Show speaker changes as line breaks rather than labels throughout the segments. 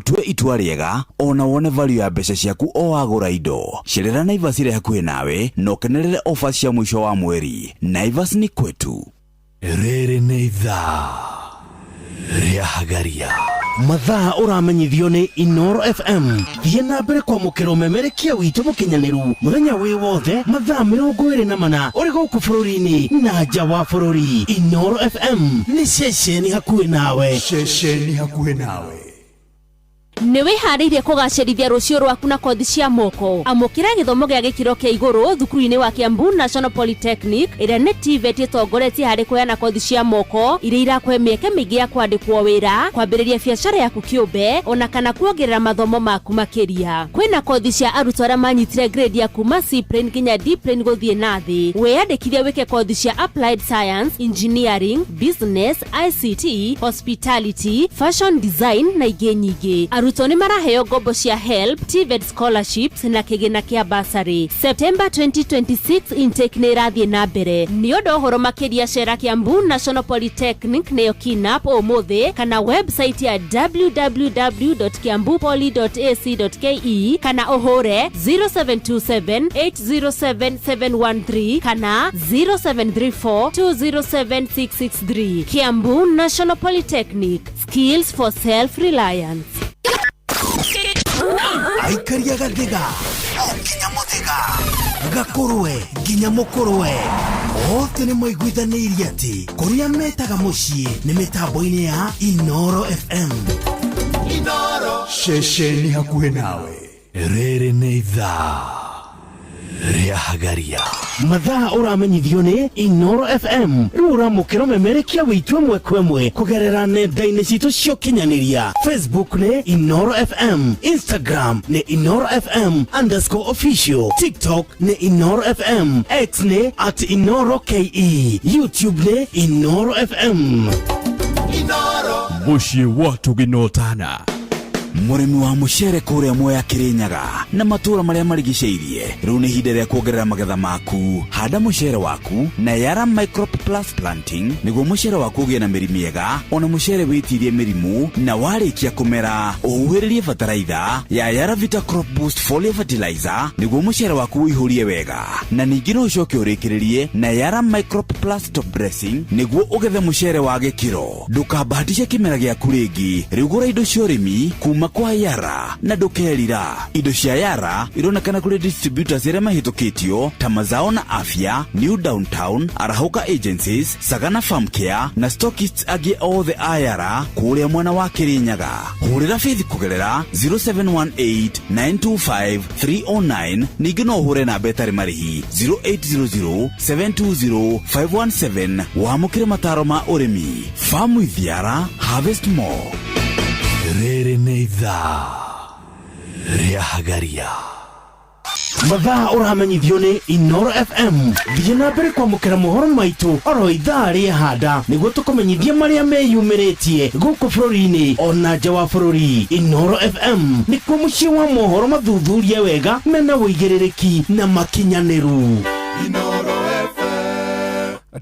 Ũtue itua rĩega ona wone value ya mbeca ciaku o wagũra indo. Cerera Naivas ĩrĩa hakuhĩ nawe na ũkenerere offers cia mũico wa mweri. Naivas ni kwetu.
Rĩrĩ nĩ ithaa rĩa Hagaria.
Mathaa ũramenyithio nĩ Inoro FM. Thiĩ na mbere kwamũkĩra ũmemerekia witũ mũkinyanĩru mũthenya wĩ wothe mathaa 24 ũrĩ gũkũ bũrũri-inĩ na nja wa bũrũri. Inoro FM nĩ ceceni hakuhĩ nawe.
Ceceni hakuhĩ nawe.
Nĩ wĩharĩirie kũgacĩrithia rũciũ rwaku na kothi cia moko? Amũkĩra gĩthomo gĩa gĩkĩro kĩa igũrũ thukuru-inĩ wa Kiambu National Polytechnic, ĩrĩa nĩ TVET ĩtongoretie harĩ kũheana kothi cia moko iria irakũhe mĩeke mĩingĩ ya kwandĩkwo wĩra, kwambĩrĩria biacara yaku kĩũmbe, ona kana kuongerera mathomo maku makĩria. Kwĩna kothi cia arutwo arĩa manyitire grade ya kuma C plain nginya D plain gũthiĩ na thĩ. Wĩyandĩkithie wĩke kothi cia Applied Science, Engineering, Business, ICT, Hospitality, Fashion Design na ingĩ nyingĩ. Arutwo nĩ maraheo ngombo cia HELB, TVET scholarships na kĩgĩna kĩa bursary. September 2026 intake nĩ ĩrathiĩ na mbere. Nĩ ũndũ ũhoro makĩria cera Kiambu National Polytechnic nĩyo KINAP ũmũthĩ kana website ya www.kiambupoly.ac.ke kana ũhũre 0727 807 713 kana 0734 207 663. Kiambu National Polytechnic, skills for self-reliance.
Aikaria gathiga o nginya mũthĩga gakũrwe nginya mũkũrwe othe nĩ maiguithanĩirie atĩ kũrĩa metaga mũciĩ nĩ mĩtambo-inĩ ya Inoro FM.
Ceceni hakuhĩ nawe.
Rĩrĩ nĩ ithaa rĩa Hagaria.
Mathaa ũramenyithio nĩ Inoro FM. Rĩu ũramũkĩra ũmemerekia witũ ĩmwe kwa ĩmwe kũgerera nenda-inĩ citũ cia ũkinyanĩria. Facebook nĩ Inoro FM, Instagram nĩ InoroFM_official, TikTok nĩ Inoro FM, X nĩ @InoroKE, YouTube nĩ Inoro FM.
Mũciĩ wa Tũginotana.
Mũrĩmi wa mũcere kũrĩa Mwea, Kĩrĩnyaga na matũũra marĩa marigicĩirie, rĩu nĩ ihinda rĩa kuongerera magetha maku. Handa mũcere waku na Yara Microp Plus Planting nĩguo mũcere waku ũgĩe na mĩri mĩega ona mũcere wĩtirie mĩrimũ. Na warĩkia kũmera ũhuhĩrĩrie bataraitha ya Yara Vita Crop Boost Foliar Fertilizer nĩguo mũcere waku ũihũrie wega. Na ningĩ no ũcoke ũrĩkĩrĩrie na Yara Microp Plus Top Dressing nĩguo ũgethe mũcere wa gĩkĩro. Ndũkambahatishe kĩmera gĩaku rĩngĩ. Rĩu gũra indo cia ũrĩmi kuma kwa Yara na ndũkerira. Indo cia Yara ironekana kũrĩ distributors arĩa mahĩtũkĩtio ta Mazao na Afya, New Downtown, Arahũka Agencies, Sagana Farm Care na stockists angĩ othe a Yara kũrĩa mwena wa Kĩrĩnyaga. Hũrĩra Faith kũgerera 0718 925 309. Ningĩ no ũhũre namba ĩtarĩ marĩhi 0800 720 517 wamũkĩre mataro ma ũrĩmi. Farm with Yara, harvest more.
Rĩrĩ nĩ ithaa rĩa Hagaria.
Mathaa ũramenyithio nĩ Inoro FM. Thiĩ na mbere kwamũkĩra mohoro maitũ oro ithaa rĩahanda nĩguo tũkũmenyithie marĩa meyumĩrĩtie gũkũ bũrũri-inĩ ona nja wa bũrũri. Inoro FM nĩkuo mũciĩ wa mohoro mathuthurie wega mena ũigĩrĩrĩki na makinyanĩru.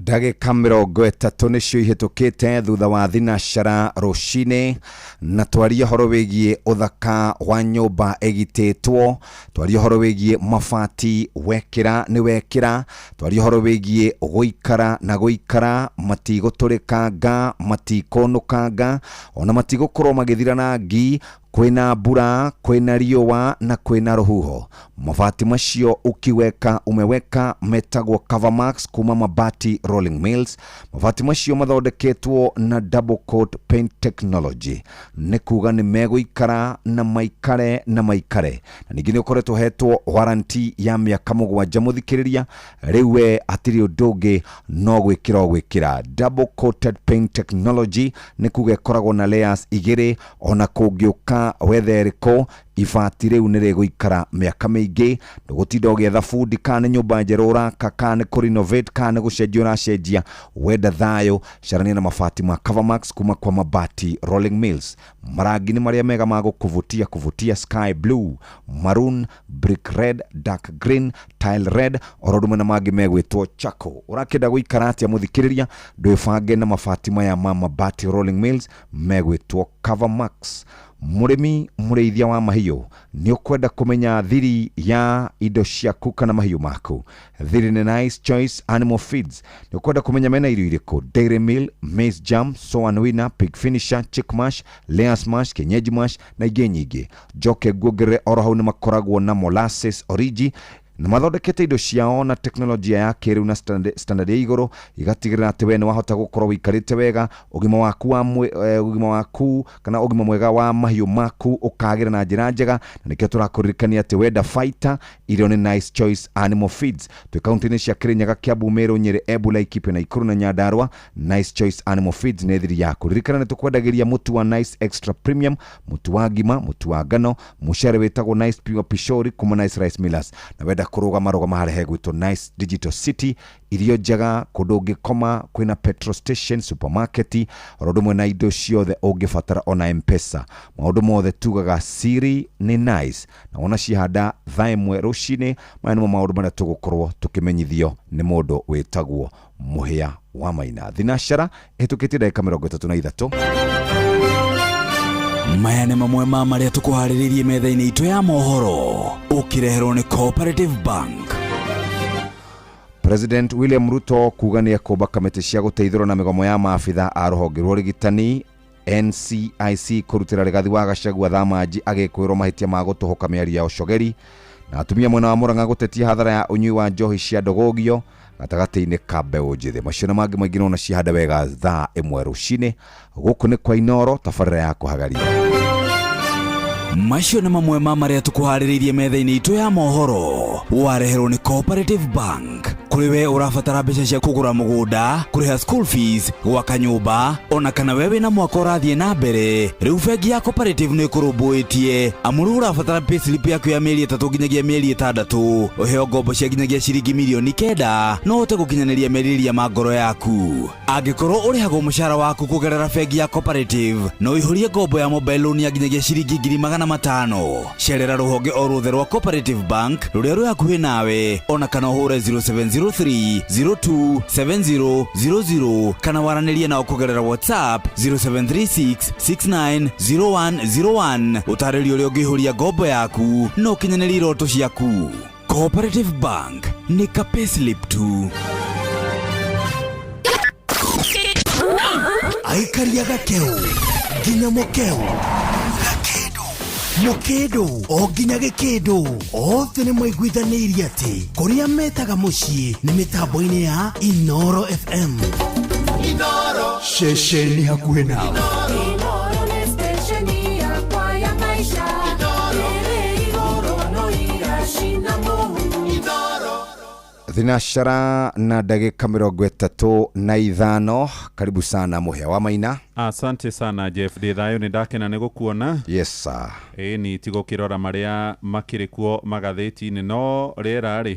Ndagĩka 30 nĩcio ihĩtũkĩte thutha wa 3:00 rũcinĩ, na twarie ũhoro wĩgiĩ ũthaka wa nyũmba ĩgitĩtwo, twarie ũhoro wĩgiĩ mabati wekĩra nĩ wekĩra, twarie ũhoro wĩgiĩ gũikara na gũikara matigũtũrĩkanga, matikũnũkanga, ona matigũkorwo magĩthira rangi kwĩna mbura, kwĩna riũa na kwĩna rũhuho. Mabati macio ukiweka umeweka metagwo Covermax kuma Mabati Rolling Mills. Mabati macio mathondeketwo na double coat paint technology, nĩ kuga nĩ megũikara na maikare na maikare, na ningĩ nĩ ũkoretwo hetwo warranty ya mĩaka 7. Mũthikĩrĩria, rĩu we hatirĩ ũndũ ũngĩ no gwĩkĩra o gwĩkĩra. Double coated paint technology nĩ kuga ĩkoragwo na layers igĩrĩ. Ona kũngĩũka wetha ĩrĩkũ, ibati rĩu nĩ rĩgũikara mĩaka mĩingĩ. Ndũgũtinda ũgĩetha bundi kana nĩ nyũmba njerũ ũraka, kana nĩ kũrenovate, kana nĩ gũcenjia ũracenjia. Wenda thayũ, carania na mabati ma Covermax kuma kwa Mabati Rolling Mills. Marangi nĩ marĩa mega ma gũkũvutia kuvutia: sky blue, maroon, brick red, dark green, tile red, oro ũndũ na mangĩ megwĩtwo charcoal. Ũrakĩenda gũikara atĩa, mũthikĩrĩria? Ndwĩbange na mabati maya ma Mabati Rolling Mills megwĩtwo Covermax. Mũrĩmi mũrĩithia wa mahiũ, nĩ ũkwenda kũmenya thiri ya indo ciaku kana mahiũ maku? Thiri nĩ Nice Choice Animal Feeds. Nĩ ũkwenda kũmenya mena irio irĩkũ? Dairy meal, maize jam, soan winner, pig finisher, chick mash, layers mash, kienyeji mash na ingĩ nyingĩ. Njoke nguongerere oro hau nĩ makoragwo na molasses origi, na mathondekete indo ciao na teknolojia ya kĩrĩu na standard ya igũrũ, igatigĩrĩra atĩ we nĩ wahota gũkorwo wĩikarĩte wega, ũgima waku wa ũgima waku kana ũgima mwega wa mahiũ maku ũkagĩra na njĩra njega. Na nĩkĩo tũrakũririkania atĩ wenda fighter irio nĩ Nice Choice Animal Feeds. Twĩ kaunti-inĩ cia Kĩrĩnyaga, Kiambu, Meru, Nyĩrĩ, Embu, Laikipia, Nakuru na Nyandarua. Nice Choice Animal Feeds nĩ thiri yaku. Ririkana nĩ tũkwendagĩria mũtu wa Nice Extra Premium, mũtu wa ngima, mũtu wa ngano, mũcere wĩtagwo Nice Pure Pishori kuma Nice Rice Millers. Na wenda kũrũgama, rũgama harĩa hegwĩtwo Nice Digital City, irio njega, kũndũ ũngĩkoma, kwĩna petrol station, supermarket, oro ũndũ ũmwe na indo ciothe ũngĩbatara, ona Mpesa. Maũndũ mothe tugaga siri nĩ Nice. Na wona cihanda thaa 1 rũcinĩ, maya nĩmo maũndũ marĩa tũgũkorwo tũkĩmenyithio nĩ mũndũ wĩtagwo Mũhĩa wa Maina. Thinacara ĩhĩtũkĩtie ndagĩka 33.
Maya nĩ mamwe ma marĩa tũkũharĩrĩirie metha-inĩ itũ ya mohoro, ũkĩreherwo nĩ Cooperative Bank.
President William Ruto kuga nĩ ekũmba kamĩtĩ cia gũteithũrwo na mĩgomo ya maabitha a rũhonge rwa ũrigitani. NCIC kũrutĩra Rigathi wa Gachagua thamanji agĩkwĩrwo mahĩtia ma gũtũhũka mĩario ya ũcogeri. Na atumia mwena wa Murang'a gũtetia hathara ya ũnyui wa njohi cia ndũgũgio gatagatĩ-inĩ ka mbeũ njĩthĩ. Macio na mangĩ maingĩ nona cihanda wega thaa 1 rũcinĩ. Gũkũ nĩ kwa Inoro, tabarĩra ya kũhagaria.
Macio nĩ mamwe ma marĩa tũkũharĩrĩirie metha-inĩ itũ ya mohoro, wareherwo nĩ Cooperative Bank. Kũrĩ we ũrabatara mbeca cia kũgũra mũgũnda, kũrĩha school fees, gwaka nyũmba, ona kana we wĩna mwaka ũrathiĩ na mbere, rĩu bengi ya Cooperative nĩ ĩkũrũmbũĩtie. Amu rĩu ũrabatara payslip yaku ya mĩeri 3 nginyagia mĩeri 6, ũheo ngombo cia nginyagia ciringi mirioni 9, no ũhote gũkinyanĩria merirĩria ma ngoro yaku. Angĩkorwo ũrĩhagwo mũcara waku kũgerera bengi ya Cooperative, no ũihũrie ngombo ya mobile loan ya nginyagia ciringi 500,000. Cerera rũhonge o ruothe rwa Cooperative Bank rũrĩa rwĩ hakuhĩ nawe, ona kana ũhũre 0703 02 7000 kana waranĩrie nao kũgerera WhatsApp 0736 690101. Ũtarĩrio ũrĩa ũngĩihũria ngombo yaku na ũkinyanĩrie iroto ciaku. Cooperative Bank nĩ ka payslip tu.
Aikaria gakeu nginya mukeu gakindu mukindu o nginya gikindu othe nĩ maiguithanĩirie atĩ kũrĩa metaga mũciĩ nĩ mĩtambo-inĩ ya Inoro FM.
Inoro ceceni hakuhĩ nawe.
Inoro nĩ stesheni yakwa ya maisha. Ĩrĩ igũrũ no iracina mũhu.
Thinacara na ndagĩka 35. Karibu sana Mũhĩa wa Maina.
Asante sana Jeff, ndĩ thayũ, nĩ ndakena nĩ gũkuona.
Yes sir.
Ĩĩ ni tigũkĩrora marĩa makĩrĩ kuo magathĩti-inĩ, no rĩera rĩ,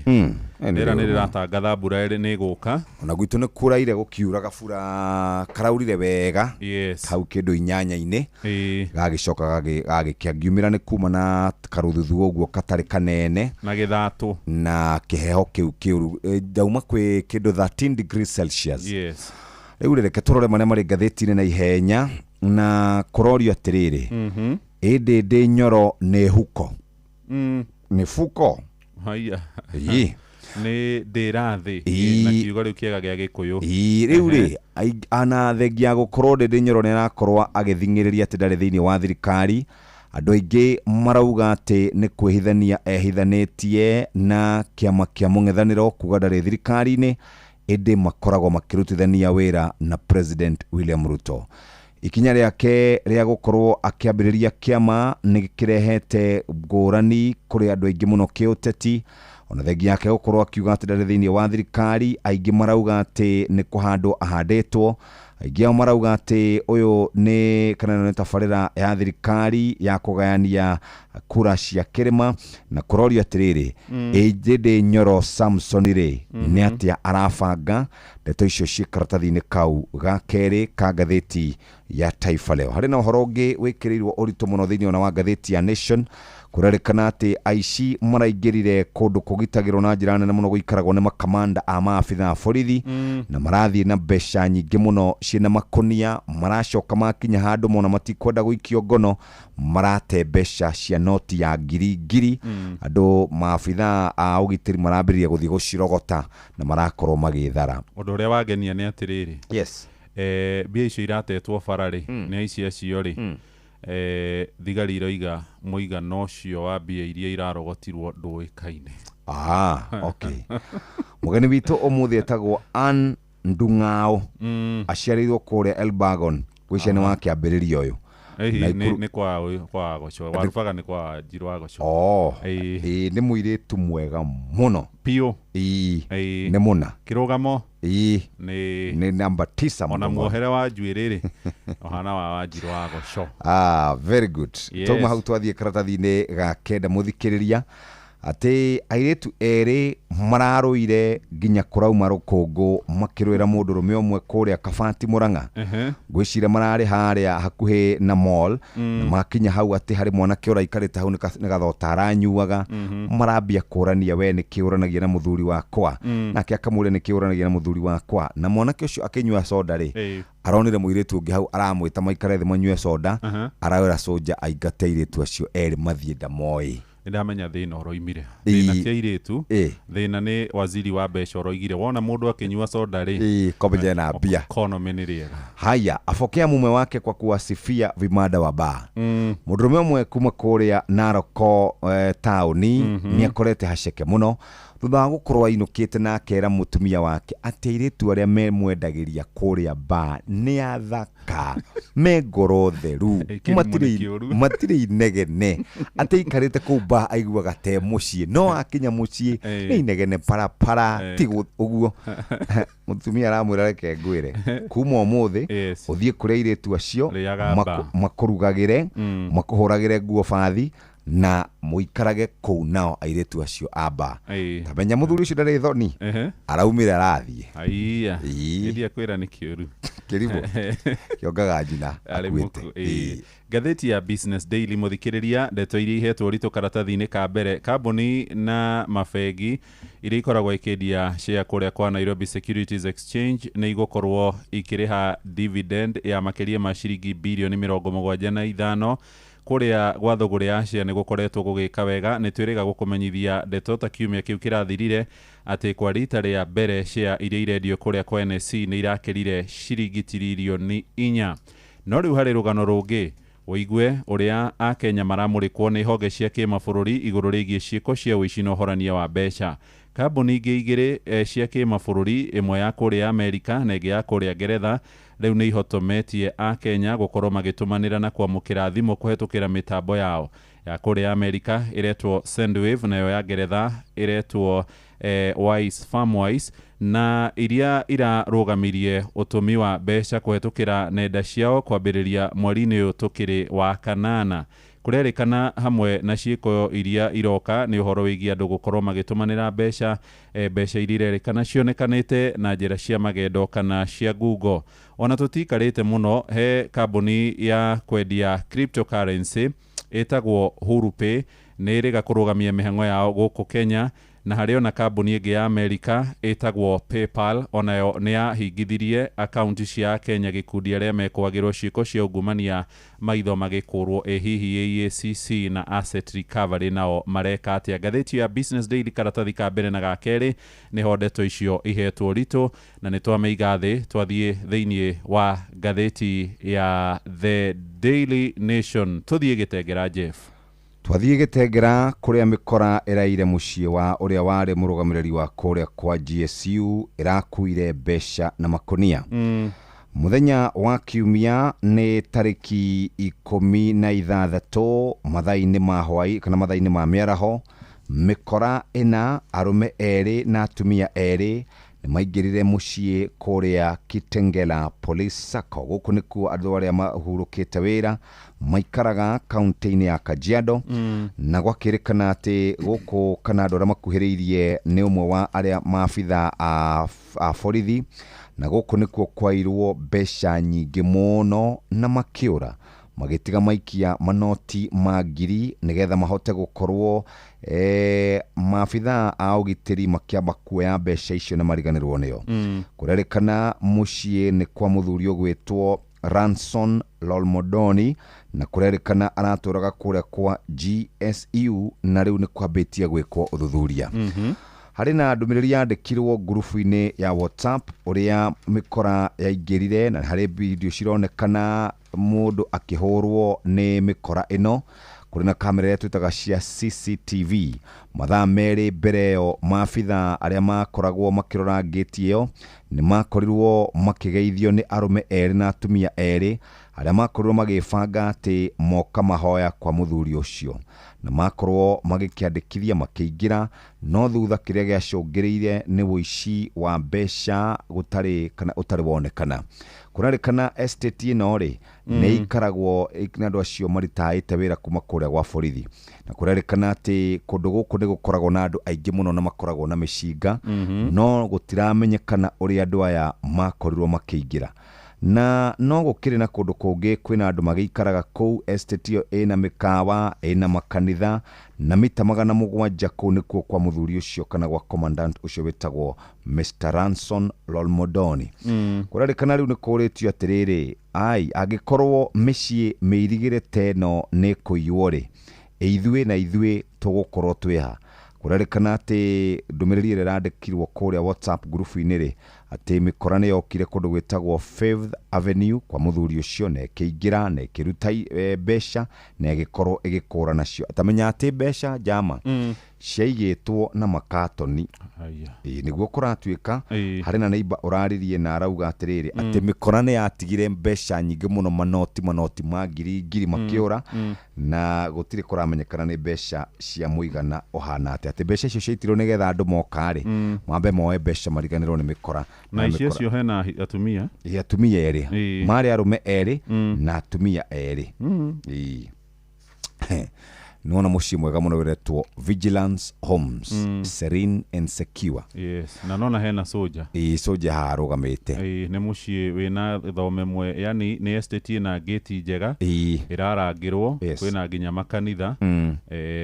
rĩera nĩ rĩratangatha mbura nĩ ĩgũka.
Ona gwitũ nĩ kuraire, gũkiura gabura karaurire wega.
Yes.
Hau kĩndũ 8-inĩ.
Ĩĩ.
Gagĩcoka gagĩkĩa, ngiumĩra nĩ kuma na karũthuthu ũguo katarĩ kanene
na gĩthatũ
na kĩheho kĩu kĩũru. Ndauma kwĩ kĩndũ 13 degrees Celsius.
Yes.
Rĩu rĩ, reke tũrore marĩa marĩ ngathĩti-inĩ na ihenya, na kũrorio atĩrĩrĩ, ĩndĩ ndĩ Nyoro nĩ huko. Nĩ fuko.
Haiya.
Ĩĩ.
Nĩ ndĩrathĩ
Ĩĩ.
na kiugo rĩu kĩega gĩa Gĩkũyũ.
Ĩĩ, rĩu rĩ, ana thengia ya gũkorwo Ndĩndĩ Nyoro nĩ arakorwo agĩthing'ĩrĩria atĩ ndarĩ thĩinĩ wa thirikari, andũ aingĩ marauga atĩ nĩ kwĩhithania ehithanĩtie na kĩama kĩa mũng'ethanĩro kuga ndarĩ thirikari-inĩ, ĩndĩ makoragwo makĩrutithania wĩra na President William Ruto. Ikinya rĩake rĩa gũkorwo akĩambĩrĩria kĩama nĩ kĩrehete ngũrani kũrĩ andũ aingĩ mũno kĩũteti. Ona thengia yake gũkorwo akiuga atĩ ndarĩ thĩinĩ wa thirikari, aingĩ marauga atĩ nĩ kũhandwo ahandĩtwo. Aingĩ ao marauga atĩ ũyũ nĩ kana ĩno nĩ tabarĩra ya thirikari ya kũgayania kura cia kĩrĩma. Na kũrorio atĩrĩrĩ, Ndĩndĩ Nyoro Samson rĩ, nĩ atĩa arabanga? Ndeto icio ciĩ karatathi-inĩ kau ga kerĩ ka ngathĩti ya Taifa Leo. Harĩ na ũhoro ũngĩ wĩkĩrĩirwo ũritũ mũno thĩinĩ ona wa ngathĩti ya Nation. Kũrerĩkana atĩ aici maraingĩrire kũndũ kũgitagĩrwo na njĩra nene mũno gũikaragwo nĩ makamanda a maabitha a borithi, na marathiĩ na mbeca nyingĩ mũno mũciĩ na makonia, maracoka makinya handũ mona matikwenda gũikio ngono, marate mbeca cia noti ya ngiri ngiri. Andũ maabithaa a ũgitĩri marambĩrĩria gũthiĩ gũcirogota na marakorwo magĩthara.
Ũndũ ũrĩa wangenia nĩ atĩrĩrĩ,
yes,
mbia icio iratetwo bara rĩ, nĩ aici acio rĩ, thigari iroiga mũigana ũcio wa mbia iria irarogotirwo ndũĩkaine.
Ah, okay. Mũgeni witũ ũmũthĩ etagwo Ann Ndung'ao, aciarĩirwo kũrĩa Elbagon, gwĩcia nĩ wa kĩambĩrĩria ũyũ.
Hihi
Naikuru-
nĩ kwa Wagoco, Warubaga nĩ kwa Njirũ Wagoco.
Oh,
Ĩĩ.
ĩĩ, nĩ mũirĩtu mwega mũno.
Piũ.
Ĩĩ,
Ĩĩ.
nĩ mũna.
Kĩrũgamo
Ĩĩ,
nĩ
nĩ namba 9
ona
mũno.
muohere wa njuĩrĩ rĩ, ũhana wa Wanjirũ Wagoco.
Ah, very good.
Yes.
Twauma hau twathiĩ karatathi-inĩ ga kenda, mũthikĩrĩria, atĩ airĩtu erĩ mararũire nginya kũrauma rũkũngũ makĩrũĩra mũndũrũme ũmwe kũrĩa Kabati Mũrang'a. Ngwĩciria mararĩ harĩa hakuhĩ na mall, na makinya hau atĩ harĩ mwanake ũraikarĩte hau nĩ gathota aranyuaga. Marambia kũrania, we nĩkĩ ũranagia na mũthuri wakwa? Nake akamũria, nĩkĩ ũranagia na mũthuri wakwa? Na mwanake ũcio akĩnyua soda rĩ, aronire mũirĩtu ũngĩ hau aramwĩta maikare thĩ manyue soda. Arawĩra soja aingate airĩtu acio erĩ mathiĩ, ndamoĩ.
Nĩndamenya thĩna ũroimire. Thĩna ti airĩtu, thĩna nĩ waziri wa mbeca ũroigire wona mũndũ akĩnyua soda rĩ,
Ĩĩ, kombe na mbia.
Economy nĩ rĩega.
Haya, afokea mume wake kwa kuwasifia vimada wa baa. Mũndũrũme ũmwe kuma kũrĩa Naroko taũni nĩ akorete haceke mũno thutha wa gũkorwo ainũkĩte na akera mũtumia wake atĩ airĩtu arĩa memwendagĩria kũrĩa baa nĩ athaka, me ngoro theru,
Kĩrimũ nĩ kĩũru.
Matirĩ inegene, atĩ aikarĩte kũu baa aiguaga te mũciĩ, no akinya mũciĩ nĩ inegene parapara. Ti ũguo mũtumia aramwĩra, reke ngwĩre, kuma ũmũthĩ ũthiĩ kũrĩa airĩtu acio,
Rĩaga baa.
makũrugagĩre, makũhũragĩre nguo bathi, na mũikarage kũu nao airĩtu acio a baa. Tamenya mũthuri ũcio ndarĩ thoni, araumire arathiĩ.
Aiya.
Ĩĩ.
Ĩndia kwĩra nĩ kĩũru.
Kĩrimũ kĩongaga njina
Arĩ
akuĩte.
mũku, ĩĩ. Ngathĩti ya Business Daily, mũthikĩrĩria, ndeto iria ihetwo ũritũ karatathi-inĩ ka mbere, kambuni na mabengi iria ikoragwo ikĩendia share kũrĩa kwa Nairobi Securities Exchange nĩ igũkorwo ikĩrĩha dividend ya makĩria ma ciringi birioni 75. Kũrĩa gwa thũgũrĩ ya share nĩ gũkoretwo gũgĩka wega. Nĩ twĩrĩga gũkũmenyithia ndeto ta kiumia kĩu kĩrathirire atĩ kwa rita rĩa mbere share iria irendio kũrĩa kwa NSE nĩ irakĩrire ciringi tiririoni 4. No rĩu harĩ rũgano rũngĩ ũigue ũrĩa akenya maramũrĩkwo nĩ honge cia kĩmabũrũri igũrũ rĩgiĩ ciĩko cia ũici na ũhorania wa mbeca. Kambuni ingĩ igĩrĩ cia kĩmabũrũri, ĩmwe ya kũrĩa Amerika na ĩngĩ ya kũrĩa Ngeretha, rĩu nĩ ihotometie akenya gũkorwo magĩtũmanĩra na kwamũkĩra thimũ kũhetũkĩra mĩtambo yao. Ya kũrĩa Amerika ĩretwo Sendwave, nayo ya Ngeretha ĩretwo Wise Farmwise, na iria irarũgamirie ũtũmi wa mbeca kũhetũkĩra nenda ciao kwambĩrĩria mweri-inĩ ũyũ tũkĩrĩ wa kanana. Kũrerĩkana hamwe na ciĩko iria iroka nĩ ũhoro wĩgiĩ andũ gũkorwo magĩtũmanĩra mbeca, mbeca iria irerĩkana cionekanĩte na njĩra cia magendo kana cia ngungo. Ona tũtikarĩte mũno, he kambuni ya kwendia cryptocurrency ĩtagwo Hurupay nĩ ĩrĩga kũrũgamia mĩhang'o yao gũkũ Kenya, na harĩ ona kambuni ĩngĩ ya Amerika ĩtagwo PayPal onayo nĩ yahingithirie akaunti cia Kenya gĩkundi arĩa mekwagĩrwo ciĩko cia ungumania maitho magĩkũrwo. Ĩ hihi EACC na Asset Recovery nao mareka atĩa? Ngathĩti ya Business Daily karatathi ka mbere na ga kerĩ nĩho ndeto icio ihetwo ũritũ, na nĩ twamĩiga thĩ twathiĩ thĩinĩ wa ngathĩti ya The Daily Nation. Tũthiĩ gĩtengera, Jeff.
Twathiĩ gĩtengera kũrĩa mĩkora ĩraire mũciĩ wa ũrĩa warĩ mũrũgamĩrĩri wa kũrĩa kwa GSU, ĩrakuire mbeca na makonia. Mũthenya wa kiumia nĩ tarĩki 16 mathaa-inĩ ma hwaĩ kana mathaa-inĩ ma mĩaraho, mĩkora ĩna, arũme erĩ na atumia erĩ, nĩ maingĩrire mũciĩ kũrĩa Kitengela Police Sacco. Gũkũ nĩkuo andũ arĩa mahurũkĩte wĩra maikaraga kaunti-inĩ ya Kajiado. Na gwakĩrĩkana atĩ gũkũ kana andũ arĩa makuhĩrĩirie nĩ ũmwe wa arĩa maabitha a borithi, na gũkũ nĩkuo kwairwo mbeca nyingĩ mũno na makĩũra. Magĩtiga maikia manoti ma ngiri nĩgetha mahote gũkorwo maabithaa a ũgitĩri makĩamba kuoya mbeca icio na mariganĩrwo nĩo. Kũrerĩkana mũciĩ nĩ kwa mũthuri ũgwĩtwo Ranson Lolmodoni, na kũrerĩkana aratũraga kũrĩa kwa GSU, na rĩu nĩ kwambĩtie gwĩkwo ũthuthuria. Harĩ na ndũmĩrĩri yandĩkirwo ngurubu-inĩ ya WhatsApp ũrĩa mĩkora yaingĩrire, na harĩ video cironekana mũndũ akĩhũrwo nĩ mĩkora ĩno. Kũrĩ na kamera iria twĩtaga cia CCTV. Mathaa 2 mbere ĩyo, maabithaa arĩa makoragwo makĩrora ngĩti ĩyo nĩ makorirwo makĩgeithio nĩ arũme 2 na atumia 2 arĩa makorirwo magĩbanga atĩ moka mahoya kwa mũthuri ũcio, na makorwo magĩkĩandĩkithia makĩingĩra. No thutha kĩrĩa gĩacũngĩrĩire nĩ ũici wa mbeca gũtarĩ kana ũtarĩ wonekana. Kũrarĩkana estate ĩno rĩ, nĩ ikaragwo na andũ acio maritaĩte wĩra kuma kũrĩa gwa borithi, na kũrerĩkana atĩ kũndũ gũkũ nĩ gũkoragwo na andũ aingĩ mũno na makoragwo na mĩcinga, no gũtiramenyekana ũrĩa andũ aya makorirwo makĩingĩra. Na no gũkĩrĩ na kũndũ kũngĩ kwĩna andũ magĩikaraga kũu. Estate ĩyo ĩna mĩkawa, ĩna makanitha, na mita 700 kũu nĩkuo kwa mũthuri ũcio kana gwa commandant ũcio wĩtagwo Mr Ranson Lolmodoni. Kũrerĩkana rĩu nĩ kũrĩtio atĩrĩrĩ, ai angĩkorwo mĩciĩ mĩirigĩre ta ĩno nĩ kũiywo rĩ, ithuĩ na ithuĩ tũgũkorwo twĩha? Kũrerĩkana atĩ ndũmĩrĩri ĩrĩa ĩrandĩkirwo kũrĩa WhatsApp ngurubu-inĩ rĩ, atĩ mĩkora nĩ yokire kũndũ gwĩtagwo Fifth Avenue kwa mũthuri ũcio, na ĩkĩingĩra na ĩkĩruta mbeca na ĩgĩkorwo ĩgĩkũra nacio. Atamenya atĩ mbeca njama ciaigĩtwo na makatoni. Nĩguo kũratuĩka harĩ na neighbor ũraririe na arauga atĩrĩrĩ, atĩ mĩkora nĩ yatigire mbeca nyingĩ mũno, manoti ma ngiri ngiri makĩũra, na gũtirĩ kũramenyekana nĩ mbeca cia mũigana ũhana atĩa. Atĩ mbeca icio ciaitirwo nĩgetha andũ moka rĩ, mambe moe mbeca mariganĩrwo nĩ mĩkora.
Na icio cio hena atumia?
Ĩ, atumia 2. Marĩ arũme 2 na atumia 2. Nĩwona mũciĩ mwega mũno wĩretwo Vigilance Homes, serene and secure.
Yes, na nona hena soja.
Ĩ, soja haha arũgamĩte.
Ĩ, nĩ mũciĩ wĩna thome mwe, yani nĩ estate ĩna gate njega, ĩrarangĩrwo, kwĩna nginya makanitha.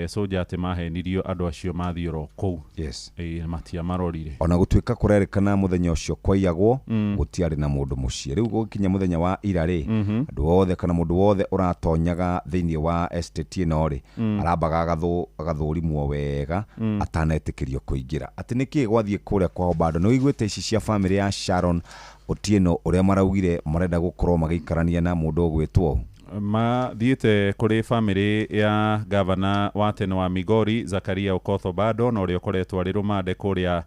Soja atĩ mahenirio andũ acio mathiĩ oro kũu. Ĩ, matiamarorire.
Ona gũtuĩka kũrerĩkana mũthenya ũcio kwaiyagwo, gũtiarĩ na mũndũ mũciĩ. Rĩu gũgĩkinya mũthenya wa ira rĩ, andũ othe kana mũndũ wothe ũratonyaga thĩinĩ wa estate ĩno rĩ, arambaga agathũrimwo wega atanetĩkĩrio kũingĩra. Atĩ nĩkĩ gwathiĩ kũrĩa kwa Obado? Nĩ ũiguĩte ici cia famĩlĩ ya Sharon Otieno ũrĩa maraugire marenda gũkorwo magĩikarania na mũndũ ũgwĩtwo?
Mathiĩte kũrĩ famĩlĩ ya gavana wa tene wa Migori Zakaria Okoth Obado, na ũrĩa ũkoretwo arĩ rũmande kũrĩa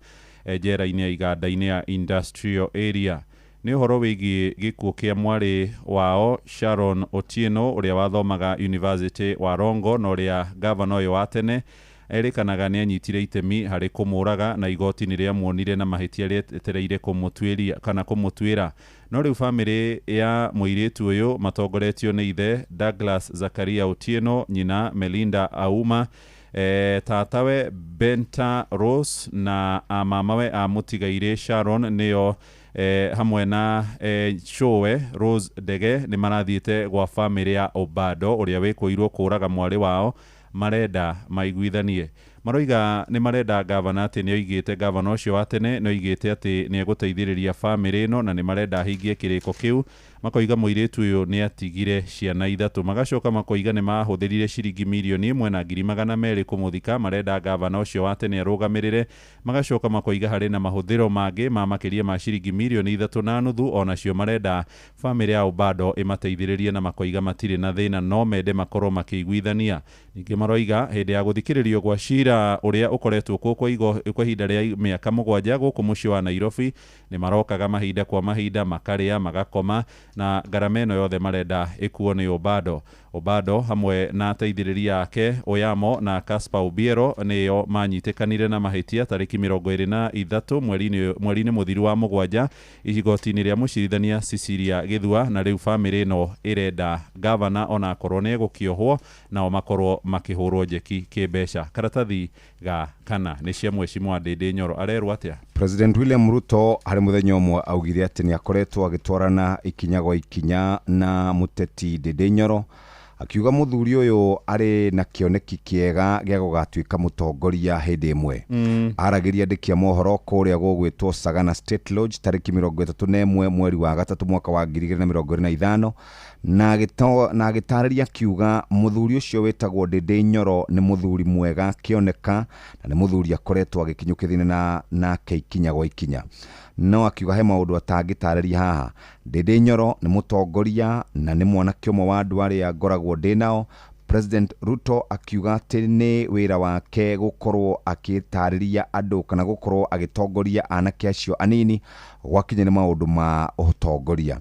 njera-inĩ ya iganda-inĩ ya Industrial Area. Nĩ ũhoro wĩgiĩ gĩkuũ kĩa mwarĩ wao Sharon Otieno ũrĩa wathomaga University wa Rongo, na ũrĩa gavana ũyũ wa tene erĩkanaga nĩ anyitire itemi harĩ kũmũraga, na igoti nĩ rĩamuonire na mahĩtia rĩetereire kũmũtuĩria kana kũmũtuĩra. No rĩu famĩlĩ ya mũirĩtu ũyũ matongoretio nĩ ithe Douglas Zakaria Otieno, nyina Melinda Auma, tatawe Benta Rose na mamawe a mũtigairĩ Sharon nĩo hamwe na Showe Rose Ndege nĩ marathiĩte gwa famĩlĩ ya Obado ũrĩa wĩkũirwo kũraga mwarĩ wao. Marenda maiguithanie. Maroiga nĩ marenda gavana atĩ nĩ oigĩte, gavana ũcio wa tene nĩ oigĩte atĩ nĩ egũteithĩrĩria famĩlĩ ĩno, na nĩ marenda ahingie kĩrĩko kĩu. Makoiga mũirĩtu ũyũ nĩ atigire ciana 3. Magacoka makoiga nĩ mahũthĩrire ciringi 1,200,000 kũmũthika. Marenda gavana ũcio wa tene arũgamĩrĩre. Magacoka makoiga harĩ na mahũthĩro mangĩ ma makĩria ma ciringi 3.5 million, onacio marenda famĩlĩ ya Obado ĩmateithĩrĩrie, na makoiga matirĩ na thĩna, no mende makorwo makĩiguithania. Ningĩ maroiga hĩndĩ ya gũthikĩrĩrio gwa cira ũrĩa ũkoretwo kuo kwa ihinda rĩa mĩaka 7 gũkũ mũciĩ wa Nairobi, nĩ marokaga mahinda kwa mahinda, makarĩa, magakoma, na ngarama ĩno yothe marenda ĩkuo nĩ Obado. Obado hamwe na ateithĩrĩria ake Oyamo na Caspar Obiero nĩo manyitĩkanire na mahĩtia tarĩki 23 mweri-inĩ mũthiru wa 7 igoti-inĩ rĩa mũcirithania Cecilia Gĩthua, na rĩu famĩlĩ ĩno ĩrenda gavana onakorwo nĩ egũkĩohwo, nao makorwo makĩhũrwo njeki kĩmbeca. Karatathi ga kana nĩ cia Mheshimiwa Ndindi Nyoro. Arerwo atĩa?
President William Ruto harĩ mũthenya ũmwe augire atĩ nĩ akoretwo agĩtwarana ikinya gwa ikinya na mũteti Ndindi Nyoro. Akiuga mũthuri ũyũ arĩ na kĩoneki kĩega gĩa gũgatuĩka mũtongoria hĩndĩ ĩmwe. Aragĩria andĩki a mohoro kũrĩa gũgwĩtwo Sagana State Lodge tarĩki 31 mweri wa gatatũ mwaka wa 2025, na agĩtarĩria akiuga mũthuri ũcio wĩtagwo Ndindi Nyoro nĩ mũthuri mwega akĩoneka, na nĩ mũthuri akoretwo agĩkinyũkithania nake ikinya gwa ikinya. No akiuga he maũndũ atangĩtarĩria haha. Ndindi Nyoro nĩ mũtongoria na nĩ mwanake ũmwe wa andũ arĩa ngoragwo ndĩ nao. President Ruto akiuga atĩ nĩ wĩra wake gũkorwo akĩtarĩria andũ kana gũkorwo agĩtongoria anake acio anini gwakinya nĩ maũndũ ma ũtongoria.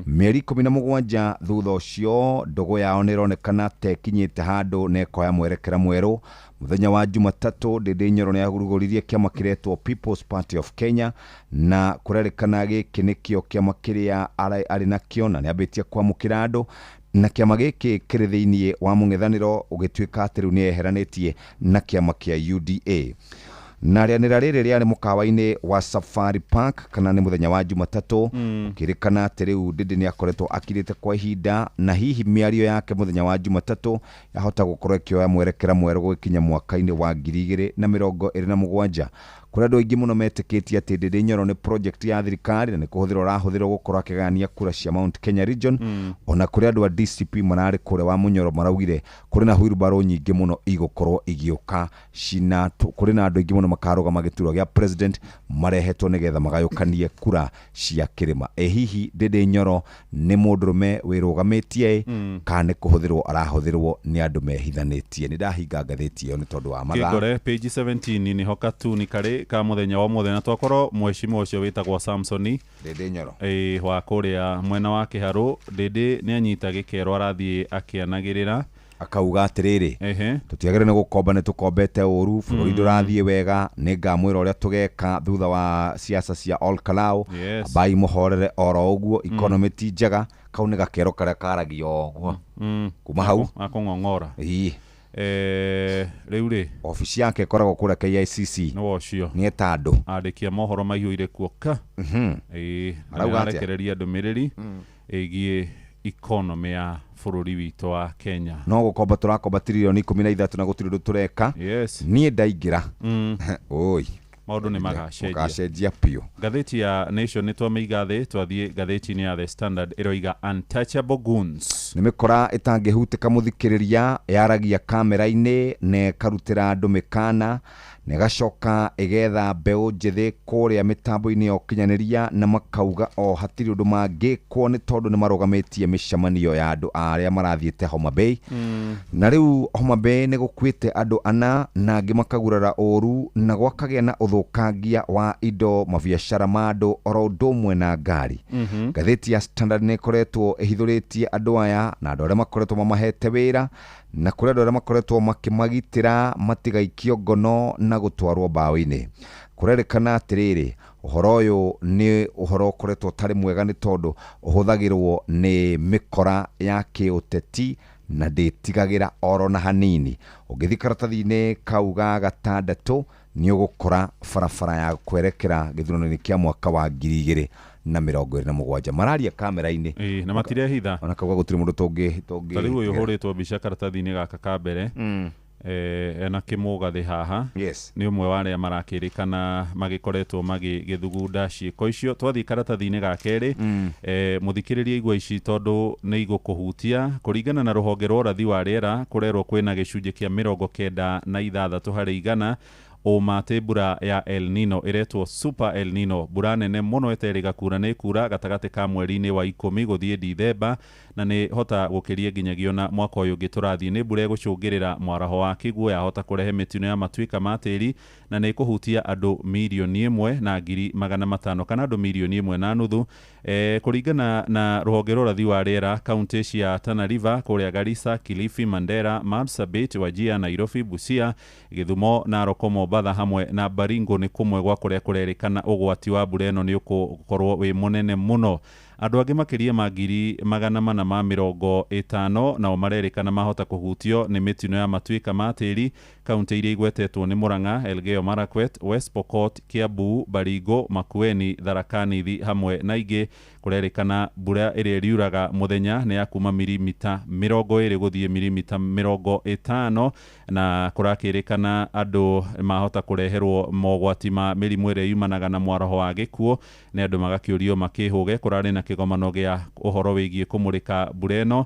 Mĩeri 17 thutha ũcio ndũgũ yao nĩ ĩronekana ta ĩkinyĩte handũ na ĩkoya mwerekera mwerũ. Mũthenya wa Jumatatũ Ndindi Nyoro nĩ arugũririe kĩama kĩretwo People's Party of Kenya, na kũrerĩkana gĩkĩ nĩkĩo kĩama kĩrĩa arĩ nakĩo na nĩambĩtie kwamũkĩra andũ, na kĩama gĩkĩ kĩrĩ thĩinĩ wa mũng'ethanĩro ũgĩtuĩka atĩ rĩu nĩeheranĩtie na kĩama kĩa UDA. Na rĩanĩrĩra rĩrĩ rĩarĩ mũkawa-inĩ wa Safari Park kana nĩ mũthenya wa Jumatatũ, ũkĩrĩkana atĩ rĩu Ndindi nĩ akoretwo akirĩte kwa ihinda, na hihi mĩario yake mũthenya wa Jumatatũ yahota gũkorwo ĩkĩoya mwerekera mwerũ gũgĩkinya mwaka-inĩ wa 2027, kũrĩa andũ aingĩ mũno metĩkĩtie atĩ Ndindi Nyoro nĩ project ya thirikari na nĩ kũhũthĩrwo arahũthĩrwo gũkorwo akĩgayania kura cia Mount Kenya region. Ona kũrĩa andũ a DCP mararĩ kũrĩa wa Munyoro maraugire kũrĩ na wheelbarrow nyingĩ mũno igũkorwo igĩũka cina, kũrĩ na andũ aingĩ mũno makarũgama gĩturwa gĩa president marehetwo nĩgetha magayũkanie kura cia kĩrĩma. Ĩ hihi Ndindi Nyoro nĩ mũndũrũme wĩrũgamĩtie kana nĩ kũhũthĩrwo arahũthĩrwo nĩ andũ mehithanĩtie? Nĩ ndahinga ngathĩti ĩyo nĩ tondũ wa mathaa.
Kĩngore page 17 nĩho katuni karĩ ka mũthenya wa mũthenya, twakorwo mheshimiwa ũcio wĩtagwo Samsoni
Ndindi Nyoro
wa kũrĩa mwena wa Kĩharũ. Ndindi nĩ anyita gĩkero arathiĩ akĩanagĩrĩra
akauga atĩrĩrĩ, tũtiagĩrĩire nĩ gũkomba, nĩ tũkombete ũru, bũrũri ndũrathiĩ wega, nĩ ngamwĩra ũrĩa tũgeka thutha wa siasa cia Ol Kalou. Ambai mũhorere oro ũguo, economy ti njega. Kau nĩ gakero karĩa karagio ũguo kuma hau
akũng'ong'ora. Rĩu rĩ
obici yake ĩkoragwo kũrĩa KICC,
nĩ ũcio
nĩ eta andũ
andĩki a mohoro maihũire kuo ka.
Arauga atĩa?
Arekereria ndũmĩrĩri ĩgiĩ economy ya bũrũri witũ wa Kenya.
No gũkomba tũrakomba tiririoni 13 na gũtirĩ ũndũ tũreka. Niĩ ndaingĩra oi
maũndũ nĩ magacenjia,
magacenjia biũ.
Ngathĩti ya Nation nĩ twamĩiga thĩ, twathiĩ ngathĩti-inĩ ya The Standard ĩroiga untouchable goons.
Nĩ mĩkora ĩtangĩhutĩka mũthikĩrĩria, yaragia kamera-inĩ na ĩkarutĩra andũ mĩkana, na ĩgacoka ĩgetha mbeũ njĩthĩ kũrĩa mĩtambo-inĩ ya ũkinyanĩria, na makauga o hatirĩ ũndũ mangĩkwo nĩ tondũ nĩ marũgamĩtie mĩcemanio ya andũ arĩa marathiĩte Homa Bay. Na rĩu Homa Bay nĩ gũkuĩte andũ ana na angĩ makagurara ũru, na gwakagĩa na ũthũkangia wa indo, mabiacara ma andũ oro ũndũ ũmwe na ngari. Ngathĩti ya Standard nĩ ĩkoretwo ĩhithũrĩtie andũ aya na andũ arĩa makoretwo mamahete wĩra, na kũrĩ andũ arĩa makoretwo makĩmagitĩra matigaikio ngono na gũtwarwo mbaũ-inĩ. Kũrerĩkana atĩrĩrĩ, ũhoro ũyũ nĩ ũhoro ũkoretwo ũtarĩ mwega nĩ tondũ ũhũthagĩrwo nĩ mĩkora ya kĩũteti na ndĩtigagĩra oro na hanini. Ũngĩthiĩ karatathi-inĩ kau ga gatandatũ nĩ ũgũkora barabara ya kwerekera gĩthurano-inĩ kĩa mwaka wa 2027. Mararia kamera-inĩ
na matirehitha,
ona kauga gũtirĩ mũndũ tũngĩ
ta rĩu ũyũ ũhũrĩtwo mbica karatathi-inĩ gaka ka mbere ena kĩmũgathĩ haha. Nĩ ũmwe wa arĩa marakĩrĩkana magĩkoretwo magĩthugunda ciĩko icio. Twathiĩ karatathi-inĩ ga kerĩ, mũthikĩrĩria igua ici tondũ nĩ igũkũhutia. Kũringana na rũhonge rwa ũrathi wa rĩera, kũrerwo kwĩna gĩcunjĩ kĩa 96 harĩ igana ũma atĩ mbura ya El Nino ĩretwo Super El Nino, mbura nene mũno ĩterĩga kura nĩ kura gatagatĩ ka mweri-inĩ wa 10 gũthiĩ Dithemba, na nĩ hota gũkĩria nginyagia ona mwaka ũyũ ũngĩ tũrathiĩ. Nĩ mbura ĩgũcũngĩrĩra mwaraho wa kĩguũ, yahota kũrehe mĩtino ya matuĩka ma tĩri, na nĩ ĩkũhutia andũ 1,500,000 kana andũ 1.5 million. Kũringana na rũhonge rwa ũrathi wa rĩera, kaunti cia Tana River, kũrĩa Garissa, Kilifi, Mandera, Marsabit, Wajir, Nairobi, Busia, Gĩthumo, Narok, Mombatha hamwe na Baringo nĩ kũmwe gwa kũrĩa kũrerĩkana ũgwati wa mbura ĩno nĩ ũgũkorwo wĩ mũnene mũno. Andũ angĩ makĩria ma 450,000 nao marerĩkana mahota kũhutio nĩ mĩtino ya matuĩka ma tĩri. Kaunti iria igwetetwo nĩ Murang'a, Elgeyo Marakwet, West Pokot, Kiambu, Baringo, Makueni, Tharaka Nithi hamwe na ingĩ. Kũrerĩkana mbura ĩrĩa ĩriuraga mũthenya nĩ ya kuma mirimita 20 gũthiĩ mirimita 50, na kũrakĩrĩkana andũ mahota kũreherwo mogwati ma mĩrimũ ĩrĩa yumanaga na mwaraho wa gĩkuũ. Nĩ andũ magakĩũrio makĩhũge. Kũrarĩ na kĩgomano gĩa ũhoro wĩgiĩ kũmũrĩka mbura ĩno,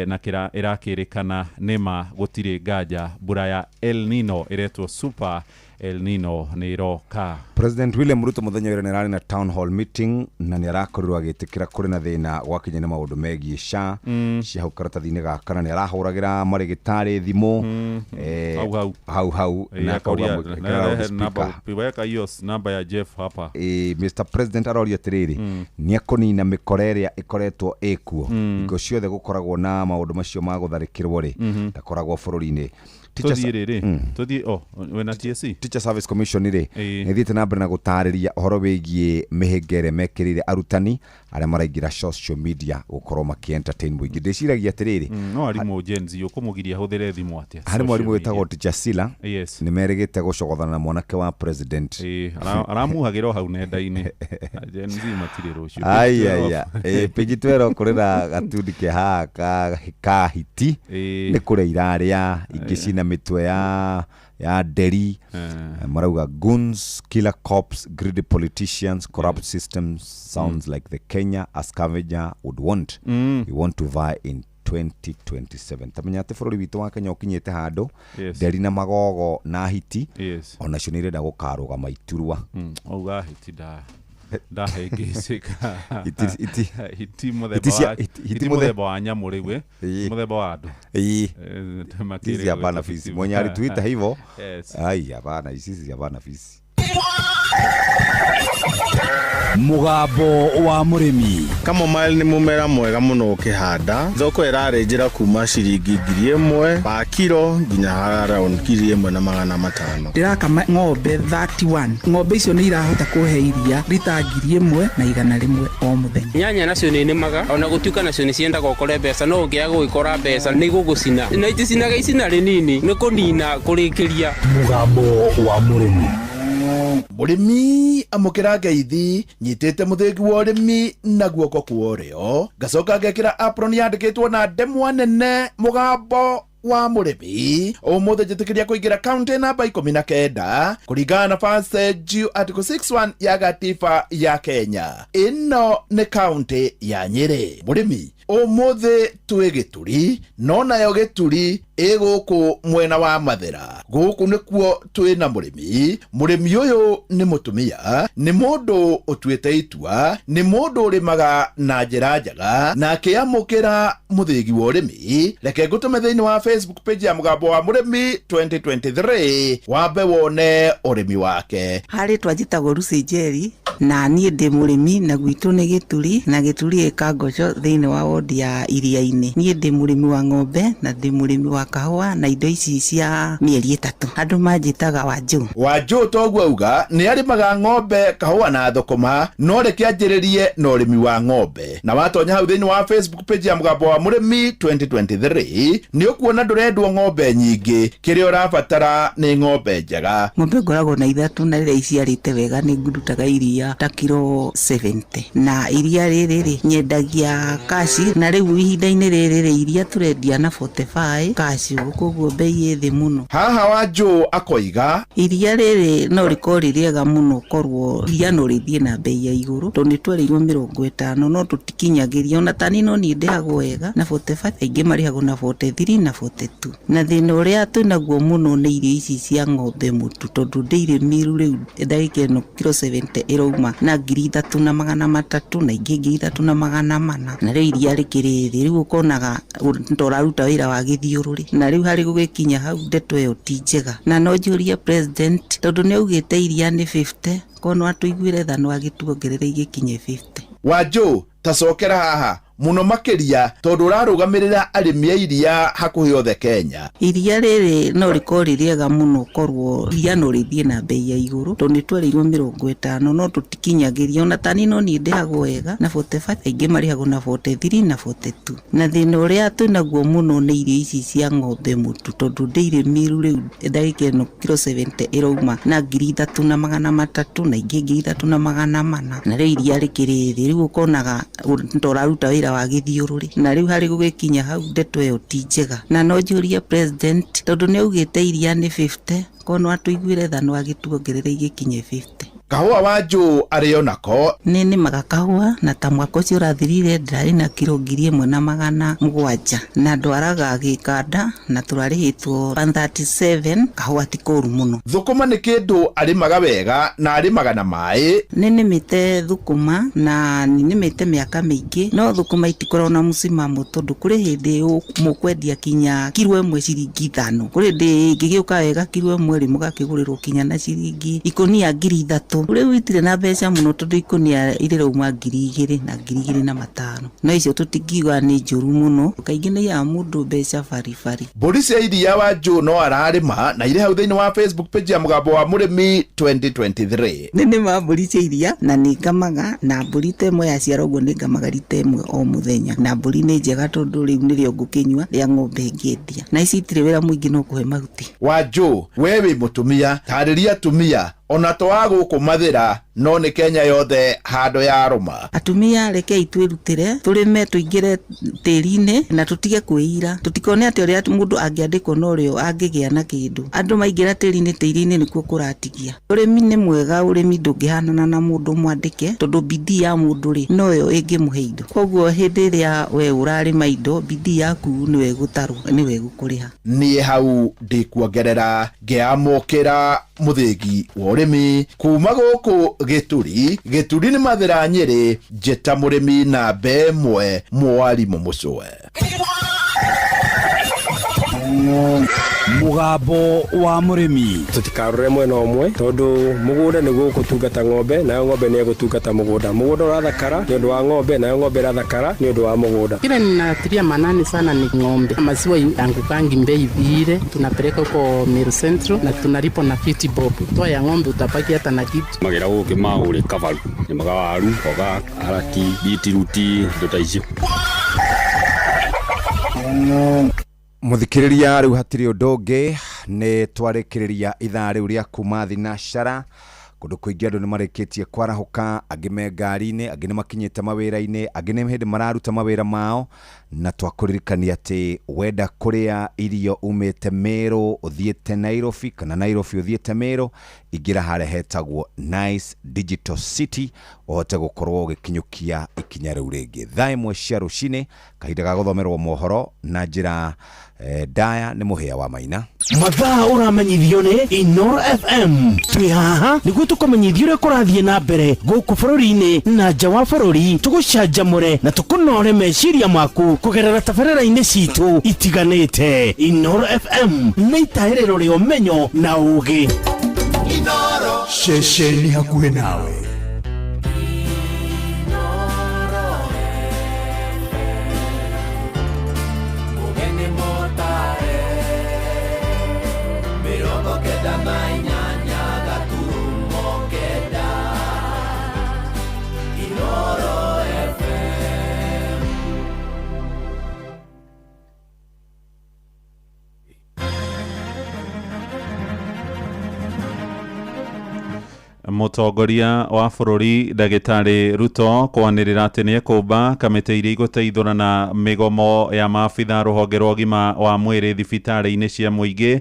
na kĩra ĩrakĩrĩkana nĩma gũtirĩ nganja mbura ya El Nino ĩretwo Super El Nino nĩ ĩroka.
President William Ruto mũthenya ũrĩa nĩararĩ na town hall meeting na nĩarakorirwo agĩtĩkĩra kũrĩ na thĩna gwakinya nĩ maũndũ megiĩ SHA cia hau karatathi-inĩ gaka, na nĩarahũragĩra marĩgĩtarĩ thimũ
Hau hau.
Hau hau na akauga
Akaũria,
ĩkĩra
na rehe
loudspeaker.
Namba, weka hiyo namba ya Jeff hapa.
Mr President aroria atĩrĩrĩ, nĩ ekũnina mĩkora ĩrĩa ĩkoretwo ĩkuo hingo ciothe gũkoragwo na maũndũ macio ma gũtharĩkĩrwo rĩ, ndakoragwo bũrũri-inĩ.
Tũthiĩ rĩrĩ, tũthiĩ, oh, wĩna TSC.
Teacher Service Commission rĩ, nĩ ĩthiĩte na mbere na gũtarĩria ũhoro wĩgiĩ mĩhĩnga ĩrĩa mekĩrĩire arutani arĩa maraingĩra social media gũkorwo makĩ-entertain mũingĩ. Ndĩciragia atĩrĩrĩ,
No arimũ Gen Z ũkũmũgiria ahũthĩre thimũ atĩa?
Harĩ mwarimũ
Social media.
wĩtagwo Teacher Sila, nĩ merĩgĩte gũcogothana na mwanake wa president.
Aramuhagĩra o hau nenda-inĩ. Gen Z matirĩ rũciũ.
Ai, ai, ai. Page 12 kũrĩ na gatundi ke haha ka hiti, nĩ kũrĩa irarĩa ingĩ cina mĩtwe ya nderi. Marauga goons, killer cops, greedy politicians, corrupt systems, sounds like the Kenya a scavenger would want. We want to vie in 2027. Tamenya atĩ bũrũri witũ wa Kenya ũkinyĩte handũ nderi na magogo na hiti onacio nĩ irenda gũkarũgama iturwa.
Auga hiti ndahĩngĩcĩka. Hiti
Hiti
mũthemba wa
hiti
hiti mũthemba wa nyamũ rĩu, mũthemba wa andũ.
Hizi hapana fisi. Mwenye alituita hivyo. Ai, hapana, hizi hapana fisi.
Mũgambo wa mũrĩmi.
Chamomile nĩ mũmera mwega mũno ũkĩhanda. Thoko ĩrarĩ njĩra kuma ciringi 1,000 pa kiro nginya around 1,500.
Ndĩrakama ng'ombe 31. Ng'ombe icio nĩ irahota kũhe iria rita 1,100 o mũthenya.
Nyanya nacio nĩ nĩmaga ona gũtuĩka nacio nĩ ciendaga ũkore mbeca, no ũngĩaga gũgĩkora mbeca nĩ igũgũcina, na iticinaga icina rĩnini, nĩ kũnina kũrĩkĩria.
Mũgambo wa mũrĩmi.
Mũrĩmi amũkĩra ngeithi nyitĩte mũthĩgi wa ũrĩmi na guoko kwa ũrĩo, ngacoka ngekĩra apron yandĩkĩtwo na ndemwa nene mũgambo wa mũrĩmi. Ũmũthĩ njĩtĩkĩria kũingĩra kaunti namba 19 kũringana na Passage Article 61 ya gatiba ya Kenya. Ĩno nĩ kaunti ya Nyĩrĩ. Mũrĩmi, ũmũthĩ twĩ Gĩturi, no nayo Gĩturi ĩ gũkũ mwena wa Mathĩra. Gũkũ nĩkuo twĩ na mũrĩmi. Mũrĩmi ũyũ nĩ mũtumia, nĩ mũndũ ũtuĩte itua, nĩ mũndũ ũrĩmaga na njĩra njega na akĩamũkĩra mũthĩgi wa ũrĩmi. Reke ngũtũme thĩinĩ wa Facebook page ya mũgambo wa mũrĩmi 2023 wambe wone ũrĩmi wake.
Harĩ twanjĩtagwo Lucy Njeri, na niĩ ndĩ mũrĩmi na gwitũ nĩ Gĩturi, na Gĩturi ĩ Kangoco thĩinĩ wa wodi ya Iriainĩ. Niĩ ndĩ mũrĩmi wa ng'ombe na ndĩ mũrĩmi wa kahũa na indo ici cia mĩeri 3. Andũ manjĩtaga Wanjũ.
Wanjũ toguo auga nĩ arĩmaga ng'ombe, kahũa na thũkũma, no reke anjĩrĩrie na ũrĩmi wa ng'ombe. Na watonya hau thĩinĩ wa Facebook page ya mũgambo wa mũrĩmi 2023 nĩ ũkuona ndũrendwo ng'ombe nyingĩ, kĩrĩa ũrabatara nĩ ng'ombe njega.
Ng'ombe ngoragwo na 3 na rĩrĩa iciarĩte wega nĩ ngurutaga iria ta kiro 70, na iria rĩrĩ rĩ nyendagia kaci, na rĩu ihinda-inĩ rĩrĩ rĩ iria tũrendia na 45 kaci, koguo bei ĩ thĩ mũno.
Haha Wanjũ akoiga
iria rĩrĩ no rĩkorwo rĩ rĩega mũno, korwo iria no rĩthiĩ na bei ya igũrũ, tondũ nĩ twerĩirwo 50 no tũtikinyagĩria, ona tani no niĩ ndĩhagwo wega na 45, aingĩ marĩhagwo na 43 na 42. Na thĩna ũrĩa twĩnaguo mũno nĩ irio ici cia ng'ombe mũtu, tondũ ndĩirĩ miru rĩu ndagĩka ĩno kiro 70 ĩrauma na 3,300 na ingĩ 3,400, na rĩu iria rĩkĩrĩ thĩ, rĩu ũkonaga toraruta wĩra wa gĩthiũrũrĩ, na rĩu harĩ gũgĩkinya hau ndeto ĩyo ti njega. Na no njũrie president, tondũ nĩ augĩte iria nĩ 50, kono atũiguĩre tha no agĩtuongerere igĩkinye 50.
Wanjũ tacokera haha Mũno makĩria tondũ ũrarũgamĩrĩra arĩmi a iria hakuhĩ othe Kenya.
Iria rĩrĩ no rĩkorwo rĩ rĩega mũno korwo iria no rĩthiĩ na bei ya igũrũ, tondũ nĩ twerĩirwo 50 no tũtikinyagĩria. Ona tani no niĩ ndĩhagwo wega na 45, aingĩ marĩhagwo na 43 na 42. Na thĩna ũrĩa twĩnaguo mũno nĩ irio ici cia ng'ombe mũtu, tondũ ndĩirĩ miru rĩu ndagĩka ĩno kiro 70 ĩrauma na 3,300 na ingĩ 3,400, na rĩu iria rĩkĩrĩ thĩ. Rĩu ũkonaga ta ũraruta wĩra wa gĩthiũrũrĩ, na rĩu harĩ gũgĩkinya hau ndeto ĩyo ti njega. Na no njũrie president, tondũ nĩ augĩte iria nĩ 50, korwo no atũiguĩre tha no agĩtuongerere igĩkinye 50.
Kahũa wa Njũũ arĩ onako.
Nĩ nĩmaga kahũa, na ta mwaka ũcio ũrathirire ndĩrarĩ na kiro 1,700, na ndwaraga gĩkanda na tũrarĩhĩtwo 137. Kahũa ti koru mũno.
Thũkũma nĩ kĩndũ arĩmaga wega na arĩmaga na maĩ.
Nĩ nĩmĩte thũkũma na nĩ nĩmĩte mĩaka mĩingĩ, no thũkũma itikoragwo na mũcimamo, tondũ kũrĩ hĩndĩ mũkwendia kinya kiro ĩmwe ciringi 5, kũrĩ hĩndĩ ĩngĩgĩũka wega kiro ĩmwe rĩ mũgakĩgũrĩrwo kinya na ciringi ikũnia 3,000. Rĩu itirĩ na mbeca mũno, tondũ ikũnia irĩrauma 2,000 na 2,500, no icio tũtingiuga nĩ njũru mũno, kaingĩ nĩ ya mũndũ mbeca baribari.
Mbũri cia iria wa Njũũ no ararĩma na irĩ hau thĩinĩ wa Facebook page ya Mũgambo wa Mũrĩmi 2023.
Nĩ nĩma mbũri cia iria na nĩ ngamaga, na mbũri ta ĩmwe yaciara ũguo nĩ ngamaga rita ĩmwe o mũthenya, na mbũri nĩ njega tondũ rĩu nĩrĩo ngũkĩnyua rĩa ng'ombe ngĩendia, na ici itirĩ wĩra mũingĩ no kũhe mahuti.
Wa Njũũ, we wĩ mũtumia, tarĩria atumia ona to wa gũkũ Mathĩra no nĩ Kenya yothe handũ ya rũma.
Atumia rekei twĩrutĩre, tũrĩme, tũingĩre tĩri-inĩ na tũtige kwĩira, tũtikone atĩ ũrĩa mũndũ angĩandĩkwo no ũrĩa angĩgĩa na kĩndũ. Andũ maingĩra tĩri-inĩ, tĩri-inĩ nĩkuo kũratigia. Ũrĩmi nĩ mwega, ũrĩmi ndũngĩhanana na mũndũ mwandĩke, tondũ bidii ya mũndũ rĩ noyo ĩngĩmũhe indo. Koguo hĩndĩ ĩrĩa we ũrarĩma indo, bidii yaku nĩwe ĩgũtarwo, nĩwe ĩgũkũrĩha.
Niĩ hau ndĩkuongerera ngĩamũkĩra mũthĩgi wa ũrĩmi kuma gũkũ Gĩturi. Gĩturi nĩ Mathĩra Nyĩrĩ, njĩta mũrĩmi namba 1 mwarimũ Mũcũe.
Mũgambo wa Mũrĩmi.
Tũtikarore mwena ũmwe, tondũ mũgũnda nĩguo ũgũtungata ng'ombe, nayo ng'ombe nĩ ĩgũtungata mũgũnda. Mũgũnda ũrathakara nĩ ũndũ wa ng'ombe, nayo ng'ombe ĩrathakara nĩ ũndũ wa mũgũnda.
Kile ninatilia manani sana ni ng'ombe. Maziwa yangukangi bei vile, tunapeleka huko Meru Central na tunalipo na 50 bob. Toa ya ng'ombe utabaki hata na kitu.
Magera gũkĩ maũrĩ kabaru, nĩmaga waru, mboga, karati, bitiruti, indo ta icio.
Mũthikĩrĩria, rĩu hatirĩ ũndũ ũngĩ, nĩ twarĩkĩrĩria ithaa rĩu rĩa kuma thinacara. Kũndũ kũingĩ andũ nĩ marĩkĩtie kwarahũka, angĩ me ngari-inĩ, angĩ nĩ makinyĩte mawĩra-inĩ, angĩ nĩ hĩndĩ mararuta mawĩra mao, na twakũririkania atĩ wenda kũrĩa irio umĩte Meru ũthiĩte Nairobi kana Nairobi ũthiĩte Meru, ingĩra harĩa hetagwo Nice Digital City ũhote gũkorwo ũgĩkinyũkia ikinya rĩu rĩngĩ. Thaa 1 cia rũcinĩ, kahinda ga gũthomerwo mohoro na njĩra ndaya nĩ Mũhĩa wa Maina.
Mathaa ũramenyithio nĩ Inoro FM. Twĩ haha nĩguo tũkũmenyithie ũrĩa kũrathiĩ na mbere gũkũ bũrũri-inĩ na nja wa bũrũri, tũgũcanjamũre na tũkũnore meciria maku kũgerera tabarĩra-inĩ citũ itiganĩte. Inoro FM nĩ itahĩrĩro rĩa ũmenyo na ũũgĩ.
Ceceni hakuhĩ nawe.
Mũtongoria wa bũrũri Ndagĩtarĩ Ruto kwanĩrĩra atĩ nĩekũmba kamĩtĩ iria igũteithũrana mĩgomo ya maabitha rũhonge rwa ũgima wa mwĩrĩ thibitarĩ-inĩ cia mũingĩ.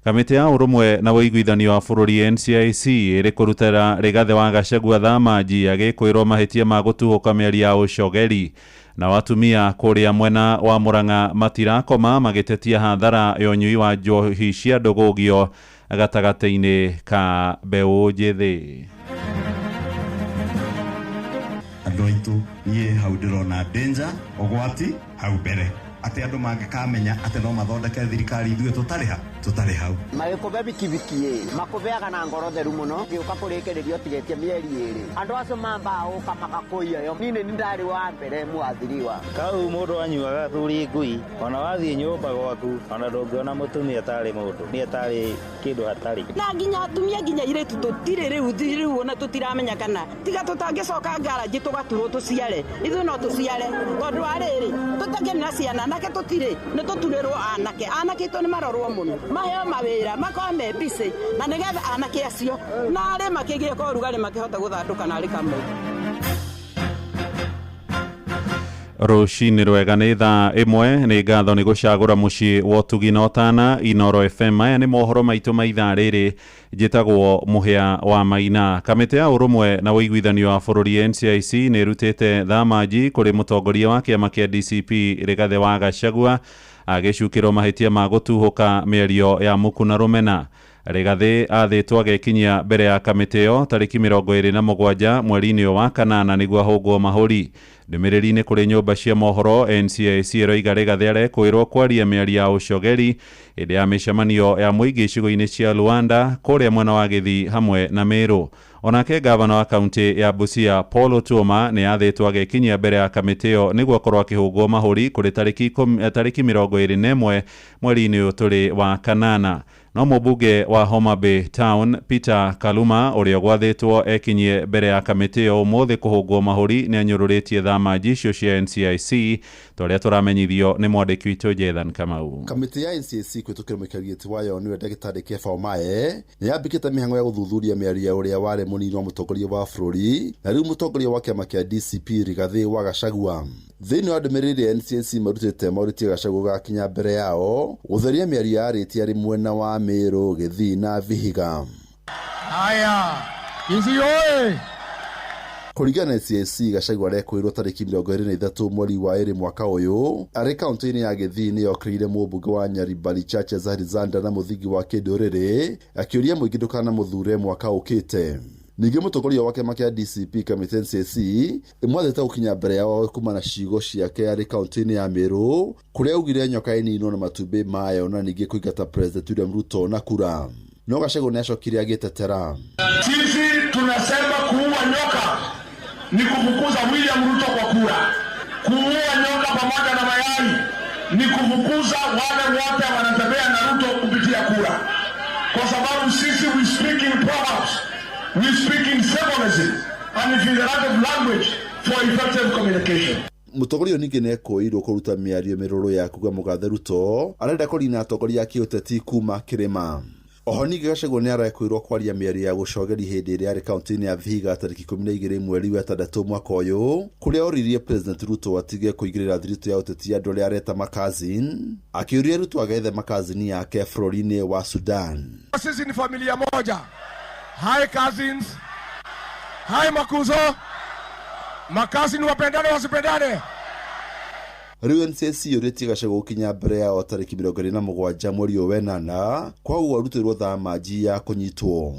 Kamĩtĩ ya ũrũmwe na ũiguithanio wa bũrũri NCIC ĩrĩ kũrutĩra Rigathĩ wa Gachagua thamaji agĩkwĩrwo mahĩtia ma gũtuhũka mĩario ya ũcogeri. Na atumia kũrĩa mwena wa Murang'a matirakoma magĩtetia hathara ya ũnyui wa njohi cia ndũgũgio gatagatĩ-inĩ ka mbeũ njĩthĩ.
Andũ aitũ niĩ hau ndĩrona danger, ũgwati hau mbere, atĩ andũ mangĩkamenya atĩ no mathondeke thirikari ithuĩ tũtarĩ ha, Tũtarĩ hau.
Magĩkũbe bikibiki ĩ makũbeaga na ngoro theru mũno gĩũka kũrĩkĩrĩria ũtigĩtie mĩeri ĩrĩ andũ acio mambaga gũka makakũiya yo niĩ nĩ ndarĩ wa mbere mwathiriwa.
Kau mũndũ anyuaga thuri ngui ona wathiĩ nyũmba gwaku ona ndũngĩona mũtumia tarĩ mũndũ nĩ tarĩ kĩndũ hatarĩ.
Na nginya atumia nginya irĩtu tũtirĩ rĩu rĩu ona tũtiramenya kana tiga tũtangĩcoka ngaranji tũgaturwo tũciare ithuĩ no tũciare tondũ wa rĩrĩ tũtakĩrĩ na ciana anake tũtirĩ nĩ tũturĩrwo anake anake itũ nĩ marorwo mũno maheo mawĩra makorwo me busy na nĩgetha anake acio na arĩ makĩgĩe kwa ũrugarĩ makĩhota gũthandũka na arĩ kamwe.
Rũcinĩ rwega nĩ thaa 1 nĩ ngatho nĩ gũcagũra mũciĩ wa ũtugi na ũtana Inoro FM. Aya nĩ mohoro maitũ ma ithaa rĩrĩ. Njĩtagwo Mũhĩa wa Maina. Kamĩtĩ ya ũrũmwe na ũiguithanio wa bũrũri NCIC nĩ ĩrutĩte thamaji kũrĩ mũtongoria wa kĩama kĩa DCP Rigathĩ wa Gachagua agĩcukĩrwo mahĩtia ma gũtuhũka mĩario ya muku na rũmena. Rigathĩ athĩtwo agekinyia mbere ya kamĩtĩ ĩyo tarĩki 27 mweri-inĩ wa kanana nĩguo ahũngwo mahũri. Ndũmĩrĩri-inĩ kũrĩ nyũmba cia mohoro NCIC ĩroiga Rigathĩ arekwĩrwo kwaria mĩario ya ũcogeri hĩndĩ ya mĩcemanio ya mũingĩ icigo-inĩ cia Luanda kũrĩa mwena wa Gĩthii hamwe na Meru. Onake gavana wa kaunti ya Busia Paul Otuoma nĩ athĩtwo agekinyia mbere ya kamĩtĩ ĩyo nĩguo akorwo akĩhũngwo mahũri kũrĩ tarĩki 21 mweri-inĩ ũyũ tũrĩ wa kanana. No mũmbunge wa Homa Bay Town Peter Kaluma ũrĩa ũgwathĩtwo ekinyie mbere ya kamĩtĩ ĩyo ũmũthĩ kũhũngwo mahũri nĩ anyũrũrĩtie thamaji icio cia NCIC ta ũrĩa tũramenyithio nĩ mwandĩki witũ Jethan Kamau.
Kamĩtĩ ya NCIC kũhĩtũkĩra mũikarĩri gĩtĩ wayo nĩwe ndagĩtarĩ Kepha Omae nĩ yambĩkĩte mĩhang'o ya gũthuthuria mĩario ya ũrĩa warĩ mũnini wa mũtongoria wa bũrũri na rĩu mũtongoria wa kĩama kĩa DCP Rigathĩ wa Gachagua. Thĩinĩ wa ndũmĩrĩri ĩrĩa NCIC marutĩte maũrĩtie Gachagua gakinya mbere yao gũtheria mĩario yarĩtie arĩ mwena wa Meru, Gĩthii na Vihiga.
Haya, Kisii oye!
Kũringana na NCIC Gachagua arekwĩrwo tarĩki 23 mweri wa 2 mwaka ũyũ arĩ kaunti-inĩ ya Gĩthii nĩyo okĩrĩire mũmbunge wa Nyaribari Chacha Alexander na mũthingi wa kĩndũrĩrĩ akĩũria mũingĩ ndũkanamũthure mwaka ũkĩte. Ningĩ mũtongoria wa kĩama kĩa DCP kamĩtĩ NCIC ĩmwathĩte gũkinya mbere yao kuma na ciugo ciake arĩ kaunti-inĩ ya Meru kũrĩa augire nyoka ĩninwo na matumbĩ mayo na ningĩ kũingata President William Ruto na kura. No Gachagua nĩ acokire agĩtetera.
Sisi tunasema kuua nyoka ni kufukuza William Ruto kwa kura. Kuua nyoka pamoja na mayai ni kufukuza wale wote wanatembea na Ruto kupitia kura, kwa sababu sisi we speak in proverbs, we speak in symbolism and figurative language for effective communication.
Mũtongoria ũyũ ningĩ nĩekũĩirwo kũruta mĩario mĩrũrũ ya kuga mũgathe Ruto arenda kũnina atongoria a kĩũteti kuma kĩrĩma. Oho ningĩ Gachagua nĩ arekwĩrwo kwaria mĩario ya gũcogeri hĩndĩ ĩrĩa arĩ kaunti-inĩ ya Vihiga tarĩki 12 mweri wa 6 mwaka ũyũ kũrĩa oririe President Ruto atige kũingĩrĩra thiritũ ya ũteti andũ arĩa areta makazin akĩũria Ruto agethe makazini yake bũrũri-inĩ wa Sudan.
Sisi ni familia moja. Hi cousins. Hi makuzo. Makazini wapendane wasipendane.
Rĩu NCIC yũrĩtie Gachagua gũkinya mbere yao tarĩki 27 mweri ũyũ wenana kwaguo arutĩrwo thamaji ya kũnyitwo.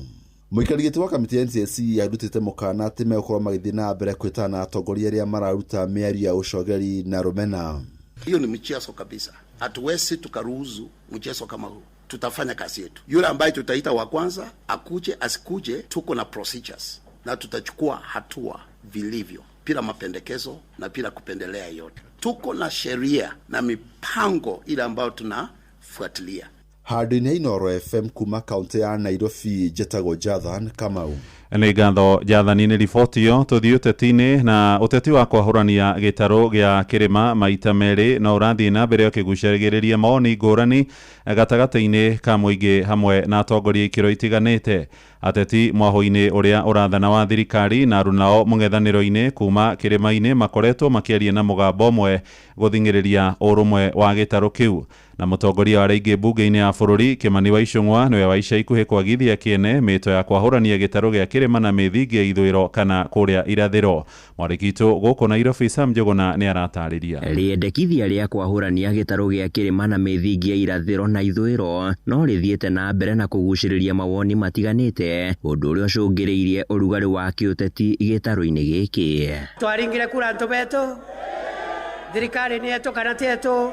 Mũikarĩri gĩtĩ wa kamĩtĩ ya NCIC arutĩte mũkana atĩ megũkorwo magĩthiĩ na mbere kwĩtana na atongoria arĩa mararuta mĩario ya ũcogeri na rũmena.
Hiyo ni mchezo kabisa, hatuwezi tukaruhusu mchezo kama huu. Tutafanya kazi yetu. Yule ambaye tutaita wa kwanza akuje asikuje, tuko na procedures na tutachukua hatua vilivyo, bila mapendekezo na bila kupendelea yote. Tuko na sheria na mipango ile ambayo tunafuatilia.
Handũ-inĩ ha Inoro FM kuma kaunti ya Nairobi njĩtagwo Jathan Kamau.
Nĩ ngatho Jathani nĩ riboti ĩyo. Tũthiĩ ũteti-inĩ na ũteti wa kwahũrania gĩtarũ gĩa kĩrĩma maita merĩ no ũrathiĩ na mbere ũkĩgucagĩrĩria mawoni ngũrani gatagatĩ-inĩ ka mũingĩ hamwe na atongoria ikĩro itiganĩte. Ateti mwahũ-inĩ ũrĩa ũrathana wa thirikari na arunao mũng'ethanĩro-inĩ kuma kĩrĩma-inĩ makoretwo makĩaria na mũgambo ũmwe gũthing'ĩrĩria ũrũmwe wa gĩtarũ kĩu. Na mũtongoria wa arĩa aingĩ mbunge-inĩ ya bũrũri Kimani wa Ichung'wa nĩwe wa ica ikuhĩ kwagithia kĩene mĩto ya kwahũrania gĩtarũ gĩa kĩrĩma na mĩthingi ya ithũĩro kana kũrĩa irathĩro. Mwandĩki witũ gũkũ Nairobi Sam Njũgũna nĩ aratarĩria.
Rĩendekithia rĩa kwahũrania gĩtarũ gĩa kĩrĩma na mĩthingi ya irathĩro na ithũĩro no rĩthiĩte na mbere na kũgucĩrĩria mawoni matiganĩte, ũndũ ũrĩa ũcũngĩrĩirie ũrugarĩ wa kĩũteti gĩtarũ-inĩ gĩkĩ.
Twaringire kura antũ betũ, thirikari nĩ yetu kana ti yetu,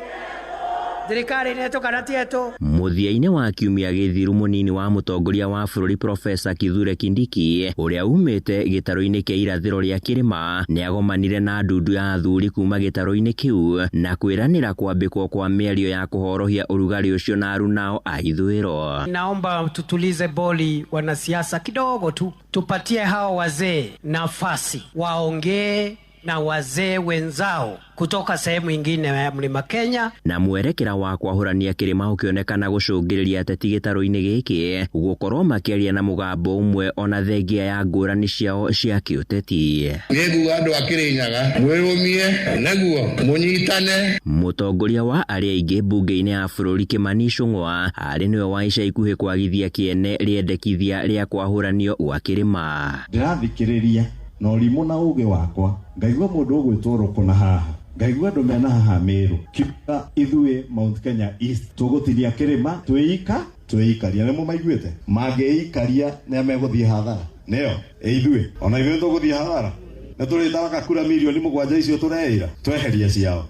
Thirikari nĩ yetu kana ti yetu?
Mũthia-inĩ wa kiumia gĩthiru mũnini wa mũtongoria wa bũrũri Profesa Kithure Kindiki ũrĩa umĩte gĩtarũ-inĩ kĩa irathĩro rĩa kĩrĩma nĩagomanire na ndundu ya athuri kuma gĩtarũ-inĩ kĩu na kwĩranĩra kwambĩkwo kwa mĩario ya kũhorohia ũrugarĩ ũcio na arunao a ithũĩro.
Naomba tutulize boli wanasiasa kidogo tu, tupatie hao wazee nafasi waongee na wazee wenzao kutoka sehemu ingine ya Mlima Kenya.
Na mwerekera wa kwahũrania kĩrĩma ũkĩonekana gũcũngĩrĩria ateti gĩtarũ-inĩ gĩkĩ gũkorwo makĩaria na mũgambo ũmwe ona thengia ya ngũrani ciao cia kĩũteti.
Nĩguo andũ a Kĩrĩnyaga mwĩrũmie nĩguo mũnyitane.
Mũtongoria wa arĩa aingĩ mbunge-inĩ ya bũrũri Kimani Ichung'wa arĩ nĩwe wa ica ikuhĩ kwagithia kĩene rĩendekithia rĩa kwahũranio gwa kĩrĩma.
Ndĩrathikĩrĩria na ũrimũ na ũgĩ wakwa ngaigua mũndũ ũgwĩtwo Rũkũ na haha ngaigua andũ mena haha Meru kiuga ithuĩ Mount Kenya East tũgũtinia kĩrĩma twĩika twĩikaria nĩmo maiguĩte mangĩikaria nĩa megũthiĩ hathara nĩyo ithuĩ ona ithuĩ tũgũthiĩ hathara na tũrĩtaraga kura mirioni 7 icio tũreĩra tweheria ciao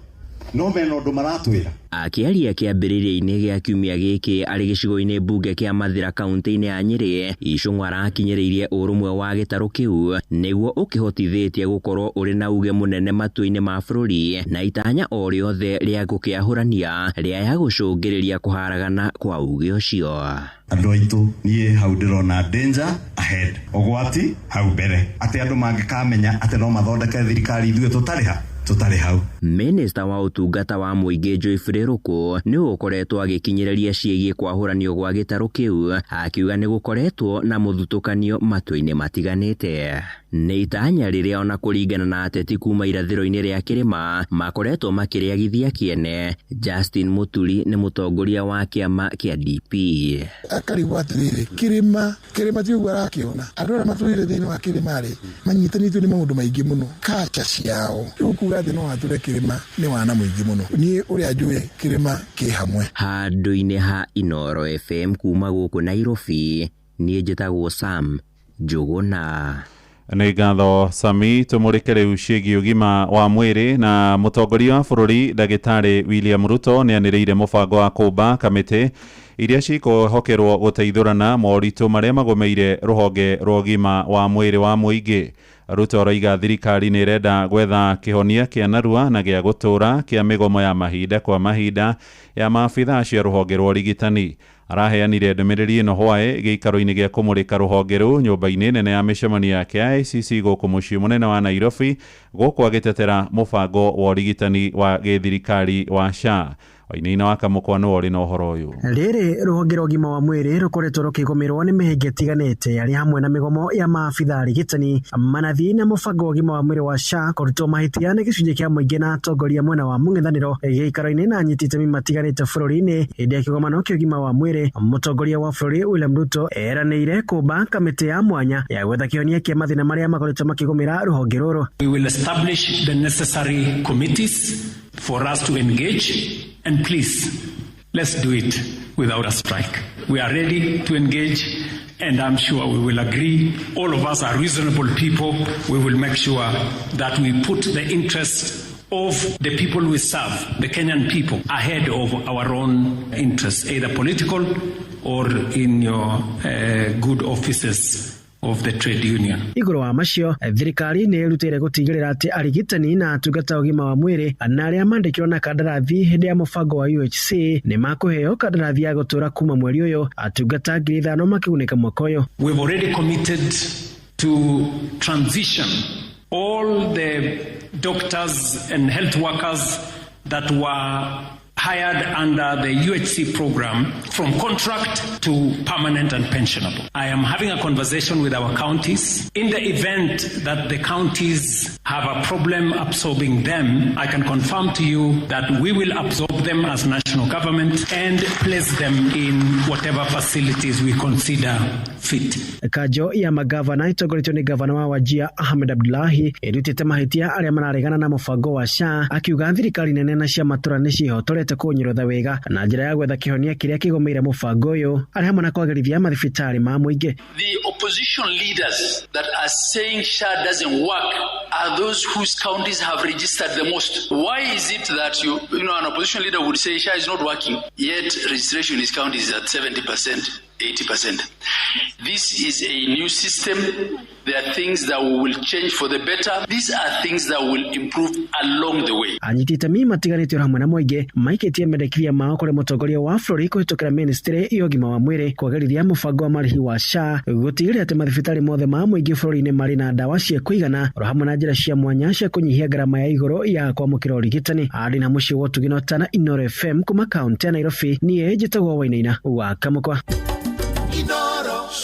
no mena ũndũ maratwĩra.
Akĩaria kĩambĩrĩria-inĩ gĩa kiumia gĩkĩ arĩ gĩcigo-inĩ mbunge kĩa Mathĩra kaunti-inĩ ya Nyĩrĩ, Ichung'wa arakinyĩrĩirie ũrũmwe wa gĩtarũ kĩu nĩguo ũkĩhotithĩtie gũkorwo ũrĩ na uge mũnene matua-inĩ ma bũrũri na itanya o rĩothe rĩa gũkĩahũrania rĩaya gũcũngĩrĩria kũharagana kwa uge ũcio.
Andũ aitũ niĩ hau ndĩrona danger ahead, ũgwati hau mbere, atĩ andũ mangĩkamenya atĩ no mathondeke thirikari ithuĩ tũtarĩ ha tũtarĩ hau.
Minista wa ũtungata wa mũingĩ Geoffrey Ruku nĩwe ũkoretwo agĩkinyĩrĩria ciĩgiĩ kwahũranio gwa gĩtarũ kĩu akiuga nĩ gũkoretwo na mũthutũkanio matua-inĩ matiganĩte. Nĩ itanya rĩrĩa ona kũringana na ateti kuma irathĩro-inĩ rĩa kĩrĩma makoretwo makĩrĩagithia kĩene. Justin Muturi nĩ mũtongoria wa kĩama kĩa DP.
Akarigwo atĩrĩrĩ, kĩrĩma kĩrĩma ti ũguo arakĩona andũ arĩa matũrĩre thĩinĩ wa kĩrĩma rĩ manyitanĩtio nĩ maũndũ maingĩ mũno kacha ciao rĩu kuga atĩ no watũre kĩrĩma nĩ wana mũingĩ mũno niĩ ũrĩa njũĩ kĩrĩma kĩ hamwe.
Handũ-inĩ ha Inooro FM kuma gũkũ Nairobi, niĩ njĩtagwo Sam Njũgũna.
Nĩ ngatho Sami. Tũmũrĩke rĩu ciĩgiĩ ũgima wa mwĩrĩ na mũtongoria wa bũrũri Ndagĩtarĩ William Ruto nĩanĩrĩire mũbango wa kũmba kamĩtĩ iria cikũhokerwo gũteithũrana moritũ marĩa magũmĩire rũhonge rwa ũgima wa mwĩrĩ wa mũingĩ. Ruto aroiga thirikari nĩ ĩrenda gwetha kĩhonia kĩa narua na gĩa gũtũũra kĩa mĩgomo ya mahinda kwa mahinda ya maabithaa cia rũhonge rwa ũrigitani. Araheanire ndũmĩrĩri ĩno hwaĩ gĩikaro-inĩ gĩa kũmũrĩka rũhonge rũu nyũmba-inĩ nene ya mĩcemanio ya KICC gũkũ mũciĩ mũnene wa Nairobi, gũkũ agĩtetera mũbango wa ũrigitani wa gĩthirikari wa SHA. Wainaina wa Kamũkwa nĩwe ũrĩ na ũhoro ũyũ.
Rĩrĩ rũhonge rwa ũgima wa mwĩrĩ rũkoretwo rũkĩgũmĩrwo nĩ mĩhĩnga ĩtiganĩte arĩ hamwe na mĩgomo ya maabithaa arigitani manathi na mũbango wa ũgima wa mwĩrĩ wa SHA kũrutwo mahĩtia nĩ gĩcunjĩ kĩa mũingĩ na atongoria mwena wa mũng'ethanĩro gĩikaro-inĩ na anyiti itemi matiganĩte bũrũri-inĩ. Hĩndĩ ya kĩgomano kĩa ũgima wa mwĩrĩ, mũtongoria wa bũrũri William Ruto eranĩire kũmba kamĩtĩ ya mwanya ya gwetha kĩhonia kĩa mathĩna marĩa makoretwo makĩgũmĩra rũhonge rũrũ.
We will establish the necessary committees for us to engage. And please, let's do it without a strike. We are ready to engage, and I'm sure we will agree. All of us are reasonable people. We will make sure that we put the interests of the people we serve, the Kenyan people, ahead of our own interests, either political or in your good offices of the trade union.
Igũrũ wa macio, thirikari nĩ ĩrutĩire gũtigĩrĩra atĩ arigitani na atungata a ũgima wa mwĩrĩ na arĩa mandĩkirwo na kandarathi hĩndĩ ya mũbango wa UHC nĩ makũheo kandarathi ya gũtũũra kuma mweri ũyũ, atungata 5,000 makĩgunĩka mwaka ũyũ.
We've already committed to transition all the doctors and health workers that were hired under the UHC program from contract to permanent and pensionable. I am having a conversation with our counties. In the event that the counties have a problem absorbing them, I can confirm to you that we will absorb them as national government and place them in whatever facilities we consider fit.
Kanjo ya magavana ĩtongoretio nĩ gavana wa Wajir Ahmed Abdullahi ĩrutĩte mahĩtia arĩa mararegana na mũbango wa SHA, akiuga thirikari nene na cia matũra nĩ ciĩhotorete kũũnyũrũtha wega na njĩra ya gwetha kĩhonia kĩrĩa kĩgũmĩire mũbango ũyũ, arĩ hamwe na kwagĩrithia mathibitarĩ ma mũingĩ.
The opposition leaders that are saying SHA doesn't work are those whose counties have registered the most. Why is it that an opposition leader would say SHA is not working, yet registration in his county is at 70%, 80%? This is a new system. There are things that we will change for the better. These are things that will improve along the way.
Anyiti itemi matiganĩte hamwe na mũingĩ maikĩtie mendekithia mao kũrĩ mũtongoria wa bũrũri kũhĩtũkĩra ministry ya ũgima wa mwĩrĩ kwagĩrithia mũbango wa marĩhi wa SHA, gũtigĩrĩra atĩ mathibitarĩ mothe ma mũingĩ bũrũri-inĩ marĩ na ndawa cia kũigana oro hamwe na njĩra cia mwanya cia kũnyihia ngarama ya igũrũ ya kwamũkĩra ũrigitani. Arĩ na mũciĩ wa ũtugi na ũtana Inooro FM kuma kaũntĩ ya Nairobi, niĩ njĩtagwo Wainaina wa Kamũkwa.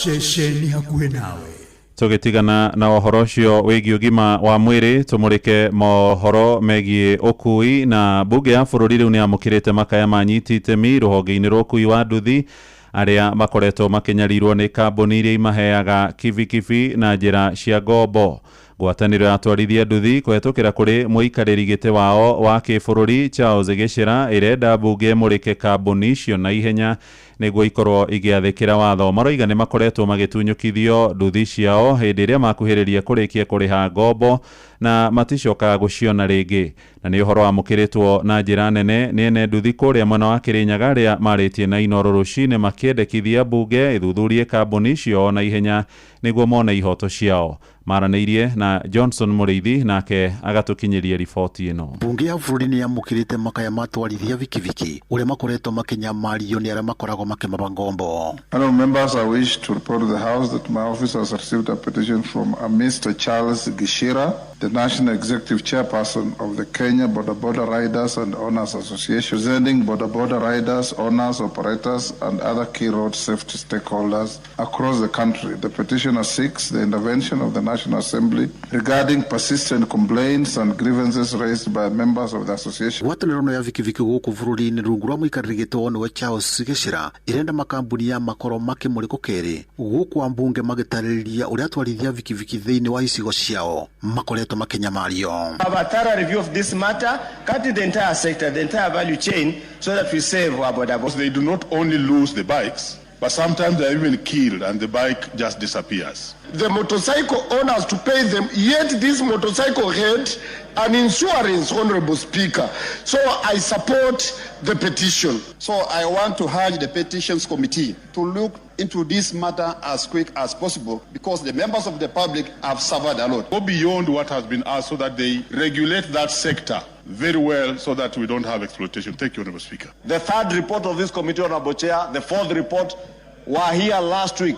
Ceceni hakuhĩ nawe.
Tũgĩtigana na ũhoro ũcio wĩgiĩ ũgima wa mwĩrĩ, tũmũrĩke mohoro megiĩ ũkui. Na mbunge ya bũrũri rĩu nĩ yamũkĩrĩte makaya ma nyiti itemi rũhonge-inĩ rwa ũkui wa nduthi arĩa makoretwo makĩnyarirwo nĩ kambuni iria imaheaga kibikibi na njĩra cia ngombo. Ngwatanĩro ya atwarithia nduthi kũhetũkĩra kũrĩ mũikarĩri gĩtĩ wao wa kĩbũrũri Charles Gĩchĩra ĩrenda mbunge ĩmũrĩke kambuni icio na ihenya nĩguo ikorwo igĩathĩkĩra watho. Maroiga nĩ makoretwo magĩtunyũkithio nduthi ciao hĩndĩ ĩrĩa makuhĩrĩria kũrĩkia kũrĩha ngombo na maticokaga gũciona rĩngĩ. Na nĩ ũhoro wamũkĩrĩtwo na njĩra nene nĩ ene nduthi kũrĩa mwena wa Kĩrĩnyaga arĩa marĩtie na Inooro rũcinĩ makĩendekithia mbunge ĩthuthurie kambuni icio na ihenya nĩguo mone ihoto ciao. Maranĩirie na Johnson Mũrĩithi nake agatũkinyĩria riboti ĩno.
Mbunge ya bũrũri nĩ yamũkĩrĩte makaya ma atwarithia bikibiki ũrĩa makoretwo makĩnyamario nĩ arĩa makoragwo makĩmaba ngombo.
Honourable members, I wish to report to the House that my office has received a petition from a Mr. Charles Gishira, the National Executive Chairperson of the Kenya Boda Boda Riders and Owners Association, presenting Boda Boda riders, owners, operators, and other key road safety stakeholders across the country. The petitioner seeks the intervention of the National Assembly regarding persistent complaints and grievances raised by members of the association.
Ngwatanĩro ĩno ya bikibiki gũkũ bũrũri-inĩ rungu rwa mũikarĩri gĩtĩ nĩwe Charles Gĩchĩra ĩrenda makambuni ya makorwo makĩmũrĩkwo kerĩ gũkũ ambunge magĩtarĩria ũrĩa atwarithia bikibiki thĩinĩ wa icigo ciao makoretwo makĩnyamario.
Have a thorough review of this matter, cut the entire sector, the entire value chain, so that we save our boda boda.
They do not only lose the bikes, but sometimes they are even killed and the bike just disappears.
The motorcycle owners to pay them, yet this motorcycle had an insurance, Honorable Speaker. So I support the petition.
So I want to urge the petitions committee to look into this matter as quick as possible, because the members of the public have suffered a lot.
Go beyond what has been asked so that they regulate that sector very well so that we don't have exploitation. Thank you, Honorable Speaker.
The third report of this committee, Honorable Chair, the fourth report, were here last week.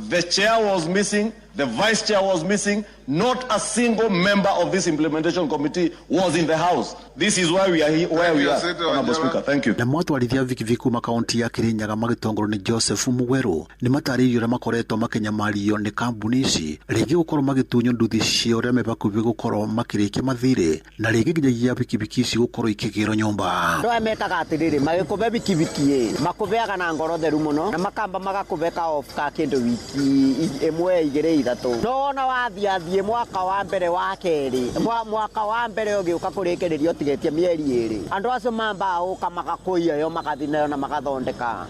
The chair was missing, the vice chair was missing, not a single member of this implementation committee was in the house. This is why we are here, where we are, Honorable Speaker. Thank you.
Na mwatwarithia bikibiki kuma kaunti ya Kirinyaga magĩtongorio nĩ Joseph Mugweru nĩ matarĩirio ũrĩa makoretwo makĩnyamario nĩ kambuni ici rĩngĩ gũkorwo magĩtunywo nduthi ciao ũrĩa me bakuhĩ gũkorwo makĩrĩkia mathirĩ na rĩngĩ nginyagia bikibiki ici gũkorwo ikĩgĩrwo nyũmba.
Andũ aya mekaga atĩrĩrĩ, magĩkũbe bikibiki ĩ makũbeaga na ngoro theru mũno na makamba magakũbe ka off ka kĩndũ wiki ĩmwe igĩrĩ ithatũ, no wona wathiathiĩ mwaka wa mbere wa kerĩ, mwaka wa mbere ũgĩũka kũrĩkĩrĩria ũtigĩtie mĩeri ĩrĩ, andũ acio mambaga gũka magakũiya yo magathiĩ nayo na magathondeka,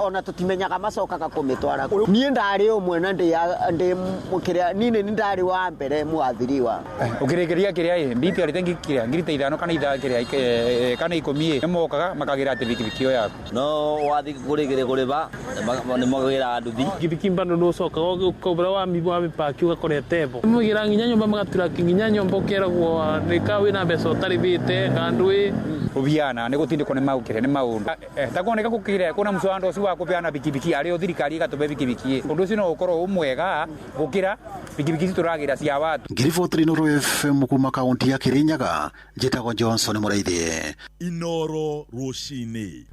ona tũtimenyaga macokaga kũmĩtwara. Niĩ ndarĩ ũmwe na ndĩ kĩrĩa niĩ nĩ ndarĩ wa mbere mwathiriwa.
Ũkĩrĩkĩria kĩrĩa ĩ nditiarĩte ngikĩrĩa ngiri ta ithano kana ithaa kĩrĩa kana ikũmi ĩ nĩmokaga makagĩra atĩ bikibiki ĩyo yaku
no wathiĩ kũrĩkĩrĩa kũrĩba nĩmakagĩra nduthi
bikibiki bado nĩũcokaga ũkaura wa mĩpaki ũgakora ĩtebo mũgĩra nginya nyũmba magatura nginya nyũmba ũkeragwo nĩka wĩna mbeca ũtarĩbĩte kandu ĩ
ũbiana nĩ gũtindĩkwo nĩ maũkĩrĩa nĩ maũndũ takoneka gũkĩrĩa kwĩna mũcwando ũcio wa kũbeana bikibiki arĩ o thirikari ĩgatũbe bikibiki ĩ ũndũ ũcio no ũkorwo ũmwega gũkĩra bikibiki ici tũragĩra cia watu.
Ngiribotri Inooro FM kuma kaunti ya Kirinyaga njĩtagwo Johnson Mũraithi.
Inooro rũcinĩ.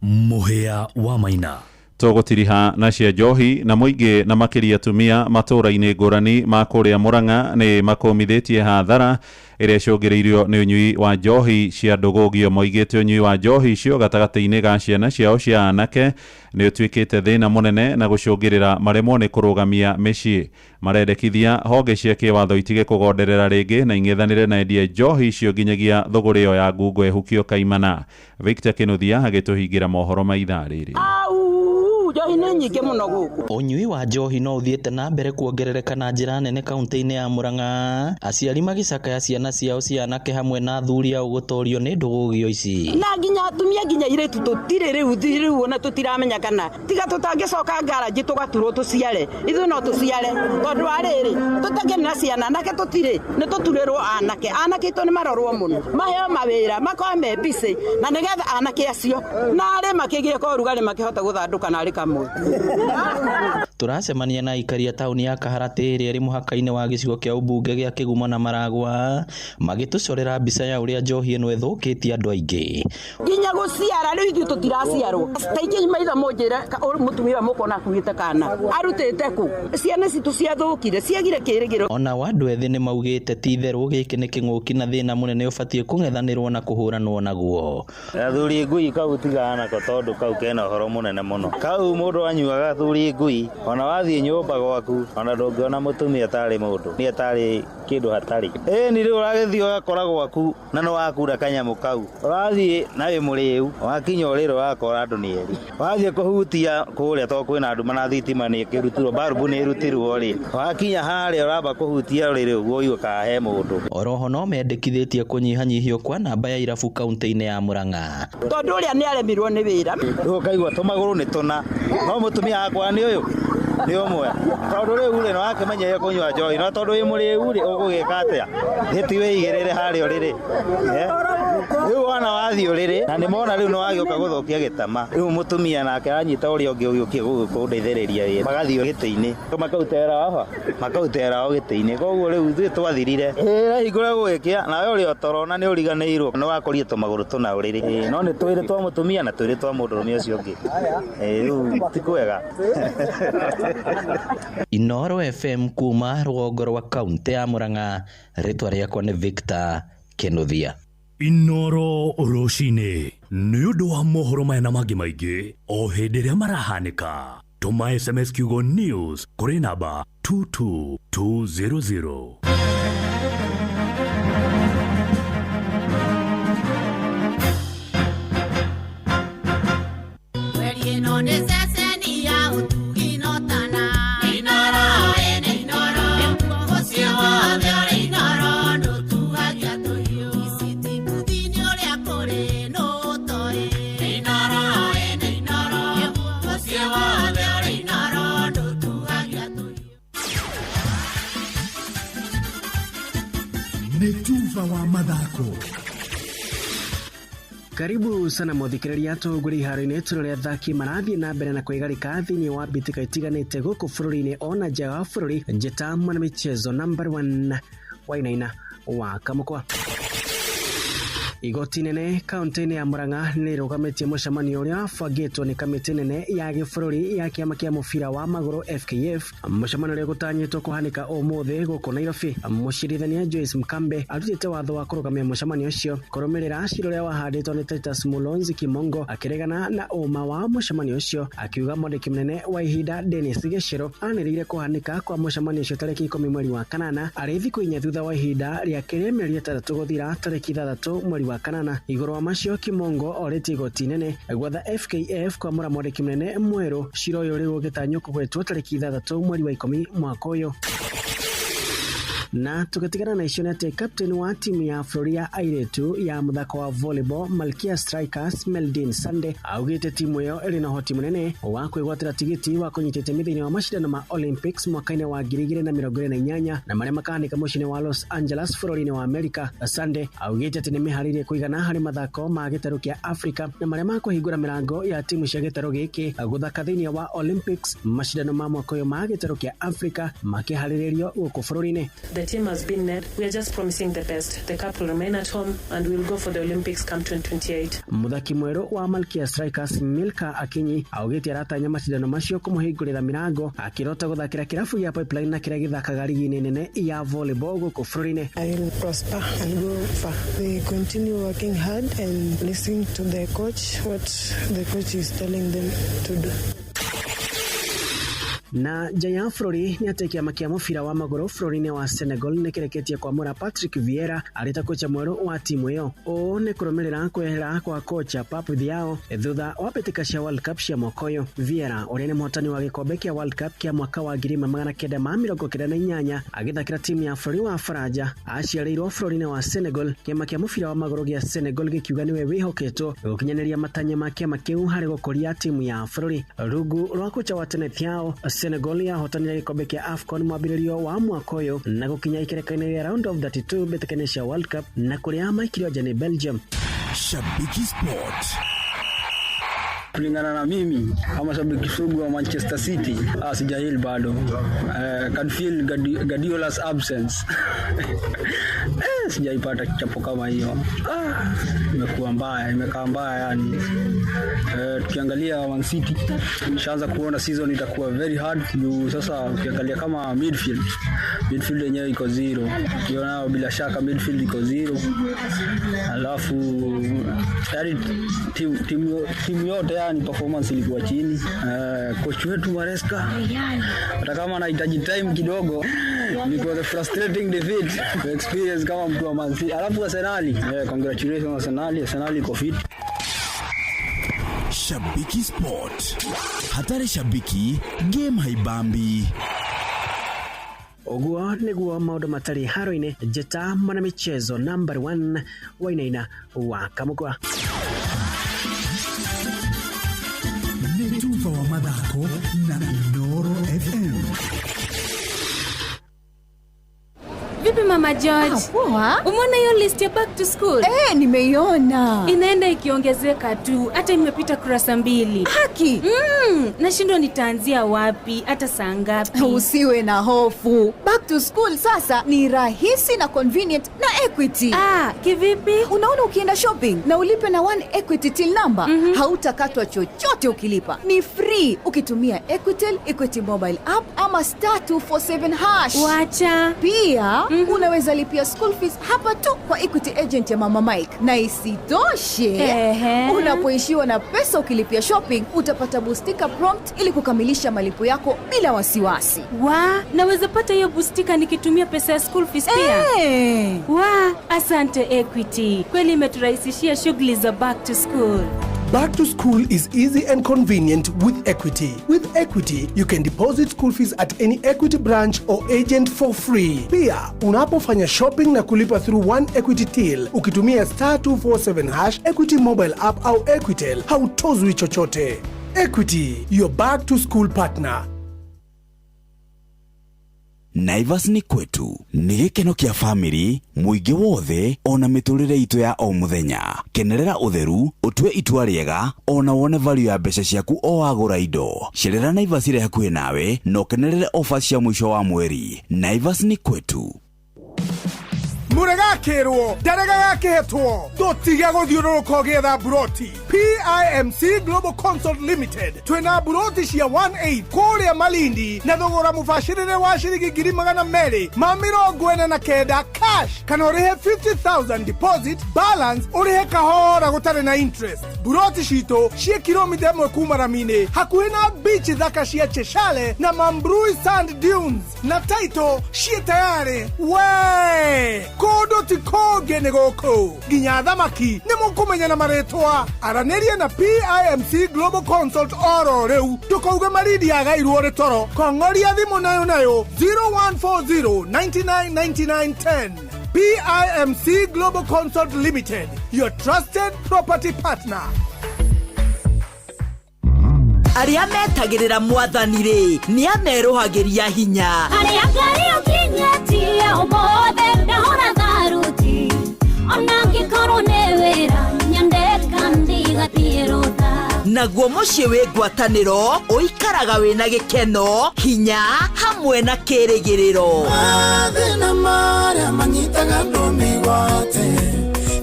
Mũhĩa wa Maina.
Tũgũtiriha na cia njohi na mũingĩ na makĩria atumia matũũra-inĩ ngũrani ma kũrĩa Murang'a nĩ makũmithĩtie hathara ĩrĩa ĩcũngĩrĩirio nĩ ũnyui wa njohi cia ndũgũgio. Moigĩte ũnyui wa njohi icio gatagatĩ-inĩ ga ciana ciao cia anake nĩ ũtuĩkĩte thĩna mũnene na gũcũngĩrĩra maremwo nĩ kũrũgamia mĩciĩ. Marendekithia honge cia kĩwatho itige kũgonderera rĩngĩ na ing'ethanĩre na endia njohi icio nginyagia thũgũrĩ ĩyo ya ngungo ĩhukio kaimana. Victor Kinuthia agĩtũhingĩra mohoro ma ithaa rĩrĩ.
Njohi nĩ nyingĩ mũno gũkũ.
Ũnyui wa njohi no ũthiĩte na mbere kuongerereka na njĩra nene kaunti-inĩ ya Murang'a, aciari magĩcakaya ciana ciao cia anake hamwe na athuri ao gũtorio nĩ ndũgũgio ici.
Na nginya atumia nginya airĩtu tũtirĩ rĩu rĩu ona tũtiramenya kana tiga tũtangĩcoka ngaranji tũgaturwo tũciare, ithuĩ no tũciare tondũ wa rĩrĩ tũtakĩrĩ na ciana anake tũtirĩ, nĩ tũturĩrwo anake, anake aitũ nĩ marorwo mũno, maheo mawĩra makorwo me busy na nĩgetha anake acio narĩ makĩgĩe ka ũrugarĩ makĩhote gũthandũka narĩ kamwe.
Tũracemania na aikari a taũni ya Kaharatĩ ĩrĩa ĩrĩ mũhaka-inĩ wa gĩcigo kĩa ũmbunge gĩa Kĩgumo na Maragwa magĩtũcorera mbica ya ũrĩa njohi ĩno ĩthũkĩtie andũ aingĩ.
Nginya gũciara rĩu ithuĩ tũtiraciarwo, taingĩ maitho mũnjĩre mũtumia mũkona akuĩte kana arutĩte kũ, ciana citũ ciathũkire ciagire kĩrĩgĩro.
Ona wa andũ ethĩ nĩ maugĩte ti itherũ gĩkĩ nĩ kĩng'ũki na thĩna mũnene ũbatiĩ kũng'ethanĩrwo na kũhũranwo naguo.
Athuri ngui kau tigana nako tondũ kau kena ũhoro mũnene mũno. Kau mũndũ anyuaga athuri ngui ona wathiĩ nyũmba gwaku ona ndũngĩona mũtumia tarĩ mũndũ nĩ atarĩ kĩndũ hatarĩ. Ĩni rĩu ũragĩthiĩ ũgakora gwaku na nĩ wakura kanyamũ kau ũrathiĩ na wĩ mũrĩu wakinya ũrĩrĩ ũgakora andũ nĩ erĩ, wathiĩ kũhutia kũrĩa tondũ kwĩna andũ mana thitima nĩ ĩkĩrutirwo barubu nĩ ĩrutirwo rĩ, wakinya harĩa ũramba kũhutia ũrĩrĩ ũguo ũigue kana he mũndũ.
Oroho no mendekithĩtie kũnyihanyihio kwa namba ya irabu kaunti-inĩ ya Murang'a
tondũ ũrĩa nĩ aremirwo nĩ wĩra.
Rĩu ũkaigua tũmagũrũ nĩ tũna no mũtumia wakwa nĩ ũyũ nĩ ũmwe tondũ rĩu rĩ nĩ wakĩmenyeria kũnyua njohi no tondũ wĩ mũrĩu rĩ ũgũgĩka atĩa gĩti wĩigĩrĩre harĩa ũrĩrĩ rĩu wona wathiĩ ũrĩrĩ na nĩ mona rĩu nĩ wagĩũka gũthũkia gĩtama rĩu mũtumia nake anyita ũrĩa ũngĩ ũgĩũkie kũndeithĩrĩria wĩra magathiĩ gĩtĩ-inĩ makautera baba makautera o gĩtĩ-inĩ koguo rĩu ithuĩ twathirire ĩra hingũra gũgĩkĩa nawe ũrĩ o toro na nĩ ũriganĩirwo nĩ wakorie tũmagũrũ tũna ũrĩrĩ no nĩ twĩrĩ twa mũtumia na twĩrĩ twa mũndũrũme ũcio ũngĩ rĩu ti kwega.
Inoro FM kuma rũgongo rwa kaunti ya Murang'a, rĩtwa rĩakwa nĩ Victor Kinuthia.
Inoro rũcinĩ nĩ ũndũ wa mohoro maya na mangĩ maingĩ o hĩndĩ ĩrĩa marahanĩka. Tũma SMS kiugo news kũrĩ namba 22200.
Wa mathako.
Karibu sana muthikiriria tũgũrĩ iharo-inĩ tũrore athaki marathiĩ na mbere na kwĩgarĩka thĩinĩ wa mbĩtĩka itiganĩte gũkũ bũrũri-inĩ ona nja wa bũrũri. Njĩta mwana michezo number 1 Wainaina wa Kamũkwa. Igoti nene kaunti-inĩ ya Murang'a nĩ rũgamĩtie mũcemanio ũrĩa wabangĩtwo nĩ kamĩtĩ nene ya gĩbũrũri ya kĩama kĩa mũbira wa magũrũ FKF, mũcemanio ũrĩa gũtanyĩtwo kũhanĩka ũmũthĩ gũkũ Nairobi. Mũcirithania Joyce Mkambe arutĩte watho wa kũrũgamia mũcemanio ũcio kũrũmĩrĩra cira ũrĩa wahandĩtwo nĩ Titus Mulonzi Kimongo akĩregana na ũma wa mũcemanio ũcio, akiuga mwandĩki mũnene wa ihinda Dennis Gĩchero anĩrĩire kũhanĩka kwa mũcemanio ũcio tarĩki 10 mweri wa kanana, arĩ thikũ 4 thutha wa ihinda rĩake rĩa mĩeri 6 gũthira tarĩki 6 mweri wa kanana. Igũrũ wa macio Kimongo orĩtie igoti nene gwatha FKF kwamũra mwandĩki mũnene mwerũ. Cira ũyũ rĩu ũgĩtanywo kũgwetwo tarĩki 6 mweri wa 10 mwaka ũyũ. Na tugatigana na icio nĩ atĩ captain wa timu ya bũrũri ya airĩtu ya mũthako wa volleyball Malkia Strikers Meldin Sande augĩte timu ĩyo ĩrĩ na ũhoti mũnene wa kwĩgwatĩra tigiti wa kũnyita itemi thĩinĩ wa mashindano ma Olympics mwaka-inĩ wa 2028 na marĩa makahanĩka mũciĩ-inĩ wa Los Angeles bũrũri-inĩ wa Amerika. Sande augĩte atĩ nĩmeharĩirie kũigana harĩ mathako ma gĩtarũ kĩa Afrika na marĩa makũhingũra mĩrango ya timu cia gĩtarũ gĩkĩ gũthaka thĩinĩ wa Olympics. Mashindano ma mwaka ũyũ ma gĩtarũ kĩa Afrika makĩharĩrĩrio gũkũ bũrũri-inĩ.
The
The team has been led. We are just promising the best. The cup will remain at home and we'll go for the Olympics come 2028.
Muthaki mwerũ wa Malkia Strikers Milka Akinyi augĩte aratanya macindano macio kũmũhingũrĩra mĩrango akĩrota gũthakĩra kĩrabu gĩa Pipeline na kĩrĩa gĩthakaga rigi-inĩ nene ya volleyball gũkũ bũrũri-inĩ.
I will prosper and go far. They continue working hard and listening to the coach, what the coach is telling them to do.
Na nja ya bũrũri nĩ atĩ kĩama kĩa mũbira wa magũrũ bũrũri-inĩ wa Senegal nĩ kĩrĩkĩtie kwamũra Patrick Vieira arĩ ta kocha mwerũ wa timu ĩyo. Ũũ nĩ kũrũmĩrĩra kwehera kwa kocha Pap Thiaw thutha wa mbĩtĩka cia World Cup cia mwaka ũyũ. Vieira ũrĩa nĩ mũhotani wa gĩkombe kĩa World Cup kĩa mwaka wa 1998 agĩthakĩra timu ya bũrũri wa Faranja aciarĩirwo bũrũri-inĩ wa Senegal. Kĩama kĩa mũbira wa magũrũ gĩa Senegal gĩkiuga nĩwe wĩhoketwo gũkinyanĩria matanya ma kĩama kĩu harĩ gũkũria timu ya bũrũri. Rungu rwa kocha wa tene Thiaw, Senegal yahotanire gĩkombe kĩa AFCON mwambĩrĩrio wa mwaka ũyũ na gũkinya ikereka-inĩ rĩa round of 32 mbĩtĩka-inĩ cia World Cup na kũrĩa maikirio nja nĩ Belgium.
Shabiki Sport.
Kulingana na mimi kama shabiki sugu wa Manchester City, sijahil bado. Can feel Guardiola's absence. Sijaipata kichapo kama hiyo. Imekuwa mbaya, imekaa mbaya yani. Tukiangalia Man City, nishaanza kuona season itakuwa very hard juu sasa ukiangalia kama midfield yenyewe iko zero. Ukiona bila shaka midfield iko zero. Alafu yani timu yote yani performance ilikuwa chini. Coach wetu Maresca hata kama anahitaji time kidogo, ilikuwa the frustrating defeat experience kama mtu wa Man City. Alafu Arsenal, congratulations Arsenal, Arsenal iko fit.
Shabiki Sport. Hatari shabiki, game haibambi.
Ũguo nĩguo maũndũ matarĩ haro-inĩ. Njĩta mwana michezo number 1 Wainaina wa Kamũkwa.
Nĩ tuba wa mathako na Inooro FM.
Vipi Mama George?
Poa.
Umeona hiyo list ya back to school?
Nimeiona.
Inaenda ikiongezeka tu, hata imepita kurasa 2.
Haki.
Nashindwa nitaanzia wapi, hata saa ngapi?
Usiwe na hofu. Back to school sasa ni rahisi na convenient na Equity.
Kivipi?
Unaona ukienda shopping na ulipe na One Equity till number, hautakatwa chochote ukilipa. Ni free ukitumia Equitel, Equity mobile app ama *247#.
Wacha.
Pia unaweza lipia school fees hapa tu kwa Equity agent ya Mama Mike. Na isitoshe, unapoishiwa na pesa ukilipia shopping, utapata bustika prompt ili kukamilisha malipo yako bila wasiwasi.
Naweza pata hiyo bustika nikitumia pesa ya school fees pia? Asante Equity. Kweli imeturahisishia shughuli za back to school.
Back to school is easy and convenient with Equity. With Equity, you can deposit school fees at any Equity branch or agent for free. Pia, unapofanya shopping na kulipa through One Equity Till, ukitumia *247# Equity mobile app au Equitel, hautozwi chochote. Equity, your back to school partner.
Naivas nĩ kwetu nĩ gĩkeno kĩa family mũingĩ wothe ona mĩtũrĩre itũ ya o mũthenya. Kenerera ũtheru, ũtue itua rĩega ona wone value ya mbeca ciaku o wagũra indo. Cerera Naivas ĩrĩ hakuhĩ nawe na ũkenerere ofa cia mũico wa mweri. Naivas nĩ kwetu.
Mũregakĩrwo ndarega gakĩhetwo ndũtige gũthiũrũrũka ũgĩetha buroti. PIMC Global Consult Limited twĩna buroti cia 18 kũrĩa Malindi na thogora mũbacĩrĩre wa ciringi 249,000 cash kana ũrĩhe 50,000 deposit balance ũrĩhe kahora gũtarĩ na interest. Buroti citũ ciĩ kilomita 1 kuma rami-inĩ hakuhĩ na beach thaka cia Cheshale na Mambrui Sand Dunes na title ciĩ tayarĩ. We kũndũ ti kũngĩ nĩ gũkũ nginya thamaki nĩ mũkũmenya na marĩtwa. Aranĩria na PIMC Global Consult oro rĩu ndũkauge Malindi yagairwo rĩ toro. Kong'oria thimũ nayo nayo 0140 99 99 10. PIMC Global Consult Limited, your trusted property partner.
Arĩa metagĩrĩra mwathani rĩ nĩ amerũhagĩria hinya.
Arĩa Ngai ũkinyĩtie ũmũthĩ ndahũra tharuti, ona angĩkorwo nĩ wĩra nyendeka ndigathiĩ rũtha.
Naguo mũciĩ wĩ ngwatanĩro ũikaraga wĩna gĩkeno, hinya hamwe na kĩrĩgĩrĩro.
Mathĩna marĩa manyitaga andũ mĩgwate,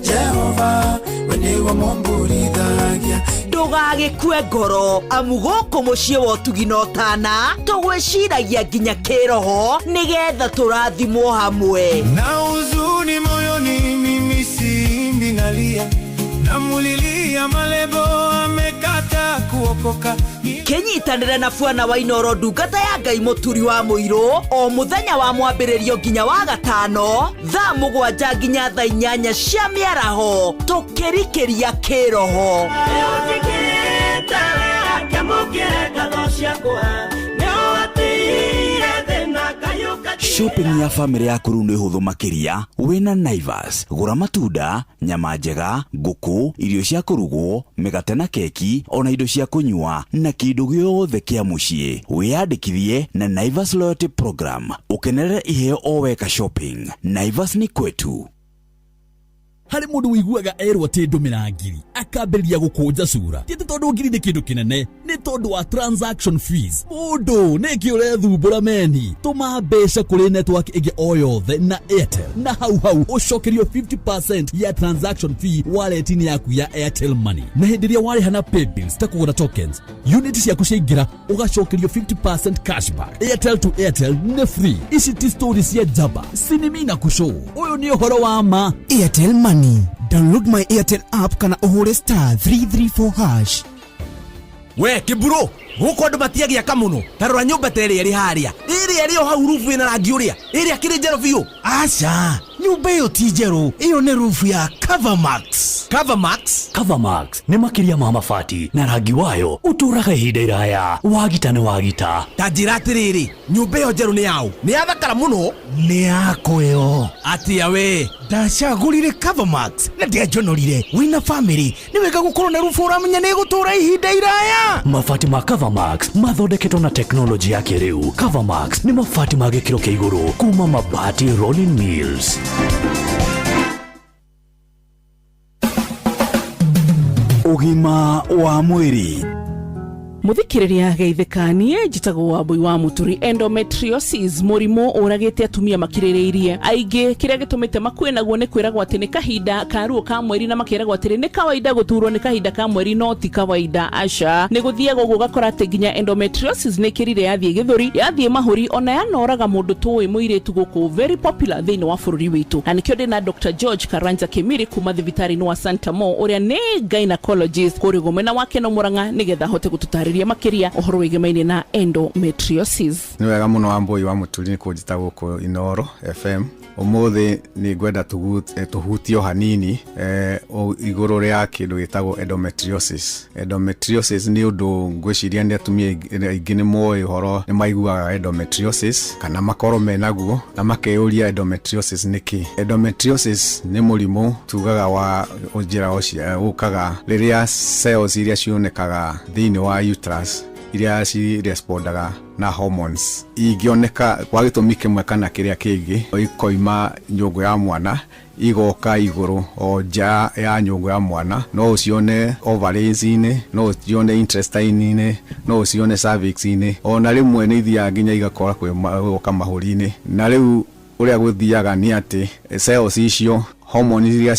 Jehova we nĩwe mũmburithagia.
Ndũgagĩkue ngoro, amu gũkũ mũciĩ wa ũtugi na ũtana tũgwĩciragia nginya kĩroho nĩgetha tũrathimwo hamwe.
Na huzuni moyoni, mimi siimbi, nalia, namulilia Malebo amekata kuokoka.
Kĩnyitanĩre na Bwana wa Inoro ndungata ya Ngai Mũturi wa Mũirũ o mũthenya wa mwambĩrĩrio nginya wa gatano thaa 7 nginya thaa 8 cia mĩaraho, tũkĩrikĩria kĩroho.
Shopping ya family yaku rĩu nĩ hũthũ makĩria wĩna Naivas. Gũra matunda, nyama njega, ngũkũ, irio cia kũrugwo, mĩgate na keki, ona indo cia kũnyua na kĩndũ gĩothe kĩa mũciĩ. Wĩyandĩkithie na Naivas Loyalty Program ũkenerere iheo o weka shopping. Naivas ni kwetu.
Harĩ mũndũ ũiguaga erwo atĩ ndũmĩra ngiri akambĩrĩria gũkũnja cura. Ti atĩ tondũ ngiri nĩ kĩndũ kĩnene, nĩ tondũ wa transaction fees. Mũndũ nĩkĩ ũrethumbũra meni? Tũma mbeca kũrĩ network ĩngĩ o yothe na Airtel, na hau hau ũcokerio 50% ya transaction fee wallet-inĩ yaku ya Airtel Money. Na hĩndĩ ĩrĩa warĩha na paybills ta kũgũra tokens, unit ciaku ciaingĩra ũgacokerio 50% cashback. Airtel to Airtel nĩ free. Ici ti story cia njamba, sinimi na kũcũ. Ũyũ nĩ ũhoro wa ma.
Airtel Money. Download my Airtel app kana ũhũre *334#.
We kiburo, gũkũ andũ matiagĩaka mũno. Ta rora nyũmba ta ĩrĩa ĩrĩ harĩa, ĩrĩa ĩrĩ o hau rubu ĩna rangi ũrĩa, ĩrĩa kĩrĩ njerũ biũ.
Aca, nyũmba ĩyo ti njerũ, ĩyo nĩ rubu ya Covermax.
Covermax?
Covermax nĩ makĩria ma mabati na rangi wayo ũtũũraga ihinda iraya. Wagita nĩ wagita.
Ta njĩra atĩrĩrĩ, nyũmba ĩyo njerũ nĩ yaũ? Nĩ yathakara mũno.
Nĩ yakwa ĩyo.
Atĩa we?
Ndacagũrire Covermax na ndianjonorire. Wĩna family nĩ wega gũkorwo na rubu ũramenya nĩ ĩgũtũũra ihinda iraya.
Mabati ma Covermax mathondeketwo na teknolojĩ ya kĩrĩu. Covermax nĩ mabati ma gĩkĩro kĩa igũrũ kuma Mabati Rolling Mills.
Ũgima wa mwĩrĩ.
Muthikiriria geithĩkanie, njĩtagwo Wambui wa Mũturi. Endometriosis, mũrimũ ũragĩte atumia makirĩrĩirie aingĩ. Kĩrĩa gĩtũmĩte makue naguo nĩ kwĩragwo atĩ nĩ kahinda ka ruo ka mweri, na makeragwo atĩrĩ nĩ kawaida gũturwo nĩ kahinda ka mweri, no ti kawaida, aca. Nĩ gũthiaga ũguo ũgakora atĩ nginya endometriosis nĩ ĩkĩrire yathiĩ gĩthũri, yathiĩ mahũri, ona yanoraga mũndũ tũĩ mũirĩtu gũkũ very popular thĩinĩ wa bũrũri witũ. Na nĩkĩo ndĩna Dr. George Karanja Kimiri kuma thibitarĩ-inĩ wa Santa Mo, ũrĩa nĩ gynecologist kũrĩa mwena wa Keno Murang'a, nĩgetha ahote gũtũtarĩria makiria ũhoro wĩgemaine na endometriosis.
Nĩ wega mũno Wambui wa Mũturi nĩ kũnjĩta gũkũ Inoro FM. Ũmũthĩ nĩ ngwenda tũhutio hanini igũrũ rĩa kĩndũ gĩtagwo endometriosis. Endometriosis nĩ ũndũ ngwĩciria nĩ atumia aingĩ nĩ moĩ ũhoro, nĩ maiguaga endometriosis kana makorwo menaguo na makeyũria endometriosis nĩ kĩ. Endometriosis nĩ mũrimũ tugaga wa njĩra ũkaga rĩrĩa cells iria cionekaga thĩinĩ wa uterus iria cirespondaga na hormones ingĩoneka kwa gĩtũmi kĩmwe kana kĩrĩa kĩngĩ, ikoima nyũngũ ya mwana igoka igũrũ o nja ya nyũngũ ya mwana. No ũcione ovaries-inĩ, no ũcione intestine-inĩ, no ũcione cervix-inĩ, ona rĩmwe nĩ ithiaga nginya igakora gũka mahũri-inĩ. Na rĩu ũrĩa gũthiaga nĩ atĩ cells icio hormone iria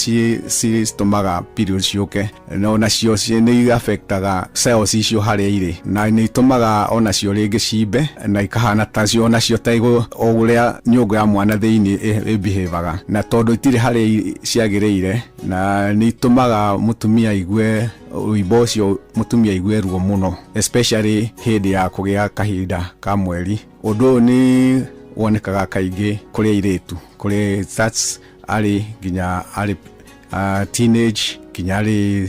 citũmaga period ciũke, no nacio nĩ affectaga cells icio harĩa irĩ, na nĩ itũmaga onacio rĩngĩ cimbe na ikahana tacio onacio ta o ũrĩa nyũngũ ya mwana thĩinĩ ĩbehavaga, na tondũ itirĩ harĩa ciagĩrĩire, na nĩ itũmaga mũtumia aigue ũimbo ũcio, mũtumia aigue ruo mũno, especially hĩndĩ ya kũgĩa kahinda ka mweri. Ũndũ ũyũ nĩ wonekaga kaingĩ kũrĩ airĩtu, kũrĩ starts arĩ nginya arĩ teenage nginya arĩ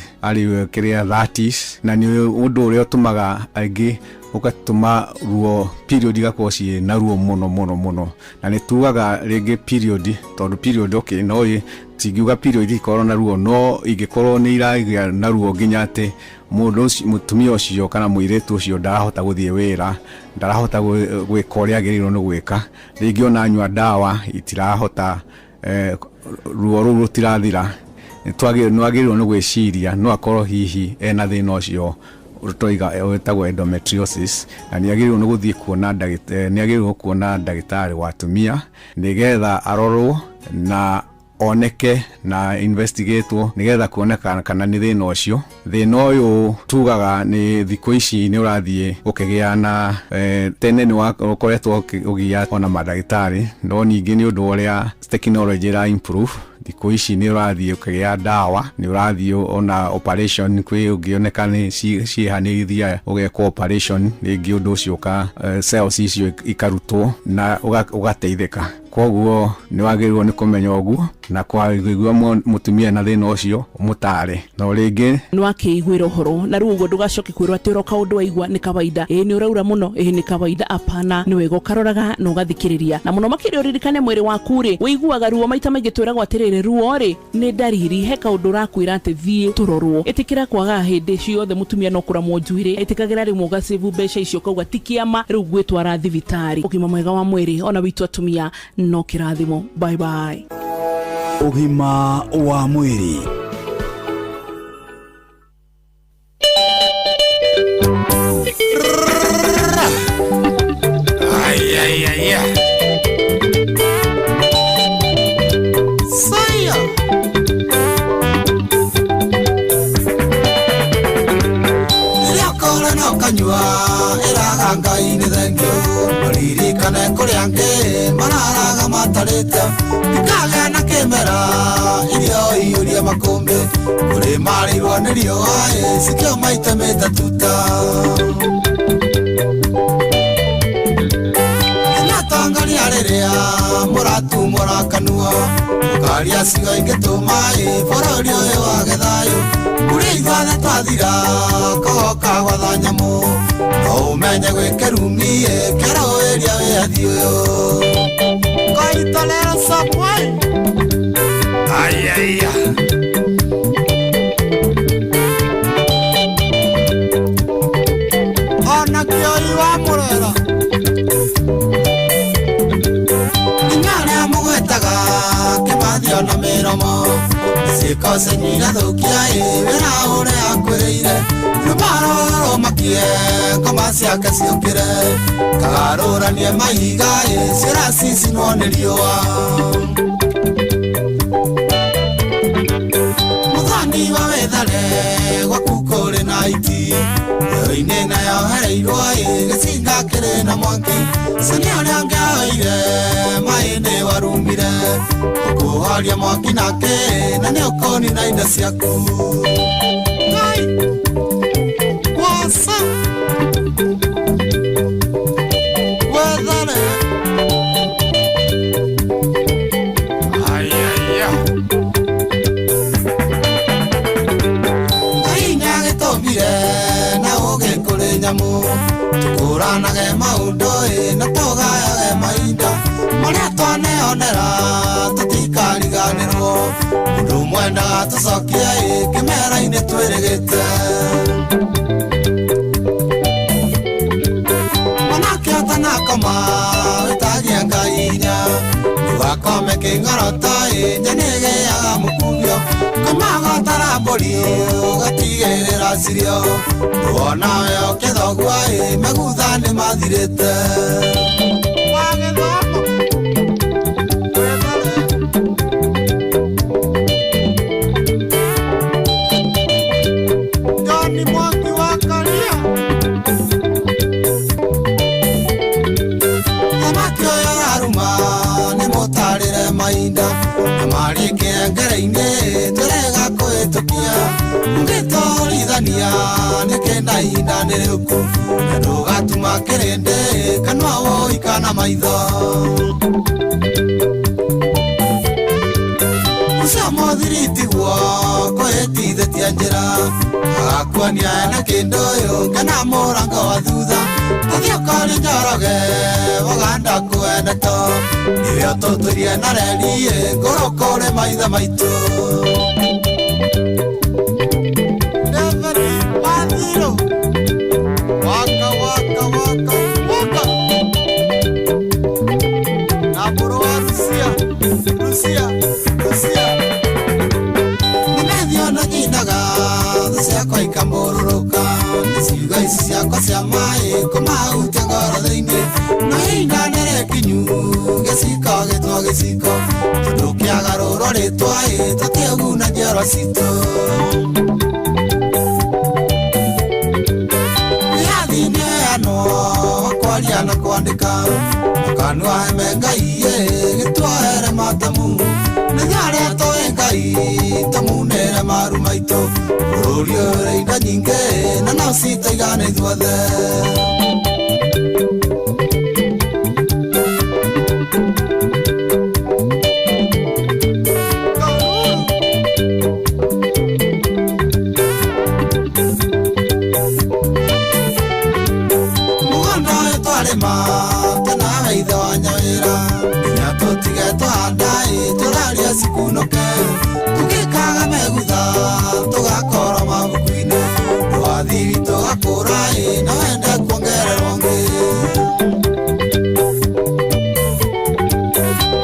kĩrĩa 30s, na nĩ ũndũ ũrĩa ũtũmaga aingĩ ũgatũma ruo period igakorwo ciĩ na ruo mũno mũno mũno. Na nĩ tugaga rĩngĩ period, tondũ period okay, no tingiuga period ikorwo na ruo, no ingĩkorwo nĩ iragĩa na ruo nginya atĩ mũndũ ũcio, mũtumia ũcio kana mũirĩtu ũcio ndarahota gũthiĩ wĩra, ndarahota gwĩka ũrĩa agĩrĩirwo nĩ gwĩka, rĩngĩ ona anyua ndawa itirahota, ruo rũu rũtirathira, nĩ agĩrĩirwo nĩ gwĩciria no akorwo hihi ena thĩna ũcio Tũiga wĩtagwo endometriosis, na nĩ agĩrĩirwo nĩ gũthiĩ kuona nĩ agĩrĩirwo kuona ndagĩtarĩ wa atumia nĩgetha arorwo na oneke na investigatwo nigetha kuoneka kana nĩ thĩna ũcio. Thĩna ũyũ tugaga nĩ thikũ ici nĩ ũrathiĩ ũkĩgĩa na tene nĩ ũkoretwo ũgĩa ona mandagĩtarĩ, no ningĩ nĩ ũndũ ũrĩa technology ĩra improve thikũ ici nĩ ũrathiĩ ũkĩgĩa ndawa, nĩ ũrathiĩ ona operation kwĩ ũngĩoneka nĩ ciĩha nĩ ithiaga ũgekwo operation rĩngĩ ũndũ ũcio ũka cells icio ikarutwo na ũgateithĩka. Koguo nĩ wagĩrĩirwo nĩ kũmenya ũguo na kwaigua mũtumia na thĩna ũcio ũmũtare no rĩngĩ
nĩ wakĩiguĩra ũhoro na rĩu ũguo ndũgacoke kwĩrwo atĩ ũroka ũndũ waigua nĩ kawaida, ĩĩ nĩ ũraura mũno, ĩĩ nĩ kawaida. Apana, nĩ wega ũkaroraga na ũgathikĩrĩria, na mũno makĩria ũririkane mwĩrĩ waku rĩ ũiguaga ruo. Maita maingĩ twĩragwo atĩrĩrĩ, ruo rĩ nĩ ndariri, he kaũndũ ũrakwĩra atĩ thiĩ tũrorwo. Ĩtĩkĩra kwaga hĩndĩ ciothe mũtumia no kũramwo njuĩrĩ, ĩtĩkagĩra rĩmwe ũgacĩbu mbeca icio ũkauga ti kĩama rĩu gwĩtwara thibitarĩ. Ũgima mwega wa mwĩrĩ ona witũ atumia no kĩrathimo. Bye bye.
Ũgima wa mwĩrĩ.
Ay, ay, ay, ay. Saya. Rĩrĩa no kanyua ĩraga Ngai nĩ thengiũ, maririkane kũrĩa angĩ mararaga matarĩte, ndikagĩa na kĩmera irio iyũrie makũmbĩ, kũrĩ marĩirwo nĩ riũa cikĩo maita mĩtatu ta. Nĩmatongoria rĩrĩa mũratumũra kanua, mũkaria ciugo ingĩtũma bũrũri ũyũ wage thayũ, kũrĩ ithuothe twathira kũgoka gwatha nyamũ, no ũmenye gwĩkĩrumi kĩrũĩria wĩyathi ũyũ. Koitolero Samuel. Ay, ay, ay. Ona kĩoi wa mũrera inyarĩa mũgwetaga kĩmathi ona mĩromo, ciĩko cianyu irathũkia wĩra ũrĩa akwĩrĩire, rũmaro rũmakie ngoma ciake ciũkĩre, kagarũranie mahiga ciĩra cicinwo nĩ riũa. Mũthoni wa wĩthare gwaku kũrĩ na iti, ĩyo-inĩ nayo hereirwo gĩcinga kĩrĩ na mwaki, cani ũrĩa ũngĩoire maĩ nĩ warumire, ũkũhoria mwaki nake na nĩ ũkũnina indo ciaku. Ngai wasa wethare. Ay, ay, ay. Ngai nĩagĩtũmbire na ũũgĩ kũrĩ nyamũ, tũkũranage maũndũ na tũgayage mahinda marĩa twaneyonera tũtikariganĩrwo, ũndũ mwendaga tũcokie kĩmera-inĩ twĩrĩgĩte. Mwanake ũtanakoma wĩtagie Ngai inya, ndũgakome kĩng'orota nja nĩĩgĩaga mũkumio, kũmagotara mbũri ũgatigĩrĩra cirio, ndũonawe ũkĩthogua megutha nĩmathirĩte. Johnny Mwangi wa Karia. Thamaki ũyũ araruma nĩ mũtarĩre mahinda, na marĩkia ngere-inĩ tũrega kũhĩtũkia, ũngĩtũrithania nĩkĩ na ihinda nĩ rĩũku, na ndũgatuma kĩrĩndĩ kanua wũi kana maitho. Ũcio mũthiri tiguo kũhĩtithĩtie njĩra, agakuonia ena kĩndũ ũyũ kana mũrango wa thutha, tathiĩ ũkorie Njoroge Waganda kũeneto, nĩwe ũtũtũirie na reri ngũrũ kũrĩ maithe maitũ. David Wathirũ. Waka waka waka waka. Na mbũrũ wa Rusia Rusia Rusia. Nĩmethio na nyinaga thũ ciakwa ikamũrũrũka, nĩcio maĩ kũmahutia ngoro thĩinĩ na hinda nĩrĩkinyu gĩciko gĩtwo gĩciko tondũ kĩagarũrwo rĩtwa ĩ tũtiĩguna njiarwa citũ. Wĩyathi nĩheanwo kwaria na kwandĩka kanua heme Ngai ĩ gĩtwohere matamu nĩnyarĩa tũĩ Ngai tũmunĩre maru maitũ bũrũri ũrĩ indo nyingĩ na no citũigane ithuothe. Mũgũnda ũyũ twarĩma tena ithe wa nyawĩra nginya tũtige twahanda ĩ tũraria cikunũke tũgĩkaga megutha tũgakorwo mabuku-inĩ ndwathi witũ gakũra ĩ na wende kuongererwo ngĩ.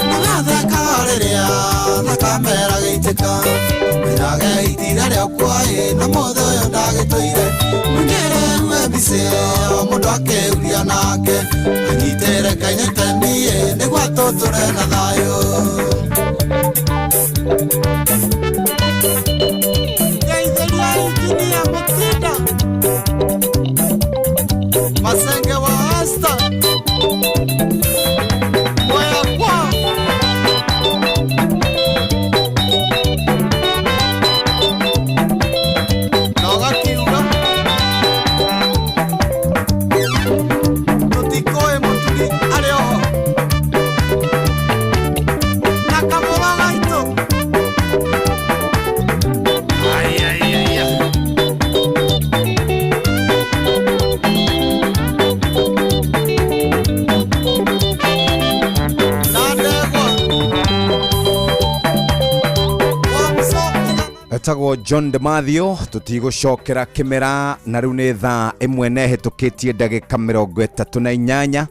Nĩgathekaga rĩrĩa thakamera gĩitĩka menyage itira rĩakwa ĩ na mũthĩ ũyũ ndagĩtũire mũingĩre mbice o mũndũ akĩũria nake anyitĩre Kenya itemi ĩ nĩguo tũtũre na thayũ. Ngeithĩria injinia Mutinda Masenge wa Asta Mwea kwa Noga kiuga Tũtikoĩ Mũturi arĩ oho na kamũra gaitũ. Ai, ai, ai, ai. Na ndegwa
Etagwo John DeMathio tutigũcokera kĩmera na rĩu nĩ thaa 1 na ĩhĩtũkĩtie ndagĩka 38.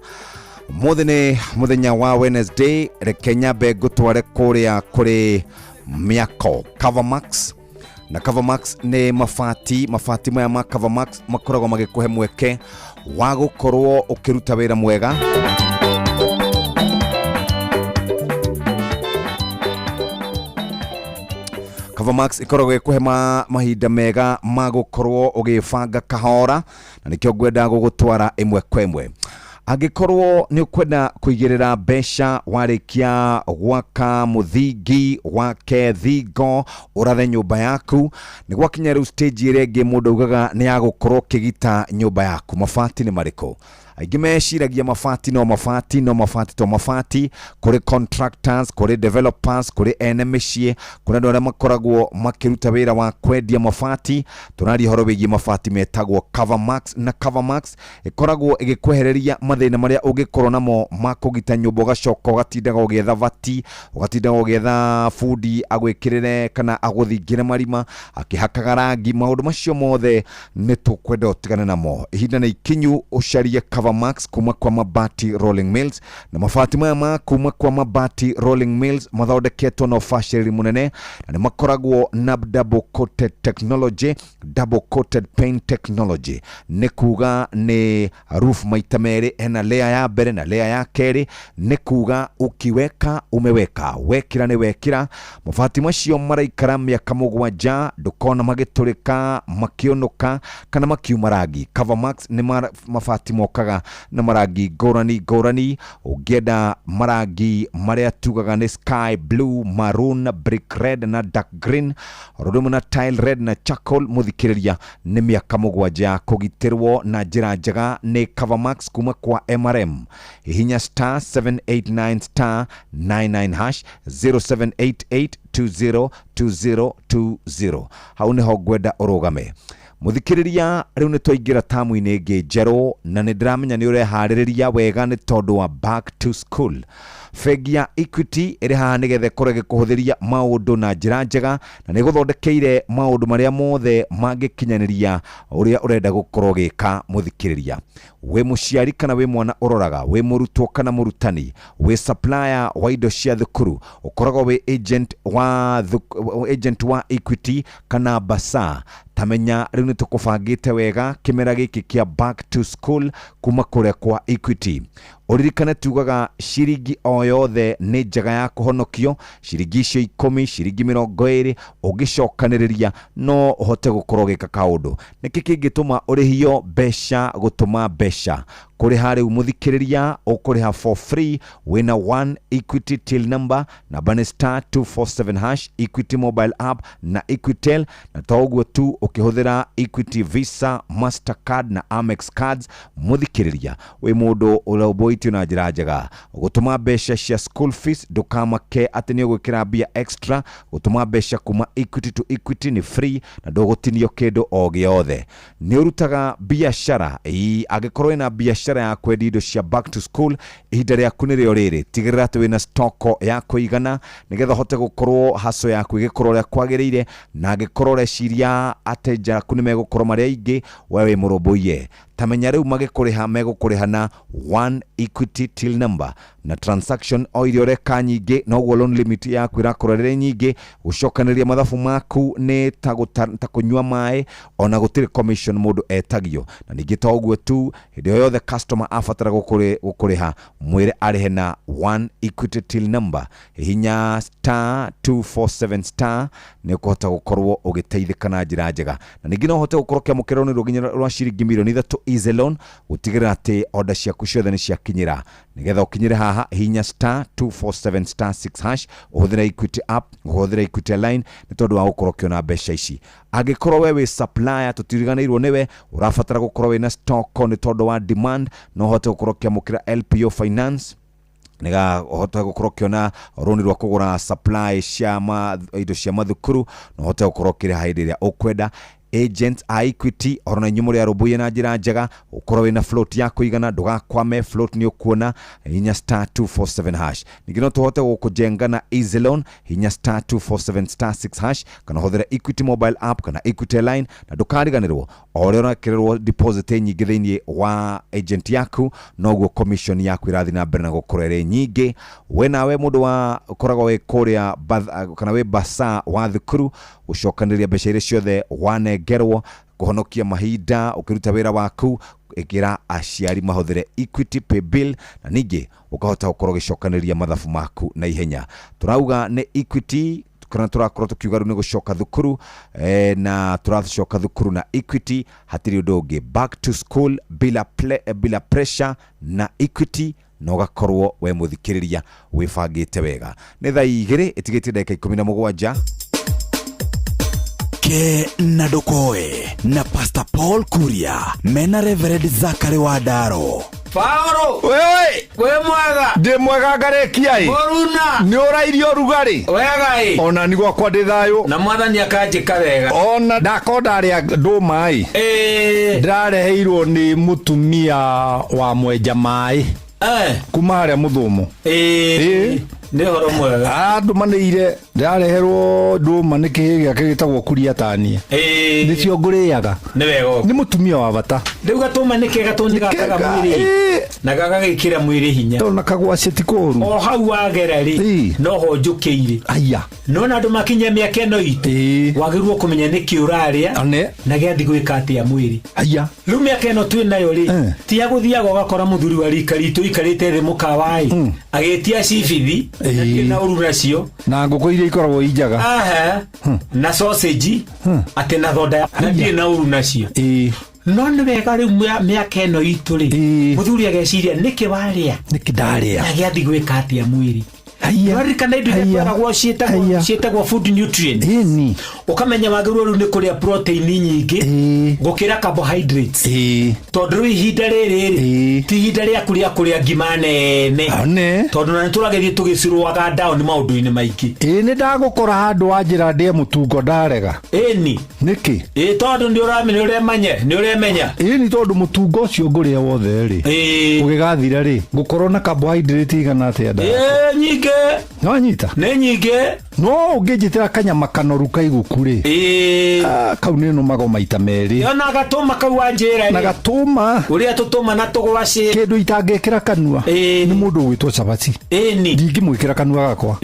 Ũmũthĩ nĩ mũthenya wa Wednesday. Reke nyambe ngũtware kũrĩa kũrĩ mĩako Covermax na Covermax nĩ mabati maya ma Covermax makoragwo magĩkũhe mweke wa gũkorwo ũkĩruta wĩra mwega. Covermax ikoragwo ĩkũhe mahinda mega ma gũkorwo ũgĩbanga kahora na nĩkĩo ngwenda gũgũtwara ĩmwe kwa ĩmwe. Angĩkorwo nĩ ũkwenda kũigĩrĩra mbeca warĩkia gwaka mũthingi wake thingo ũrathe nyũmba yaku nĩ gwakinya rĩu stage ĩrĩa ĩngĩ mũndũ augaga nĩ ya gũkorwo ũkĩgita nyũmba yaku. Mabati nĩ marĩkũ? Aingĩ meciragia mabati no mabati no mabati to mabati. Kũrĩ contractors, kũrĩ developers, kũrĩ ene mĩciĩ, kũrĩ andũ arĩa makoragwo makĩruta wĩra wa kwendia mabati. Tũraria ũhoro wĩgiĩ mabati metagwo Covermax na Covermax ĩkoragwo ĩgĩkwehereria mathĩna marĩa ũngĩkorwo namo ma kũgita nyũmba ũgacoka ũgatindaga ũgĩetha vati, ũgatindaga ũgĩetha bundi agwĩkĩrĩre kana agũthingĩre marima akĩhakaga rangi. Maũndũ macio mothe nĩ tũkwenda ũtigane namo. Ihinda nĩ ikinyu ũcarie Covermax kuma kwa Mabati Rolling Mills na mabati maya ma kuma kwa Mabati Rolling Mills mathondeketwo na ũbacĩrĩri mũnene na nĩ makoragwo na double coated technology, double coated paint technology. Nĩ kuga nĩ roof maita merĩ, hena layer ya mbere na layer ya kerĩ. Nĩ kuga ukiweka umeweka, wekĩra nĩ wekĩra. Mabati macio maraikara mĩaka 7 ndũkona magĩtũrĩka, makĩũnũka kana makiuma rangi. Covermax nĩ mabati mokaga na marangi ngũrani ngũrani. Ũngĩenda marangi marĩa tugaga nĩ sky blue, maroon, brick red na dark green, oro rĩmwe na tile red na charcoal. Mũthikĩrĩria nĩ mĩaka 7 ya kũgitĩrwo na njĩra njega nĩ Covermax kuma kwa MRM. Hihinya star 789 star 99 hash 0788 202020. Hau nĩho ngwenda ũrũgame. Mũthikĩrĩria rĩu nĩ twaingĩra tamu-inĩ ĩngĩ njerũ na nĩ ndĩramenya nĩ ũreharĩrĩria wega nĩ tondũ wa back to school. Bengi ya Equity ĩrĩ haha nĩgetha ĩkorwo ĩgĩkũhũthĩria maũndũ na njĩra njega, na nĩ ĩgũthondekeire maũndũ marĩa mothe mangĩkinyanĩria ũrĩa ũrenda gũkorwo ũgĩka. Mũthikĩrĩria, wĩ mũciari kana wĩ mwana ũroraga, wĩ mũrutwo kana mũrutani, wĩ supplier wa indo cia thukuru, ũkoragwo wĩ agent wa Equity kana basa, tamenya rĩu nĩ tũkũbangĩte wega kĩmera gĩkĩ kĩa back to school kuma kũrĩa kwa Equity. Ũririkane tugaga ciringi o yothe nĩ njega ya kũhonokio. Ciringi icio 10, ciringi 20, ũngĩcokanĩrĩria no ũhote gũkorwo ũgĩka kaũndũ. Nĩkĩ kĩngĩtũma ũrĩhio mbeca gũtũma mbeca? Kũrĩha rĩu, mũthikĩrĩria, ũkũrĩha for free wĩna one Equity till number. Namba nĩ star 247 hash, Equity mobile app na Equitel. Na to ũguo tu, ũkĩhũthĩra Equity Visa, Mastercard na Amex cards. Mũthikĩrĩria, wĩ mũndũ ũrũmbũĩtio na njĩra njega. Gũtũma mbeca cia school fees, ndũkamake atĩ nĩ ũgwĩkĩra mbia extra. Gũtũma mbeca kuma Equity to Equity nĩ free na ndũgũtinio kĩndũ o gĩothe. Nĩ ũrutaga biacara? Ĩĩ, angĩkorwo wĩna biacara ya kwendia indo cia back to school, ihinda rĩaku nĩrĩo rĩrĩ. Tigĩrĩra atĩ wĩna stoko ya kũigana nĩgetha ũhote gũkorwo haco yaku ĩgĩkorwo ũrĩa kwagĩrĩire. Na angĩkorwo ũreciria ateja aku nĩ megũkorwo marĩ aingĩ, we wĩ mũrũmbũiye. Tamenya rĩu magĩkũrĩha megũkũrĩha na one Equity till number, na transaction o iria ũreka nyingĩ, noguo loan limit yaku ĩrakorwo ĩrĩ nyingĩ. Gũcokanĩrĩria mathabu maku nĩ ta kũnyua maĩ, ona gũtirĩ commission mũndũ etagio. Na ningĩ to ũguo tu, hĩndĩ o yothe customer abatara gũkũrĩha, mwĩre arĩhe na one Equity till number. Hihinya star 247 star, nĩ ũkũhota gũkorwo ũgĩteithĩka na njĩra njega. Na ningĩ no ũhote gũkorwo ũkĩamũkĩra rũni rũnginya rwa ciringi mirioni 3, easy loan, gũtigĩrĩra atĩ order ciaku ciothe nĩ ciakinyĩra. Nĩgetha ũkinyĩre haha, hihinya star 247 star 6 hash, ũhũthĩre Equity app, ũhũthĩre Equity line, nĩ tondũ wa gũkorwo ũkĩona mbeca ici. Angĩkorwo we wĩ supplier, tũtiriganĩirwo nĩwe, ũrabatara gũkorwo wĩna stock nĩ tondũ wa demand, no ũhote gũkorwo ũkĩamũkĩra LPO finance, nĩgetha ũhote gũkorwo ũkĩona rũni rwa kũgũra supply cia indo cia mathukuru, na ũhote gũkorwo ũkĩrĩha hĩndĩ ĩrĩa ũkwenda. Agents a Equity, oro na inyuĩ mũrĩ arũmbũiye na njĩra njega. Ũkorwo wĩna float ya kũigana, ndũgakwame, float nĩ ũkuona. Hinya star 247 hash. Ningĩ no tũhote gũkũjenga na easy loan. Hinya star 247 star 6 hash, kana ũhũthĩre Equity mobile app kana Equity line. Na ndũkariganĩrwo, o ũrĩa ũrekĩrĩrwo deposit nyingĩ thĩinĩ wa agent yaku, noguo commission yaku ĩrathiĩ na mbere na gũkorwo ĩrĩ nyingĩ. We nawe mũndũ wa ũkoragwo wĩ kũrĩa kana wĩ basa wa thukuru, gũcokanĩrĩria mbeca iria ciothe wanengerwo, kũhonokia mahinda ũkĩruta wĩra waku, ĩkĩra aciari mahũthĩre Equity Pay Bill, na ningĩ ũkahota gũkorwo ũgĩcokanĩrĩria mathabu maku na ihenya. Tũrauga nĩ Equity, kana tũrakorwo tũkiuga rĩu nĩ gũcoka thukuru, na tũracoka thukuru na Equity, hatirĩ ũndũ ũngĩ. Back to school bila pressure na Equity, na ũgakorwo we mũthikĩrĩria wĩbangĩte wega. Nĩ thaa 2 ĩtigĩtie ndagĩka 17.
Ke na ndũkoe na Pastor Paul Kuria mena Reverend Zakari wa Ndaro.
Paolo!
Wewe!
Wĩ mwega?
Ndĩ mwega ngarekia ĩ.
Mũruna!
Nĩ ũrairie ũrugarĩ?
Wega ĩ.
Ona ni gwakwa ndĩ thayũ.
Na mwathani akanjĩka wega.
Ona ndako ndarĩa ndũma ĩ.
Ĩĩ.
Ndĩrareheirwo nĩ mũtumia wa mwenja maĩ. Kuma harĩa mũthũmũ.
Ĩĩ. Nĩ ũhoro mwega.
Andũmanĩire ndĩrareherwo ndũma nĩ kĩhĩ gĩake gĩtagwo kuria tanie.
Ĩĩ.
Nĩcio ngũrĩaga.
Nĩ wega ũguo.
Nĩ mũtumia wa bata.
Rĩu gatũma nĩ kega tondũ nĩ gakaga mwĩrĩ. Na gagagĩkĩra mwĩrĩ hinya.
Tondũ na kagwacĩ ti kũũru.
O hau wagera rĩ, no ho njũkĩire.
Aya.
Nona andũ makinya mĩaka ĩno itũ, wagĩrĩirwo kũmenya nĩkĩ ũrarĩa na gĩathi gwĩka atĩa mwĩrĩ.
Aya.
Rĩu mĩaka ĩno twĩ nayo rĩ, ti ya gũthiaga ũgakora mũthuri wa rika ritũ ikarĩte thĩ mũkawa ĩ, agĩtia cibithi, na ndirĩ na ũru nacio.
Na ngũkũ iria ikoragwo i njega.
Aha. Na sausage, atĩ na thonda, na ndirĩ na ũru nacio. No nĩ wega rĩu mĩaka ĩno itũ rĩ, mũthuri ageciria nĩkĩ warĩa,
nĩkĩ ndarĩa,
na gĩathi gwĩka atĩa mwĩrĩ. Waririkana indo iria tweragwo ciĩtagwo food nutrients. Ũkamenya wagĩrĩirwo rĩu nĩ kũrĩa protein nyingĩ gũkĩra carbohydrates. Tondũ rĩu ihinda rĩrĩ rĩ ti ihinda rĩaku rĩa kũrĩa ngima nene. Tondũ na nĩtũragĩthiĩ tũgĩcirũaga down maũndũ-inĩ maingĩ.
Ĩĩ nĩ ndagũkora handũ wanjĩra ndĩe mũtungo ndarega.
Ĩni.
Nĩkĩ?
Ĩĩ tondũ nĩ ũramenya nĩ ũremenya.
Ĩni tondũ mũtungo ũcio ngũrĩa wothe rĩ ũgĩgathira rĩ ngũkorwo na carbohydrate igana atĩa nda?
Ĩĩ nyingĩ.
Nĩwanyita?
Nĩ nyingĩ.
No ũngĩnjĩtĩra kanyama kanoru kaiguku rĩ kau nĩ nũmago maita merĩ.
Ona gatũma kau wanjĩra
Na gatũma.
Ũrĩa tũtũma na tũgwacĩ.
Kĩndũ itangĩkĩra kanua nĩ mũndũ ũgwĩtwo cabaci.
Ĩni.
Ndingĩmwĩkĩra kanua gakwa.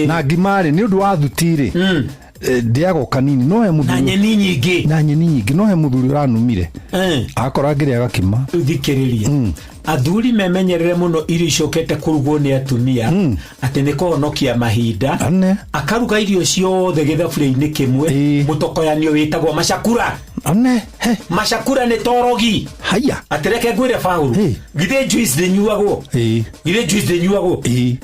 Na ngima rĩ nĩ ũndũ wa thuti rĩ ndĩaga o kanini no he mũthuri
Na nyeni nyingĩ.
Na nyeni nyingĩ no he mũthuri ũranumire. Akora ngĩrĩa gakima.
Thikĩrĩria. Athuri memenyerere mũno irio icokete kũrugwo nĩ atumia atĩ nĩ kũhonokia mahinda akaruga irio ciothe gĩthaburia-inĩ kĩmwe mũtokoyanio wĩtagwo macakura. Macakura nĩ torogi.
Haya.
Atĩ reke ngwĩre Paũlũ, githĩ juice ndĩnyuagwo? Githĩ juice ndĩnyuagwo?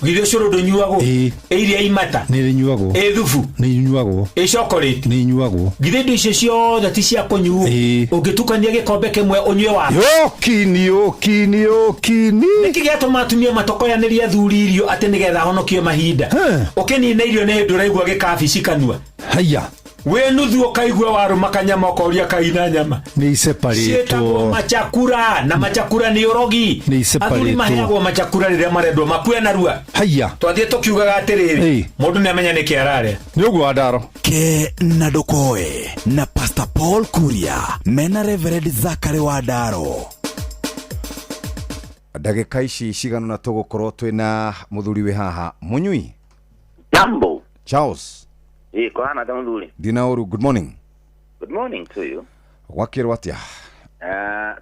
Githĩ ũcũrũ ndũnyuagwo? Ĩ iria imata?
Nĩ rĩnyuagwo.
Ĩ thubu?
Nĩ inyuagwo.
Ĩ chocolate?
Nĩ inyuagwo.
Githĩ indo icio ciothe ti cia kũnyuo? Ũngĩtukania gĩkombe kĩmwe ũnyue wa
Yokini yokini yokini.
Nĩkĩ gĩatũma atumia matokoyanĩrie athuri irio atĩ nĩgetha ahonokie mahinda? Ũkĩnina irio nĩ hĩndĩ ũraigua gĩkabici kanua.
Haya.
Wĩ nuthu ũkaigua warũma kanyama ũkoria kaina nyama.
Nĩ
Ciĩtagwo
iseparĩtwo.
machakura na machakura nĩ ũrogi.
Nĩ iseparĩtwo.
Athuri maheagwo machakura rĩrĩa marendwo makue narua.
Haya.
Twathiĩ tũkiugaga atĩrĩrĩ, mũndũ nĩ amenya nĩkĩ ararĩa.
Nĩ ũguo Wandaro.
Ke na ndũkoe na Pastor Paul Kuria mena Reverend Zachary Wandaro.
Ndagĩka ici cigana na tũgũkorwo twĩna mũthuri wĩ haha Mũnyui.
Jambo.
Charles.
Ĩ kũhana atĩa mũthuri?
Ndina ũru, good morning.
Good morning to you.
Gwakĩrwo atĩa?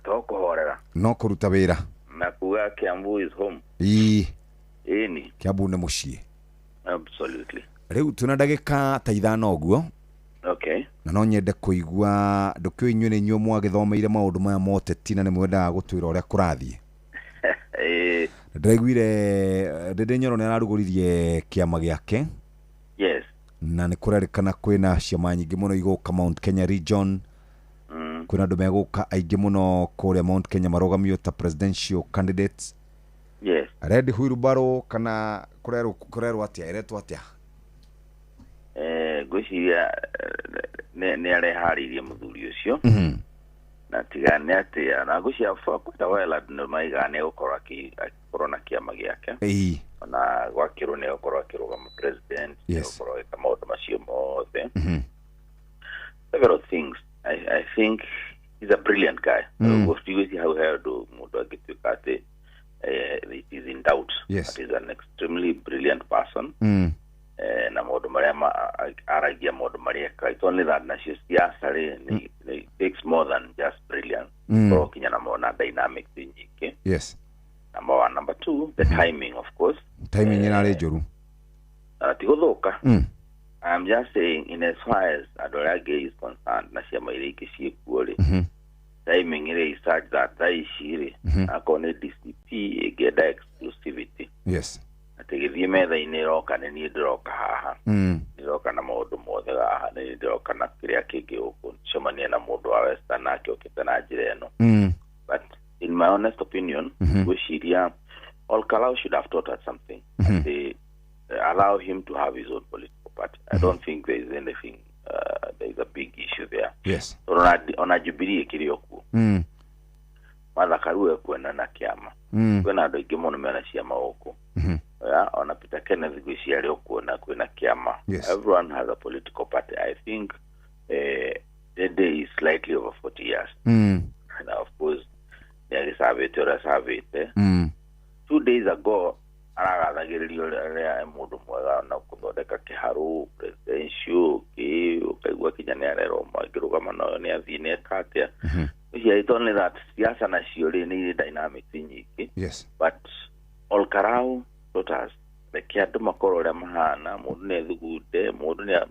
To kũhorera.
No kũruta wĩra.
Na kuga Kiambu is home.
Ii.
Ĩni.
Kiambu nĩ mũciĩ.
Absolutely.
Rĩu twĩna ndagĩka ta ithano ũguo.
Okay.
Na no nyende kũigua ndũkĩũĩ inyuĩ nĩ inyuĩ mwagĩthomeire maũndũ maya ma ũteti na nĩ mwendaga gũtwĩra ũrĩa kũrathiĩ. Ndĩraiguire Ndĩndĩ Nyoro nĩ ararugũririe kĩama gĩake.
Yes.
Na nĩ kũrerĩkana kwĩna ciama nyingĩ mũno igũka Mount Kenya region. Kwĩna andũ megũka aingĩ mũno kũrĩa Mount Kenya marũgamio ta presidential candidates.
Yes.
Red Wheelbarrow kana kũrerwo atĩa ĩretwo atĩa?
Ngwĩciria nĩ areharĩirie mũthuri ũcio. Na tiga nĩ atĩa na ngwĩciria for quite a while andũ nĩ maigaga nĩ egũkorwo agĩkorwo na kĩama gĩake. Ona gwakĩrwo nĩ egũkorwo akĩrũgama president, nĩ egũkorwo agĩka maũndũ macio mothe. Several things. I think he's a brilliant guy. Ngwĩciria hau he ũndũ mũndũ angĩtuĩka atĩ it is in doubt.
Yes.
But he's an extremely brilliant person. Na maũndũ marĩa aragia maũndũ marĩa ekaga. It's only that nacio siasa rĩ it takes more than just brilliance. Korwo kinya na mona dynamics nyingĩ.
Yes.
Number one. Number two, the timing of course.
Timing ĩrarĩ njũru.
Ti gũthũka. I'm just saying in as far as andũ arĩa angĩ is concerned na ciama iria ingĩ ciĩkuo rĩ, timing ĩrĩ is such that thaa ici rĩ, akorwo nĩ DCP ĩngĩenda exclusivity.
Yes.
Atĩ gĩthiĩ metha-inĩ ĩroka nĩ niĩ ndĩroka haha. Ndĩroka na maũndũ mothe haha, nĩ niĩ ndĩroka na kĩrĩa kĩngĩ gũkũ na mũndũ wa Western nake okĩte na njĩra ĩno. But in my honest opinion, ngwĩciria Ol Kalou should have taught us something. They allow him to have his own political party. I don't think there is anything, there is a big issue there.
Yes.
Ona Jubilee ĩkĩrĩ o kuo. Martha Karua ekuona na kĩama. Kwĩna andũ aingĩ mũno mena ciama gũkũ. Ona Peter Kenneth ngwĩciria arĩ o kuo na kwĩna kĩama.
Yes.
Everyone has a political party. I think Dede is slightly over 40 years. And of course, nĩ agĩcabĩte ũrĩa acabĩte. 2 days ago, aragathagĩrĩrio ũrĩa mũndũ mwega na gũthondeka kĩharũ presidential kĩ ũkaigua kinya nĩ arerwo mangĩrũgama nayo nĩ athiĩ nĩ eka atĩa. Ũcio it's only that siasa nacio rĩ nĩ irĩ dynamics nyingĩ.
Yes.
But Ol Kalou taught us reke andũ makorwo ũrĩa mahana, mũndũ nĩ ethugunde, mũndũ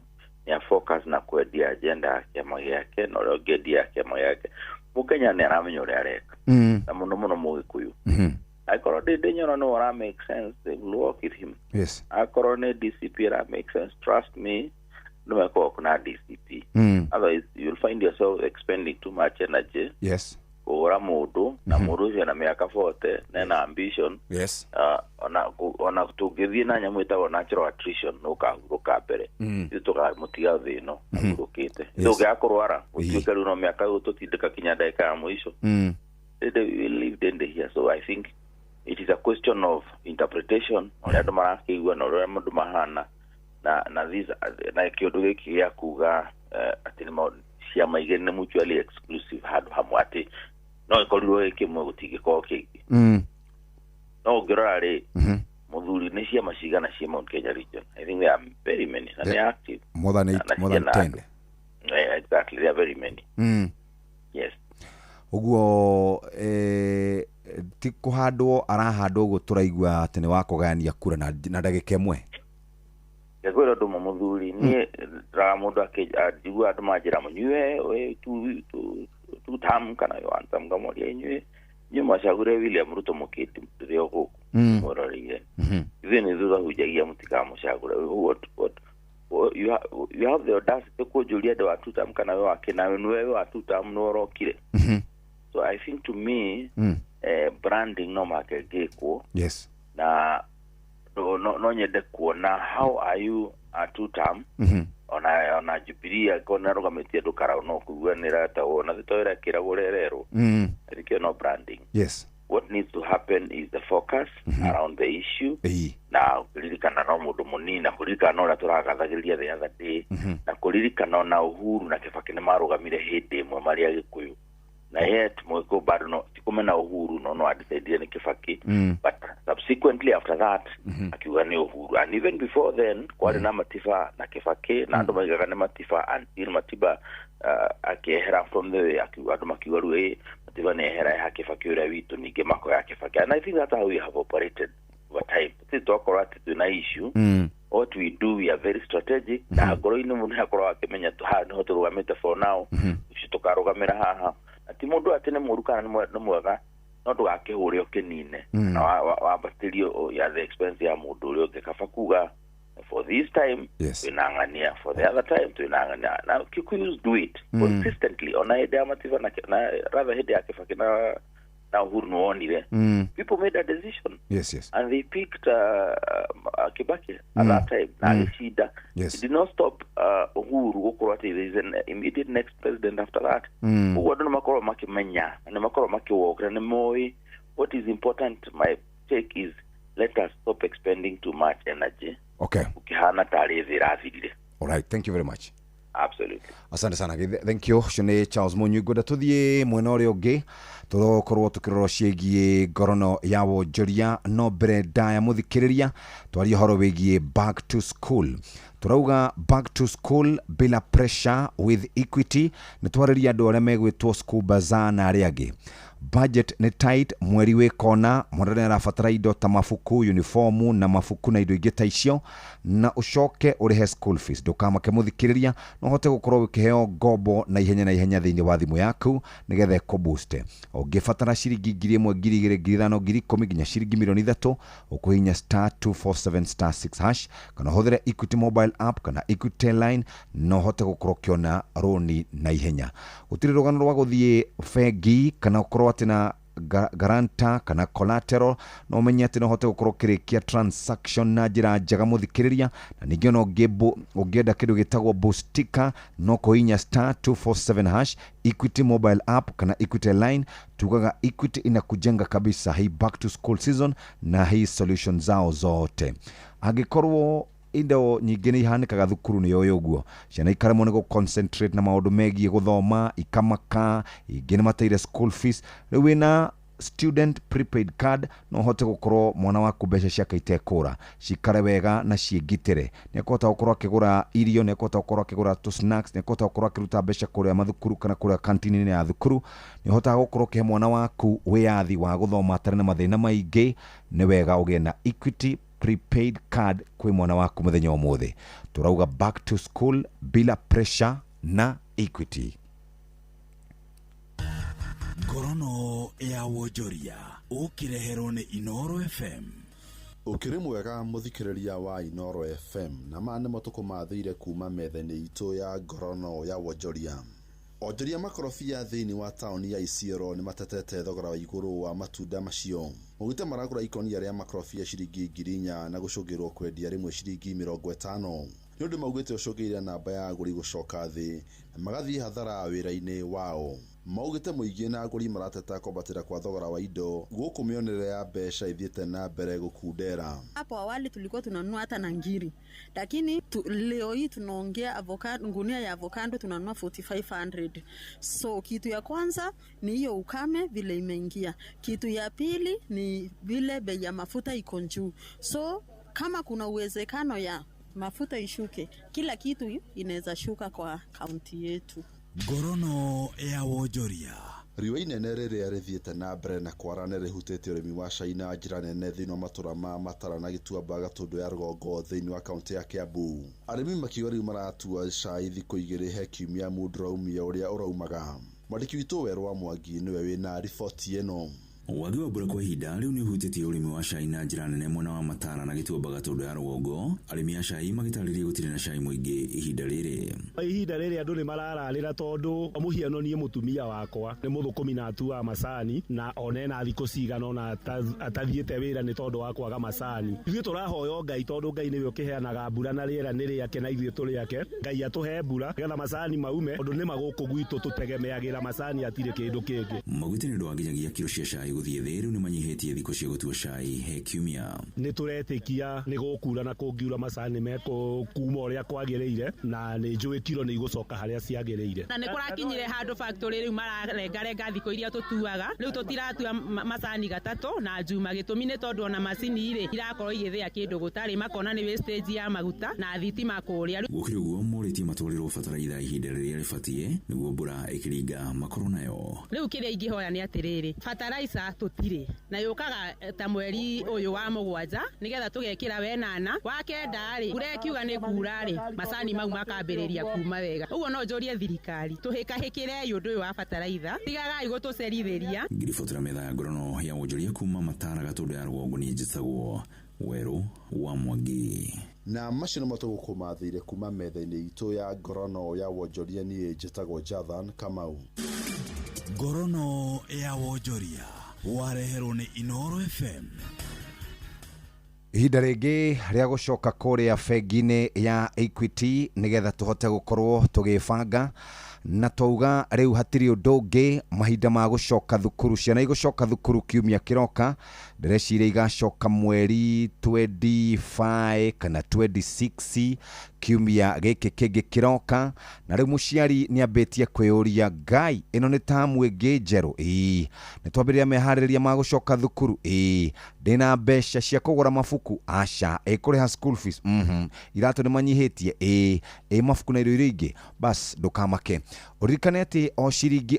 nĩ focus na kwendia agenda ya kĩama gĩake na ũrĩa ũngĩendia kĩama gĩake. Mũkenya nĩ aramenya ũrĩa areka. Na mũno mũno Mũgĩkũyũ. Angĩkorwo Ndindi Nyoro no ora make sense, they will work with him. Akorwo nĩ DCP ĩra make sense, trust me, no mekũwork na DCP. Otherwise you'll find yourself expending too much energy kũgũra mũndũ, na mũndũ ũcio na mĩaka 40 na ena ambition. Ona tũngĩthiĩ na nyamũ ĩtagwo natural attrition, no ũkahurũka mbere. Ithuĩ tũkamũtiga thĩ ĩno ahurũkĩte. Tũngĩaga kũrwara gũtuĩke rĩu no mĩaka gũtũtindĩka kinya ndagĩka ya mũico. They will leave then here. So I think it is a question of interpretation, ũrĩa andũ marakĩigua na ũrĩa andũ mahana, na this na kĩũndũ gĩkĩ gĩa kuga atĩ nĩ ciama igĩrĩ nĩ mutually exclusive handũ hamwe, atĩ no ĩkorirwo ĩ kĩmwe gũtingĩkorwo kĩngĩ. No ũngĩrora rĩ, mũthuri, nĩ ciama cigana cia Mount Kenya region? I think there are very many, na nĩ active.
More than 8,
Na
more than
ciana
10.
andũ. Exactly, there are very many. Yes.
Ũguo ti kũhandwo arahandwo ũguo tũraigua atĩ nĩ wa kũgayania kura na ndagĩka ĩmwe.
Ngĩkwĩra ũndũ ũmwe mũthuri, niĩ ndĩraga mũndũ njigua andũ manjĩra mũnyue two term kana one term, ngamoria inyuĩ mwacagũrire William Ruto mũkĩndi rĩrĩa o gũkũ mwĩroreire. Ithuĩ nĩ ithuĩ twahunjagia mũtikamũcagũre. What you have the audacity kũnjũria ndĩ wa two term kana we wa kĩ, nawe nĩwe wa two term nĩwe ũrokire. So I think to me, branding no mũhaka ĩngĩkwo. Na no nyende kuona how are you a two term ona Jubilee angĩkorwo nĩ arũgamĩtie andũ karau no kũigua nĩ ĩretagwo na to ĩrekĩragwo ũrĩa ĩrerwo. I think no branding. What needs to happen is the focus around the issue, na kũririkana no mũndũ mũnini, na kũririkana no ũrĩa tũragathagĩrĩria the other day, na kũririkana ona Uhuru na Kibaki nĩ marũgamire hĩndĩ ĩmwe marĩ Agĩkũyũ, na yet Mũgĩkũyũ bado no ti kũmena Uhuru, no adecidire nĩ Kibaki. But subsequently after that akiuga nĩ Uhuru, and even before then kwarĩ na Matiba na Kibaki, na andũ maigaga nĩ Matiba until Matiba akĩehera from the way, akiuga andũ makiuga rĩu ĩ Matiba nĩ ehera eha Kibaki ũrĩa witũ, ningĩ makoya Kibaki. And I think that's how we have operated over time. Tũtirĩ twakorwo atĩ twĩna issue. What we do, we are very strategic, na ngoro-inĩ mũndũ nĩakorwo akĩmenya haha nĩho tũrũgamĩte for now, ũcio tũkarũgamĩra haha, na ti mũndũ atĩ nĩ mũũru kana nĩ mwega, no ndũgakĩhũre ũkĩnine na wambatĩrio ya the expense ya mũndũ ũrĩa ũngĩ. Kaba kuga for this time twĩna ng'ania, for the other time twĩna ng'ania, na Kikuyus do it consistently. Ona hĩndĩ ya Matiba na rather hĩndĩ ya Kibaki na Uhuru nĩwonire people made a decision and they picked Kibaki at that time na agĩcinda. It did not stop Uhuru gũkorwo atĩ there is an immediate next president after that. Ũguo andũ nĩ makorwo makĩmenya na nĩ makorwo makĩwokera, nĩ moĩ what is important. My take is, let us stop expending too much energy ũkĩhana tarĩ thĩ ĩrathirire.
All right, thank you very much.
Absolutely.
Asante sana. Thank you. Ũcio nĩ Charles Mũnyui. Ngwenda tũthiĩ mwena ũrĩa ũngĩ, tũrokorwo tũkĩrora ciĩgiĩ ngorono ya wonjoria, no mbere ndaya mũthikĩrĩria twarie ũhoro wĩgiĩ back to school. Tũrauga back to school bila pressure with Equity. Nĩ twarĩria andũ arĩa megwĩtwo school bazaar na arĩa angĩ. Budget nĩ tight, mweri wĩ kona, mwana nĩ arabatara indo ta mabuku, uniformu na mabuku na indo ingĩ ta icio, na ũcoke ũrĩhe school fees. Ndũkamake mũthikĩrĩria, no ũhote gũkorwo ũkĩheo ngombo na ihenya na ihenya thĩinĩ wa thimũ yaku nĩgetha ĩkũboost. Ũngĩbatara ciringi 1,000, 2,000, 5,000, 10,000 nginya ciringi 3 mirioni, ũkũhihinya *247*6# kana ũhũthĩre Equity mobile app kana Equity line, no ũhote gũkorwo ũkĩona rũni na ihenya. Gũtirĩ rũgano rwa gũthiĩ bengi kana ũkorwo atĩ na guarantor kana collateral. No ũmenye atĩ no ũhote gũkorwo ũkĩrĩkia transaction na njĩra njega mũthikĩrĩria. Na ningĩ ona ũngĩenda kĩndũ gĩtagwo boostika, no kũhihinya *247# Equity mobile app kana Equity line. Tugaga Equity inakujenga kabisa hii back to school season na hii solution zao zote. Angĩkorwo indo nyingĩ nĩ ihanĩkaga thukuru, nĩ ũyũ ũguo ciana ikaremwo nĩ gũ-concentrate na maũndũ megiĩ gũthoma, ikamaka, ingĩ nĩ mateire school fees. Rĩu wĩna student prepaid card no ũhote gũkorwo mwana waku mbeca ciake itekũra, cikare wega na ciĩngitĩre. Nĩ ekũhota gũkorwo akĩgũra irio, nĩ ekũhota gũkorwo akĩgũra tũ snacks, nĩ ekũhota gũkorwo akĩruta mbeca kũrĩa mathukuru kana kũrĩa kantini-inĩ ya thukuru. Nĩ ũhotaga gũkorwo ũkĩhe mwana waku wĩyathi wa gũthoma atarĩ na mathĩna maingĩ. Nĩ wega ũgĩe na Equity prepaid card kwĩ mwana waku mũthenya ũmũthĩ. Tũrauga back to school bila pressure na Equity.
Ngorono ya wonjoria ũkĩreherwo nĩ Inoro FM.
Ũkĩrĩ mwega mũthikĩrĩria wa Inoro FM, na maya nĩmo tũkũmathĩire kuma metha-inĩ itũ ya ngorono ya wonjoria. Onjoria makorobia thĩinĩ wa taũni ya Isiolo nĩ matetete thogora wa igũrũ wa matunda macio. Maugĩte maragũra ikonia rĩa makorobia ciringi 4,000 na gũcũngĩrwo kwendia rĩmwe ciringi 50. Nĩ ũndũ maugĩte ũcũngĩire namba ya agũri gũcoka thĩ na magathiĩ hathara wĩra-inĩ wao. Maugĩte mũingĩ na agũri marateta kwambatĩra kwa thogora wa indo gũkũ mĩonere ya mbeca ithiĩte na mbere gũkundera.
Hapo awali tulikuwa tunanunua hata na ngiri, lakini leo hii tunaongea avocado, ngunia ya avocado tunanunua 4500. So kitu ya kwanza ni hiyo ukame vile imeingia. Kitu ya pili ni vile bei ya mafuta iko juu. So kama kuna uwezekano ya mafuta ishuke, kila kitu inaweza shuka kwa kaunti yetu.
Ngorono ya wonjoria.
Riũa inene rĩrĩa rĩthiĩte na mbere na kwara nĩ rĩhutĩtie ũrĩmi wa cai na njĩra nene thĩinĩ wa matũra ma Matara na Gĩtuamba Gatũndũ ya rũgongo thĩinĩ wa kaũntĩ ya Kiambu. Arĩmi makiuga rĩu maratua cai thikũ 2 he kiumia mũndũ ũraumia ũrĩa ũraumaga. Mwandĩki witũ Werũ wa Mwangi nĩwe wĩna riboti ĩno.
Wagi wa mbura kwa ihinda rĩu nĩ ũhutĩtie ũrĩmi wa cai na njĩra nene mwena wa Matara na Gĩtuamba Gatũndũ ya rũgongo. Arĩmi a cai magĩtarĩria gũtirĩ na cai mũingĩ ihinda rĩrĩ.
Ihinda rĩrĩ andũ nĩ marararĩra tondũ mũhiano niĩ mũtumia wakwa nĩ mũthũkũmi na atuaga macani na ona ena thikũ cigana ona atathiĩte wĩra nĩ tondũ wa kwaga macani. Ithuĩ tũrahoya Ngai tondũ Ngai nĩwe ũkĩheanaga mbura na rĩera nĩ rĩake na ithuĩ tũrĩ ake. Ngai atũhe mbura nĩgetha macani maume tondũ nĩma gũkũ gwitũ tũtegemeagĩra macani hatirĩ kĩndũ kĩngĩ.
Maugĩte nĩ ũndũ wa nginyagia kiro cia cai gũthiĩ thĩ rĩu nĩ manyihĩtie thikũ cia gũtua cai he kiumia.
Nĩ tũretĩkia nĩ gũkura na kũngiura macani mekũma ũrĩa kwagĩrĩire na nĩ njũĩ kiro nĩ igũcoka harĩa ciagĩrĩire.
Na nĩ kũrakinyire handũ factory rĩu mararengarenga thikũ iria tũtuaga rĩu tũtiratua macani gatatũ na njuma gĩtũmi nĩ tondũ ona macini rĩ irakorwo igĩthĩa kĩndũ gũtarĩ makona nĩ wastage ya maguta na thitima kũrĩa.
Gũkĩrĩ ũguo morĩtie matwarĩrwo bataraitha ihinda rĩrĩa rĩbatiĩ nĩguo mbura ĩkĩringa makorwo nayo.
Rĩu kĩrĩa ingĩhoya nĩ atĩrĩrĩ, bataraitha tũtirĩ na yũkaga ta mweri ũyũ wa 7 nĩgetha tũgekĩra wenana wa 9 rĩ mbura ĩkiuga nĩ kura rĩ macani mau makambĩrĩria kuma wega. Ũguo no njũrie thirikari tũhĩkahĩkĩre ũndũ ũyũ wa bataraitha tigagai gũtũcerithĩria.
Ngiribotera metha ya ngorono ya wonjoria kuma Matara Gatũndũ ya rũgongo niĩ njĩtagwo Werũ wa Mwangi.
Na macio nĩmo tũgũkũmathĩire kuma metha-inĩ itũ ya ngorono ya wonjoria niĩ njĩtagwo Jathan Kamau.
Ngorono ya wonjoria wareherwo nĩ Inoro FM.
Ihinda rĩngĩ rĩa gũcoka kũrĩa bengi-inĩ ya Equity nĩgetha tũhote gũkorwo tũgĩbanga na twauga rĩu hatirĩ ũndũ ũngĩ mahinda ma gũcoka thukuru ciana igũcoka thukuru kiumia kĩroka ndĩreciria igacoka mweri 25 kana 26 kiumia gĩkĩ kĩngĩ kĩroka na rĩu mũciari nĩ ambĩtie kwĩyũria Ngai ĩno nĩ tamu ĩngĩ njerũ ĩĩ nĩ twambĩrĩria meharĩrĩria ma gũcoka thukuru ĩĩ ndĩna mbeca cia kũgũra mabuku aca ĩkũrĩha school fees iratũ nĩ manyihĩtie ĩĩ ĩ mabuku na irio iria ingĩ bas ndũkamake ũririkane atĩ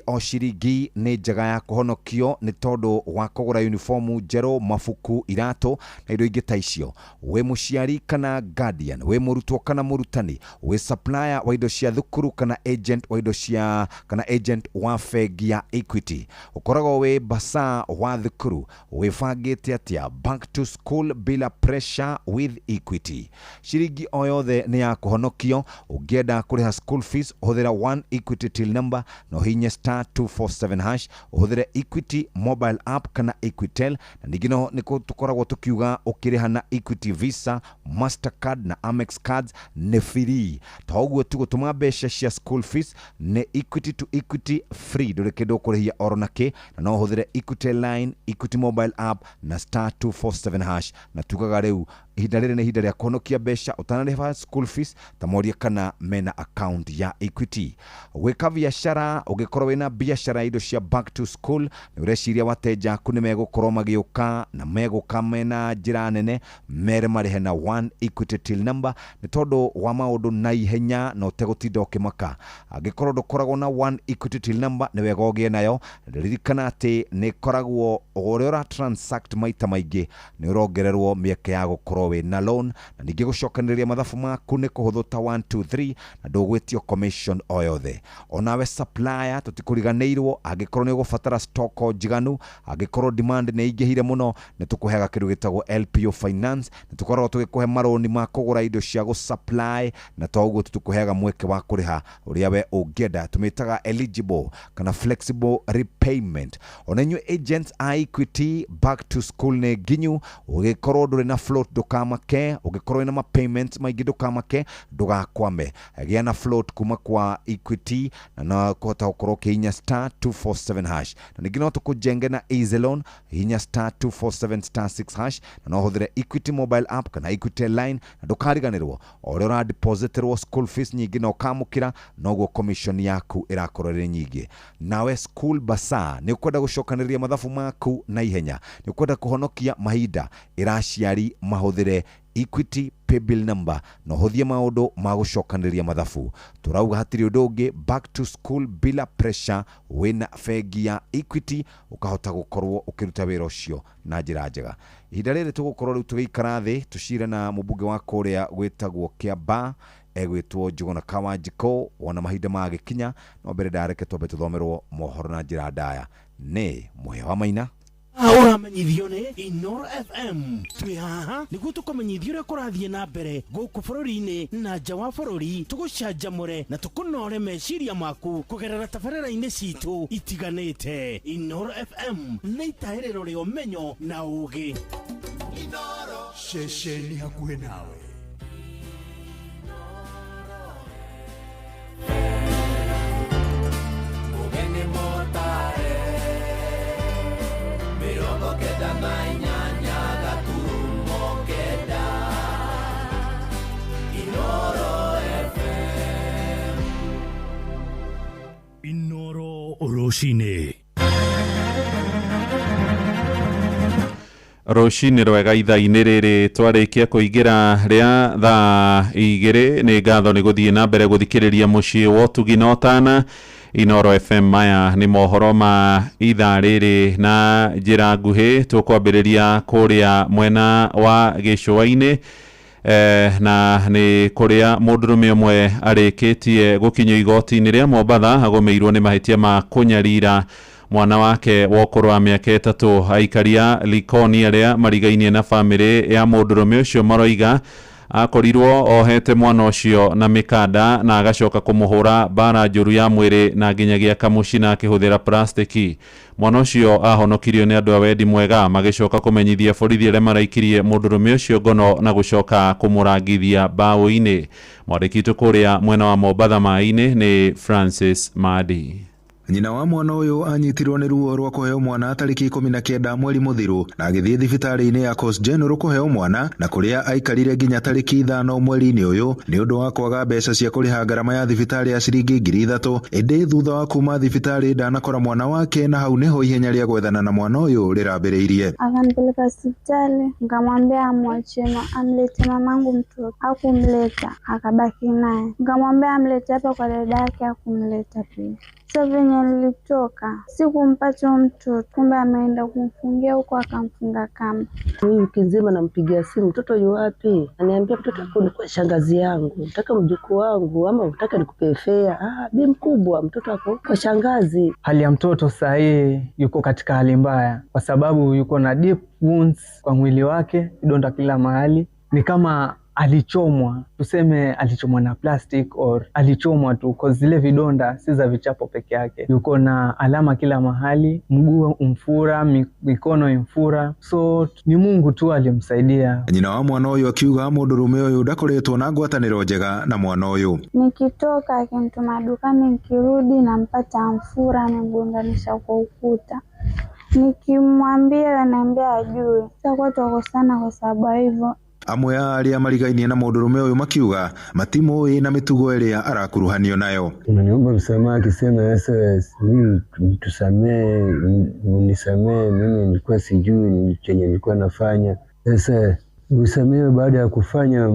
o ciringi nĩ njega ya kũhonokio nĩ tondũ wa kũgũra uniformu njerũ mabuku iratũ na indo ingĩ ta icio. Wĩ mũciari kana guardian, wĩ mũrutwo kana mũrutani, wĩ supplier wa indo cia thukuru kana agent wa indo cia kana agent wa bengi ya Equity, ũkoragwo wĩ basa wa thukuru wĩbangĩte atĩa back to school bila pressure with Equity. Ciringi o yothe nĩ ya kũhonokio. Ũngĩenda kũrĩha school fees ũhũthĩra one Equity till number na ũhihinye star 247 hash ũhũthĩre Equity mobile app kana Equitel na ningĩ no nĩ tũkoragwo tũkiuga ũkĩrĩha na Equity Visa, Mastercard na Amex cards nĩ free. Ta ũguo tu gũtũma mbeca cia school fees nĩ Equity to Equity free ndũrĩ kĩndũ ũkũrĩhia oro nakĩ na no ũhũthĩre Equity line, Equity mobile app na star 247 hash na tugaga rĩu ihinda rĩrĩ nĩ ihinda rĩa kũhonokia mbeca ũtanarĩha school fees ta morie kana mena account ya Equity. Gwĩka biacara ũngĩkorwo wĩna biacara indo cia back to school nĩ ũreciria wateja aku nĩ megũkorwo magĩũka na megũka mena njĩra nene mere marĩhe na one Equity till number nĩ tondũ wa maũndũ na ihenya na ũtegũtinda ũkĩmaka. Angĩkorwo ndũkoragwo na one Equity till number nĩ wega ũgĩe nayo. Ririkana atĩ nĩ ĩkoragwo ũrĩa ũra transact maita maingĩ nĩ ũrongererwo mĩeke ya gũkorwo gũkorwo wĩna loan, na ningĩ gũcokanĩrĩria mathabu maku nĩ kũhũthũ ta 1 2 3, na ndũgwĩtio commission o yothe. Onawe supplier, tũtikũriganĩirwo. Angĩkorwo nĩ ũgũbatara stock njiganu, angĩkorwo demand nĩ ingĩhire mũno, nĩ tũkũheaga kĩndũ gĩtagwo LPO finance. Nĩ tũkoragwo tũgĩkũhe marũni ma kũgũra indo cia gũ supply, na to ũguo tu, tũkũheaga mweke wa kũrĩha ũrĩa we ũngĩenda, tũmĩtaga eligible kana flexible repayment. Ona inyuĩ agents a Equity, back to school nĩ nginyu. Ũgĩkorwo ndũrĩ na float, ndũkamake. Ũngĩkorwo wĩna ma payments maingĩ, ndũkamake, ndũgakwame. Gĩa na float kuma kwa Equity na no kũhota gũkorwo ũkĩhinya star 247 hash. Na ningĩ no tũkũjenge na easy loan, hinya star 247 star 6 hash, na no ũhũthĩre Equity mobile app kana Equity line. Na ndũkariganĩrwo, o ũrĩa ũradepositĩrwo school fees nyingĩ na ũkamũkĩra, noguo commission yaku ĩrakorwo ĩrĩ nyingĩ. Nawe school basa, nĩ ũkwenda gũcokanĩrĩria mathabu maku na ihenya, nĩ ũkwenda kũhonokia mahinda, ĩra aciari mahũthĩre Equity paybill number na ũhũthie maũndũ ma gũcokanĩrĩria mathabu. Tũrauga hatirĩ ũndũ ũngĩ, back to school bila pressure. Wĩna bengi ya Equity ũkahota gũkorwo ũkĩruta wĩra ũcio na njĩra njega. Ihinda rĩrĩ tũgũkorwo rĩu tũgĩikara thĩ tũcire na mũmbunge wa kũrĩa gwĩtagwo Kĩamba, egwĩtwo Njũgũna Kawanjikũ. Wona mahinda magĩkinya, no mbere ndareke twambe tũthomerwo mohoro na njĩra ndaya nĩ Mũhĩa wa Maina.
Ũramenyithio nĩ Inoro FM. Twĩ haha nĩguo tũkũmenyithia ũrĩa kũrathiĩ na mbere gũkũ bũrũri-inĩ na nja wa bũrũri, tũgũcanjamũre na tũkũnore meciria maku kũgerera tabarĩra-inĩ citũ itiganĩte. Inoro FM nĩ itahĩrĩro rĩa ũmenyo na ũgĩ.
Ceceni hakuhĩ nawe.
Mũgeni mũtare 98.9 Inoro FM.
Inoro rũcinĩ.
Rũcinĩ rwega. Ithaa-inĩ rĩrĩ twarĩkia kũingĩra rĩa thaa 2. Nĩ ngatho nĩ gũthiĩ na mbere gũthikĩrĩria mũciĩ wa ũtugi na ũtana, Inoro FM. Maya nĩ mohoro ma ithaa rĩrĩ na njĩra nguhĩ. Tũkwambĩrĩria kũrĩa mwena wa gĩcũa-inĩ, na nĩ kũrĩa mũndũrũme ũmwe arĩkĩtie gũkinyio igoti-inĩ rĩa Mombatha agũmĩirwo nĩ mahĩtia ma kũnyarira mwana wake wa ũkũrũ wa mĩaka 3. Aikaria Likoni arĩa marigainie na bamĩrĩ ya mũndũrũme ũcio maroiga akorirwo ohete mwana ũcio na mĩkanda na agacoka kũmũhũra mbara njũru ya mwĩrĩ na nginyagia akamũcina akĩhũthĩra plastiki. Mwana ũcio ahonokirio nĩ andũ a wendi mwega, magĩcoka kũmenyithia borithi arĩa maraikirie mũndũrũme ũcio ngono na gũcoka kũmũrangithia mbaũ-inĩ. Mwandĩki witũ kũrĩa mwena wa Mombatha maĩ-inĩ nĩ Francis Madi.
Nyina wa mwana ũyũ anyitirwo nĩ ruo rwa kũheo mwana tarĩki 19 mweri mũthiru na agĩthiĩ thibitarĩ-inĩ ya Coast General kũheo mwana, na kũrĩa aikarire nginya tarĩki 5 mweri-inĩ ũyũ nĩ ũndũ wa kwaga mbeca cia kũrĩha ngarama ya thibitarĩ ya ciringi 3000. Ĩndĩ thutha wa kuma thibitarĩ ndanakora mwana wake, na hau nĩho ihenya rĩa gwethana na mwana ũyũ rĩrambĩrĩirie.
Akanipeleka hospitali, nikamwambia amwachie amlete mamangu mtoto, hakumleta, akabaki naye. Nikamwambia amlete hapa kwa dada yake, hakumleta pia. So venye nilitoka sikumpata mtoto, kumbe ameenda kumfungia huko, akamfunga kamba.
Wiki nzima nampigia simu, mtoto yu wapi? Ananiambia mtoto wako ni kwa shangazi yangu, nataka mjukuu wangu ama unataka nikupe fea? Ah, bi mkubwa, mtoto wako kwa shangazi.
Hali ya mtoto saa hii yuko katika hali mbaya, kwa sababu yuko na deep wounds kwa mwili wake, vidonda kila mahali. Ni kama alichomwa, tuseme alichomwa na plastic or alichomwa tu, kwa zile vidonda si za vichapo peke yake. Yuko na alama kila mahali, mguu umfura, mikono imfura, so ni Mungu tu alimsaidia.
Nyina wa mwana ũyũ akiuga mũndũrũme ũyũ ndakoretwo na ngwatanĩro njega na mwana ũyũ.
Nikitoka akinituma dukani, nikirudi nampata amfura, amemgonganisha kwa ukuta. Nikimwambia ananiambia ajui. Sasa tukosana kwa sababu hivyo.
Amwe a arĩa marigainie na mũndũrũme ũyũ makiuga matimũĩ na mĩtugo ĩrĩa arakuruhanio nayo.
Unaniomba msamaha akisema SOS, mimi tusamee, unisamee, mimi nilikuwa sijui chenye nilikuwa nafanya. Sasa Usamehewe baada ya kufanya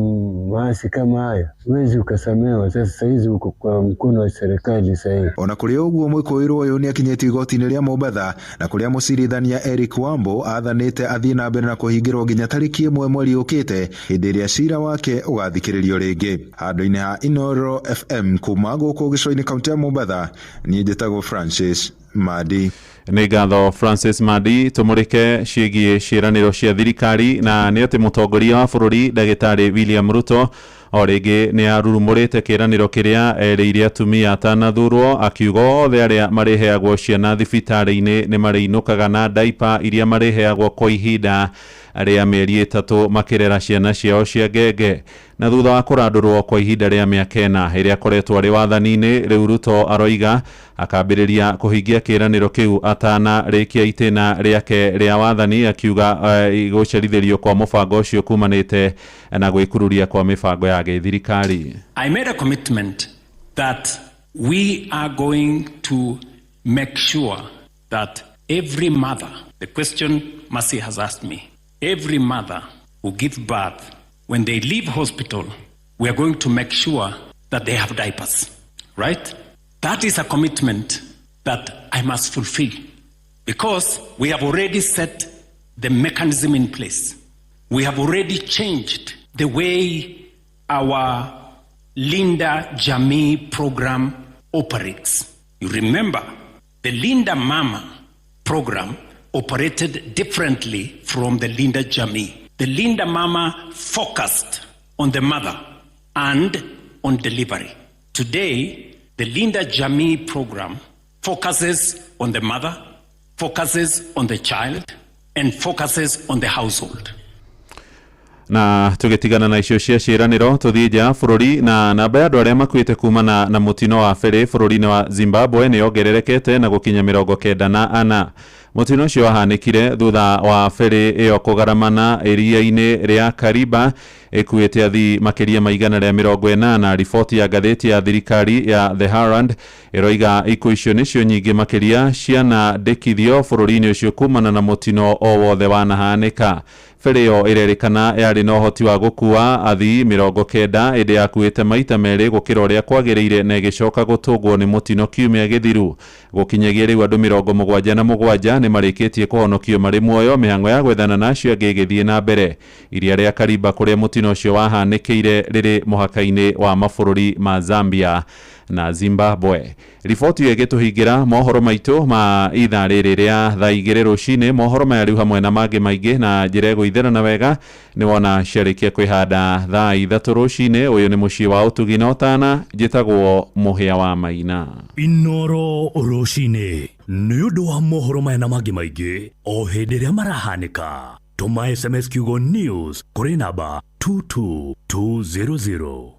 maasi kama haya, huwezi ukasamehewa. Sasa sahizi uko kwa mkono wa serikali sahihi.
Ona kũrĩ ũguo, mwĩkũĩrwo ũyũ nĩakinyĩtio igoti-inĩ rĩa Mombatha na kũrĩa mũcirithania Eric Wambo athanĩte athiĩ na mbere na kũhingĩrwo nginya tarĩki 1 mweri ũkĩte, hĩndĩ ĩrĩa cira wake ũgathikĩrĩrio rĩngĩ. Handũ-inĩ ha Inoro FM kuma gũkũ gĩcũa-inĩ kaunti ya Mombatha, niĩ njĩtagwo Francis Madi.
Nĩ ngatho Francis Madi. Tũmũrĩke ciĩgiĩ ciĩranĩro cia thirikari, na nĩ atĩ mũtongoria wa bũrũri ndagĩtarĩ William Ruto o rĩngĩ nĩ arurumũrĩte kĩĩranĩro kĩrĩa erĩire atumia atanathurwo, akiuga othe arĩa marĩheagwo ciana thibitarĩ-inĩ nĩ marĩinũkaga na daipa iria marĩheagwo kwa ihinda rĩa mĩeri 3 makĩrera ciana ciao cia ngenge. Na thutha wa kũrandũrwo kwa ihinda rĩa mĩaka 4 ĩrĩa akoretwo arĩ wathani-inĩ, rĩu Ruto aroiga akambĩrĩria kũhingia kĩĩranĩro kĩu atanarĩkia itĩna rĩake rĩa wathani, akiuga gũcerithĩrio kwa mũbango ũcio kumanĩte na gwĩkururia kwa mĩbango ya gĩthirikari.
I made a commitment that we are going to make sure that every mother, the question Mercy has asked me, every mother who gives birth, when they leave hospital, we are going to make sure that they have diapers, right? That is a commitment that I must fulfill, because we have already set the mechanism in place. We have already changed the way our Linda Jamii program operates. You remember, the Linda Mama program operated differently from the Linda Jamii. The Linda Mama focused on the mother and on delivery. Today, the Linda Jamii program focuses on the mother, focuses on the child, and focuses on the household.
Na tũgĩtigana na icio cia ciĩranĩro, tũthiĩ nja ya bũrũri, na namba ya andũ arĩa makuĩte kumana na mũtino wa ferĩ bũrũri-inĩ wa Zimbabwe nĩ yongererekete na gũkinya 94. Mũtino ũcio wahanĩkire thutha wa ferĩ ĩyo kũgaramana iria-inĩ rĩa Kariba ĩkuĩte athii makĩria ma 180. Riboti ya ngathĩti ya thirikari ya The Herald ĩroiga ikuũ icio nĩcio nyingĩ makĩria cianandĩkithio bũrũri-inĩ ũcio kumana na mũtino o wothe wanahanĩka. Ferĩ ĩyo ĩrerĩkana yarĩ na ũhoti wa gũkua athii 90, ĩndĩ yakuĩte maita merĩ gũkĩra ũrĩa kwagĩrĩire na ĩgĩcoka gũtũngwo nĩ mũtino kiumia gĩthiru. Gũkinyagia rĩu andũ 77 nĩ marĩkĩtie kũhonokio marĩ muoyo, mĩhang'o ya gwethana na acio angĩ ĩgĩthiĩ na mbere. Iria rĩa Kariba kũrĩa mũtino ũcio wahanĩkĩire rĩrĩ mũhaka-inĩ wa mabũrũri ma Zambia na Zimbabwe. Riboti ĩyo ĩgĩtũhingĩra mohoro maitũ ma ithaa rĩrĩ rĩa thaa 2 rũcinĩ. Mohoro maya rĩu hamwe na mangĩ maingĩ na njĩra ĩgũithĩrana wega nĩ wona ciarĩkia kwĩhanda thaa 3 rũcinĩ. Ũyũ nĩ mũciĩ wa ũtugi na ũtana, njĩtagwo Mũhĩa wa Maina.
Inoro rũcinĩ nĩ ũndũ wa mohoro maya na mangĩ maingĩ o hĩndĩ ĩrĩa marahanĩka, tũma SMS kiugo news kũrĩ namba 22200.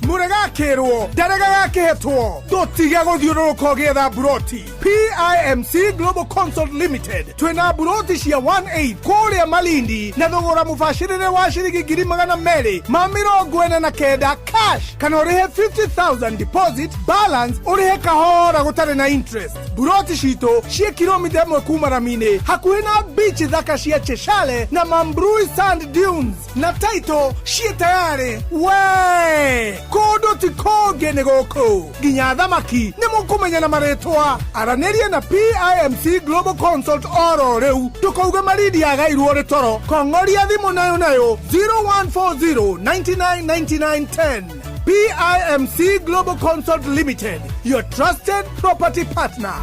Mũregakĩrwo ndarega gakĩhetwo, ndũtige gũthiũrũrũka ũgĩetha buroti. PIMC Global Consult Limited twĩna buroti cia 18 kũrĩa Malindi na thogora mũbacĩrĩre wa ciringi 249,000 cash, kana ũrĩhe 50,000 deposit, balance ũrĩhe kahora gũtarĩ na interest. Buroti citũ ciĩ kilomita 1 kuma rami-inĩ, hakuhĩ na beach thaka cia Cheshale na Mambrui Sand Dunes, na title ciĩ tayarĩ. We kũndũ ti kũngĩ nĩ gũkũ, nginya thamaki nĩ mũkũmenya na marĩtwa. Aranĩria na PIMC Global Consult oro rĩu, ndũkauge Malindi yagairwo nĩ toro. Kong'oria thimũ nayo nayo 0140 99 99 10. PIMC Global Consult Limited, your trusted property partner.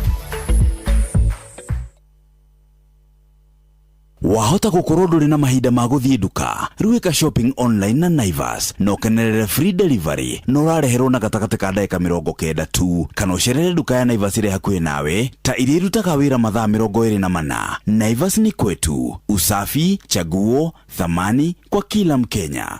Wahota gũkorwo ndũrĩ na mahinda ma gũthiĩ nduka, rĩu ĩka shopping online na Naivas na ũkenerere free delivery na ũrareherwo na gatagatĩ ka ndagĩka 90 tu, kana ũcerere nduka ya Naivas ĩrĩa hakuhĩ nawe ta iria irutaga wĩra mathaa 24. Naivas ni kwetu, usafi, chaguo, thamani kwa kila Mkenya.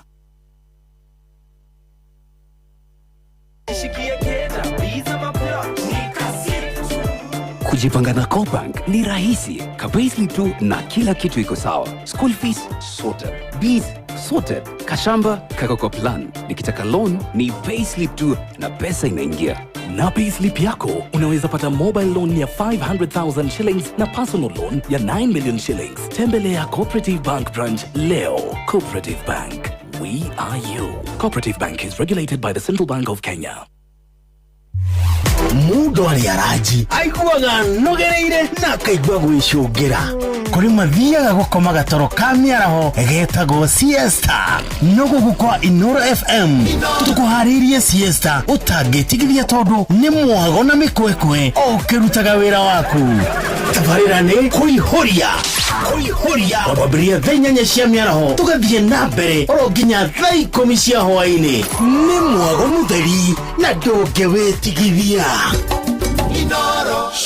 Kujipanga na CoBank ni rahisi. Ka payslip tu na kila kitu iko sawa. School fees sorted. Bills
Sorted. Kashamba kako kwa plan. Nikitaka loan ni payslip tu na pesa inaingia.
Na payslip yako unaweza pata mobile loan ya 500,000 shillings na personal loan ya 9 million shillings. Tembelea Cooperative Bank branch leo. Cooperative Bank, we are you. Cooperative Bank is regulated by the Central Bank of Kenya.
Mundu arĩ aranji aiguaga anogereire na akaigua gwĩcũngĩra kũrĩ mathiaga gũkoma gatoro ka mĩaraho getagwo siesta. No gũkũ kwa Inoro FM tũkũharĩirie siesta ũtangĩtigithia tondũ nĩ mwago na mĩkwekwe o ũkĩrutaga wĩra waku. Tabarĩra nĩ kũihũria kũihũria kwambĩrĩria thaa 8 cia mĩaraho tũgathiĩ na mbere oro nginya thaa 10 cia hwaĩ-inĩ. Nĩ mwago mũtheri na ndũngĩwĩtigithia.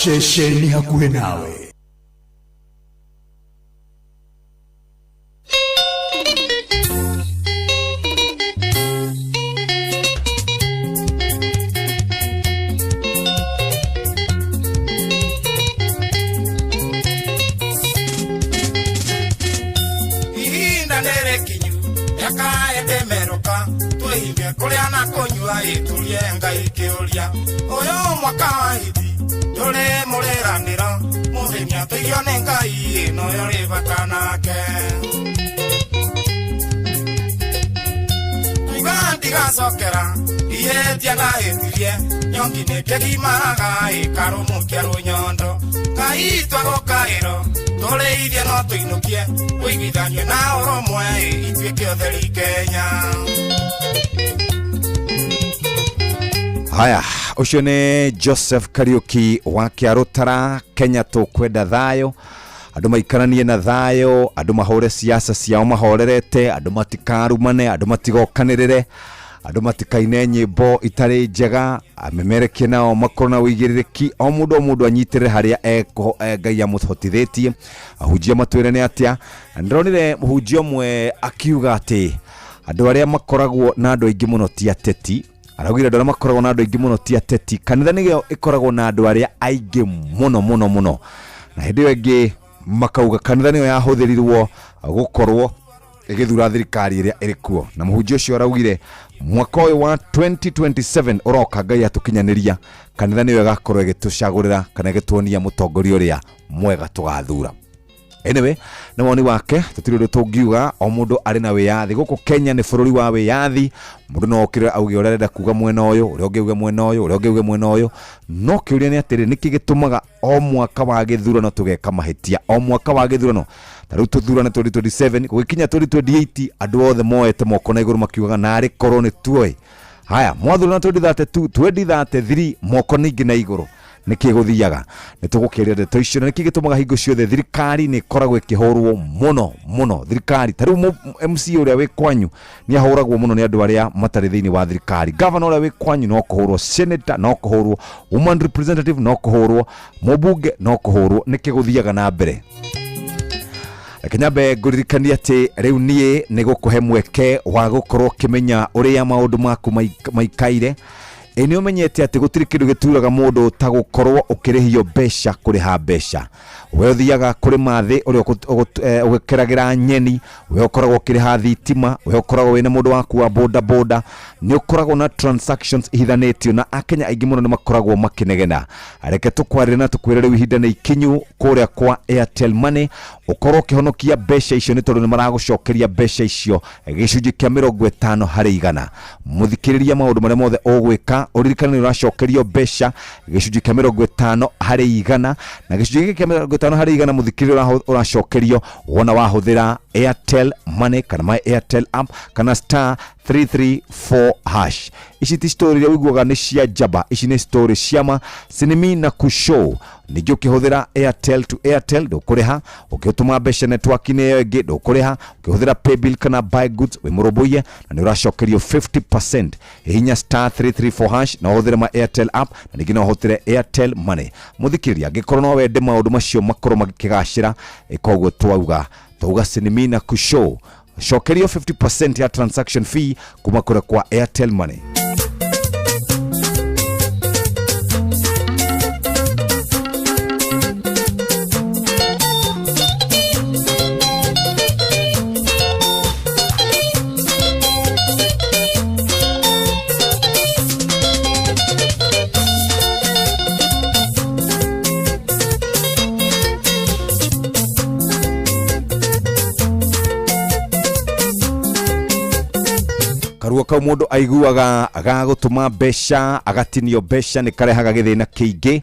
Ceceni hakuhĩ nawe.
Ihinda nĩrĩkinyu rĩakae ndĩmerũka twĩhinge kũrĩa na kũnyua ĩtũrie Ngai kĩũria ũyũ mwaka wa hiti tũrĩ mũrĩranĩro mũthenya tũigio nĩ Ngai ĩno yo rĩ bata nake tuga ndigacokera ihĩtia ndahĩtirie nyongi nĩkĩgimaraga ĩkarũmũkia rũnyondo Ngai twagũkaĩro tũrĩithie no tũinũkie ũiguithanio na ũrũmwe ituĩke ũtheri Kenya.
Haya, ũcio nĩ Joseph Kariuki wa Kĩarũtara. Kenya tũkwenda thayũ, andũ maikaranie na thayũ, andũ mahũre siasa ciao mahorerete, andũ matikarumane, andũ matigokanĩrĩre, andũ matikaine nyĩmbo itarĩ njega, amemerekie nao makorwo na ũigĩrĩrĩki, o mũndũ o mũndũ anyitĩrĩre harĩa Ngai amũhotithĩtie. Ahunjia matwĩre nĩ atĩa. Na ndĩronire mũhunjia ũmwe akiuga atĩ andũ arĩa makoragwo na andũ aingĩ mũno ti ateti. Araugire andũ arĩa makoragwo na andũ aingĩ mũno ti ateti. Kanitha nĩyo ĩkoragwo na andũ arĩa aingĩ mũno mũno mũno, na hĩndĩ ĩyo ĩngĩ makauga kanitha nĩyo yahũthĩrirwo gũkorwo ĩgĩthura thirikari ĩrĩa ĩrĩ kuo. Na mũhunjia ũcio araugire mwaka ũyũ wa 2027 ũroka Ngai atũkinyanĩria, kanitha nĩyo ĩgakorwo ĩgĩtũcagũrĩra kana ĩgĩtuonia mũtongoria ũrĩa mwega tũgathura. Anyway, nĩ woni wake, tũtirĩ ũndũ tũngiuga, o mũndũ arĩ na wĩyathi. Gũkũ Kenya nĩ bũrũri wa wĩyathi, mũndũ no okĩre auge ũrĩa arenda kuga mwena ũyũ, ũrĩa ũngĩ auge mwena ũyũ, ũrĩa ũngĩ auge mwena ũyũ. No kĩũria nĩ atĩrĩ, nĩkĩ gĩtũmaga o mwaka wa gĩthurano tũgeka mahĩtia? O mwaka wa gĩthurano, ta rĩu tũthurane 2027, gũgĩkinya 2028 andũ othe moete moko na igũrũ makiugaga narĩ korwo nĩ tuoĩ. Haya, mwathurana 2032, 2033 moko ningĩ na igũrũ. Nĩkĩ gũthiaga? Nĩ tũgũkĩria ndeto icio. Na nĩkĩ gĩtũmaga hingo ciothe thirikari nĩ ĩkoragwo ĩkĩhũrwo mũno mũno? Thirikari ta rĩu MC ũrĩa wĩ kwanyu nĩ ahũragwo mũno nĩ andũ arĩa matarĩ thĩinĩ wa thirikari. Governor ũrĩa wĩ kwanyu no kũhũrwo, senator no kũhũrwo, woman representative no kũhũrwo, mũmbunge no kũhũrwo. Nĩkĩ gũthiaga na mbere? Reke nyambe ngũririkanie atĩ rĩu niĩ nĩ gũkũhe mweke wa gũkorwo ũkĩmenya ũrĩa maũndũ maku maikaire. Ĩ nĩ ũmenyete atĩ gũtirĩ kĩndũ gĩturaga mũndũ ta gũkorwo ũkĩrĩhio mbeca kũrĩha mbeca. We ũthiaga kũrĩ mathĩ ũrĩa ũgĩkeragĩra nyeni, we ũkoragwo ũkĩrĩha thitima, we ũkoragwo wĩna mũndũ waku wa boda boda, nĩ ũkoragwo na transactions ihithanĩtio, na Akenya aingĩ mũno nĩ makoragwo makĩnegena. Reke tũkwarĩre na tũkwĩre rĩu ihinda nĩ ikinyu kũrĩa kwa Airtel Money ũkorwo ũkĩhonokia mbeca icio, nĩ tondũ nĩ maragũcokeria mbeca icio gĩcunjĩ kĩa 50 harĩ igana. Mũthikĩrĩria maũndũ marĩa mothe ũgwĩka, ũririkane nĩ ũracokerio mbeca gĩcunjĩ kĩa 50 harĩ igana, na gĩcunjĩ gĩkĩ kĩa 50 harĩ igana mũthikĩrĩria ũracokerio wona wahũthĩra Airtel Money kana my Airtel app kana star 334 hash. Ici ti story iria ũiguaga nĩ cia njamba, ici nĩ story cia ma sinimi na kushow. Ningĩ ũkĩhũthĩra Airtel to Airtel ndũkũrĩha, ũkĩtũma mbeca network-inĩ ĩyo ĩngĩ ndũkũrĩha, ũkĩhũthĩra paybill kana buy goods wĩ mũrũmbũiye na nĩ ũracokerio 50%. Hihinya star 334 hash na ũhũthĩre ma Airtel app, na ningĩ no ũhũthĩre Airtel Money. Mũthikĩrĩria, angĩkorwo no wende maũndũ macio makorwo magĩkĩgacĩra, ĩka ũguo twauga sinimi na kushow, cokerio 50% ya transaction fee kuma kũrĩa kwa Airtel Money. kau mũndũ aiguaga ga gũtũma mbeca agatinio mbeca nĩ karehaga gĩthĩna kĩingĩ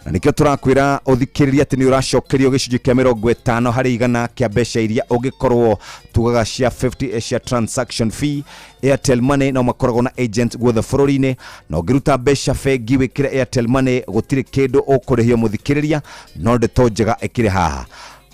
na nĩkĩo tũrakwĩra ũthikĩrĩrie atĩ nĩ ũracokerio gĩcunjĩ kĩa 50% kĩa mbeca iria ũngĩkorwo tugaga cia 50 cia transaction fee. Airtel Money no makoragwo na agent guothe bũrũri-inĩ, na ũngĩruta mbeca bengi wĩkĩre Airtel Money gũtirĩ kĩndũ ũkũrĩhio mũthikĩrĩria, no ndeto njega ĩkĩrĩ haha.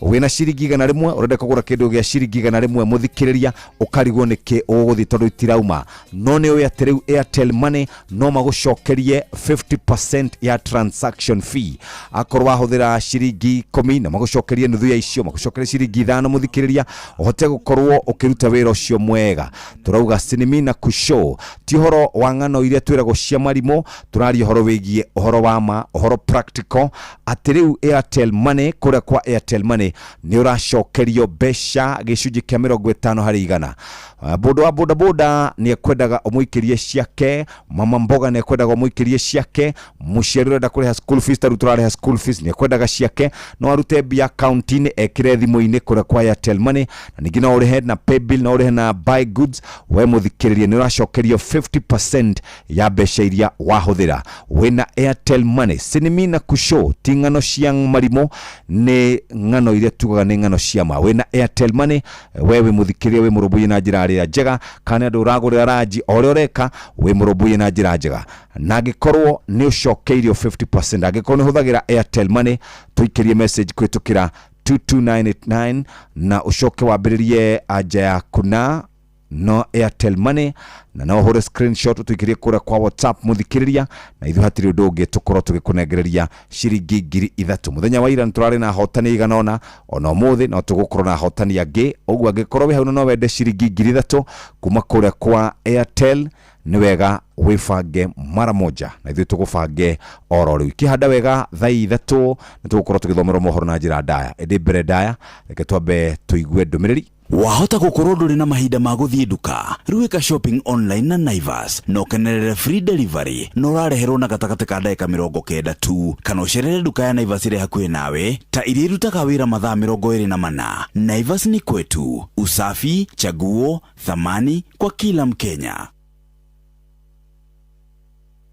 Wĩna ciringi 100 ũrenda kũgũra kĩndũ gĩa ciringi 100 mũthikĩrĩria, ũkarigwo nĩkĩ ũgũthiĩ tondũ itirauma, no nĩ ũĩ atĩ rĩu Airtel Money no magũcokerie 50% ya transaction fee. Akorwo wahũthĩra ciringi 10 na magũcokerie nuthu ya icio, magũcokerie ciringi 5 mũthikĩrĩria, ũhote gũkorwo ũkĩruta wĩra ũcio mwega. Tũrauga sinimi na kushow ti ũhoro wa ng'ano iria twĩragwo cia marimũ, tũraria ũhoro wĩgiĩ ũhoro wa ma, ũhoro practical, atĩ rĩu Airtel Money, kũrĩa kwa Airtel Money nĩ ũracokerio mbeca gĩcunjĩ kĩa 50%. Mũndũ wa bodaboda nĩ ekwendaga ũmũikĩrie ciake, mama mboga nĩ ekwendaga ũmũikĩrie ciake, mũciari ũrenda kũrĩha school fees, ta rĩu tũrarĩha school fees, nĩ ekwendaga ciake, no arute mbia akaunti-inĩ ekĩre thimũ-inĩ kũrĩa kwa Airtel Money, na ningĩ no ũrĩhe na paybill, no ũrĩhe na buy goods. We mũthikĩrĩrie nĩ ũracokerio 50% ya mbeca iria wahũthĩra wĩna Airtel Money. Sinimi na kushow ti ng'ano cia marimũ, nĩ ng'ano iria tugaga nĩ ng'ano cia ma. Wĩna Airtel Money, we wĩ mũthikĩrĩria, wĩ mũrũmbũiye na njĩra ĩrĩa njega, kana andũ ũragũrĩra ranji o ũrĩa ũreka, wĩ mũrũmbũiye na njĩra njega, na angĩkorwo nĩ ũcokeirio 50%, angĩkorwo nĩ ũhũthagĩra Airtel Money, tũikĩrie message kũhĩtũkĩra 22989 na ũcoke wambĩrĩrie anja yaku na no Airtel Money, na no ũhũre screenshot ũtũikĩrie kũrĩa kwa WhatsApp mũthikĩrĩria, na ithuĩ hatirĩ ũndũ ũngĩ tũkorwo tũgĩkũnengereria ciringi 3,000. Mũthenya wa ira nĩ tũrarĩ na ahotani igana ũna, ona ũmũthĩ no tũgũkorwo na ahotani angĩ. Ũguo angĩkorwo wĩ hau na no wende ciringi 3,000 kuma kũrĩa kwa Airtel, nĩ wega wĩbange mara moja na ithuĩ tũgũbange oro rĩu. Ikĩhanda wega thaa 3 nĩ tũgũkorwo tũgĩthomerwo mohoro na njĩra ndaya, ĩndĩ mbere ndaya reke twambe tũigue ndũmĩrĩri.
Wahota gukorwo ndũrĩ na mahinda ma gũthiĩ nduka, rĩu ĩka shopping online na Naivas na ũkenerere free delivery na ũrareherwo na gatagatĩ ka ndagĩka 90 tu, kana ũcerere nduka ya Naivas ĩrĩa hakuhĩ nawe ta iria irutaga wĩra mathaa 24. Naivas ni kwetu, usafi, chaguo, thamani kwa kila Mkenya.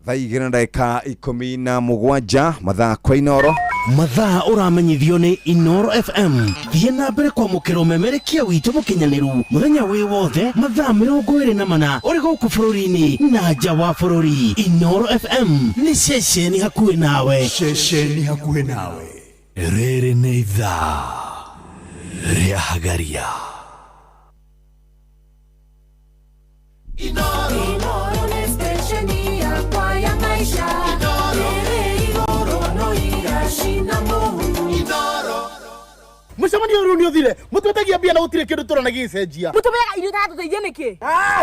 Thaa 2:17 mathaa kwa Inoro.
Mathaa ũramenyithio nĩ Inoro FM. Thiĩ na mbere kwamũkĩra ũmemerekia witũ mũkinyanĩru mũthenya wĩ wothe mathaa 24 ũrĩ gũkũ bũrũri-inĩ na nja wa bũrũri. Inoro FM nĩ ceceni hakuhĩ nawe.
Ceceni hakuhĩ nawe. Rĩrĩ nĩ ithaa rĩa Hagaria.
Inoro nĩ stesheni yakwa ya maisha. Ĩrĩ igũrũ no iracina mũhu.
Mũcemanio ũyũ nĩ ũthire, mũtwetagia mbia na gũtirĩ kĩndũ tũrona gĩgĩcenjia.
Mũtũmĩraga irio itatũteithia nĩkĩ?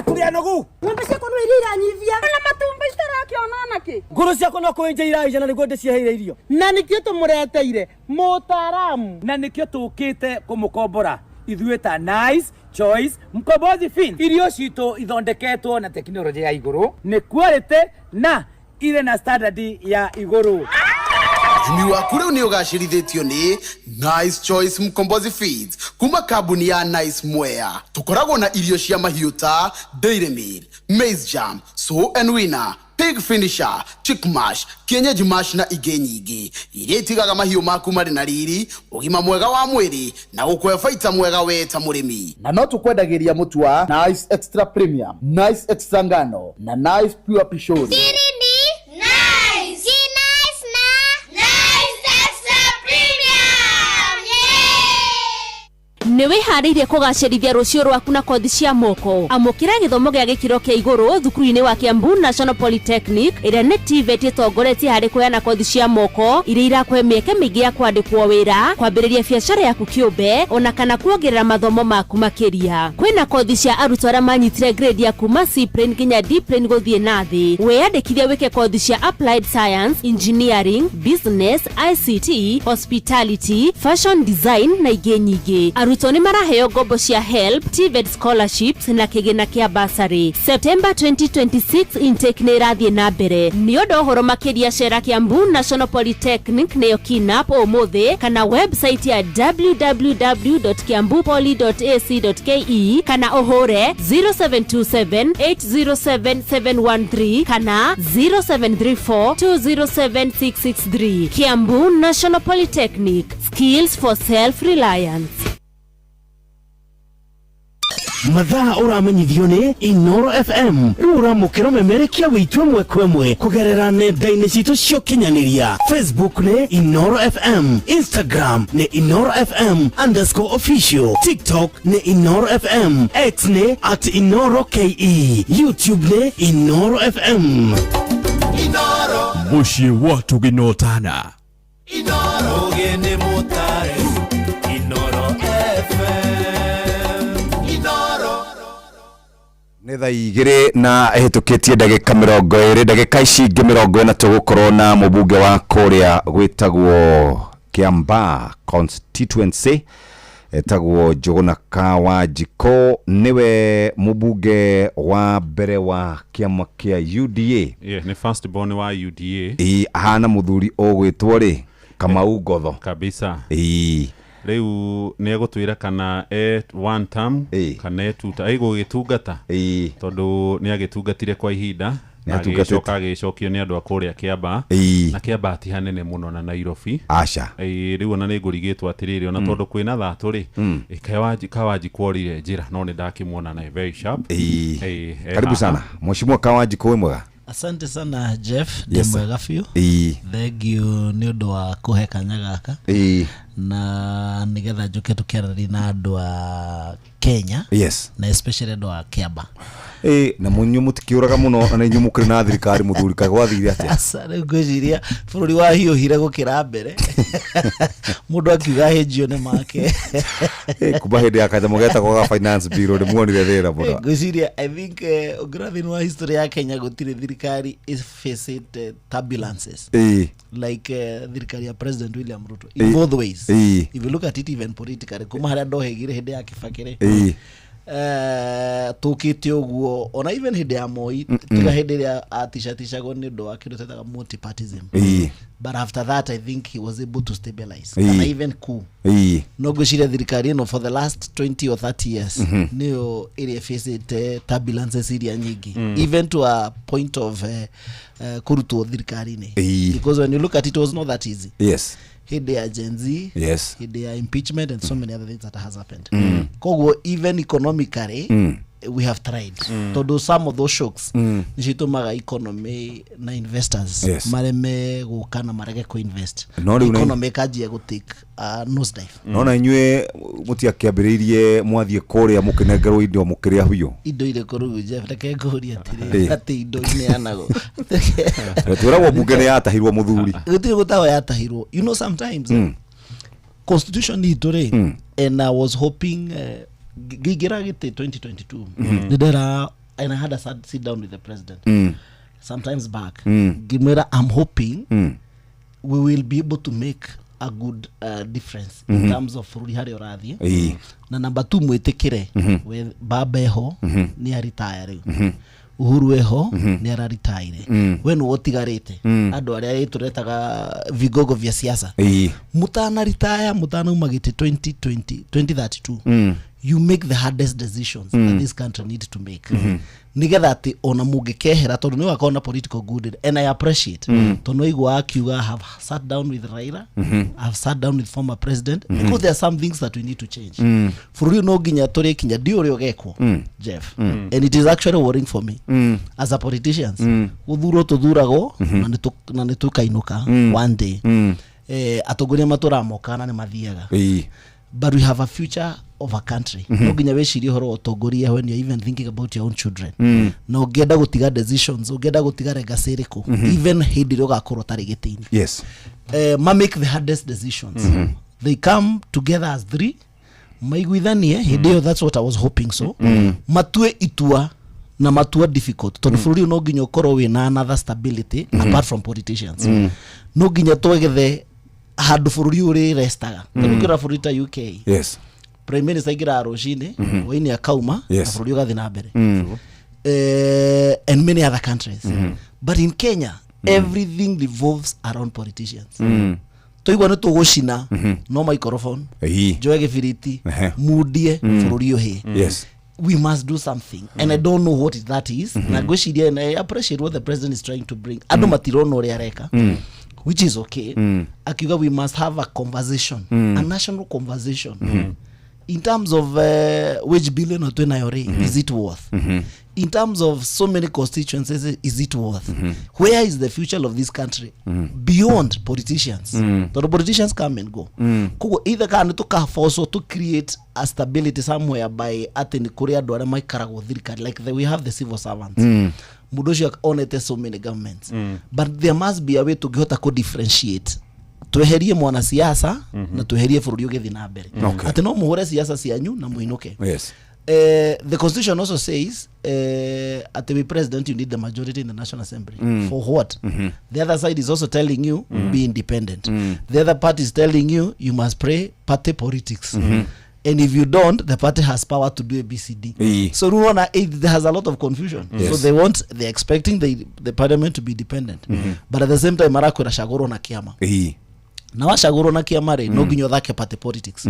Tũrĩ anogu.
Ng'ombe ciakwa no iria iranyivia na matumbĩ citarakĩona nakĩ.
Ngũrũ ciakwa no kũenja iraija na nĩguo ndĩciheire irio.
Na nĩkĩo tũmũreteire mũtaaramu.
Na nĩkĩo tũkĩte kũmũkombora ithuĩ ta Nice Choice Mkombozi Fin. Irio citũ ithondeketwo na tekinoronjĩ ya igũrũ, nĩ quality na irĩ na standard ya igũrũ.
Ũrĩmi waku rĩu nĩ ũgacĩrithĩtio nĩ Nice Choice Mkombozi Feeds kuma kambuni ya Nice Mwea. Tũkoragwo na irio cia mahiũ ta Dairy Meal, Maize Jam, Sow and Winner, Pig Finisher, Chick Mash, Kienyeji Mash na ingĩ nyingĩ iria itigaga mahiũ maku marĩ na riri, ũgima mwega wa mwĩrĩ na gũkũhe baita mwega we ta mũrĩmi.
Na no tũkwendagĩria mũtu wa Nice Extra Premium, Nice Extra Ngano na Nice Pure Pishori.
Siri ni Nice. Si nice na Nice Extra Premium.
Nĩ wĩharĩirie kũgacĩrithia rũciũ rwaku na kothi cia moko? Amũkĩra gĩthomo gĩa gĩkĩro kĩa igũrũ thukuru-inĩ wa Kiambu National Polytechnic, ĩrĩa nĩ TVET ĩtongoretie harĩ kũheana kothi cia moko iria irakũhe mĩeke mĩingĩ ya kwandĩkwo wĩra, kwambĩrĩria biacara yaku kĩũmbe, ona kana kuongerera mathomo maku makĩria. Kwĩna kothi cia arutwo arĩa manyitire grade ya kuma C plane nginya D plane gũthiĩ na thĩ. Wĩyandĩkithie wĩke kothi cia Applied Science, Engineering, Business, ICT, Hospitality, Fashion Design na ingĩ nyingĩ. Arutwo Arutwo nĩ maraheo ngombo cia HELB, TVET scholarships na kĩgĩna kĩa bursary. September 2026 intake nĩ ĩrathiĩ na mbere. Nĩ ũndũ ũhoro makĩria cera Kiambu National Polytechnic nĩyo KINAP ũmũthĩ kana website ya www.kiambupoly.ac.ke kana ũhũre 0727 807 713 kana 0734 207 663. Kiambu National Polytechnic, skills for self-reliance.
Mathaa ũramenyithio nĩ Inoro FM. Rĩu ũramũkĩra ũmemerekia witũ ĩmwe kwa ĩmwe kũgerera nenda-inĩ citũ cia ũkinyanĩria. Facebook nĩ Inoro FM, Instagram nĩ Inoro FM underscore official, TikTok nĩ Inoro FM, X nĩ at Inoro KE, YouTube nĩ Inoro FM.
Mũciĩ wa tũginotana.
Ũgĩ mũtare Inoro FM Inoro.
Nĩ thaa 2 na ĩhĩtũkĩtie ndagĩka 20. Ndagĩka ici ingĩ 40 tũgũkorwo na mũbunge wa kũrĩa gwĩtagwo Kiambaa constituency, etagwo Njũgũna Kawanjikũ. Nĩwe mũbunge wa mbere wa kĩama kĩa UDA.
Yeah, nĩ first born wa UDA.
Ĩ, ahana mũthuri ũgwĩtwo rĩ Kamau Ngotho.
Kabisa.
Ĩ.
Rĩu nĩ egũtwĩra kana e one term kana e two term, egũgĩtungata, tondũ nĩ agĩtungatire kwa ihinda
Nĩ
na
atungatĩte.
agĩcoka agĩcokio nĩ andũ a kũrĩa Kĩambaa. Na Kĩambaa ti hanene mũno na Nairobi.
Aca.
Ĩ, rĩu ona nĩ ngũrigĩtwo atĩrĩrĩ, ona tondũ kwĩna thatũ rĩ, ĩ, Kawanjikũ orire njĩra, no nĩ ndakĩmuona na very sharp. Ĩ, e
Karibu
haha.
sana, Mheshimiwa Kawanjikũ, wĩ mwega?
Asante sana, Jeff. Ndĩ
Yes, sir.
mwega biũ. Thengiũ nĩ ũndũ wa kũhe kanya gaka na nĩgetha njũke tũkĩaranĩria na andũ a Kenya na especially andũ a Kĩamba.
Ĩ, na mũnyuĩ mũtikĩũraga mũno na inyuĩ mũkĩrĩ na thirikari, mũthuri, kaĩ gwathire atĩa?
Aca, rĩu ngwĩciria bũrũri wahiũhire gũkĩra mbere, mũndũ akiuga hĩnjio nĩ make.
Ĩ, kuma hĩndĩ ya kanyamũ getagwo ga finance bill nĩ muonire thĩna mũno.
Ngwĩciria, I think, ũngĩrora thĩinĩ wa history ya Kenya, gũtirĩ thirikari ĩfacĩte turbulences like thirikari ya President William Ruto in both ways. If you look at it even politically, kuma harĩa ndohĩgire hĩndĩ ya Kibaki rĩ, tũkĩte ũguo, ona even hĩndĩ ya Moi, tiga hĩndĩ ĩrĩa aticaticagwo nĩ ũndũ wa kĩndũ twetaga multipartism, but after that I think he was able to stabilize kana even coup. No ngwĩciria thirikari ĩno for the last 20 or 30 years nĩyo ĩrĩa ĩfacĩte turbulences iria nyingĩ, even to a point of kũrutwo thirikari-inĩ, because when you look at it, it was not that easy hĩndĩ ya Gen Z, hĩndĩ ya impeachment and so many other things that has happened. Koguo even economically we have tried, tondũ some of those shocks nĩ citũmaga economy na investors mareme gũka na marege kũinvest.
No rĩu
Economy ĩkanjia gũtake a nosedive.
Nona inyuĩ mũtiakĩambĩrĩirie mwathiĩ kũrĩa mũkĩnengerwo indo mũkĩrĩa biũ.
Indo irĩkũ rĩu, Jeff? Reke ngũrie atĩrĩrĩ, atĩ indo ineanagwo?
Twĩragwo mbunge nĩ yatahirwo, mũthuri.
Gũtirĩ gũtahwo yatahirwo. You know, sometimes constitution itũ rĩ, and I was hoping, ngĩingĩra gĩtĩ 2022, nĩ ndera and I had a sad sit down with the president sometimes back, ngĩmwĩra I'm hoping we will be able to make a good difference in terms of bũrũri harĩa ũrathiĩ. Na number two, mwĩtĩkĩre we baba eho nĩ aritaya rĩu, Uhuru eho nĩ araritaire, we nĩwe ũtigarĩte. Andũ arĩa tũretaga vigogo vya siasa, mutanaritaya, mutanauma gĩtĩ 2020 2032, you make the hardest decisions that this country need to make, nigetha atĩ ona mũngĩkehera, tondũ nĩ ũgakorwo na political good, and I appreciate tondũ aigua akiuga, "I have sat down with Raila, I have sat down with former president," because there are some things that we need to change. Bũrũri ũyũ no nginya tũrĩkinya ndi ũrĩa ũgekwo, Jeff, and it is actually worrying for me as a politicians. Gũthurwo tũthuragwo na nĩ tũkainũka one day. Atongoria matũraga mokaga na nĩ mathiaga, but we have a future of a country. No nginya wĩcirie ũhoro wa ũtongoria when you're even thinking about your own children, na ũngĩenda gũtiga decisions, ũngĩenda gũtiga legacy ĩrĩkũ, even hĩndĩ ĩrĩa ũgakorwo ũtarĩ gĩtĩ-inĩ. Ma make the hardest decisions. They come together as three, maiguithanie hĩndĩ ĩyo. That's what I was hoping, so matue itua na matua difficult, tondũ bũrũri ũyũ no nginya ũkorwo wĩna another stability apart from politicians. No nginya twethe handũ bũrũri ũyũ ũrĩ restaga, tondũ ũngĩrora bũrũri ta UK, Prime minister aingĩraga rũcinĩ, hwainĩ akauma, na bũrũri ũgathiĩ na mbere. And many other countries, but in Kenya everything revolves around politicians. Twaigua nĩ tũgũcina, no microphone, njoe gĩbiriti, mundie, bũrũri ũhĩe. We must do something, and I don't know what that is. Na ngwĩciria, and I appreciate what the president is trying to bring, andũ matirona ũrĩa areka, which is okay. Akiuga we must have a conversation, a national conversation in terms of wage bill ĩno twĩnayo rĩ, is it worth, in terms of so many constituencies, is it worth, where is the future of this country beyond politicians? Tondũ politicians come and go. Koguo either kana nĩ tũkaforcwo to create a stability somewhere by atĩ nĩ kũrĩ andũ arĩa maikaragwo thirikari, like we have the civil servants, mũndũ ũcio onete so many governments, but there must be a way tũngĩhota kũ differentiate, tweherie mwanasiasa na tweherie bũrũri ũgĩthiĩ na mbere. Atĩ no mũhũre siasa cianyu na mũinũke. The constitution also says at the president you need the majority in the National Assembly. For what? The other side is also telling you, be independent. The other party is telling you, you must play party politics. And if you don't, the party has power to do ABCD. So Rwanda, it has a lot of confusion. So they're expecting the parliament to be dependent. But at the same time, marakwĩra cagũrwo na kĩama, na wacagũrwo na kĩama rĩ, no nginya ũthake party politics.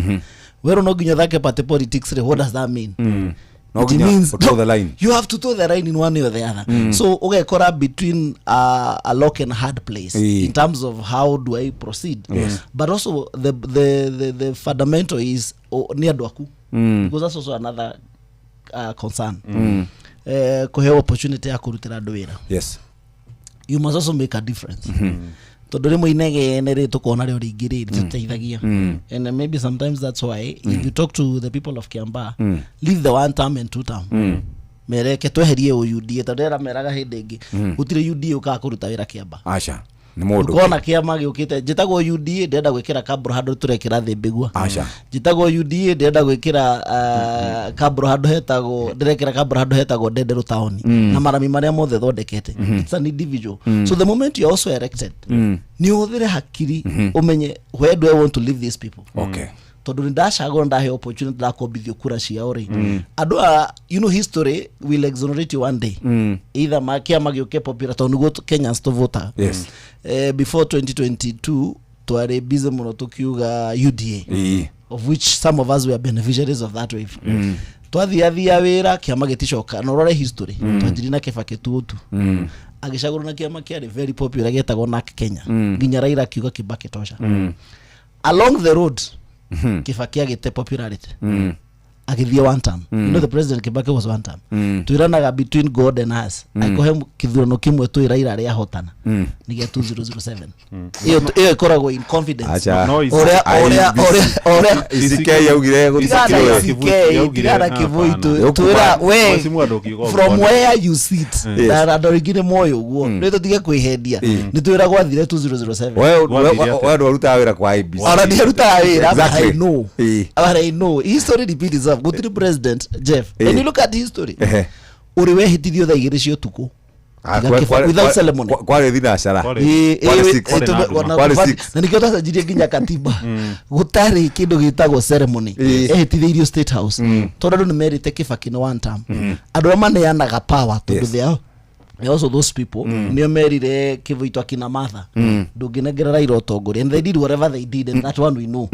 Werwo no nginya ũthake party politics rĩ, what does that mean?
No
It
nginya
means
toe the line.
You have to toe the line in one way or the other. So ũgekora between a lock and hard place in terms of how do I proceed. But also the fundamental is, oh, nĩ andũ aku, because that's also another concern. Kũheo opportunity ya kũrutĩra andũ wĩra, you must also make a difference, tondũ rĩmwe inegene rĩ, tũkona rĩo rĩingĩ rĩ, rĩtũteithagia. And maybe sometimes that's why if you talk to the people of Kiambaa, leave the one term and two term, mereke tweherie UDA, tondũ era meraga hĩndĩ ĩngĩ, gũtirĩ UDA ũkaga kũruta wĩra Kiambaa.
Aca, nĩ mũndũ.
Ũkona kĩama gĩũkĩte, njĩtagwo UDA, ndĩrenda gwĩkĩra kabro handũ tũrekĩra thĩ mbĩgua.
Aca.
Njĩtagwo UDA, ndĩrenda gwĩkĩra kabro handũ hetagwo, ndĩrekĩra kabro handũ hetagwo Ndenderũ taũni, na marami marĩa mothe thondekete. It's an individual. So the moment you are also elected, nĩ ũhũthĩre hakiri, ũmenye where do I want to leave these people, tondũ nĩ ndacagũra, ndaheo opportunity, ndakombithio kura ciao rĩ, andũ a, you know, history will exonerate you one day. Either kĩama gĩũke popular, tondũ nĩguo Kenyans tũvotaga. Before 2022 twarĩ busy mũno tũkiuga UDA, of which some of us were beneficiaries of that wave. Twathiathia wĩra, kĩama gĩticoka, na ũrore history. Twanjirie na Kibaki tutu, agĩcagũrwo na kĩama kĩarĩ very popular gĩetagwo NARC Kenya, nginya Raila akiuga Kibaki tosha. Along the road, Kibaki agĩte popularity, agĩthiĩ one term. You know, the president Kibaki was one term. Twĩranaga between God and us, akĩhe kĩthurano kĩmwe twĩ Raila arĩa ahotana, nĩ gĩa 2007. Ĩyo ĩkoragwo in confidence.
Acha.
No,
ũrĩa ũrĩa ũrĩa ũrĩa
ICK yaugire
tigana
gũtikĩrĩ.
ICK, tigana Kivui, twĩra we
Mheshimiwa ndũngiuga
from
ũguo.
where you sit, na andũ aingĩ nĩ moĩ ũguo, nĩ tũtige kwĩhendia, nĩ twĩra gwathire 2007.
We ndwarutaga wĩra kwa IEBC.
Ona ndiarutaga wĩra, but I know. But I know history repeat itself. Gũtirĩ president, Jeff, and you look at history, ũrĩ wehĩtithio thaa 2 cia ũtukũ.
Ah,
Tiga without ceremony.
Kwarĩ thinacara.
Ĩ,
Kwarĩ
ĩ,
six.
ĩ, ona
Kwarĩ six.
Na nĩkĩo twacenjirie nginya katiba, gũtarĩ kĩndũ gĩtagwo ceremony. Ehĩtithĩirio State House, tondũ andũ nĩ merĩte Kibaki nĩ one term. Andũ arĩa maneanaga power, tondũ they are also those people, nĩo merire Kĩvoitũ akina Martha, ndũngĩnengera Raila ũtongoria, and they did whatever they did, and that one we know.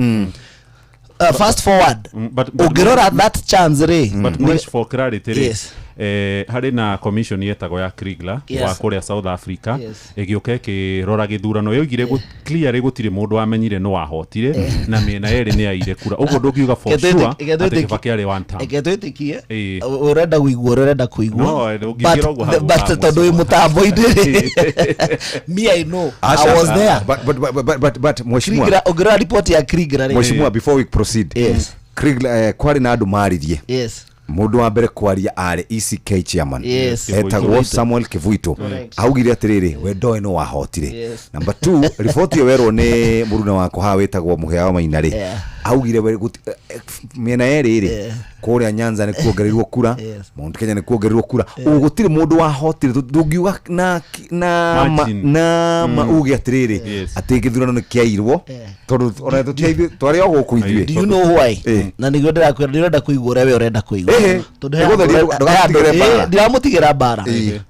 Fast forward, ũngĩrora that chance rĩ,
But Mwesh, for clarity rĩ,
Yes.
harĩ na commission yetagwo ya Kriegler wa kũrĩa South Africa, ĩgĩũka ĩkĩrora gĩthurano, yoigire clearly gũtirĩ mũndũ wamenyire nĩ wahotire, na mĩena yerĩ nĩ yaire kura, ũguo ndũngiuga for sure atĩ Kibaki arĩ one term.
Reke twĩtĩkie.
Ĩĩ.
Ũrenda kũigua ũrĩa ũrenda kũigua.
No, ũngĩingĩra ũguo hau
But
ha
tondũ wĩ mũtambo-inĩ rĩ, me, I know I was there.
But mheshimiwa,
Kriegler, ũngĩrora report ya Kriegler rĩ,
mheshimiwa, before we proceed, Kriegler, kwarĩ na andũ maririe. Mũndũ wa mbere kwaria arĩ ECK chairman, etagwo
Kivuito.
Samuel Kivuito. Augire atĩrĩrĩ, we ndoĩ no wahotire.
Yes.
Number two, riboti ĩyo werwo nĩ mũruna wakwa haha wĩtagwo Mũhĩa wa Maina rĩ, Augire we mĩena yerĩ rĩ, kũrĩa Nyanza nĩ kuongereirwo kura, Mount Kenya nĩ kuongereirwo kura, ũguo gũtirĩ mũndũ wahotire. Ndũngiuga na ma
Margin.
Na ma uge atĩrĩrĩ atĩ gĩthurano nĩ kĩairwo, tondũ ona tũtiaithuĩ twarĩ o gũkũ ithuĩ.
Do you know why? Na nĩguo ndĩrakwĩra, ndĩrenda kũigua ũrĩa we ũrenda kũigua. Tondũ he
Nĩgũtheria ndũgatigĩre mbara.
Ndiramũtigĩra mbara.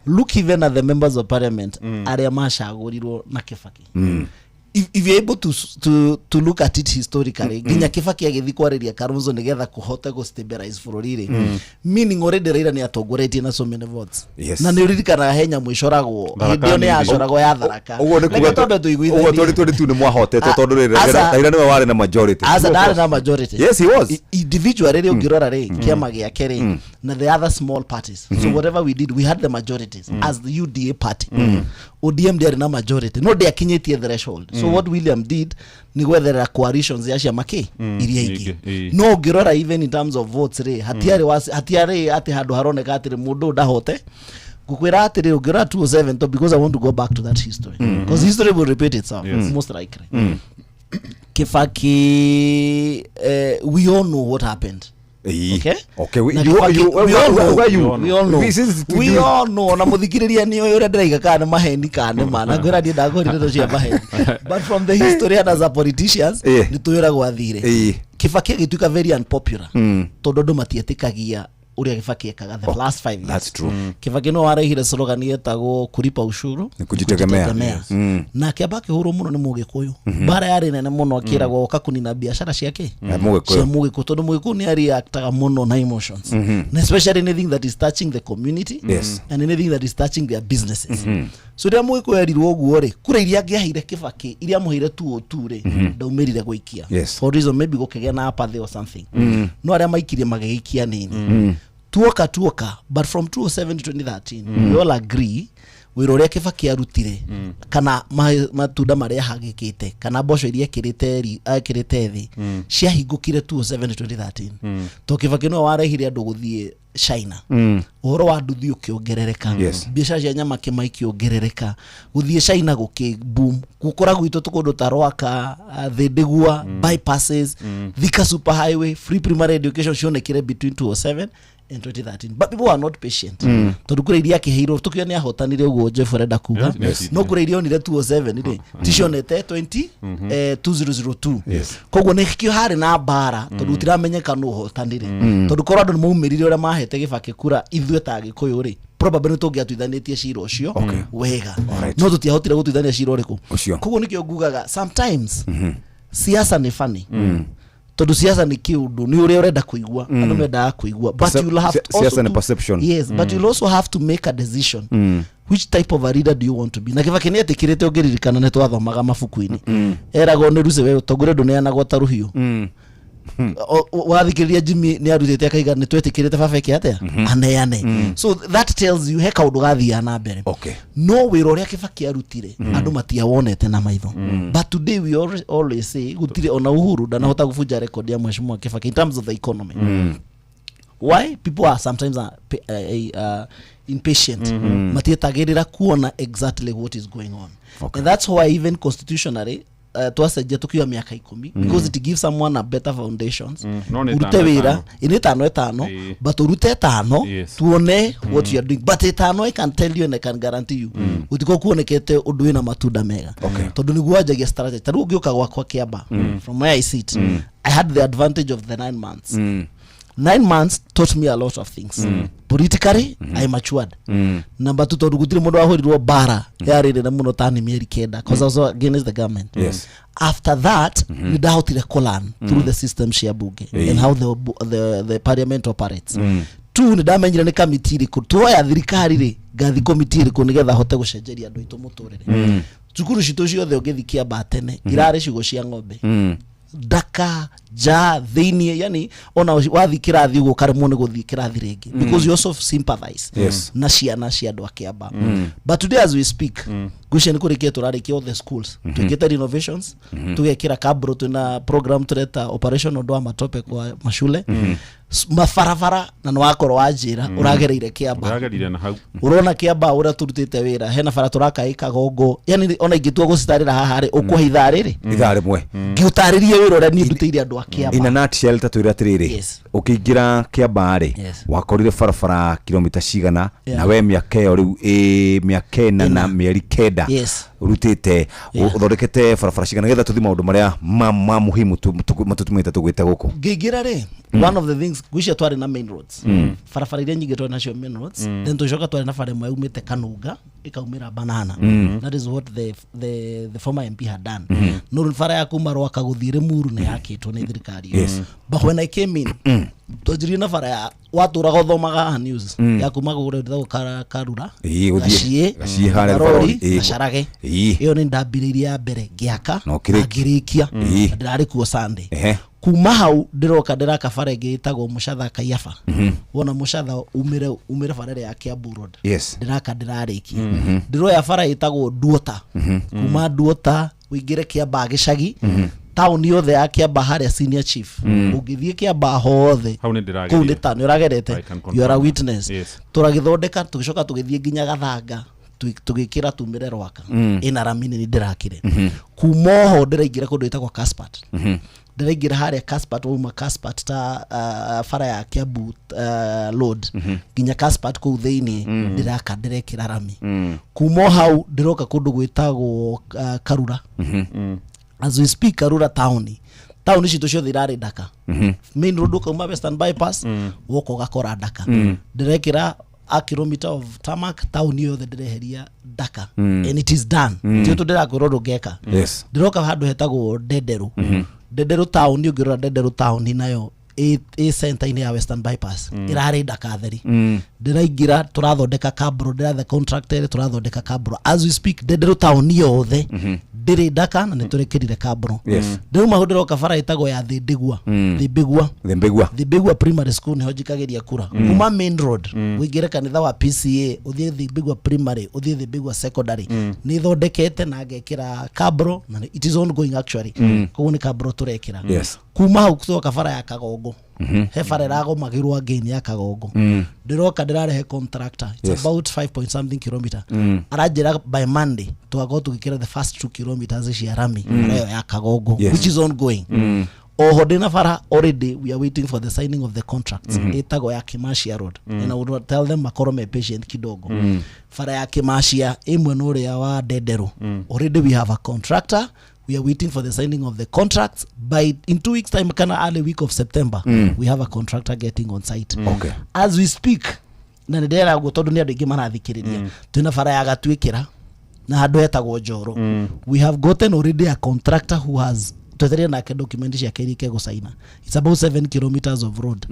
Look even at the members of parliament arĩa macagũrirwo na Kibaki. If you're able to look at it historically, nginya Kibaki agĩthiĩ kwarĩria Kalonzo nĩgetha kũhote gũ stabilize bũrũri rĩ, meaning already Raila nĩ atongoretie na so many votes. Na nĩ ũririkanaga he nyamũ ĩcoragwo
Tharaka
hĩndĩ ĩyo nĩ
nini.
yacoragwo ya Tharaka.
Ũguo nĩ
Reke
kuga
twambe tũiguithanie.
ũguo 2022 nĩ mwahotetwo, tondũ rĩrĩ Raila nĩwe warĩ na majority.
Aca, ndarĩ na majority.
Yes, he was.
Individually rĩ, ũngĩrora rĩ, kĩama gĩake rĩ na the other small parties, so whatever we did, we had the majorities as the UDA party. ODM ndĩarĩ na majority, no ndĩakinyĩtie threshold. So what William did nĩ gwetherera coalitions ya ciama kĩ iria ingĩ. No ũngĩrora even in terms of votes rĩ, hatiarĩ hatiarĩ atĩ handũ haroneka atĩrĩ mũndũ ũyũ ndahote. Ngũkwĩra atĩrĩ, ũngĩrora 207 to, because I want to go back to that history, because history will repeat itself most likely. Kibaki, we all know what happened. Okay?
Okay,
Na Kibaki, we all know.
where you?
We all know.
This is to
We
do-
all know. Ona mũthikĩrĩria nĩ ũyũ ũrĩa ndĩraiga kana nĩ maheni kana nĩ ma, na ngwĩra niĩ ndakũrire ndeto cia maheni, but from the history and as a politicians, nĩ tũĩ ũrĩa gwathire. Kibaki agĩtuĩka very unpopular tondũ andũ matietĩkagia ũrĩa Kibaki ekaga the last 5 years.
That's true.
Kibaki no warehire slogan yetagwo kulipa ushuru
Ni kujitegemea.
kujitegemea. Na akĩamba akĩhũrwo mũno nĩ Mũgĩkũyũ. Mbara yarĩ nene mũno, akĩragwo oka kũnina biacara ciake
Ya Mũgĩkũyũ.
cia Mũgĩkũyũ, tondũ Mũgĩkũyũ nĩ areactaga mũno na emotions, na especially anything that is touching the community and anything that is touching their businesses. So rĩrĩa Mũgĩkũyũ erirwo ũguo rĩ, kura iria angĩaheire Kibaki, iria amũheire 202 rĩ, ndaumĩrire gũikia for reason maybe gũkĩgĩa na apathy or something. No arĩa maikirie magĩgĩikia nini. Tuoka tuoka, but from 2007 to 2013, we all agree wĩra ũrĩa Kibaki arutire kana matunda marĩa ahagĩkĩte kana mboco iria ekĩrĩte thĩ ciahingũkire 2007 to 2013, to Kibaki nĩwe warehire andũ gũthiĩ China. Ũhoro wa nduthi ũkĩongerereka, biacara cia nyama kĩma ikĩongerereka, gũthiĩ China gũkĩ boom, gũkũra gwitũ tũkũndũ ta Rwaka, Thĩndĩgua, bypasses, Thika super highway, free primary education cionekire between 2007 and 2013, but people are not patient, tondũ kũrĩ iria akĩheirwo tũkĩo nĩ ahotanire ũguo Jeff arenda kuga. No kũrĩ iria onire 207 rĩ, ticionete 20 2002. Koguo nĩkĩo harĩ na mbara, tondũ gũtiramenyeka nũ ũhotanire, tondũ korwo andũ nĩ maumĩrire ũrĩa mahete Gĩbakĩ kura, ithuĩ ta Agĩkũyũ rĩ, probably nĩ tũngĩatuithanĩtie cira ũcio wega, no tũtiahotire gũtuithania cira ũrĩkũ.
Ũcio.
Koguo nĩkĩo ngugaga sometimes siasa nĩ funny, tondũ siasa nĩ kĩũndũ nĩ ũrĩa ũrenda kũigua. Andũ mendaga kũigua, but you'll have to also
Siasa nĩ perception.
Yes, but you'll also have to make a decision, which type of a leader do you want to be. Na Kibaki nĩ etĩkĩrĩte, ũngĩririkana nĩ twathomaga mabuku-inĩ, eragwo nĩ Rusi, we ũtongoria ndũneanagwo ta rũhiũ. Wathikĩrĩria Jimmy nĩ arutĩte akaiga nĩ twetĩkĩrĩte baba eke atĩa, aneane. So that tells you he kaũndũ gathiaga na mbere. No wĩra ũrĩa Kibaki arutire, andũ matiawonete na maitho. But today we always say gũtirĩ ona Uhuru ndanahota gũbunja record ya Mheshimiwa Kibaki in terms of the economy. Why? People are sometimes impatient, matietagĩrĩra kuona exactly what is going on. And that's why even constitutionally, twacenjia tukiuga mĩaka 10, because it gives someone a better foundations.
No nĩ
Urute
ĩtano,
wĩra
ĩtano.
ĩ nĩ ĩtano ĩtano, but ũrute ĩtano tuone what you are doing. But ĩtano, I can tell you and I can guarantee you, gũtikorwo kuonekete ũndũ wĩna matunda mega, tondũ nĩguo wanjagia strategy. Ta rĩu ũngĩũka gwakwa Kĩamba, from where I sit, I had the advantage of the 9 months. 9 months taught me a lot of things. Politically, I matured. Number two, tondũ gũtirĩ mũndũ wahũrirwo mbara yarĩ nene mũno tani mĩeri 9, cause I was against the government. After that, nĩ ndahotire kũlearn through the system cia bunge and how the parliament operates. Two, nĩ ndamenyire nĩ kamiti ĩrĩkũ tuoya thirikari rĩ, ngathi komiti ĩrĩkũ nĩgetha hote gũcenjeria andũ aitũ mũtũrĩre. Cukuru citũ ciothe ũngĩthi Kĩamba tene, irarĩ ciugũ cia ng'ombe, ndaka nja thĩiniĩ, yani ona wathi kĩrathi ũguo ũkaremwo nĩ gũthiĩ kĩrathi rĩngĩ, because you also sympathize na ciana cia andũ a Kĩamba. But today as we speak, ngwĩciria nĩ kũrĩkia tũrarĩkia all the schools. Twĩkĩte renovations, tũgekĩra kabro, twĩna program tũreta Operation Ondoa Matope kwa mashule. Mabarabara na nĩwakorwo wanjĩra ũragereire Kĩamba.
Ũragerire na hau.
Ũrona Kĩamba ũrĩa tũrutĩte wĩra, hena bara tũraka ĩ Kagongo, yani ona ingĩtua gũcitarĩra haha rĩ, ũkũhe ithaa rĩrĩ
Ithaa rĩmwe.
Ngĩũtarĩrie wĩra ũrĩa niĩ ndutĩire andũ a Kĩamba.
In a nutshell, ta twĩre atĩrĩrĩ,
Yes.
ũkĩingĩra Kĩamba rĩ,
Yes.
wakorire barabara kilomita cigana?
Yeah.
Na we mĩaka ĩyo rĩu ĩ mĩaka 4 na mĩeri 9
Yes.
ũrutĩte, ũthondekete barabara cigana, nĩgetha tũthi maũndũ marĩa ma muhimu matũtũmĩte tũgwĩte gũkũ?
Ngĩingĩra rĩ, one of the things ngwĩciria twarĩ na main roads, barabara iria nyingĩ twarĩ nacio main roads. Then tũgĩcoka twarĩ na bara ĩmwe yaumĩte Kanunga ĩkaumĩra Banana. That is what the former MP had done. No rĩu bara ya kuma Rwaka gũthiĩ Limuru nĩ yakĩtwo nĩ thirikari ĩyo. But when I came in, twanjirie na bara ya watũraga ũthomaga haha news ya kuma kũrĩa ĩtagwo Karura,
Ĩĩ, gũthiĩ-
Gaciĩ,
Gaciĩ harĩa
Karori,
Barori, ĩĩ.
Gacarage.
Ĩĩ.
Ĩyo nĩ ndambĩrĩirie ya mbere ngĩaka
Na ũkĩrĩkia.
Na ngĩrĩkia.
Ĩĩ.
Na ndĩrarĩ kuo Sunday.
Ehe.
Kuma hau ndĩroka ndĩraka bara ĩngĩ ĩtagwo Mũcatha Kaiaba. Wona Mũcatha umĩre bara ĩrĩa ya Kiambu Road. Ndĩraka ndĩrarĩkia. Ndĩroya bara ĩtagwo Duota. Kuma Duota ũingĩre Kĩambaa gĩcagi, taũni yothe ya Kĩambaa harĩa senior chief. Ũngĩthiĩ Kĩambaa hothe
Hau nĩ ndĩrageria.
kũu nĩ ta nĩ ũragerete.
I can
You are a
confirm.
witness.
Yes.
Tũragĩthondeka, tũgĩcoka tũgĩthiĩ nginya Gathanga, tũgĩkĩra tumĩre Rwaka. Ĩna rami nĩ ndĩrakire. Kuma oho ndĩraingĩra kũndũ ĩtagwo Kaspat. Ndĩraingĩra harĩa Kaspat, wauma Kaspat ta bara ya Kiambu road nginya Kaspat kũu thĩinĩ, ndĩraka ndĩrekĩra rami. Kuma o hau ndĩroka kũndũ gwĩtagwo Karura. As we speak, Karura taũni, taũni citũ ciothe irarĩ ndaka. Main road ũkauma Western Bypass, woka ũgakora ndaka. Ndĩrekĩra a kilometer of tarmac, taũni yothe ndĩreheria ndaka. And it is done. Tio tũ ndĩrakwĩra ũndũ ngeka. Ndĩroka handũ hetagwo Ndenderu. Ndenderu taũni, ũngĩrora Ndenderu taũni nayo ĩ center-inĩ ya Western Bypass, ĩrarĩ ndaka theri. Ndĩraingĩra tũrathondeka kabro, ndĩrathe contractor tũrathondeka kabro. As we speak, Ndenderu taũni yothe ndĩrĩ ndaka na nĩ tũrekĩrire kabro. Ndĩrauma hau ndĩroka bara ĩtagwo ya Thĩmbĩgua. Thĩmbĩgua.
Thĩmbĩgua.
Thĩmbĩgua Primary School nĩho njikagĩria kura. Kuma main road ũingĩre kanitha wa PCA, ũthiĩ Thĩmbĩgua Primary, ũthiĩ Thĩmbĩgua Secondary, nĩ thondekete na ngekĩra kabro na it is ongoing actually. Koguo nĩ kabro tũrekĩra. Kuma hau tũgoka bara ya Kagongo. He bara ĩragomagĩrwo again ya Kagongo. Ndĩroka ndĩrarehe contractor. It's about 5 point something kilometer. Aranjĩra by Monday tũgakorwo tũgĩkĩra the first 2 kilometers cia rami, bara ĩyo ya Kagongo, which is ongoing. Oho ndĩna bara already, we are waiting for the signing of the contracts, ĩtagwo ya Kimacia Road. And I would tell them makorwo me patient kidogo. Bara ya Kimacia ĩ mwena ũrĩa wa Ndenderu, already we have a contractor, we are waiting for the signing of the contracts by in 2 weeks time kana early week of September. We have a contractor getting on site. As we speak, na nĩ ndĩrera guo tondũ nĩ andũ aingĩ marathikĩrĩria, twĩna bara ya Gatuĩkĩra na handũ hetagwo Njoro. We have gotten already a contractor who has twetereire nake document ciake irĩke gũcaina. It's about 7 kilometers of road.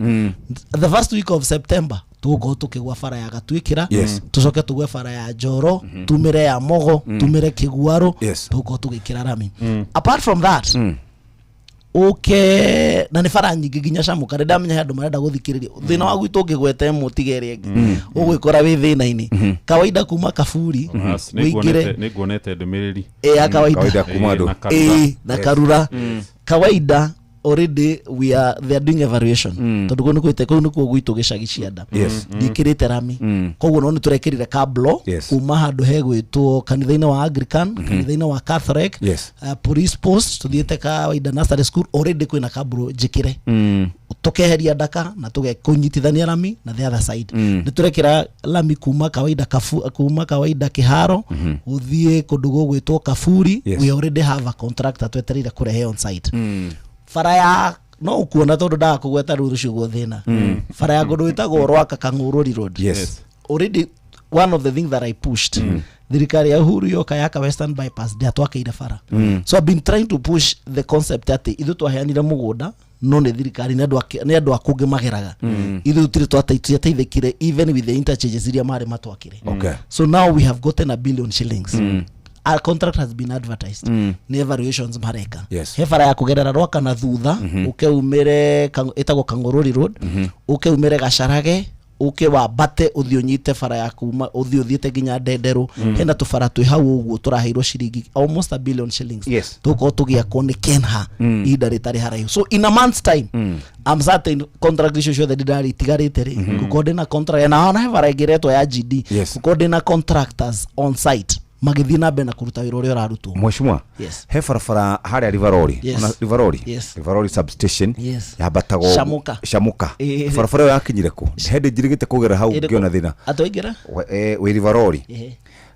The first week of September tũgũkorwo tũkĩgwa bara ya Gatuĩkĩra, tũcoke tũgwe bara ya Njoro, tumĩre ya Mogo, tumĩre Kĩguarũ. Tũgũkorwo tũgĩkĩra rami. Apart from that, ũke na nĩ bara nyingĩ nginya Camuka, nĩ ndamenya he andũ marenda gũthikĩrĩria thĩna wa gwitũ, ũngĩgweta ĩmwe ũtige ĩrĩa ĩngĩ ũgwĩkora wĩ thĩna-inĩ. Kawaida kuma Kaburi
Bas,
ũingĩre
nĩnguonete ndũmĩrĩri.
Ĩ, ya kawaida.
Kawaida kuma andũ.
Ĩ, na Karura.
Ĩ, na Karura. Kawaida already we are they are doing evaluation, tondũ kũu nĩkuo kũu nĩkuo gwitũ gĩcagi cianda ndiĩkĩrĩte rami. Koguo no nĩ tũrekĩrire kablo kuma handũ hegwĩtwo kanitha-inĩ wa Anglican, kanitha-inĩ wa Catholic, police post, tũthiĩte Kawaida Nursery School, already kwĩna kablo njĩkĩre. Tũkeheria ndaka na tũgekũnyitithania rami na the other side. Nĩ tũrekĩra lami kuma Kawaida kafu, kuma Kawaida kĩharo ũthiĩ kũndũ gũgwĩtwo Kaburi. We already have a contractor twetereire kũrehe on site. Bara ya no ũkuona tondũ ndaga kũgweta rĩu rũcio guo thĩna, bara ya kũndũ gwĩtagwo Rwaka Kang'ũrũri Road. Already one of the things that I pushed, thirikari ya Uhuru yoka yaka Western Bypass ndiatwakĩire bara. So I've been trying to push the concept atĩ ithuĩ twaheanire mũgũnda no nĩ thirikari, nĩ andũ a kũngĩ mageraga. Ithuĩ tũtirĩ twateithĩkire even with the interchanges iria marĩ matwakĩre. So now we have gotten 1 billion shillings. Our contract has been advertised. Nĩ evaluations mareka. He bara ya kũgerera Rwaka na thutha, ũke umĩre ĩtagwo Kang'ũrũri Road, ũke umĩre Gacarage, Ũke wambate ũthiĩ ũnyite bara ya kuma ũthiĩ ũthiĩte nginya Ndenderũ. Hena tũbara twĩ hau ũguo tũraheirwo ciringi almost 1 billion shillings. Tũgũkorwo tũgĩakwo nĩ Kenha ihinda rĩtarĩ haraihu. So in a month's time, I'm certain contract icio ciothe ndĩrarĩ itigarĩte rĩ, ngũkorwo ndĩna contract na ona he bara ĩngĩ ĩretwo ya GD. Ngũkorwo ndĩna contractors on site magĩthiĩ na mbere na kũruta wĩra ũrĩa ũrarutwo.
Mheshimiwa,
Yes.
he barabara harĩa Rivarori, ona Rivarori, Rivarori substation yambatagwo.
Shamuka.
Shamuka. Barabara ĩyo yakinyire kũ? Hĩndĩ njirigĩte kũgera hau
Ĩrĩkũ?
ngĩona thĩna.
Atwaingĩra.
Wĩ Rivarori,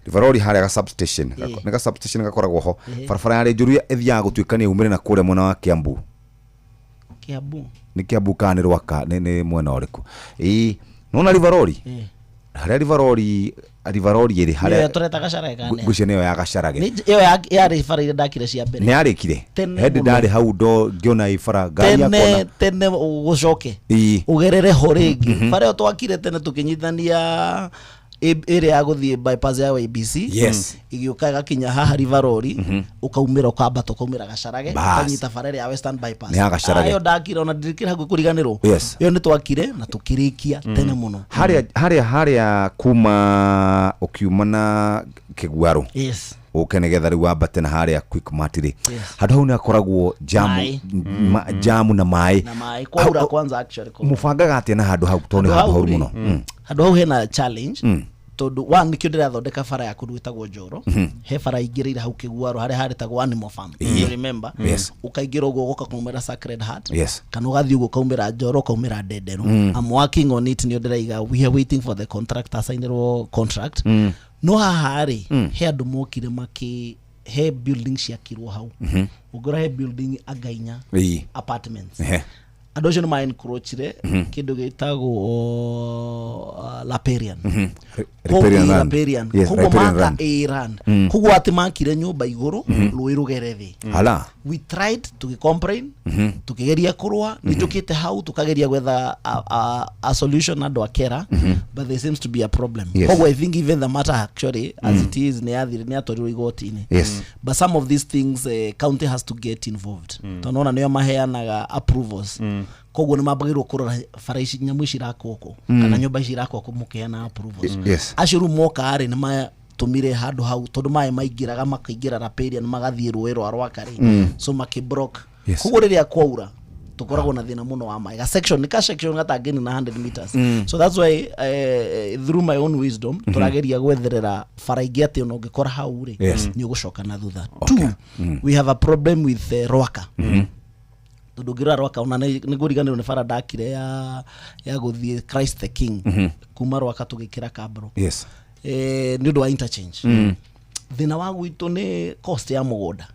Rivarori harĩa ga substation, nĩ ga substation gakoragwo ho. Barabara yarĩ njũru ĩthiaga gũtuĩkania umĩre na kũrĩa mwena wa Kiambu.
Kiambu.
Nĩ Kiambu kana nĩ Rwaka, nĩ mwena ũrĩkũ? Ĩĩ, nona Rivarori harĩa Rivarori ĩrĩ
Nĩyo
harĩa
tũreta Gacarage kana?
Ngwĩciria nĩyo ya Gacarage.
Ĩyo yarĩ bara iria ndakire cia mbere.
Nĩ yarĩkire?
Tene
Hĩndĩ
mũno.
ndarĩ hau ndo ngĩona ĩ bara ngari
Tene
yakona.
tene gũcoke ũgerere ho rĩngĩ. Bara ĩyo twakire tene tũkĩnyitithania ĩrĩa ya gũthiĩ bypass ya ABC, ĩgĩũka ĩgakinya haha Rivarori, ũkaumĩra ũkambata ũkaumĩra Gacarage, ũkanyita bara ĩrĩa ya Western Bypass.
Nĩ ya Gacarage.
Ah, ĩyo ndakire ona ndirikĩra hakuhĩ kũriganĩrwo. Ĩyo nĩ twakire na tũkĩrĩkia tene mũno.
Harĩa kuma ũkiuma na Kĩguarũ ũke nĩgetha rĩu wambate na harĩa Quickmart rĩ, handũ hau nĩ hakoragwo jamu.
Maĩ.
Jamu na maĩ.
Na maĩ kwaura kwanza actually kwaura.
Mũbangaga atĩa na handũ hau tondũ nĩ
Handũ
handũ
hau
haru
rĩ,
mũno?
Handũ hau hena challenge tondũ one nĩkĩo ndĩrathondeka bara ya kũndũ gwĩtagwo Njoro. He bara ingĩrĩire hau Kĩguarũ harĩa harĩtagwo Animal Farm, you remember?
Yes.
Ũkaingĩra ũguo ũgoka kumĩra Sacred Heart, kana ũgathiĩ ũguo ũkaumĩra Njoro, ũkaumĩra Ndenderũ. I'm working on it, nĩo ndĩraiga. We are waiting for the contract asainĩrwo contract. No haha rĩ, he andũ mokire makĩ he building ciakirwo hau. Ũngĩrora he building angainya apartments. Andũ acio nĩ ma encroachire kĩndũ gĩtagwo Laperian.
Riparian land.
Riparian.
Yes,
Koguo
riparian
maka
land.
ĩran koguo atĩ makire nyũmba igũrũ rũĩ rũgere thĩ.
Hala.
We tried tũgĩcomplain, tũkĩgeria kũrũa, nĩ tũkĩte hau tũkageria gwetha a solution na andũ a Kera, but there seems to be a problem. Koguo I think even the matter actually as it is nĩ yathire, nĩ yatwarirwo igoti-inĩ. But some of these things, county has to get involved tondũ ona nĩo maheanaga approvals. Koguo nĩ mambagĩrwo kũrora bara ici, nyamũ ici irakwo kũ, kana nyũmba ici irakwo kũ mũkĩheana approvals. Acio rĩu moka rĩ, nĩ matũmire handũ hau tondũ maĩ maingĩraga makaingĩra Riparian magathiĩ rũĩ rwa Rwaka rĩ, so makĩblock. Koguo rĩrĩa kwaura tũkoragwo na thĩna mũno wa maĩ. Ga section nĩ ka section gatangĩni na 100 meters. So that's why, through my own wisdom, tũrageria gwetherera bara ingĩ atĩ ona ũngĩkora hau rĩ, nĩ ũgũcoka na thutha. Two, we have a problem with Rwaka tondũ ũngĩrora Rwaka ona nĩ ngũriganĩrwo nĩ bara ndakire ya gũthiĩ Christ the King kuma Rwaka tũgĩkĩra Kabro, nĩ ũndũ wa interchange. Thĩna wa gwitũ nĩ cost ya mũgũnda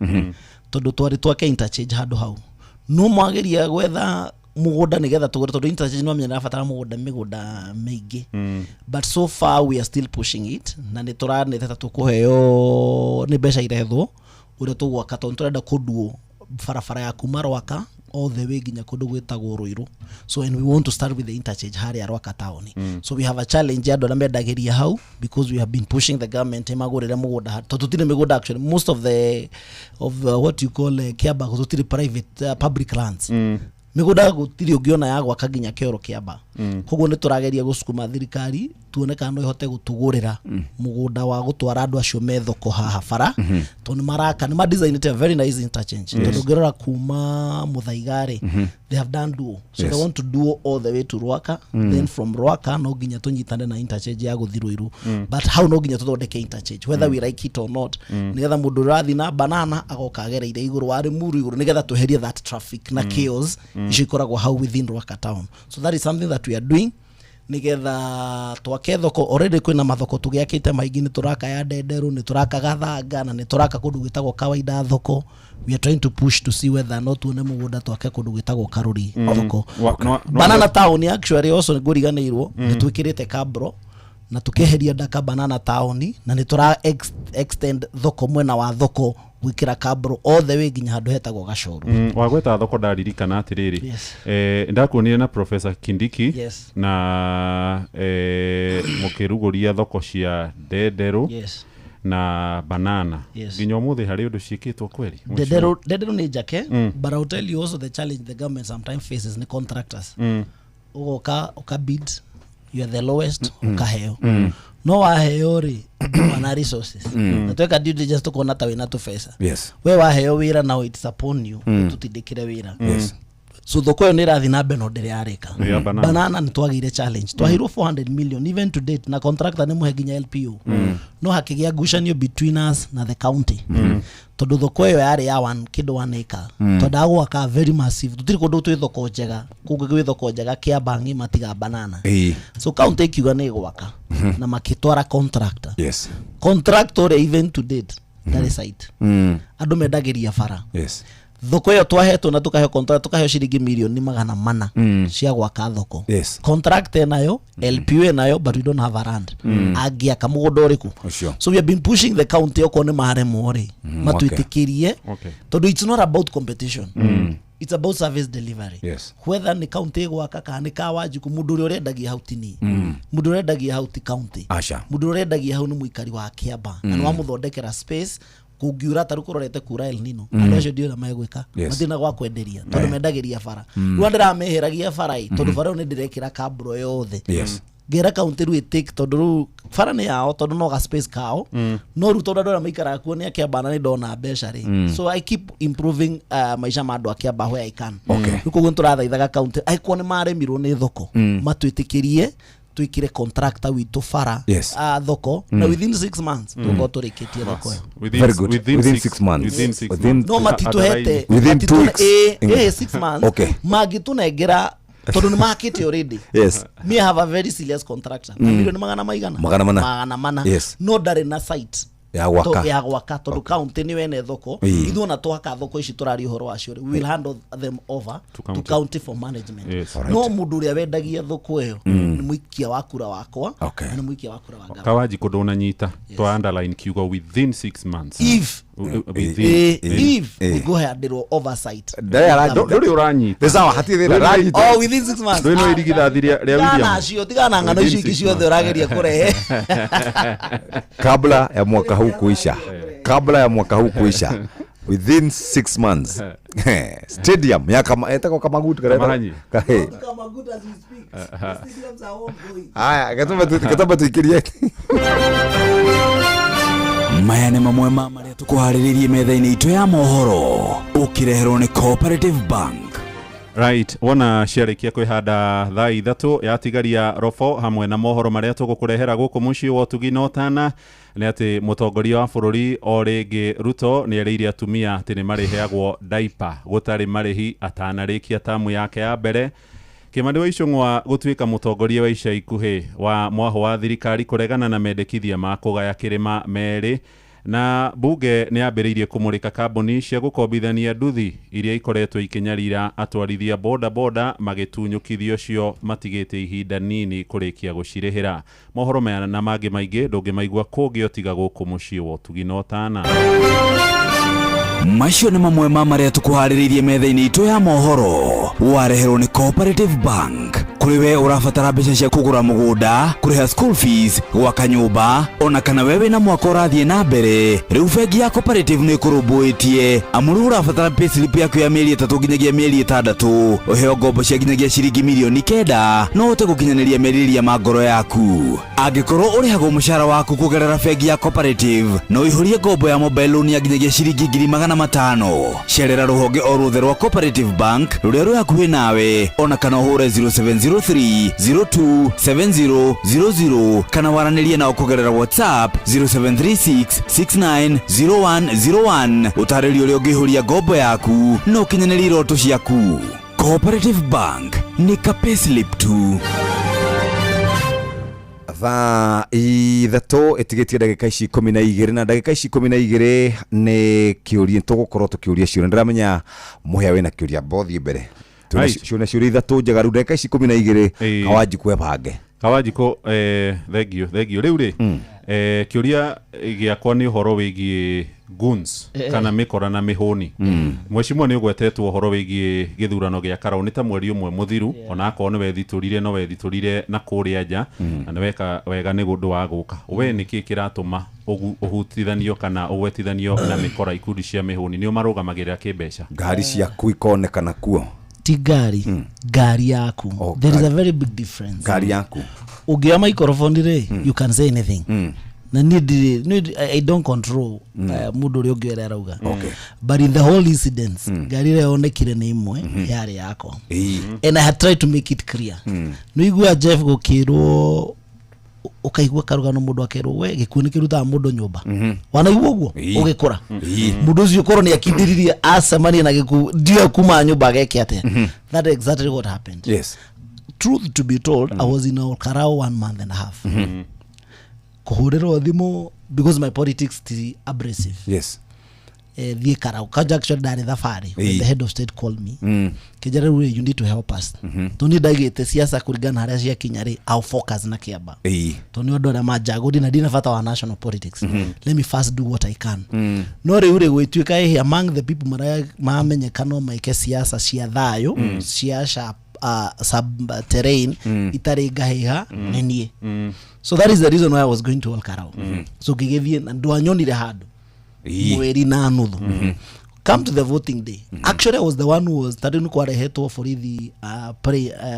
tondũ twarĩ twake interchange handũ hau no mwageria gwetha mũgũnda nĩgetha tũgũre tondũ interchange no menya ĩrabatara mũgũnda, mĩgũnda mĩingĩ. But so far we are still pushing it na nĩ tũranĩte ta tũkũheo nĩ mbeca irethwo ũrĩa tũgwaka tondũ tũrenda kũnduo barabara ya kuma Rwaka all the way nginya kũndũ gwĩtagwo Rũirũ. So and we want to start with the interchange harĩa Rwaka town. So we have a challenge ya andũ arĩa mendagĩria hau because we have been pushing the government ĩmagũrĩre mũgũnda tondũ tũtirĩ mĩgũnda. Actually most of the of what you call Kiamba gũtirĩ private, public lands. Mĩgũnda gũtirĩ ũngĩona ya gwaka nginya kĩoro Kĩamba. Koguo nĩ tũrageria gũcukuma thirikari tuone kana no ĩhote gũtũgũrĩra mũgũnda wa gũtwara andũ acio me thoko haha bara tondũ nĩ maraka, nĩ madesignĩte a very nice interchange tondũ ũngĩrora kuma Mũthaiga rĩ, they have done duo, so they want to duo all the way to Rwaka. Then from Rwaka no nginya tũnyitane na interchange ya gũthiĩ Ruiru. But hau no nginya tũthondeke interchange whether we like it or not, nĩgetha mũndũ ũrathiĩ na banana agoka agereire igũrũ wa Limuru igũrũ nĩgetha tweherie that traffic na chaos icio ikoragwo hau within Rwaka town. So that is something that we are doing nigetha twake thoko. Already kwĩna mathoko tũgĩakĩte maingĩ, nĩ tũraka ya Ndenderũ, nĩ tũraka Gathanga na nĩ tũraka kũndũ gwĩtagwo Kawaida thoko. We are trying to push to see whether no tuone mũgũnda twake kũndũ gwĩtagwo Karũri thoko. Banana town actually also nĩ ngũriganĩirwo, nĩ twĩkĩrĩte kabro na tukeheria ndaka Banana town na nĩ tũra extend thoko mwena wa thoko gwĩkĩra kabro all the way nginya handũ hetagwo Gacoru.
Wagweta thoko ndaririkana atĩrĩrĩ, ndakuonire na Professor Kindiki na mũkĩrugũria thoko cia Ndenderũ na Banana. Nginya ũmũthĩ harĩ ũndũ ciĩkĩtwo kweri?
Ndenderũ nĩ njake. But I'll tell you also the challenge the government sometimes faces nĩ contractors. Ũgoka ũkabid You are the lowest ukaheo. No waheo ri na resources. Na tweka due diligence tukona ta wina tubesa.
Yes.
We waheo wira now it's upon you tutindikire wira.
Yes.
So thoko yo nirathi na mbere no ndire yarika.
Yeah, banana.
Banana nĩ twagĩire challenge. Twahirwo 400 million even to date na contractor nĩ mũhe nginya LPO. No hakĩgĩa ngucanio between us na the county. Tondũ thoko ĩyo yarĩ ya one kĩndũ 1 acre. Twendaga gwaka very massive. Tũtirĩ kũndũ twĩ thoko njega. Kũngĩ gwĩ thoko njega Kĩamba ng'ima tiga banana. So county ĩkiuga nĩ ĩgwaka na makĩtwara contractor.
Yes.
Contractor ũrĩa even to date ndarĩ site. Andũ mendagĩria bara.
Yes.
Thoko ĩyo twahetwo na tukaheo contract tukaheo ciringi milioni 400 cia gwaka thoko.
Yes.
Contract enayo, LPO enayo, but we don't have a land. Angĩaka mũgũnda ũrĩkũ?
Ũcio.
So we have been pushing the county okorwo nĩ maremwo rĩ, matwĩtĩkĩrie.
Okay.
Tondũ it's not about competition. It's about service delivery.
Yes.
Whether nĩ county ĩgwaka kana nĩ ka Wanjikũ, mũndũ ũrĩa ũrendagia hau ti niĩ. Mũndũ ũrĩa ũrendagia hau ti county.
Aca.
Mũndũ ũrĩa ũrendagia hau nĩ mũikari wa Kĩamba. Na nĩ wamũthondekera space kungiura taru kurorete kura El Nino. Andu acio ndiũĩ ũrĩa megwĩka.
Yes.
Matirĩ na gwa kwenderia tondũ mendagĩria bara. Rĩu ndĩrameheragia bara ĩ tondũ bara ĩyo nĩ ndĩrekĩra kamburo yothe.
Yes.
Ngera county rĩu ĩtake tondũ rĩu bara nĩ yao tondũ no ga space kao. No rĩu tondũ andũ arĩa maikaraga kuo nĩ a Kĩamba na nĩ ndona mbeca rĩ. So I keep improving maica ma andũ a Kĩamba where I can.
Okay.
Rĩu koguo nĩtũrathaithaga county angĩkorwo nĩ maremirwo nĩ thoko matwĩtĩkĩrie twikire contractor witũ bara.
Yes.
Thoko na within 6 months tukorwo tũrĩkĩtie thoko ĩyo.
Within,
Very good.
Within,
Within 6 months.
Within 6
Within
months.
No matituhete
Within 2 weeks.
6 months.
Okay.
Mangĩtũnengera tondũ nĩ makĩte already.
Yes.
Me have a very serious contractor. Na milioni magana maigana?
400.
400.
Yes.
No ndarĩ na site
Ya gwaka.
Ya gwaka tondũ county nĩyo ene thoko. Ithuĩ ona twaka thoko ici tũraria ũhoro wacio rĩ, we will handle them over
To
to
county.
county for management.
Yes.
Alright.
No mũndũ ũrĩa wendagia thoko ĩyo nĩ mũikia wa kura wakwa
Okay.
na nĩ mũikia wa kura wa gavana.
Kawanjikũ ndũnanyita twa underline kiugo within 6 months.
If
Within.
If nĩngũheanĩrwo oversight.
Ndũrĩ ũranyita.
Nĩ sawa, hatirĩ thĩna, ndĩranyita.
Oh, within 6 months.
Ndũrĩ no irigithathi rĩa William.
Tigana tigana ng'ano icio ingĩ ciothe ũrageria kũrehe.
Kabla ya mwaka huu kuisha. Kabla ya mwaka huu kuisha. Within 6 months. Stadium ya kama etako Kamagutu kana
Kamahanyi.
Kamagutu as we speak. The stadiums are ongoing.
Haya, gatamba tuikirie.
Maya nĩ mamwe ma marĩa tũkũharĩrĩirie metha-inĩ itũ ya mohoro ũkĩreherwo nĩ Cooperative Bank.
Right, wona ciarĩkia kwĩhanda thaa 3 yatigaria robo hamwe na mohoro marĩa tũgũkũrehera gũkũ mũciĩ wa ũtugi na ũtana nĩ atĩ mũtongoria wa bũrũri o rĩngĩ Ruto nĩ erĩire atumia atĩ nĩ marĩheagwo diaper gũtarĩ marĩhi atanarĩkia tamu yake ya mbere. Kĩmani wa Ichung'wa gũtuĩka mũtongoria wa ica ikuhĩ wa mwaho wa thirikari kũregana na mendekithia ma kũgaya kĩrĩma merĩ. Na bunge nĩ yambĩrĩirie kũmũrĩka kambuni cia gũkombithania nduthi iria ikoretwo ikĩnyarira atwarithia boda boda magĩtunyũkithio cio matigĩte ihinda nini kũrĩkia gũcirĩhĩra. Mohoro maya na mangĩ maingĩ ndũngĩmaigua kũngĩ otiga gũkũ mũciĩ wa ũtugi na ũtana.
Macio nĩ mamwe ma marĩa tũkũharĩrĩirie metha-inĩ itũ ya mohoro wareherwo nĩ Cooperative Bank. Kũrĩ we ũrabatara mbeca cia kũgũra mũgũnda, kũrĩha school fees, gwaka nyũmba, ona kana we wĩna mwaka ũrathiĩ na mbere, rĩu bengi ya Cooperative nĩ ĩkũrũmbũĩtie. Amu rĩu ũrabatara payslip yaku ya mĩeri 3 nginyagia mĩeri 6, ũheo ngombo cia nginyagia ciringi milioni 9 no ũhote gũkinyanĩria merirĩria ma ngoro yaku. Angĩkorwo ũrĩhagwo mũcara waku kũgerera bengi ya Cooperative, no ũihũrie ngombo ya mobile loan ya nginyagia ciringi 500,000. Cerera rũhonge o ruothe rwa Cooperative Bank rũrĩa rwĩ hakuhĩ nawe, ona kana ũhũre 0703 02 7000 kana waranĩrie nao kũgerera WhatsApp 0736 690101. Ũtarĩrio ũrĩa ũngĩihũria ngombo yaku na ũkinyanĩrie iroto ciaku. Cooperative Bank nĩ ka payslip tu.
Thaa 3 ĩtigĩtie ndagĩka ici 12 na ndagĩka ici 12 nĩ kĩũria tũgũkorwo tũkĩũria ciũria. Ndĩramenya mũhĩa wĩna kĩũria bothi mbere. Ciũria ciũria 3 njega rĩu ndagĩka ici 12 Kawanjikũ ebange.
Kawanjikũ thengio rĩu rĩ kĩũria gĩakwa nĩ ũhoro wĩgiĩ guns kana mĩkora na mĩhũni. Mheshimiwa nĩ ũgwetetwo ũhoro wĩgiĩ gĩthurano gĩa Karau nĩ ta mweri ũmwe mũthiru, ona akorwo nĩ wethitũrire no wethitũrire na kũrĩa nja na nĩ weka wega nĩ ũndũ wa gũka. We nĩkĩ kĩratũma ũhutithanio kana ũgwetithanio na mĩkora ikundi cia mĩhũni nĩo marũgamagĩrĩra kĩmbeca?
Ngari ciaku ikonekana kuo.
Ti ngari, ngari yaku.
Oh,
There is
ngari.
a very big difference.
Ngari yaku.
Ũngĩoya microphone rĩ, you can say anything. Na niĩ ndirĩ niĩ I don't control mũndũ ũrĩa ũngĩ ũrĩa arauga. But in the whole incidents, ngari ĩrĩa yonekire nĩ ĩmwe yarĩ yakwa. And I had tried to make it clear. Nĩ igua Jeff gũkĩrwo, ũkaigua karũgano mũndũ akerwo we gĩkuũ nĩ kĩrutaga mũndũ nyũmba. Wanaigua ũguo? Ũgĩkũra mũndũ ũcio korwo nĩ akindĩririe acemania na gĩkuũ ndio kuma nyũmba ageke atĩa. That is exactly what happened. Truth to be told, I was in Olkarao one month and a half. Kũhũrĩrwo thimũ because my politics ti abrasive. Thiĩ Karau kanja. Actually ndarĩ thabarĩ when the head of state called me. Kĩnjĩra rĩu rĩ, you need to help us. Tondũ niĩ ndaigĩte siasa kũringana na harĩa ciakinya rĩ, I'll focus na Kĩamba tondũ nĩ andũ arĩa manjagũri na ndina bata wa national politics. Let me first do what I can. No rĩu rĩ, gwĩtuĩka ĩhĩ among the people marĩa mamenyeka no maike siasa cia thayũ, cia sharp, sub terrain, itarĩ ngahĩha, nĩ niĩ. So that is the reason why I was going to Olkarau. So ngĩgĩthiĩ na ndwanyonire handũ mweri na nuthu. Come to the voting day, actually I was the one who was tarĩu nĩ kwarehetwo borithi,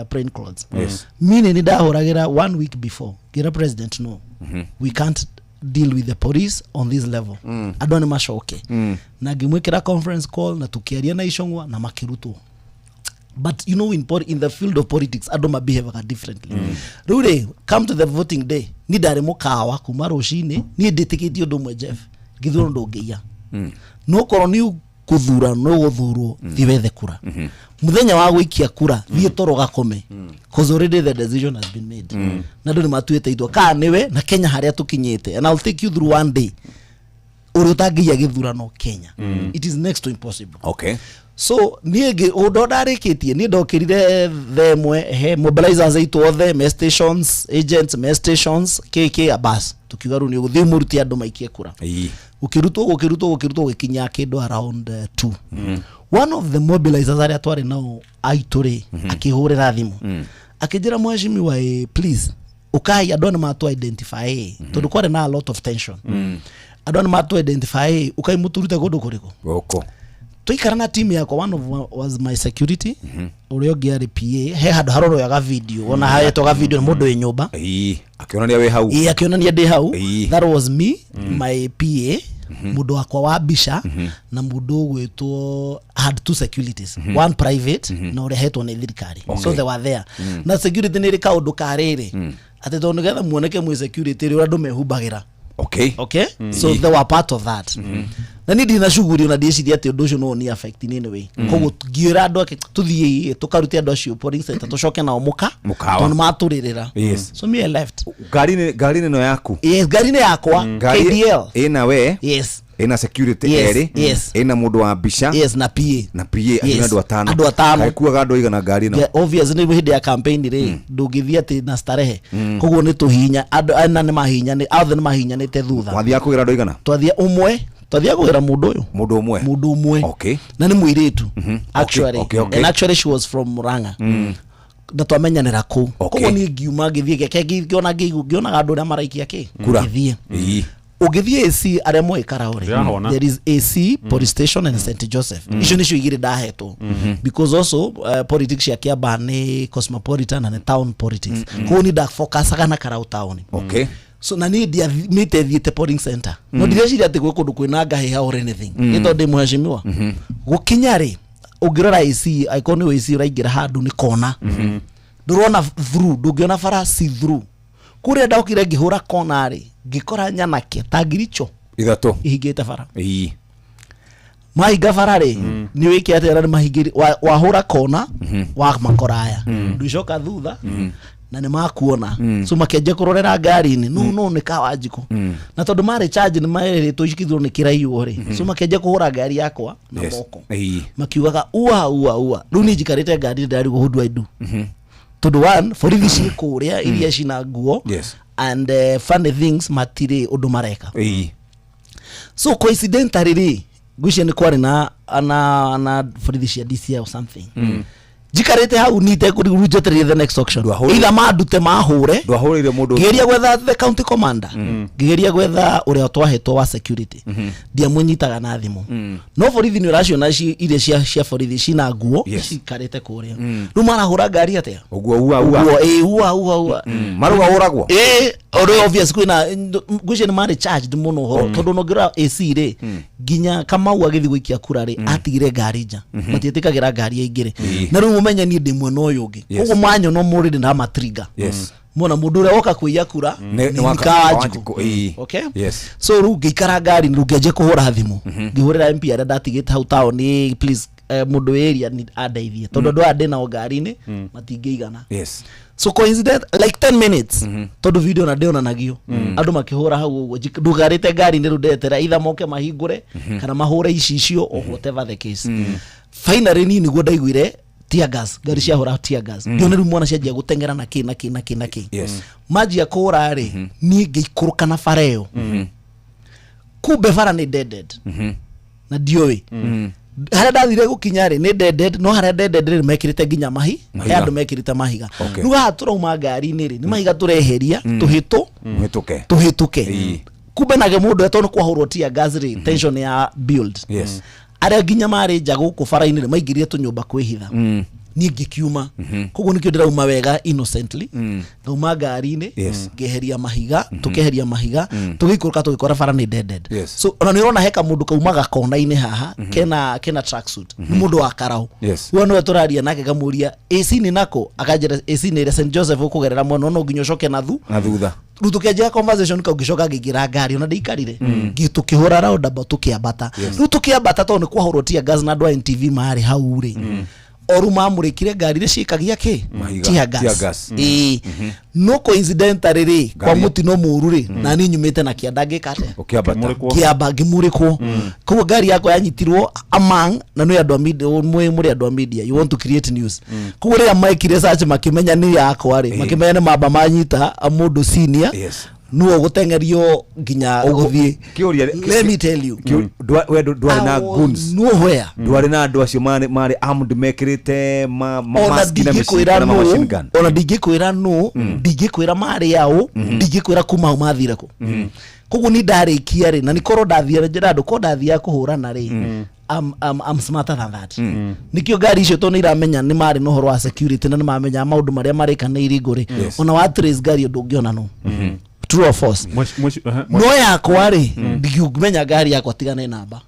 plain clothes. Meaning nĩ ndahũragĩra one week before ngĩra president, no, we can't deal with the police on this level. Andũ nĩ macoke. Na ngĩmwĩkĩra conference call na tũkĩaria na Icũng'wa na makĩrutwo. But you know, in the field of politics andũ mabehavaga differently. Rĩu rĩ, come to the voting day, ni ndarĩ mũkawa kuma rũcinĩ. Niĩ ndĩtĩkĩtie ũndũ ũmwe, Jeff, gĩthurano ndũngĩiya. No korwo nĩ kũthura no gũthurwo, thiĩ wethe kura. Mũthenya wa gũikia kura, thiĩ toro gakome, cause already the decision has been made. Na andũ nĩ matuĩte itua kaa nĩwe na Kenya harĩa tũkinyĩte. And I'll take you through one day ũrĩa ũtangĩiya gĩthurano Kenya. It is next to impossible. So niĩ ũndũ ndarĩkĩtie, niĩ ndokĩrire thaa ĩmwe, he mobilizers aitũ othe me stations, agents me stations, kk abas, tukiuga rĩu nĩ ũgũthiĩ mũrute andũ maikie kura. Gũkĩrutwo, gũkĩrutwo, gũkĩrutwo, gũgĩkinya kĩndũ around 2. One of the mobilizers arĩa twarĩ nao aitũ rĩ, akĩhũrĩra thimũ akĩnjĩra, mheshimiwa, please ukai, andũ aya nĩ matũ identify, tondũ kwarĩ na a lot of tension. Andũ aya nĩ matũ identify, ukai mũtũrute kũndũ kũrĩkũ.
Gũkũ.
Twaikara na team yakwa, one of was my security, ũrĩa ũngĩ arĩ PA, he handũ haroroyaga video, ona haetwaga video nĩ mũndũ wĩ nyũmba.
Akĩonania wĩ hau.
Ĩĩ, akĩonania ndĩ hau. That was me, my PA, mũndũ wakwa wa mbica na mũndũ ũgwĩtwo, I had two securities, one private na ũrĩa hetwo nĩ thirikari. So they were there. Na security nĩ ĩrĩ kaũndũ ka rĩrĩ, atĩ tondũ nĩgetha muoneke mwĩ security rĩ, ũrĩa andũ mehumbagĩra. Okay. So they were part of that. Na niĩ ndina shughuli ona ndiĩciria atĩ ũndũ ũcio no ũni affect in any way. Koguo ngiĩra andũ ake tũthiĩ tũkarute andũ acio polling center, tũcoke nao mũka
Mũkawa.
tondũ matũrĩrĩra. So me, I left.
Ngari-inĩ ĩno yaku?
Yes, ngari-inĩ yakwa.
Ngari
KDL.
ĩna we?
Yes.
Ĩna security
Yes,
erĩ?
yes.
Ĩna mũndũ wa mbica?
Yes, na PA.
Na PA, acio nĩ andũ atano.
Andũ atano.
Kaĩkuaga andũ aigana ngari ĩno?
Yeah, obviously nĩ hĩndĩ ya campaign rĩ, ndũngĩthiĩ atĩ na starehe. Koguo nĩ tũhinya andũ ana nĩ mahinyani othe nĩ mahinyanĩte thutha.
Wathiaga kũgĩra andũ aigana?
Twathia ũmwe, twathia kũgĩra mũndũ ũyũ.
Mũndũ ũmwe?
Mũndũ ũmwe. Na nĩ mũirĩtu actually. And actually she was from Murang'a. Na twamenyanĩra kũu. Koguo niĩ ngiuma ngĩthiĩ gĩake ngĩona ngĩonaga andũ arĩa maraikia kĩ.
Kura.
Ngĩthiĩ. Ũngĩthiĩ AC arĩa moĩ Karau rĩ,
Ndĩrahona.
there is AC police station and St Joseph. Icio nĩcio igĩrĩ ndahetwo because also politics cia Kiambaa nĩ cosmopolitan na nĩ town politics. Koguo niĩ ndafocusaga na Karau town. So na niĩ ndiamĩte thiĩte polling center, no ndireciria atĩ gwĩ kũndũ kwĩna ngahĩha or anything. Nĩ tondũ ndĩ mheshimiwa. Gũkinya rĩ, ũngĩrora AC, angĩkorwo nĩ AC ũraingĩra handũ nĩ kona, ndũrona through, ndũngĩona bara see through. Kũrĩa ndokire ngĩhũra kona rĩ, ngĩkora nyanake ta ngiricho
Ithatũ
ihingĩte bara. Mahinga bara rĩ, nĩ wĩke atĩa? Na nĩ mahingĩri wahũra kona wa makora aya, ndũcoka thutha na nĩ makuona. So makĩanjia kũrorera ngari-inĩ, no no nĩ kawanjikũ. Na tondũ marĩ charge nĩ merĩtwo ikithurwo nĩ kĩraiywo rĩ, so makĩanjia kũhũra ngari yakwa na moko, makiugaga ua ua ua. Rĩu niĩ njikarĩte ngari, ndarigwo who do I do, tondũ one, borithi ciĩ kũrĩa iria cina nguo. And funny things, matirĩ ũndũ mareka. So coincidentally rĩ, ngwĩciria nĩ kwarĩ na borithi cia DCI or something. Njikarĩte hau nite njetereire the next auction, either mandute mahũre.
Ndwahũrĩire mũndũ?
Ngĩgeria gwetha the county commander, ngĩgeria gwetha ũrĩa twahetwo wa security, ndiamũnyitaga na thimũ. No borithi nĩ ũraciona iria cia borithi cina nguo cikarĩte kũrĩa. Rĩu marahũra ngari atĩa?
Ũguo ua ua.
Ũguo, ĩ, ua ua ua.
Marauga ũragwo.
Ĩ, ũrĩa obvious kwĩna ngwĩciria nĩ marĩ charged mũno ũhoro, tondũ nongĩrora AC rĩ, nginya Kamau agĩthiĩ gũikia kura rĩ, atigire ngari nja. Matiĩtĩkagĩra ngari aingĩre. Na rĩu mũmenye niĩ ndĩ mwena ũyũ ũngĩ. Koguo manyona mũrĩ ndamatrigger. Mona mũndũ ũrĩa woka kũiya kura
nĩ
nĩ
Kawanjikũ.
Kawanjikũ. Okay?
Yes.
So rĩu ngĩikara ngari, rĩu ngĩanjia kũhũra thimũ, ngĩhũrĩra MP arĩa ndatigĩte hau taũni, please, mũndũ wĩ area andeithie, tondũ andũ aya ndĩ nao ngari-inĩ matingĩigana. So coincident like 10 minutes, tondũ video na ndĩonanagio andũ makĩhũra hau ũguo, ndugarĩte ngari-inĩ, rĩu ndetera either moke mahingũre kana mahũre icicio or whatever the case. Finally niĩ nĩguo ndaiguire tear gas, ngari ciahũra tear gas. Ngĩona rĩu mwana cianjia gũteng'era na kĩ na kĩ na kĩ na kĩ. Manjia kũra rĩ, niĩ ngĩikũrũka na bara ĩyo. Kumbe bara nĩ deaded na ndiũĩ harĩa ndathire gũkinya rĩ nĩ deaded, no harĩa deaded rĩ, mekĩrĩte nginya mahi.
Mahiga.
He andũ mekĩrĩte mahiga. Rĩu haha tũrauma ngari-inĩ rĩ, nĩ mahiga tũreheria tũhĩtũ
Mũhĩtũke.
Tũhĩtũke. Kumbe nage mũndũ tondũ kwahũrwo tear gas rĩ, tension ya build. Arĩa nginya marĩ nja gũkũ bara-inĩ rĩ, maingĩrire tũnyũmba kwĩhitha. Niĩ ngĩkiuma. Koguo nĩkĩo ndĩrauma wega innocently. Ngauma ngari-inĩ, ngeheria mahiga, tũkeheria mahiga, tũgĩikũrũka, tũgĩkora bara nĩ deaded. So ona nĩ ũrona he kamũndũ kaumaga kona-inĩ haha kena tracksuit, nĩ mũndũ wa karau. We nĩwe tũraria nake, ngamũria AC nĩ nako, akanjĩra AC nĩ ĩrĩa St Joseph ũkũgerera mwena, no nginya ũcoke na thu
na thutha.
Rĩu tũkĩanjia conversation kau, ngĩcoka ngĩingĩra ngari, ona ndĩikarire. Tũkĩhũra roundabout, tũkĩambata. Rĩu tũkĩambata, tondũ nĩ kwahũrwo tear gas na andũ a NTV marĩ hau rĩ, o rĩu mamũrĩkire ngari iria ciĩkagia kĩ?
Mahiga.
Tear gas.
Tear gas.
Ĩĩ. No coincidentally rĩ, kwa mũtino mũru rĩ, na niĩ nyumĩte na kĩanda, ngĩka atĩa?
Ũkĩambata.
Kĩamba ngĩmũrĩkwo. Koguo ngari yakwa yanyitirwo among na nĩ andũ a media, mũrĩ andũ a media, you want to create news. Koguo rĩrĩa mekire search makĩmenya nĩ yakwa rĩ, makĩmenya nĩ mamba manyita mũndũ senior nĩwe ũgũteng'erio nginya gũthiĩ.
Kĩũria.
Let me tell you.
We ndwarĩ na
I was
goons?
Nowhere.
Ndwarĩ na andũ acio marĩ armed mekĩrĩte ma
Ona
mask na mĩcinga
ndingĩkwĩra
na ma
nũ.
machine gun?
Ona ndingĩkwĩra nũ, ndingĩkwĩra marĩ aũ, ndingĩkwĩra kuma hau mathire kũ. Koguo ni ndarĩkia rĩ, na nĩkorwo ndathire njĩra andũ korwo ndathiaga kũhũrana rĩ, I'm smarter than that. Nikĩo ngari icio, tondũ nĩ iramenya nĩ marĩ na ũhoro wa security na nĩ mamenya maũndũ marĩa marĩka nĩ iringũ rĩ, ona wa trace ngari ũndũ ũngĩona no true or false. No yakwa rĩ, ndingĩmenya ngari yakwa tiga nĩ namba.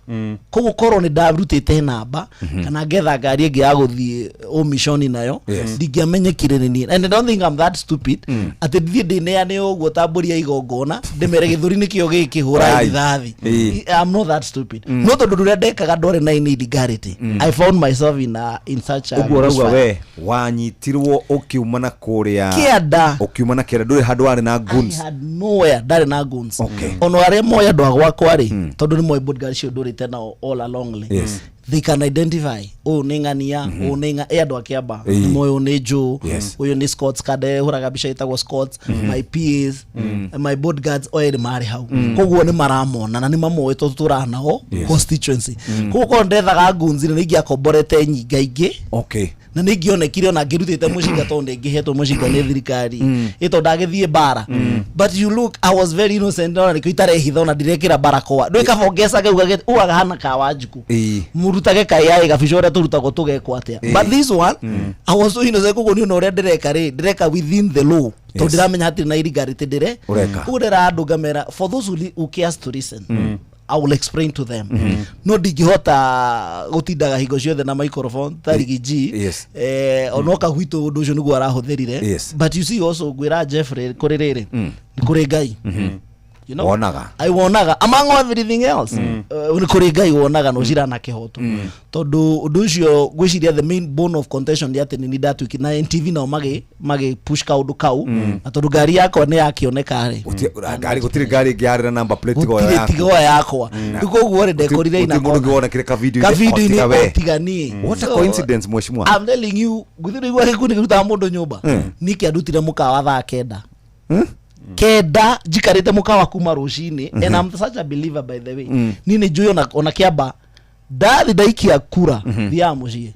Koguo korwo nĩ ndarutĩte namba kana ngetha ngari ĩngĩ ya gũthiĩ ũmishoni nayo, ndingĩamenyekire nĩ niĩ. And I don't think I'm that stupid atĩ thiĩ ndĩneane ũguo ta mbũri ya igongona, ndĩmere gĩthũri nĩkĩo gĩkĩ, hũra
Ai.
rithathi. I'm not that stupid. No tondũ ũndũ ũrĩa ndekaga ndwarĩ na any illegality, I found myself in such a
Ũguo ũrauga
bushfire.
we wanyitirwo ũkiuma na kũrĩa
Kĩanda.
Ũkiuma na kĩanda, ndũrĩ handũ warĩ na goons?
I had nowhere, ndarĩ na guns. Ona arĩa moĩ andũ a gwakwa rĩ, tondũ nĩ moĩ bodyguard icio ndũrĩte nao all along rĩ, they can identify ũyũ nĩ ng'ania, ũyũ nĩ ĩ andũ a Kĩamba. Nĩ moĩ ũyũ nĩ Joe, ũyũ nĩ Scots Kade, hũraga mbica ĩtagwo Scots. My PAs, my bodyguards o erĩ marĩ hau. Koguo nĩ maramona na nĩ mamoĩ tondũ tũraha nao constituency. Koguo korwo ndethaga guns rĩ, nĩ ingĩakomborete nyinga ingĩ na nĩ ingĩonekire ona ngĩrutĩte mũcinga, tondũ ndĩngĩhetwo mũcinga nĩ thirikari ĩ, tondũ ndagĩthiĩ mbara. But you look, I was very innocent, ona nĩkĩo itarehitha, ona ndirekĩra barakoa, ndũĩ kaba ũngecage ugaga hana ka Wanjikũ mũrutage kaĩ gabica ũrĩa tũrutagwo tũgekwo atĩa. But this one, I was so innocent. Koguo niĩ ona ũrĩa ndĩreka rĩ, ndĩreka within the law, tondũ ndĩramenya hatirĩ na illegality ndĩre
Ũreka.
Koguo ndĩra andũ ngamera, for those who cares to listen, I will explain to them. No ndingĩhota gũtindaga hingo ciothe na microphone ta Riggy G. Onoka gwitũ ũndũ ũcio nĩguo arahũthĩrire. But you see, also ngwĩra Jeffrey, kũrĩ rĩrĩ, nĩ kũrĩ Ngai. You know?
Wonaga.
I wonaga among everything else. Nĩ kũrĩ Ngai wonaga na ũcira na kĩhoto, tondũ ũndũ ũcio ngwĩciria the main bone of contention nĩ atĩ nĩ ndatuĩkire na NTV nao magĩ push kaũndũ kau, na tondũ ngari yakwa nĩ yakĩoneka rĩ.
Ngari gũtirĩ ngari ĩngĩ yarĩ na number plate tiga ĩyo
Gũtirĩ
yaku.
tiga ĩyo yakwa. Rĩu koguo rĩ, ndekorire
Gũtirĩ
ina
mũndũ ũngĩ wonekire ka-video-inĩ
ka-video-inĩ
o tiga we.
o tiga niĩ.
What a
So,
coincidence, mheshimiwa.
I'm telling you, gũtirĩ igua gĩkundi kĩrutaga mũndũ nyũmba. Niĩ kĩandutire mũkawa thaa 9 9 njikarĩte mũkawa kuma rũcinĩ. And I'm such a believer, by the way. Niĩ nĩ njũĩ ona kĩamba ndathi ndaikia kura, thiaga mũciĩ.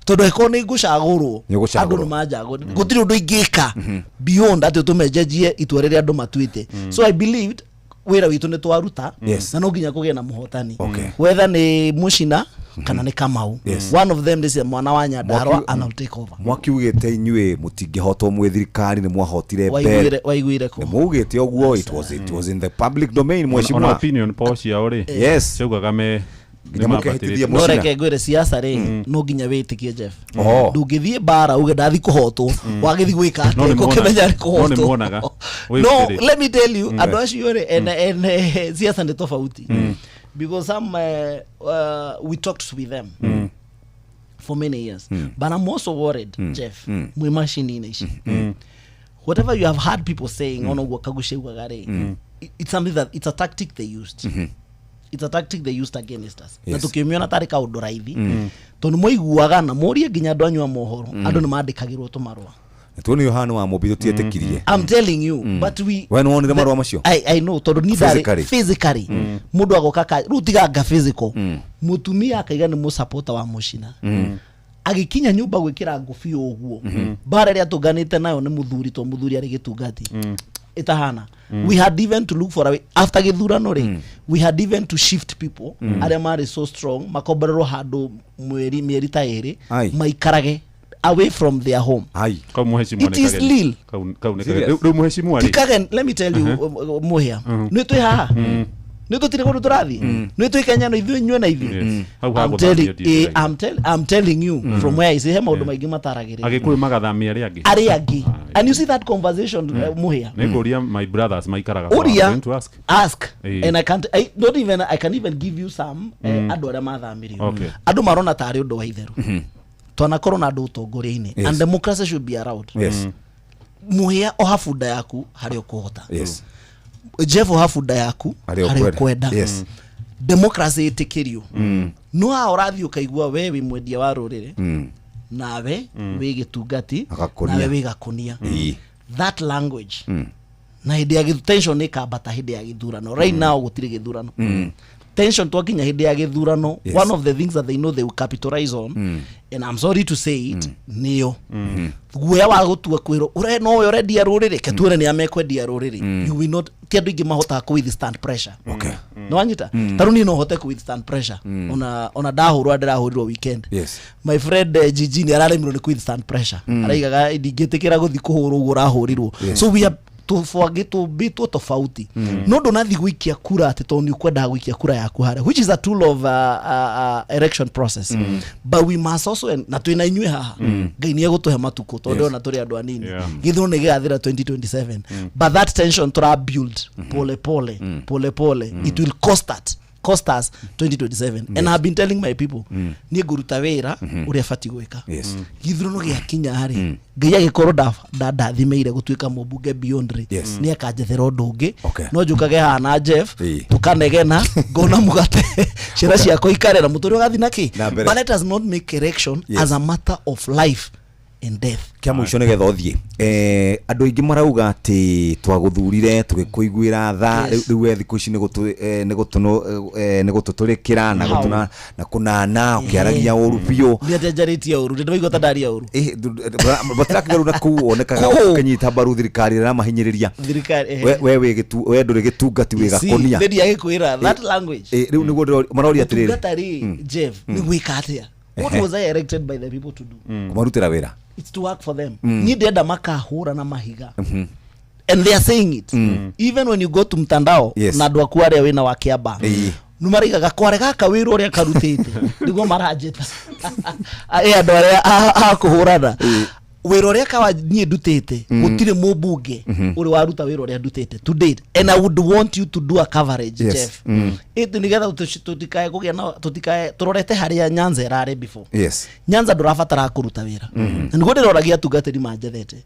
Tondũ angĩkorwo nĩ ngũcagũrwo,
Nĩ ũgũcagũrwo.
andũ nĩ manjagũrwo, gũtirĩ ũndũ ingĩka beyond atĩ ũtũme njenjie itua rĩrĩa andũ matuĩte. So I believed wĩra witũ nĩ twaruta na no nginya kũgĩe na mũhotani, whether nĩ Mũcina kana nĩ Kamau. One of them nĩ mwana wa Nyandarua and I'll take over.
Mwakiugĩte inyuĩ mũtingĩhotwo mwĩ thirikari, nĩ mwahotire mbere.
Waiguire kũ?
Nĩ maugĩte ũguo, it was in the public domain,
Ona
mheshimiwa.
Opinion poll ciao rĩ, ciaugaga me
Nginya mũkehĩtithia
nĩmambatĩrĩte.
No reke ngwĩre, siasa rĩ, no nginya wĩtĩkie, Jeff.
Oh.
Ndũngĩthiĩ mbara uge ndathi kũhotwo, wagĩthiĩ gwĩka
No
atĩa
nĩ
ũkĩmenya nĩ
no nĩ
kũhotwo?
muonaga.
No
Wĩrutĩre.
let me tell you, andũ acio rĩ, ene siasa nĩ tofauti, because some we talked with them for many years, but I'm also worried, Jeff, mwĩ macini-inĩ ici, whatever you have heard people saying, ona ũguo Kagucia augaga rĩ, it's something that it's a tactic they used, it's a tactic they used against us, na tukĩmĩona tarĩ kaũndũ raithi, tondũ mwaiguaga na mũrie nginya andũ anyu a mohoro, andũ nĩ mandĩkagĩrwo tũmarũa.
Tuone Yohana wa Mũmbi, tũtietĩkirie.
I'm telling you, but we
We nĩwonire marũa macio?
I know, tondũ ni ndarĩ
Physically?
Physically, mũndũ agoka ka rĩu tiganga physical, mũtumia akaiga nĩ mũsapota wa Mũcina, agĩkinya nyũmba gwĩkĩra ngũbia ũguo, mbara ĩrĩa atũnganĩte nayo nĩ mũthuri, to mũthuri arĩ gĩtungati ĩtahana. We had even to look for a way after gĩthurano rĩ, we had even to shift people arĩa marĩ so strong, makomborerwo handũ mweri mĩeri ta 2,
Ai.
maikarage away from their home.
Ai.
Kau mũhecimwa
It
nĩ
is
kageni.
lil.
Kau nĩ
Serious?
kageni. Rĩu mũhecimwa rĩ,
Tikagen, let me tell you, Muhia, nĩ twĩ haha, nĩ tũtirĩ kũndũ tũrathiĩ, nĩ twĩ Kenya, no ithuĩ inyuĩ na ithuĩ.
Yes. Hau
I'm
hagũthamio
telling,
ndiĩ ndĩraigua.
I'm telling you from where I say, he maũndũ maingĩ mataragĩrĩria.
Agĩkũyũ magathamia arĩa angĩ.
Arĩa angĩ, and you see that conversation, Muhia,
Nĩ ngũria my brothers maikaraga kwa. I'm
Ũria.
going to ask.
Ask. And I can't, I don't even, I can even give you some andũ arĩa mathamirio. Andũ marona tarĩ ũndũ wa itherũ, twanakorwo na andũ ũtongoria-inĩ, and democracy should be allowed. Muhia, oha bunda yaku harĩa ũkũhota. Jeff, oha bunda yaku
harĩa
harĩa
ũkwenda.
ũkwenda. Democracy ĩtĩkĩrio, no haha ũrathiĩ ũkaigua we wĩ mwendia wa rũrĩrĩ, nawe wĩ gĩtungati,
Agakũnia.
nawe wĩ gakũnia. That language, na hĩndĩ ya tension ĩkambata hĩndĩ ya gĩthurano. Right now gũtirĩ gĩthurano, tension twakinya hĩndĩ ya gĩthurano, one of the things that they know they will capitalize on, and I'm sorry to say it, nĩyo guoya wa gũtua kwĩrwo ũre nowe ũrendia rũrĩrĩ, ke tuone nĩ amekwendia rũrĩrĩ. You will not, ti andũ aingĩ mahotaga kũ withstand pressure. Nĩwanyita? Ta rĩu niĩ no hote kũ withstand pressure, ona ndahũrwo ndĩrahũrirwo weekend. My friend, Gigi nĩ araremirwo nĩ kũ withstand pressure, araigaga ndingĩtĩkĩra gũthiĩ kũhũrwo ũguo ũrahũrirwo. So we are tũbangĩ tũmbĩtwo tofauti, no ndũnathi gũikia kura atĩ tondũ nĩ ũkwendaga gũikia kura yaku harĩa, which is a tool of election process, but we must also, na twĩna inyuĩ haha, Ngai nĩ egũtũhe matukũ tondũ ndĩrona tũrĩ andũ anini. Gĩthurano nĩ gĩgathira 2027, but that tension tũra build pole pole pole pole, it will cost us 2027. And I've been telling my people, niĩ ngũruta wĩra ũrĩa batiĩ gwĩka. Gĩthurano gĩakinya rĩ, Ngai agĩkorwo ndandathimĩire gũtuĩka mũmbunge beyond rĩ, nĩ akanjethera ũndũ ũngĩ. No njũkage haha na Jeff, tũkanegena, ngona mũgate, ciana ciakwa ikare na mũtũrĩre ũgathiĩ na kĩ.
Na mbere.
But let us not make election as a matter of life and death.
Kĩa mũico nĩgetha ũthiĩ, andũ aingĩ marauga atĩ twagũthurire tũgĩkũiguĩra tha. Rĩu we thikũ ici nĩ gũtũtũrĩkĩra na
How?
gũtũna na kũnana ũkĩaragia ũru biũ.
Nĩ atĩa njarĩtie ũru? Ndĩ ndaigua ta ndaria ũru.
Batirakiuga rĩu na kũu wonekaga
Kũu.
ũkĩnyita mbaru thirikari ĩrĩa ĩramahinyĩrĩria.
Thirikari,
We we ndũrĩ gĩtungati, wĩ gakũnia.
Nĩ ndiagĩkwĩra that language.
Rĩu nĩguo maroria atĩrĩrĩ.
Ũtungata rĩ, Jeff, nĩ gwĩka atĩa? What was I elected by the people to do?
Kũmarutĩra wĩra.
It's to work for them. Niĩ ndĩrenda makahũra na mahiga, and they are saying it even when you go to mtandao, na andũ aku arĩa wĩna wa Kĩamba nĩ maraigaga kware gaka wĩra ũrĩa karutĩte nĩguo maranjĩta ĩ andũ arĩa a kũhũrana wĩra ũrĩa kawa niĩ ndutĩte. Gũtirĩ mũmbunge ũrĩ waruta wĩra ũrĩa ndutĩte to date, and I would want you to do a coverage, Jeff, ĩtĩ nĩgetha tũtikae kũgĩa na tũtikae tũrorete harĩa Nyanza ĩrarĩ before. Nyanza ndũrabatara kũruta wĩra, na nĩguo ndĩroragia atungatĩri manjethete,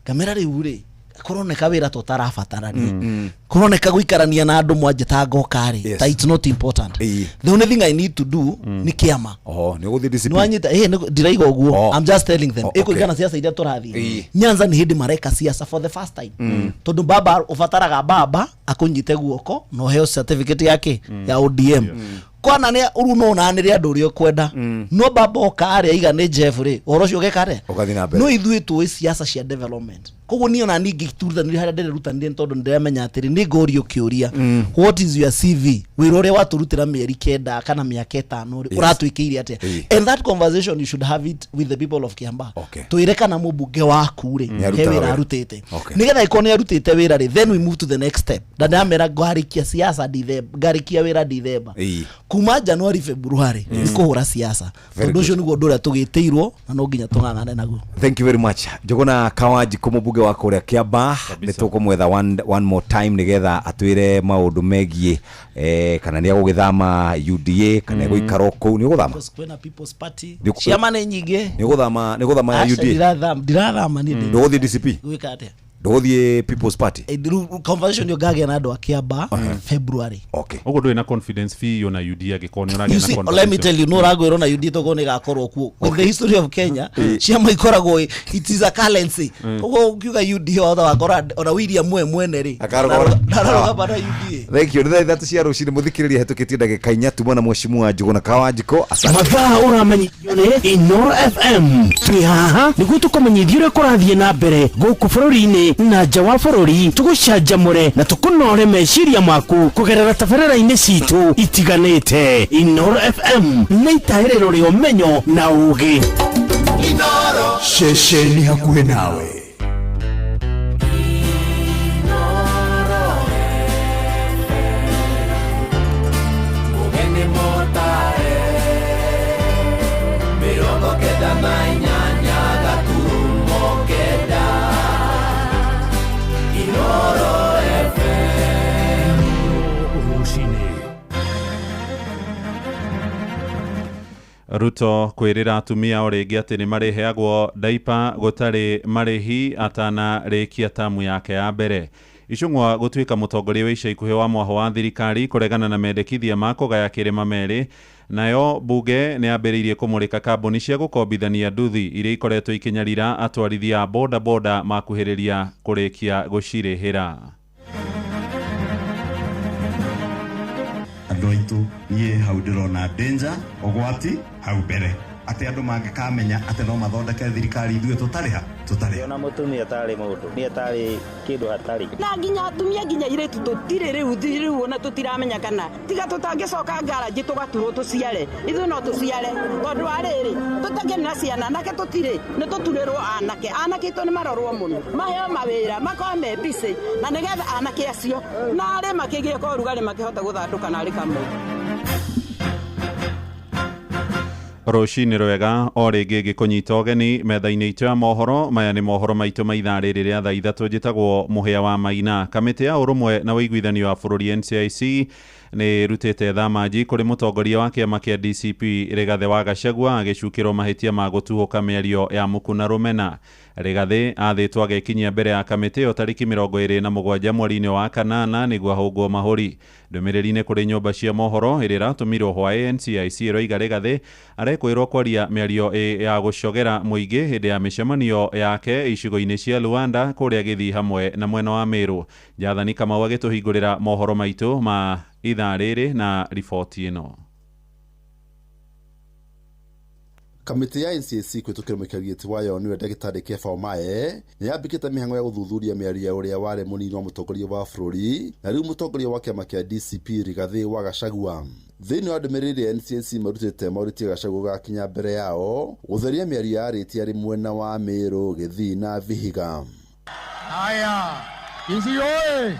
ngamera rĩu rĩ kũroneka wĩra tũtarabatarania, kũroneka gũikarania na andũ mwanjĩta ngoka rĩ, ta it's not important. The only thing I need to do nĩ kĩama.
Oho, nĩ ũgũthiĩ DCP?
Nĩwanyita? Ndiraiga ũguo.
Oh.
I'm just telling them,
Oh, okay.
ĩkũringana siasa iria tũrathiĩ. Nyanza nĩ hĩndĩ mareka siasa for the first time, tondũ baba ũbataraga baba akũnyite guoko na ũheo certificate yake ya ODM. Kwana nĩ ũru no nanĩre andũ ũrĩa ũkwenda. No baba oka arĩa iga nĩ Jeff rĩ, ũhoro ũcio ũgeka atĩa?
Ũgathiĩ na mbere.
No ithuĩ tũĩ siasa cia development. Koguo niĩ ona niĩ ngĩturutanĩria harĩa ndĩrerutanĩria nĩ tondũ nĩndĩramenya atĩrĩ nĩ ngũrio kĩũria. What is your CV? Wĩra ũrĩa watũrutĩra mĩeri 9 kana mĩaka 5 rĩ,
Yes.
ũratwĩkĩire atĩa?
Ĩĩ.
And that conversation you should have it with the people of Kiambaa.
Okay.
Twĩre kana mũmbunge waku rĩ,
Nĩ
he
arutaga
wĩra
wĩra.
arutĩte.
Okay.
Nĩgetha ĩkorwo nĩ arutĩte wĩra rĩ, then we move to the next step. Na ndĩramera ngarĩkia siasa Dithemba, ngarĩkia wĩra Dithemba.
Ĩĩ.
Kuma January February
Yes.
nĩ kũhũra siasa.
Very
Tondũ ũcio nĩguo ũndũ ũrĩa tũgĩtĩirwo na no nginya tũng'ang'ane naguo.
Thank you very much. Njuguna Kawanjiku mũmbunge wa kũrĩa Kiambaa, nĩ tũkũmwetha one more time nĩgetha atwĩre maũndũ megiĩ kana nĩ agũgĩthama UDA kana egũikara o kũu. Nĩ ũgũthama?
Kwĩna People's Party.
Nĩ
Ciama nĩ nyingĩ.
Nĩ ũgũthama, nĩ ũgũthama
Aca,
UDA?
ndirathama niĩ ndĩ-
Ndũgũthiĩ DCP?
Gwĩka atĩa?
Ndũgũthiĩ People's Party?
Rĩu conversation ĩyo ngagĩa na andũ a Kiambaa February.
Okay.
Ũguo ndũrĩ na confidence biũ na UDA angĩkorwo nĩ
You
ũragĩa na
see, let me tell you, no ũrangwĩrwo na UDA tokorwo nĩ ĩgakorwo kuo. With the history of Kenya, ciama ikoragwo it is a currency. Koguo ũkiuga UDA wahota wakora ona William we mwene rĩ,
Akarũgama.
ndararũgama na UDA.
Thank you. Nĩ thaa 3 cia rũcinĩ mũthikĩrĩria hetũkĩtie ndagĩka 4 tuma na mheshimiwa Njuguna Kawanjiku. Asante.
Mathaa ũramenyithio nĩ Inoro FM. Twĩ haha nĩguo tũkũmenyithie ũrĩa kũrathiĩ na mbere gũkũ bũrũri-inĩ na nja wa bũrũri, tũgũcanjamũre na tũkũnore meciria maku kũgerera tabarĩra-inĩ citũ itiganĩte. Inoro FM nĩ itahĩrĩro rĩa ũmenyo na ũgĩ.
Ceceni hakuhĩ nawe.
Mũgeni mũtare 98.9 Inoro FM.
Rũcinĩ.
Ruto kwĩrĩra atumia o rĩngĩ atĩ nĩ marĩheagwo daipa gũtarĩ marĩhi atanarĩkia tamu yake ya mbere. Icung'wa gũtuĩka mũtongoria wa ica ikuhĩ wa mwaho wa thirikari kũregana na mendekithia ma kũgaya kĩrĩma merĩ. Nayo bunge nĩ yambĩrĩirie kũmũrĩka kambuni cia gũkombithania nduthi iria ikoretwo ikĩnyarira atwarithia a boda boda makuhĩrĩria kũrĩkia gũcirĩhĩra.
Andũ aitũ niĩ hau ndĩrona danger ũgwati hau mbere atĩ andũ mangĩkamenya atĩ no mathondeke thirikari ithuĩ tũtarĩha tũtarĩha.
Ona mũtumia tarĩ mũndũ niĩ tarĩ kĩndũ hatarĩ.
Na nginya atumia nginya airĩtu tũtirĩ rĩu rĩu ona tũtiramenya kana tiga tũtangĩcoka ngaranji tũgaturwo tũciare ithuĩ no tũciare tondũ wa rĩrĩ tũtangĩrĩ na ciana anake tũtirĩ nĩ tũturĩrwo anake anake aitũ nĩ marorwo mũno maheo mawĩra makorwo me busy na nĩgetha anake acio na arĩ makĩgĩe kwa ũrugarĩ makĩhota gũthandũka na arĩ kamwe.
Rũcinĩ rwega o rĩngĩ ngĩkũnyita ũgeni metha-inĩ itũ ya mohoro. Maya nĩ mohoro maitũ ma ithaa rĩrĩ rĩa thaa 3. Njĩtagwo Mũhĩa wa Maina. Kamĩtĩ ya ũrũmwe na ũiguithanio wa bũrũri NCIC nĩ ĩrutĩte thamanji kũrĩ mũtongoria wa kĩama kĩa DCP Rigathĩ wa Gachagua agĩcukĩrwo mahĩtia ma gũtuhũka mĩario ya muku na rũmena. Rigathĩ athĩtwo agekinyia mbere ya kamĩtĩ ĩyo tarĩki 27 mweri-inĩ wa kanana nĩguo ahũngwo mahũri. Ndũmĩrĩri-inĩ kũrĩ nyũmba cia mohoro ĩrĩa ĩratũmirwo hwaĩ NCIC ĩroiga Rigathĩ arekwĩrwo kwaria mĩario ya gũcogera mũingĩ hĩndĩ ya mĩcemanio yake icigo-inĩ cia Luanda kũrĩa Gĩthii hamwe na mwena wa Meru. Jathani Kamau agĩtũhingũrĩra mohoro maitũ ma ithaa rĩrĩ na riboti ĩno.
Kamĩtĩ ya NCIC kũhĩtũkĩra mũikaria gĩtĩ wayo nĩwe ndagĩtarĩ Kepha Omae nĩ yambĩkĩte mĩhang'o ya gũthuthuria mĩario ya ũrĩa warĩ mũnini wa mũtongoria wa bũrũri na rĩu mũtongoria wa kĩama kĩa DCP Rigathĩ wa Gachagua. Thĩinĩ wa ndũmĩrĩri ĩrĩa NCIC marutĩte maũrĩtie Gachagua gũgakinya mbere yao gũtheria mĩario yarĩtie arĩ mwena wa Meru, Gĩthii na Vihiga.
Haya, Gĩthii oye!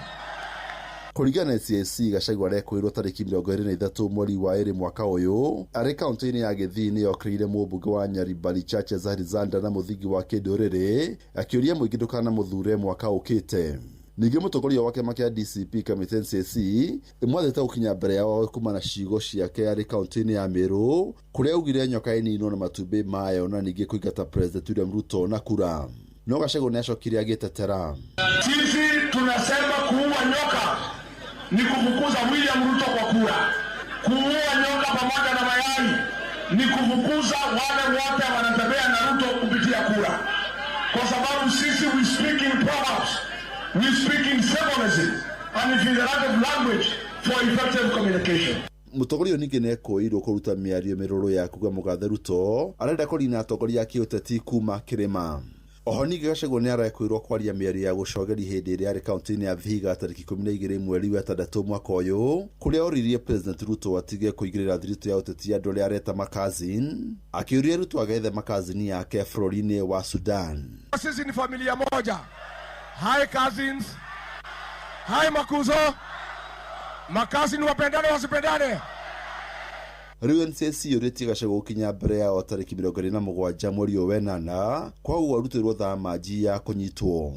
Kũringana na NCIC Gachagua arekwĩrwo tarĩki 23 mweri wa 2 mwaka ũyũ arĩ kaunti-inĩ ya Gĩthii nĩyo okĩrĩire mũmbunge wa Nyaribari Chache Alexander na mũthingi wa kĩndũrĩrĩ akĩũria mũingĩ ndũkanamũthure mwaka ũkĩte. Ningĩ mũtongoria wa kĩama kĩa DCP kamĩtĩ NCIC ĩmwathĩte gũkinya mbere yao kuma na ciugo ciake arĩ kaunti-inĩ ya Meru kũrĩa augire nyoka ĩninwo na matumbĩ mayo na ningĩ kũingata President William Ruto na kura. No Gachagua nĩacokire agĩtetera.
Sisi tunasema kuua nyoka ni kufukuza William Ruto kwa kura. Kuua nyoka pamoja na mayai ni kufukuza wale wote wanatembea na Ruto kupitia kura, kwa sababu sisi we speak in proverbs, we speak in symbolism and in figurative language for effective communication.
Mũtongoria ũyũ ningĩ nĩekũĩirwo kũruta mĩario mĩrũrũ ya kuga mũgathe Ruto arenda kũnina atongoria a kĩũteti kuma kĩrĩma. Oho ningĩ Gachagua nĩ arekũĩrwo kwaria mĩario ya gũcogeri hĩndĩ ĩrĩa arĩ kaunti-inĩ ya Vihiga tarĩki 12 mweri wa ĩtandatũ mwaka ũyũ, kũrĩa oririe President Ruto atige kũingĩrĩra thiritũ ya ũteti ya andũ arĩa areta makazin, akĩũria Ruto agethe makazini yake bũrũri-inĩ wa Sudan.
Sisi ni familia moja. Hi cousins. Hi makuzo. Makazini wapendane wasipendane?
Rĩu NCIC yũrĩtie Gachagua gũkinya mbere yao tarĩki 27 mweri ũyũ wenana, koguo arutĩrwo thama-nji ya kũnyitwo.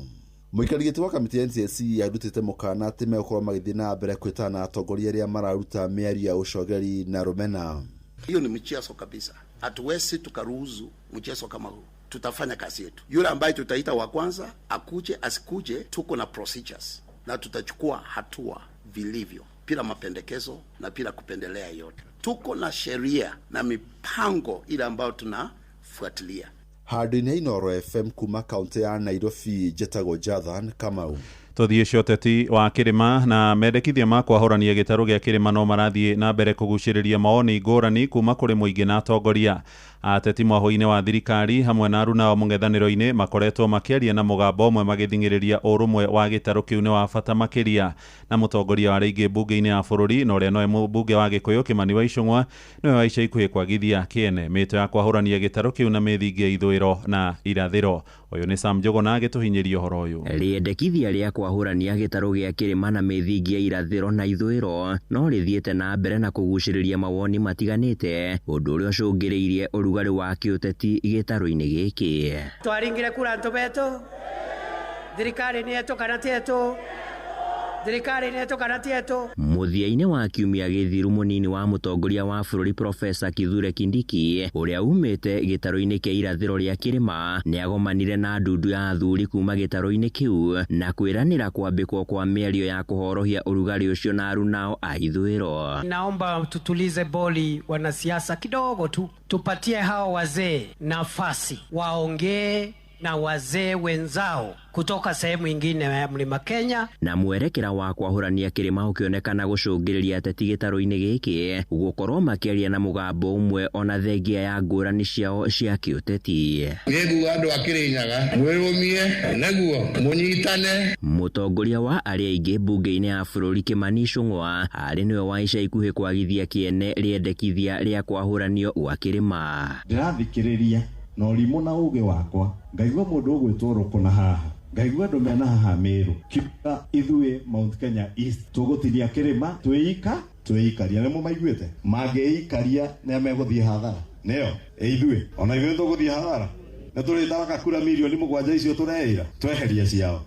Mũikarĩri gĩtĩ wa kamĩtĩ ya NCIC arutĩte mũkana atĩ megũkorwo magĩthiĩ na mbere kwĩtana na atongoria arĩa mararuta mĩario ya ũcogeri na rũmena.
Hiyo ni mchezo kabisa, hatuwezi tukaruhusu mchezo kama huu. Tutafanya kazi yetu. Yule ambaye tutaita wa kwanza akuje asikuje, tuko na procedures na tutachukua hatua vilivyo, bila mapendekezo na bila kupendelea yote. Tuko na sheria na mipango ile ambayo tunafuatilia.
Handũ-inĩ ha Inooro FM kuma kaunti ya Nairobi, njĩtagwo Jathan Kamau.
Tuthiĩ cia ũteti wa kĩrĩma na mendekithia ma kwahũrania gĩtarũ gĩa kĩrĩma no marathiĩ na mbere kũgucĩrĩria mawoni ngũrani kuma kũrĩ mũingĩ na atongoria. Ateti mwahũ-inĩ wa thirikari hamwe na arunao mũng'ethanĩro-inĩ makoretwo makĩaria na mũgambo ũmwe magĩthing'ĩrĩria ũrũmwe wa gĩtarũ kĩu nĩ wa bata makĩria. Na mũtongoria wa rĩngĩ mbunge-inĩ ya bũrũri na ũrĩa nowe mũmbunge wa Gĩkũyũ Kĩmani wa Ichung'wa nĩwe wa ica ikuhĩ kwagithia kĩene mĩto ya kwahũrania gĩtarũ kĩu na mĩthingi ya ithũĩro na irathĩro. Ũyũ nĩ Sam Njũgũna agĩtũhinyĩria ũhoro ũyũ.
Rĩendekithia rĩa kwahũrania gĩtarũ gĩa kĩrĩma na mĩthingi ya irathĩro na ithũĩro no rĩthiĩte na mbere na kũgucĩrĩria mawoni matiganĩte, ũndũ ũrĩa ũcũngĩrĩirie ũrugarĩ wa kĩũteti gĩtarũ-inĩ gĩkĩ.
Twaringire kura antũ betũ, thirikari nĩ yetu kana ti yetu, thirikari nĩ yetu kana ti yetu.
Mũthia-inĩ wa kiumia gĩthiru, mũnini wa mũtongoria wa bũrũri Profesa Kithure Kindiki ũrĩa umĩte gĩtarũ-inĩ kĩa irathĩro rĩa kĩrĩma nĩagomanire na ndundu ya athuri kuma gĩtarũ-inĩ kĩu na kwĩranĩra kwambĩkwo kwa mĩario ya kũhorohia ũrugarĩ ũcio na arunao a ithũĩro.
Naomba tutulize boli wanasiasa kidogo tu, tupatie hao wazee nafasi waongee na wazee wenzao kutoka sehemu ingine ya Mlima Kenya.
Na mwerekera wa kwahũrania kĩrĩma ũkĩonekana gũcũngĩrĩria ateti gĩtarũ-inĩ gĩkĩ gũkorwo makĩaria na mũgambo ũmwe ona thengia ya ngũrani ciao cia kĩũteti.
Nĩguo andũ a Kĩrĩnyaga mwĩrũmie nĩguo mũnyitane.
Mũtongoria wa arĩa aingĩ mbunge-inĩ ya bũrũri Kĩmani Ichung'wa arĩ nĩwe wa ica ikuhĩ kwagithia kĩene rĩendekithia rĩa kwahũranio gwa kĩrĩma.
Ndĩrathikĩrĩria na ũrimũ na ũgĩ wakwa ngaigua mũndũ ũgwĩtwo Rũkũna haha, ngaigua andũ mena haha Mĩrũ, kiuga ithuĩ Mount Kenya East tũgũtinia kĩrĩma twĩika twĩikaria. Nĩ mũmaiguĩte mangĩikaria nĩa megũthiĩ hathara, nĩyo ithuĩ ona ithuĩ tũgũthiĩ hathara, na tũrĩtaraga kura 7 million icio tũreĩra tweheria ciao,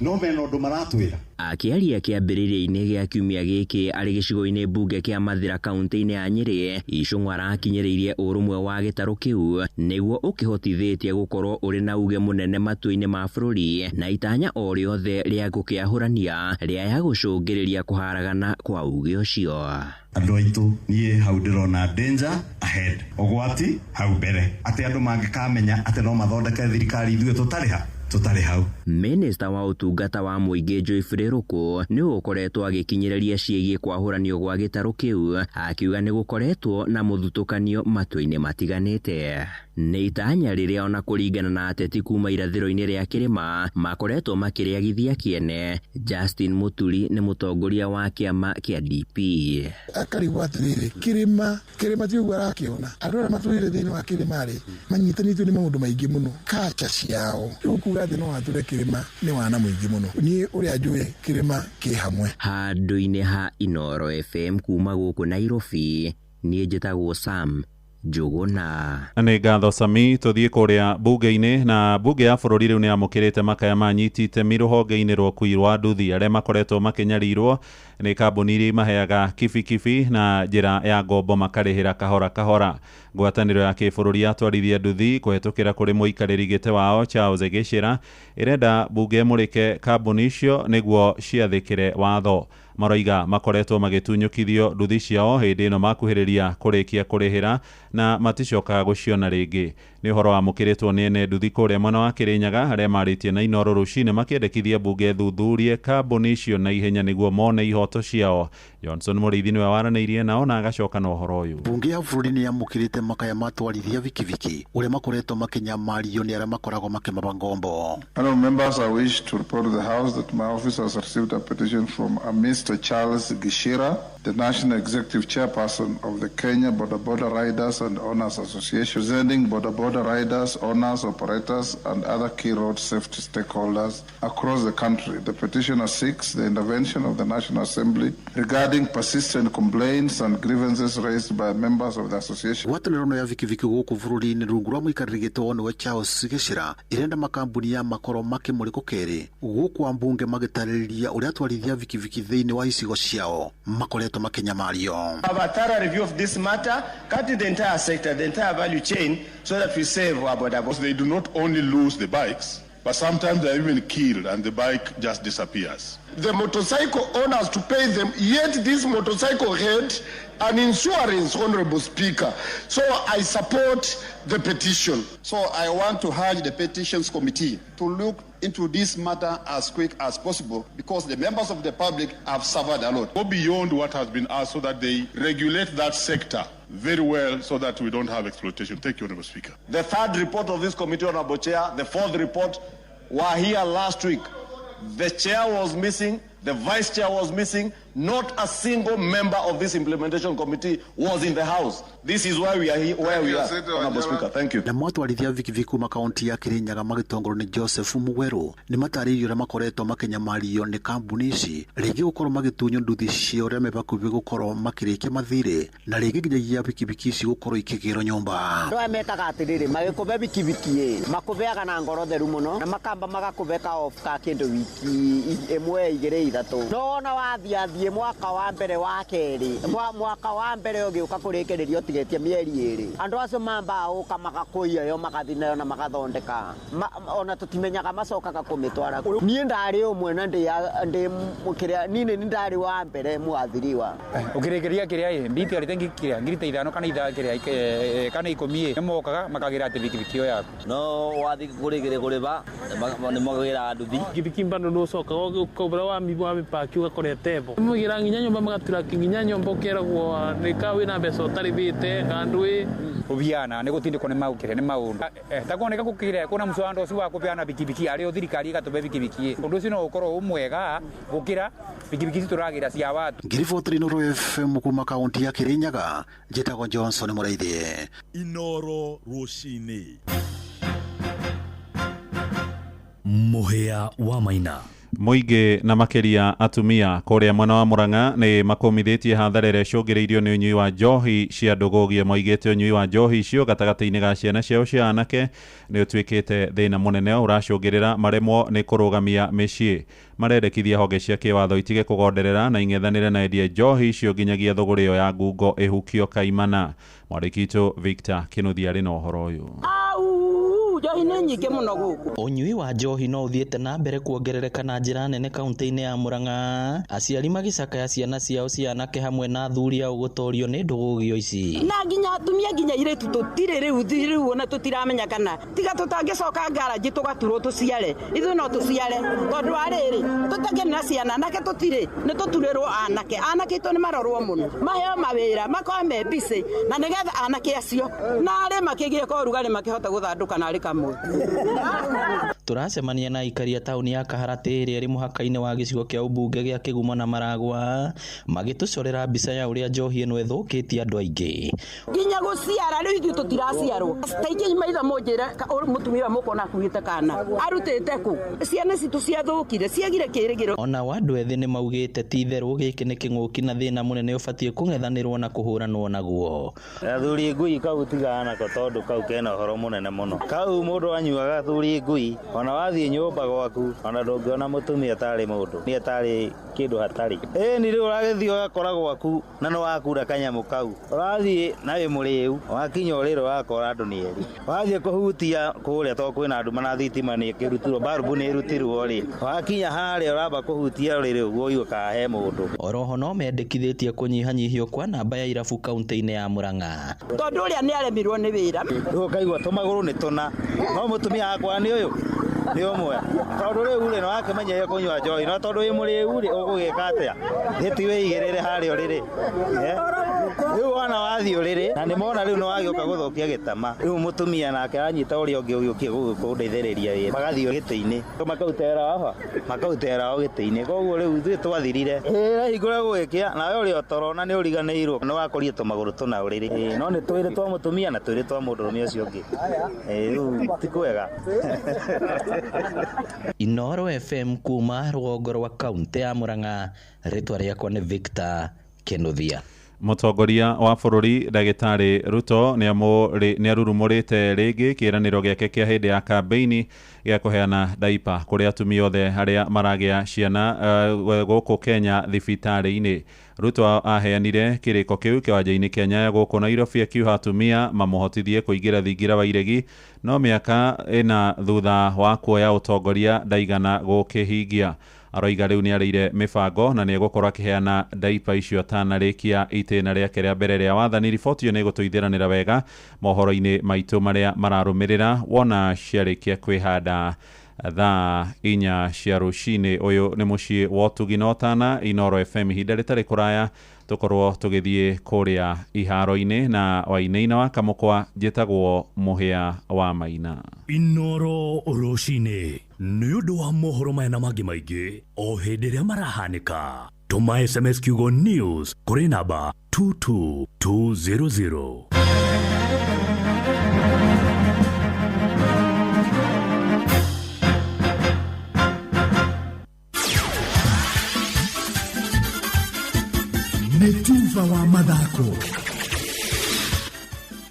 no mena ũndũ maratwĩra.
Akĩaria kĩambĩrĩria-inĩ gĩa kiumia gĩkĩ arĩ gĩcigo-inĩ mbunge kĩa Mathĩra kaunti-inĩ ya Nyĩrĩ, Ichung'wa arakinyĩrĩirie ũrũmwe wa gĩtarũ kĩu nĩguo ũkĩhotithĩtie gũkorwo ũrĩ na uge mũnene matua-inĩ ma bũrũri na itanya o rĩothe rĩa gũkĩahũrania rĩaya gũcũngĩrĩria kũharagana kwa uge ũcio.
Andũ aitũ, niĩ hau ndĩrona danger ahead, ũgwati hau mbere, atĩ andũ mangĩkamenya atĩ no mathondeke thirikari ithuĩ tũtarĩ ha tũtarĩ hau.
Minista wa ũtungata wa mũingĩ Geoffrey Ruku nĩwe ũkoretwo agĩkinyĩrĩria ciĩgiĩ kwahũranio gwa gĩtarũ kĩu, akiuga nĩ gũkoretwo na mũthutũkanio matua-inĩ matiganĩte. Nĩ itanya rĩrĩa ona kũringana na ateti kuma irathĩro-inĩ rĩa kĩrĩma makoretwo makĩrĩagithia kĩene. Justin Muturi nĩ mũtongoria wa kĩama kĩa DP.
Akarigwo atĩrĩrĩ, kĩrĩma kĩrĩma ti ũguo arakĩona, andũ arĩa matũrĩre thĩinĩ wa kĩrĩma rĩ manyitanĩtio nĩ maũndũ maingĩ mũno, kacha ciao rĩu kuga atĩ no watũre kĩrĩma nĩ wana mũingĩ mũno. Niĩ ũrĩa njũĩ kĩrĩma kĩ hamwe.
Handũ-inĩ ha Inooro FM kuma gũkũ Nairobi, niĩ njĩtagwo Sam Njũgũna.
Nĩ ngatho Sami. Tũthiĩ kũrĩa bunge-inĩ na bunge ya bũrũri rĩu nĩ yamũkĩrĩte makaya ma anyiti itemi rũhonge-inĩ rwa ũkui rwa nduthi arĩa makoretwo makĩnyarirwo nĩ kambuni iria imaheaga kibikibi na njĩra ya ngombo makarĩhĩra kahora kahora. Ngwatanĩro ya kĩbũrũri ya atwarithia nduthi kũhetũkĩra kũrĩ mũikarĩri gĩtĩ wao Charles Gĩcĩra ĩrenda bunge ĩmũrĩke kambuni icio nĩguo ciathĩkĩre watho. Maroiga makoretwo magĩtunyũkithio nduthi ciao hĩndĩ ĩno makuhĩrĩria kũrĩkia kũrĩhĩra na maticokaga gũciona rĩngĩ. Nĩ ũhoro wamũkĩrĩtwo nĩ ene nduthi kũrĩa mwena wa Kĩrĩnyaga arĩa marĩtie na Inooro rũcinĩ makĩendekithia mbunge thuthurie kambuni icio na ihenya nĩguo mone ihoto ciao. Johnson Mũrĩithi nĩwe waranĩirie nao na agacoka na ũhoro ũyũ.
Mbunge ya bũrũri nĩ yamũkĩrĩte makaya matwarithia bikibiki ũrĩa makoretwo makĩnyamario nĩ arĩa makoragwo makĩmaba ngombo.
Honourable members, I wish to report to the House that my office has received a petition from a Mr. Charles Gishira, the National Executive Chairperson of the Kenya Boda Boda Riders and Owners Association, presenting Boda Boda riders, owners, operators, and other key road safety stakeholders across the country. The petitioner seeks the intervention of the National Assembly regarding persistent complaints and grievances raised by members of the association.
Ngwatanĩro ĩno ya bikibiki gũkũ bũrũri-inĩ rungu rwa mũikarĩri gĩtĩ nĩwe Charles Gĩcĩra ĩrenda makambuni ya makorwo makĩmũrĩkwo kerĩ gũkũ ambunge magĩtarĩria ũrĩa atwarithia bikibiki thĩinĩ wa icigo ciao makoretwo makĩnyamario.
Have a thorough review of this matter, cutting the entire sector, the entire value chain, so that we save our boda boda.
They do not only lose the bikes, but sometimes they are even killed and the bike just disappears.
The motorcycle owners to pay them, yet this motorcycle had an insurance, Honorable Speaker. So I support the petition.
So I want to urge the petitions committee to look into this matter as quick as possible because the members of the public have suffered a lot.
Go beyond what has been asked so that they regulate that sector very well so that we don't have exploitation. Thank you, Honorable Speaker.
The third report of this committee, Honorable Chair, the fourth report, were here last week. The chair was missing, the vice chair was missing, not a single member of this implementation committee was in the house. This is why we are here, where we are, Honorable Speaker. Thank you.
Na mwatwarithia bikibiki kuma kaunti ya Kirinyaga magĩtongorio nĩ Joseph Mugweru nĩ matarĩirio ũrĩa makoretwo makĩnyamario nĩ kambuni ici rĩngĩ gũkorwo magĩtunywo nduthi ciao ũrĩa me hakuhĩ gũkorwo makĩrĩkia mathirĩ na rĩngĩ nginyagia bikibiki ici gũkorwo ikĩgĩrwo nyũmba.
Andũ aya mekaga atĩrĩrĩ, magĩkũbe bikibiki ĩ makũbeaga na ngoro theru mũno na makamba magakũbe ka off ka kĩndũ wiki ĩmwe igĩrĩ ithatũ no ona wathiĩ mwaka wa mbere wa kerĩ mwaka wa mbere ũgĩũka kũrĩkĩrĩria ũtigĩtie mĩeri ĩrĩ andũ acio mambaga gũka magakũiya yo magathi nayo na magathondeka ona tũtimenyaga macokaga kũmĩtwara. Niĩ ndarĩ ũmwe na ndĩ kĩrĩa niĩ nĩ ndarĩ wa mbere mwathiriwa
ũkĩrĩkĩria kĩrĩa ĩ mbiti arĩte kĩrĩa 5,000 kana kĩrĩa kana 10 nĩ mokaga makagĩra atĩ bikibiki ĩyo yaku
no wathi kũrĩkĩrĩ kũrĩba nĩ magĩra nduthi
bikibiki bado nĩ ũcokaga ũkaura wa mĩpaki ũgakora ĩtevo mũgĩra nginya nyũmba magatura nginya nyũmba ũkeragwo nĩ ka wĩna mbeca ũtarĩbĩte kandũ
ũbiana nĩ gũtindĩkwo nĩ maũkĩrĩa nĩ maũndũ takoneka gũkĩrĩa kũna mũcwando ũcio wa kũbeana bikibiki arĩ o thirikari ĩgatũbe bikibiki ũndũ ũcio no ũkorwo ũmwega gũkĩra bikibiki ici tũragĩra cia watu.
Ngiribotri Inooro FM kuma kaunti ya Kirinyaga njĩtagwo Johnson Mũrĩithi.
Inooro rũcinĩ Mũhĩa wa Maina.
Mũingĩ na makĩria atumia kũrĩa mwena wa Murang'a nĩ makũmithĩtie hathara ĩrĩa ĩcũngĩrĩirio nĩ ũnyui wa njohi cia ndũgũgio. Moigĩte ũnyui wa njohi icio gatagatĩ-inĩ ga ciana ciao cia anake nĩ ũtuĩkĩte thĩna mũnene ũracũngĩrĩra maremwo nĩ kũrũgamia mĩciĩ. Marendekithia honge cia kĩwatho itige kũgonderera na ing'ethanĩre na endia njohi icio nginyagia thũgũrĩ ĩyo ya ngungo ĩhukio kaimana. Mwandĩki witũ Victor Kĩnuthia arĩ na ũhoro ũyũ.
Njohi nĩ nyingĩ mũno gũkũ.
Ũnyui wa njohi no ũthiĩte na mbere kuongerereka na njĩra nene kaunti-inĩ ya Murang'a, aciari magĩcakaya ciana ciao cia anake hamwe na athuri ao gũtorio nĩ ndũgũgio ici.
Na nginya atumia nginya airĩtu tũtirĩ rĩu ona tũtiramenya kana tiga tũtangĩcoka ngaranji tũgaturwo tũciare ithuĩ no tũciare tondũ wa rĩrĩ tũtakĩrĩ na ciana anake tũtirĩ nĩ tũturĩrwo anake anake itũ nĩ marorwo mũno maheo mawĩra makorwo me busy na nĩgetha anake acio na arĩ makĩgĩe kwa ũrugarĩ makĩhota gũthandũka na arĩ kamwe.
Tũracemania na aikari a taũni ya Kaharatĩ ĩrĩa ĩrĩ mũhaka-inĩ wa gĩcigo kĩa ũmbunge gĩa Kĩgumo na Maragwa magĩtũcorera mbica ya ũrĩa njohi ĩno ĩthũkĩtie andũ aingĩ.
Nginya gũciara rĩu ithuĩ tũtiraciarwo taingĩ maitho mũnjĩre mũtumia mũkona akuĩte kana arutĩte kũ ciana citũ ciathũkire ciagire kĩrĩgĩro.
Ona andũ ethĩ nĩ maugĩte ti itherũ gĩkĩ nĩ kĩng'ũki na thĩna mũnene ũbatiĩ kũng'ethanĩrwo na kũhũranwo naguo.
Athuri ngui kau tigana nako tondũ kau kena ũhoro mũnene mũno. Kau mũndũ anyuaga athuri ngui Ona wathiĩ nyũmba gwaku ona ndũngĩona mũtumia tarĩ mũndũ nĩ tarĩ kĩndũ hatarĩ. Ĩni rĩu ũragĩthiĩ ũgakora gwaku na nĩ wakura kanyamũ kau, ũrathiĩ na wĩ mũrĩu, wakinya ũrĩrĩ ũgakora andũ nĩ erĩ, wathiĩ kũhutia kũrĩa tondũ kwĩna nduma na thitima nĩ ĩkĩrutirwo, barubu nĩ ĩrutirwo rĩ, wakinya harĩa ũramba kũhutia ũrĩrĩ ũguo ũigue kana he mũndũ.
Oroho no mendekithĩtie kũnyihanyihio kwa namba ya irabu kaunti-inĩ ya Murang'a.
Tondũ ũrĩa nĩ aremirwo nĩ wĩra.
Rĩu ũkaigua tũmagũrũ nĩ tũna, no mũtumia wakwa nĩ ũyũ nĩ ũmwe, tondũ rĩu rĩ nĩwakĩmenyeria kũnyua njohi, no tondũ wĩ mũrĩu rĩ ũgũgĩka atĩa? Gĩti wĩigĩrĩre harĩa ũrĩrĩ. Rĩu wona wathiĩ ũrĩrĩ na nĩmona rĩu nĩwagĩũka gũthũkia gĩtama, rĩu mũtumia nake anyita ũrĩa ũngĩ ũgĩũkie kũndeithĩrĩria wĩra, magathiĩ gĩtĩ-inĩ makaruta wĩra wa makaruta wĩra wao gĩtĩ-inĩ, koguo rĩu ithuĩ twathirire. Ĩĩ hingũra gũgĩkĩa nawe ũrĩ o toro na nĩũriganĩirwo nĩwakorire tũmagũrũ tũna ũrĩrĩ, no nĩ twĩrĩ twa mũtumia na twĩrĩ twa mũndũrũme ũcio ũngĩ. Rĩu ti kwega.
Inooro FM kuma rũgongo rwa kaunti ya Murang'a, rĩtwa rĩakwa nĩ Victor Kinuthia.
Mũtongoria wa bũrũri ndagĩtarĩ Ruto nĩarurumũrĩte rĩngĩ kĩĩranĩro gĩake kĩa hĩndĩ ya kambĩini gĩa kũheana daipa kũrĩ atumia othe arĩa maragĩa ciana gũkũ Kenya thibitarĩ-inĩ. Ruto aheanire kĩrĩko kĩu kĩwanja-inĩ kĩa Nyayo gũkũ Nairobi akiuga atumia mamũhotithie kũingĩra thingira wa iregi no mĩaka ĩna thutha wa kuoya ũtongoria ndaigana gũkĩhingia. Aroiga rĩu nĩarĩire mĩbango na nĩegũkorwo akĩheana daipa icio atanarĩkia itĩna rĩake rĩa mbere rĩa wathani. Riboti ĩyo nĩĩgũtũithĩranĩra wega mohoro-inĩ maitũ marĩa mararũmĩrĩra wona ciarĩkia kwĩhanda thaa 4 cia rũcinĩ. Ũyũ nĩ mũciĩ wa ũtugi na ũtana Inooro FM, ihinda rĩtarĩ kũraya tũkorwo tũgĩthiĩ kũrĩa iharo-inĩ na Wainaina wa Kamũkwa. Njĩtagwo Mũhĩa wa Maina.
Inooro rũcinĩ nĩ ũndũ wa mohoro maya na mangĩ maingĩ o hĩndĩ ĩrĩa marahanĩka. Tũma SMS kiugo news kũrĩ namba 22200.
Nĩ tuba wa mathako.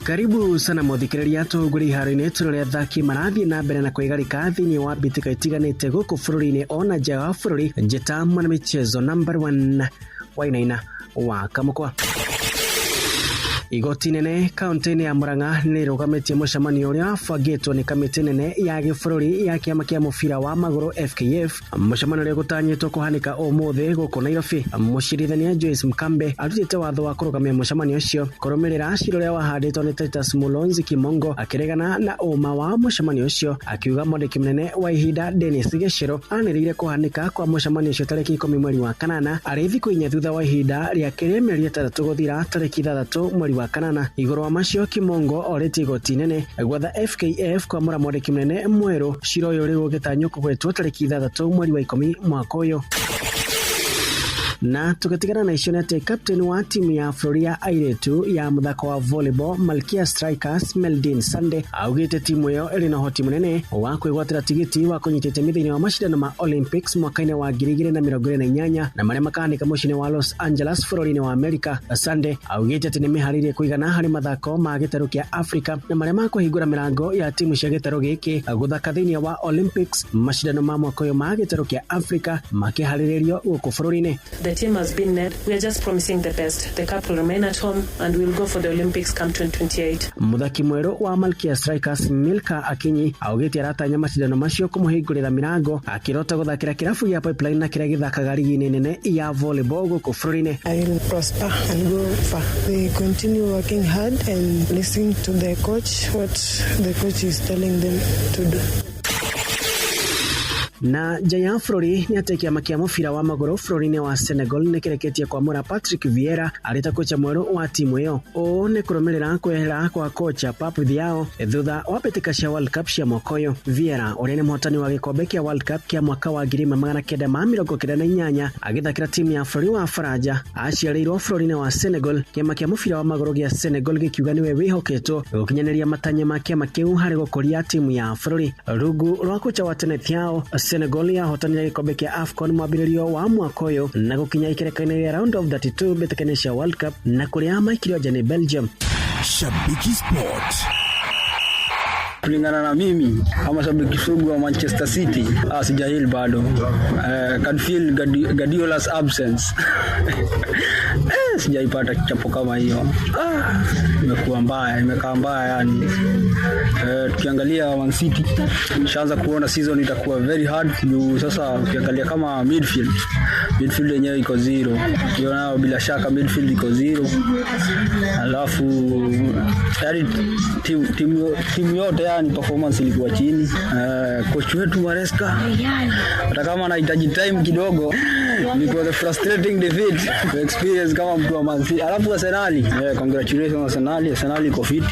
Karibu sana muthikiriria tũgũrĩ iharo-inĩ tũrore athaki marathiĩ na mbere na kwĩgarĩka thĩinĩ wa mbĩtĩka itiganĩte gũkũ bũrũri-inĩ ona nja wa bũrũri. Njĩta mwana michezo number 1 Wainaina wa Kamũkwa. Igoti nene kaunti-inĩ ya Murang'a nĩrũgamĩtie mũcemanio ũrĩa wabangĩtwo nĩ kamĩtĩ nene ya gĩbũrũri ya kĩama kĩa mũbira wa magũrũ FKF. Mũcemanio ũrĩa gũtanyĩtwo kũhanĩka ũmũthĩ gũkũ Nairobi. Mũcirithania Joyce Mkambe arutĩte watho wa kũrũgamia mũcemanio ũcio kũrũmĩrĩra cira ũrĩa wahandĩtwo nĩ Titus Mulonzi Kimongo akĩregana na ũma wa mũcemanio ũcio, akiuga mwandĩki mũnene wa ihinda Dennis Gĩchĩro anĩrĩire kũhanĩka kwa mũcemanio ũcio tarĩki 10 mweri wa kanana, arĩ thikũ 4 thutha wa ihinda rĩake rĩa mĩeri 6 gũthira tarĩki 6 mweri wa kanana. Igũrũ wa macio, Kimongo orĩtie igoti nene gwatha FKF kwamũra mwandĩki mũnene mwerũ. Cira ũyũ rĩu ũgĩtanywo kũgwetwo tarĩki 6 mweri wa 10 mwaka ũyũ. Na tugatigana na icio nĩ captain wa timu ya bũrũri ya airĩtu ya mũthako wa volleyball Malkia Strikers Meldin Sande augĩte timu ĩyo ĩrĩ na ũhoti mũnene wa kwĩgwatĩra tigiti wa kũnyita itemi thĩinĩ wa mashindano ma Olympics mwaka-inĩ wa 2028 na marĩa makahanĩka mũciĩ-inĩ wa Los Angeles bũrũri-inĩ wa Amerika. Sande augĩte atĩ nĩmeharĩirie kũigana harĩ mathako ma gĩtarũ kĩa Afrika na marĩa makũhingũra mĩrango ya timu cia gĩtarũ gĩkĩ gũthaka thĩinĩ wa Olympics. Mashindano ma mwaka ũyũ ma gĩtarũ kĩa Afrika makĩharĩrĩrio gũkũ bũrũri-inĩ.
The team has been led. We are just promising the best. The cup will remain at home and we'll go for the Olympics come 2028.
Mũthaki mwerũ wa Malkia Strikers Milka Akinyi augĩte aratanya macindano macio kũmũhingũrĩra mĩrango akĩrota gũthakĩra kĩrabu gĩa Pipeline na kĩrĩa gĩthakaga rigi-inĩ nene ya volleyball gũkũ bũrũri-inĩ.
I will prosper and go far. They continue working hard and listen to the coach, what the coach is telling them to do.
Na nja ya bũrũri nĩ atĩ kĩama kĩa mũbira wa magũrũ bũrũri-inĩ wa Senegal nĩ kĩreketie kwamũra Patrick Vieira arĩ ta kocha mwerũ wa timu ĩyo. Ũũ nĩ kũrũmĩrĩra kwehera kwa kocha Pap Thiaw thutha wa mbĩtĩka cia World Cup cia mwaka ũyũ. Vieira ũrĩa nĩ mũhotani wa gĩkombe kĩa World Cup kĩa mwaka wa 1998 agĩthakĩra timu ya bũrũri wa Faranja aciarĩirwo bũrũri-inĩ wa Senegal. Kĩama kĩa mũbira wa magũrũ gĩa Senegal gĩkiuga nĩwe wĩhoketwo gũkinyanĩria matanya ma kĩama kĩu harĩ gũkũria timu ya bũrũri. Rungu rwa kocha wa tene Thiaw, Senegal yahotanire gĩkombe kĩa AFCON mwambĩrĩrio wa mwaka ũyũ na gũkinya ikereka-inĩ rĩa round of 32 mbĩtĩka-inĩ cia World Cup na kũrĩa maikirio nja nĩ Belgium.
Shabiki Sport.
Kulingana na mimi kama shabiki sugu wa Manchester City, sijahil bado. Can feel Guardiola's absence. Sijaipata kichapo kama hiyo. Imekuwa mbaya, imekaa mbaya yani. Tukiangalia Man City, shaanza kuona season itakuwa very hard juu sasa ukiangalia kama midfield yenyewe iko zero. Ukiona bila shaka midfield iko zero. Alafu yani timu yote yani performance ilikuwa chini. Coach wetu Maresca hata kama anahitaji time kidogo, ilikuwa the frustrating defeat to experience kama mtu wa Man City. Alafu Arsenal, congratulations Arsenal, Arsenal iko fit.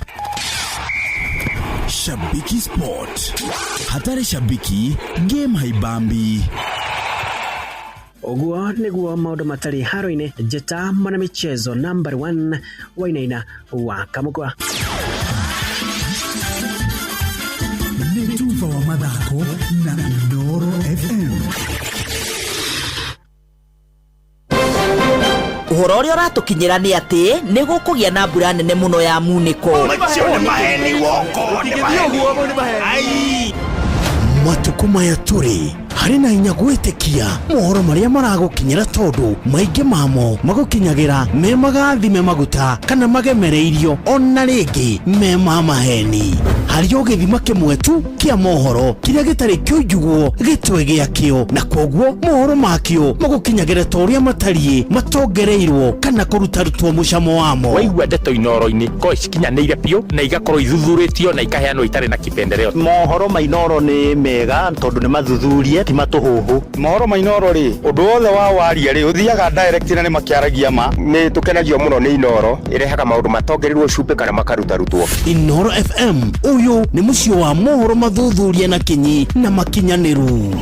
Shabiki Sport. Hatari shabiki, game haibambi.
Ũguo nĩguo maũndũ matarĩ haro-inĩ. Njĩta mwana michezo number 1 Wainaina wa Kamũkwa.
Nĩ tuba wa mathako na Inooro FM.
Ũhoro ũrĩa ũratũkinyĩra nĩ atĩ nĩ gũkũgĩa na mbura nene mũno ya munĩko.
Matukũ maya tũrĩ harĩ na hinya gwĩtĩkia mohoro marĩa maragũkinyĩra tondũ maingĩ mamo magũkinyagĩra me magathime maguta kana magemereirio ona rĩngĩ me ma maheni. Harĩ o gĩthima kĩmwe tu kĩa mohoro kĩrĩa gĩtarĩ kĩunjugwo gĩtwe gĩakĩo, na kwoguo mohoro makĩo magũkinyagĩra ta ũrĩa matariĩ matongereirwo kana kũrutarutwo mũcamo wamo.
Waigua ndeto Inooro-inĩ ko cikinyanĩire biũ na igakorwo ithuthurĩtio na ikaheanwo itarĩ na kipendeleo.
Mohoro ma Inooro nĩ mega tondũ nĩ mathuthurie ti matũhũhũ.
Mohoro ma Inooro rĩ, ũndũ wothe wa waria rĩ ũthiaga direct na nĩ makĩaragia ma.
Nĩ tũkenagio mũno nĩ Inooro, ĩrehaga maũndũ matongereirwo cumbĩ kana makarutarutuo.
Inooro FM, ũyũ nĩ mũciĩ wa mohoro mathuthurie na kinyi na makinyanĩru.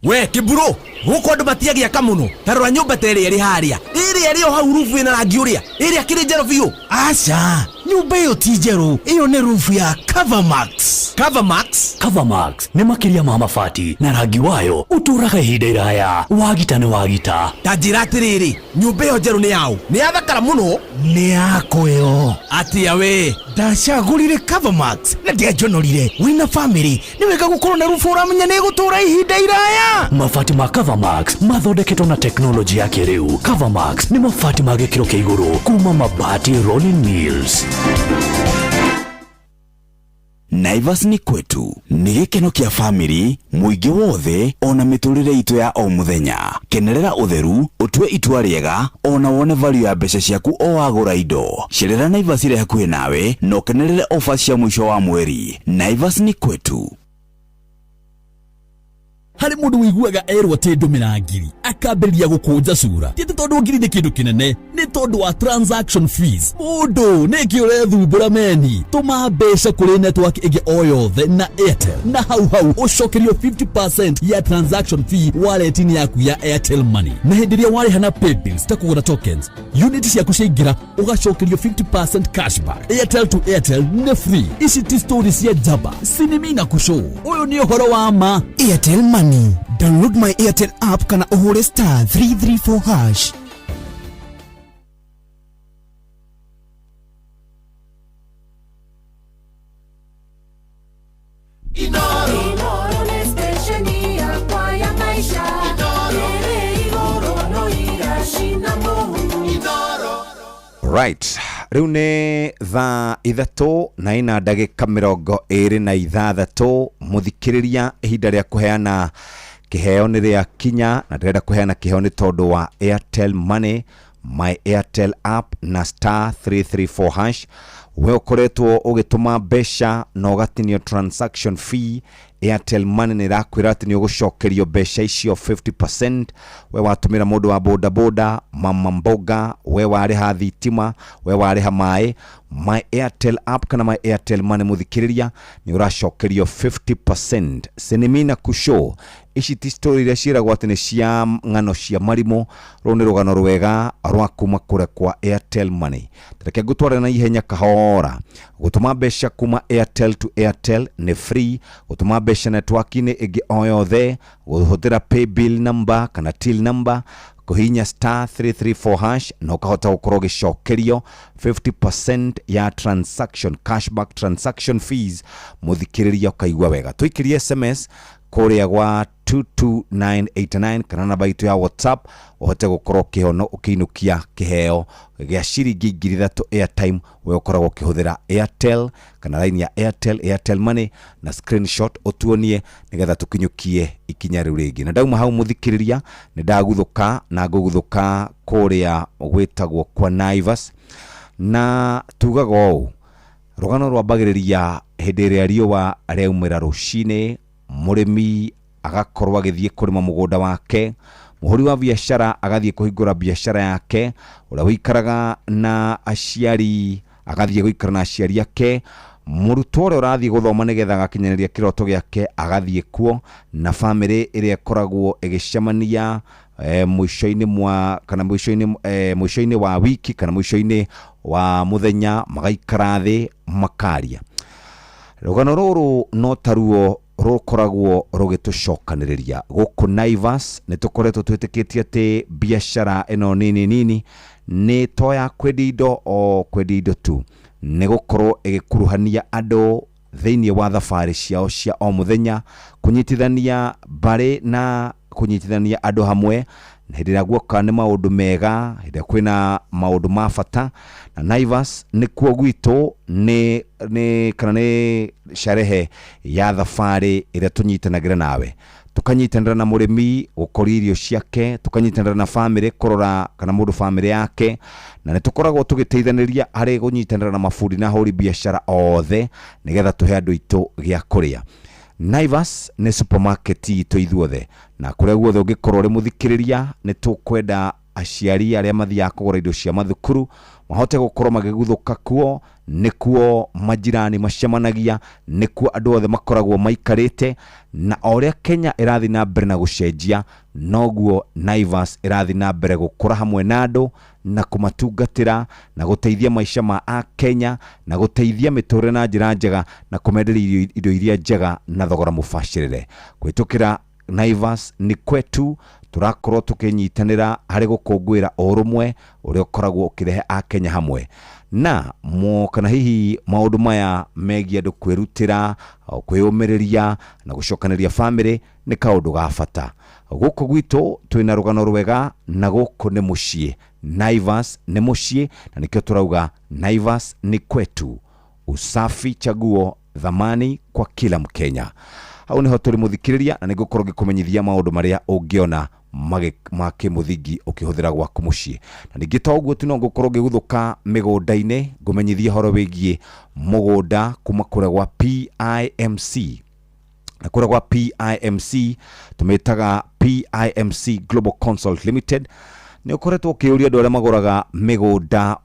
We kiburo guku andu matiagiaka muno ta rora nyumba ta ĩrĩa ĩrĩ harĩa ĩrĩa ĩrĩ o hau rubu ĩna rangi ũrĩa ĩrĩa kĩrĩ njerũ biũ.
Aca, nyumba ĩyo ti njerũ, ĩyo nĩ rubu ya Covermax.
Covermax?
Covermax nĩ makĩria ma mabati na rangi wayo ũtũũraga ihinda iraya. Wagita nĩ wagita.
Ta njĩra atĩrĩrĩ, nyumba ĩyo njerũ nĩ yaũ? Nĩ yathakara mũno.
Nĩ yakwa ĩyo.
Atĩa we?
Ndacagũrire Covermax na ndianjonorire. Wĩna famĩlĩ nĩ wega gũkorwo na rubu ũramenya nĩ ĩgũtũũra ihinda iraya.
Mabati ma Covermax mathondeketwo na teknolojĩ ya kĩrĩu. Covermax nĩ mabati ma gĩkĩro kĩa igũrũ kuma Mabati Rolling Mills.
Naivas nĩ kwetu nĩ gĩkeno kĩa famĩlĩ mũingĩ wothe ona mĩtũrĩre itũ ya o mũthenya. Kenerera ũtheru, ũtue itua rĩega ona wone value ya mbeca ciaku o wagũra indo. Cerera Naivas ĩrĩ hakuhĩ nawe na ũkenerere ofa cia mũico wa mweri. Naivas nĩ kwetu.
Harĩ mũndũ ũiguaga erwo atĩ ndũmĩra ngiri akambĩrĩria gũkũnja cura. Ti atĩ tondũ ngiri nĩ kĩndũ kĩnene, nĩ tondũ wa transaction fees. Mũndũ nĩkĩ ũrethumbũra meni? Tũma mbeca kũrĩ network ĩngĩ o yothe na Airtel, na hau hau ũcokerio 50% ya transaction fee wallet-inĩ yaku ya Airtel Money. Na hĩndĩ ĩrĩa warĩha na paybills ta kũgũra tokens, unit ciaku ciaingĩra ũgacokerio 50% cashback. Airtel to Airtel nĩ free. Ici ti story cia njamba, sinimi na kũcũ. Ũyũ nĩ ũhoro wa ma.
Airtel Money. Download my Airtel app kana ũhũre star 334 hash.
Inooro nĩ station yakwa ya maisha. Ĩrĩ igũrũ no iracina mũhu.
Right, rĩu nĩ thaa 3:26 mũthikĩrĩria, ihinda rĩa kũheana kĩheo nĩ rĩa kinya, na ndĩrenda kũheana kĩheo nĩ tondũ wa Airtel Money, my Airtel app na star 334 hash. We ũkoretwo ũgĩtũma mbeca na ũgatinio transaction fee. Airtel Money nĩ ĩrakwĩra atĩ nĩ ũgũcokerio mbeca icio 50%. We watũmĩra mũndũ wa boda boda, mama mboga, we warĩha thitima, we warĩha maĩ, my Airtel app kana my Airtel Money mũthikĩrĩria nĩ ũracokerio 50%. Sinimina kusho Ici ti story iria ciĩragwo atĩ nĩ cia ng'ano cia marimũ. Rũrũ nĩ rũgano rwega rwa kuma kũrĩa kwa Airtel Money. Reke ngũtware na ihenya kahora. Gũtũma mbeca kuma Airtel to Airtel nĩ free. Gũtũma mbeca network-inĩ ĩngĩ o yothe, kũhũthĩra paybill number kana till number, kũhihinya star 334 hash na ũkahota gũkorwo ũgĩcokerio 50% ya transaction cashback transaction fees. Mũthikĩrĩria, ũkaigua wega. Tũikĩrie SMS kũrĩa gwa 22989 kana namba itũ ya WhatsApp, ũhote gũkorwo ũkĩhono ũkĩinũkia kĩheo gĩa ciringi 3,000 airtime, we ũkoragwo ũkĩhũthĩra Airtel kana line ya Airtel, Airtel Money, na screenshot ũtuonie nĩgetha tũkinyũkie ikinya rĩu rĩngĩ. Na ndauma hau, mũthikĩrĩria, nĩ ndaguthũka na ngũguthũka kũrĩa gwĩtagwo kwa Naivas, na tugaga ũũ, rũgano rwambagĩrĩria hĩndĩ ĩrĩa riũa rĩaumĩra rũcinĩ, mũrĩmi agakorwo agĩthiĩ kũrĩma mũgũnda wake, mũhũri wa biacara agathiĩ kũhingũra biacara yake, ũrĩa ũikaraga na aciari agathiĩ gũikara na aciari ake, mũrutwo ũrĩa ũrathiĩ gũthoma nĩgetha agakinyanĩria kĩroto gĩake agathiĩ kuo, na bamĩrĩ ĩrĩa ĩkoragwo ĩgĩcemania mũico-inĩ mwa kana mũico-inĩ mũico-inĩ wa wiki kana mũico-inĩ wa mũthenya, magaikara thĩ makaria. Rũgano rũrũ no taruo rũkoragwo rũgĩtũcokanĩrĩria gũkũ Naivas. Nĩ tũkoretwo twĩtĩkĩtie atĩ biacara ĩno nini nini nĩ to ya kwendia indo o kwendia indo tu, nĩ gũkorwo ĩgĩkuruhania andũ thĩinĩ wa thabarĩ ciao cia o mũthenya, kũnyitithania mbarĩ na kũnyitithania andũ hamwe hĩndĩ ĩrĩa guoka nĩ maũndũ mega, hĩndĩ ĩrĩa kwĩna maũndũ ma bata. Na Naivas nĩkuo gwitũ, nĩ kana nĩ sherehe ya thabarĩ ĩrĩa tũnyitanagĩra nawe, tukanyitanĩra na mũrĩmi gũkũria irio ciake, tukanyitanĩra na bamĩrĩ kũrora kana mũndũ bamĩrĩ yake, na nĩ tũkoragwo tũgĩteithanĩria harĩ kũnyitanĩra na mabundi na ahũri biacara othe nĩgetha tũhe andũ aitũ gĩa kũrĩa. Naivas nĩ supermarket itũ ithuothe, na kũrĩa guothe ũngĩkorwo ũrĩ, mũthikĩrĩria, nĩ tũkwenda aciari arĩa mathiaga kũgũra indo cia mathukuru mahote gũkorwo magĩguthũka kuo. Nĩkuo majirani macemanagia, nĩkuo andũ othe makoragwo maikarĩte. Na o ũrĩa Kenya ĩrathiĩ na mbere na gũcenjia, noguo Naivas ĩrathiĩ na mbere gũkũra hamwe na andũ na kũmatungatĩra na gũteithia maica ma Akenya na gũteithia mĩtũrĩre na njĩra njega na kũmenderia indo iria njega na thogora mũbacĩrĩre. Kũhĩtũkĩra Naivas ni kwetu, tũrakorwo tũkĩnyitanĩra harĩ gũkũngũĩra ũrũmwe ũrĩa ũkoragwo ũkĩrehe Akenya hamwe na mo, kana hihi maũndũ maya megiĩ andũ kwĩrutĩra, kwĩyũmĩrĩria na gũcokanĩria bamĩrĩ nĩ kaũndũ ga bata. Gũkũ gwitũ twĩna rũgano rwega, na gũkũ nĩ mũciĩ. Naivas nĩ mũciĩ, na nĩkĩo tũrauga Naivas ni kwetu, usafi chaguo dhamani kwa kila Mkenya. Hau niho tũrĩ, mũthikĩrĩria, na nĩngũkorwo ngĩkũmenyithia maũndũ marĩa ũngĩona ma kĩmũthingi ũkĩhũthĩra gwaku mũciĩ. Na ningĩ to ũguo tu, no ngũkorwo ngĩguthũka mĩgũnda-inĩ ngũmenyithie ũhoro wĩgiĩ mũgũnda kuma kũrĩa gwa PIMC. Na kũrĩa gwa PIMC, tũmĩtaga PIMC Global Consult Limited, nĩ ũkoretwo ũkĩũria andũ arĩa magũraga mĩgũnda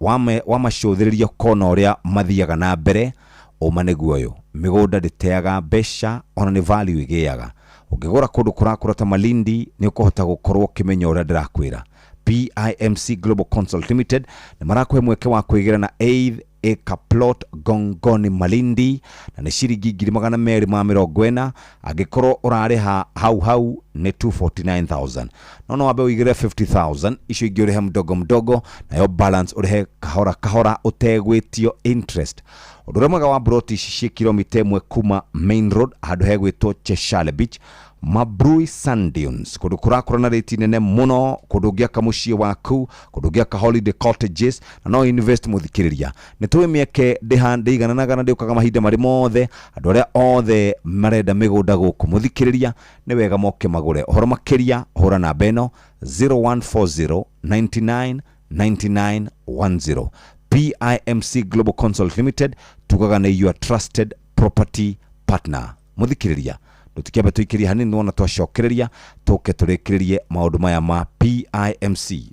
wamacũthĩrĩria ũkona ũrĩa mathiaga na mbere. Ũma nĩguo ũyũ, mĩgũnda ndĩteaga mbeca, ona nĩ value ĩgĩaga. Ũngĩgũra kũndũ kũrakũra ta Malindi, nĩ ũkũhota gũkorwo ũkĩmenya ũrĩa ndĩrakwĩra. PIMC Global Consult Limited nĩ marakũhe mweke wa kwĩgĩra na 8 acre plot Gongoni Malindi, na nĩ ciringi 240,000. Angĩkorwo ũrarĩha hau hau nĩ 249,000, no wambe ũigĩre 50,000, icio ingĩ ũrĩhe mdogo mdogo, nayo balance ũrĩhe kahora kahora ũtegwĩtio interest. Ũndũ ũrĩa mwega wa broti ici, ciĩ kilomita 1 kuma main road, handũ hegwĩtwo Cheshale Beach, Mabrui Sand Dunes, kũndũ kũrakũra na rĩti nene mũno, kũndũ ũngĩaka mũciĩ waku, kũndũ ũngĩaka holiday cottages na no invest. Mũthikĩrĩria, nĩ tũĩ mĩeke ndĩigananaga na ndĩũkaga mahinda marĩ mothe. Andũ arĩa othe marenda mĩgũnda gũkũ, mũthikĩrĩria, nĩ wega moke magũre. Ũhoro makĩria, hũra namba ĩno 0140 99 99 10. PIMC Global Consult Limited, tugaga nĩ your trusted property partner. Mũthikĩrĩria, tũtikĩambe tũikĩrie hanini, wona twacokereria tũke tũrĩkĩrĩrie maũndũ maya ma PIMC.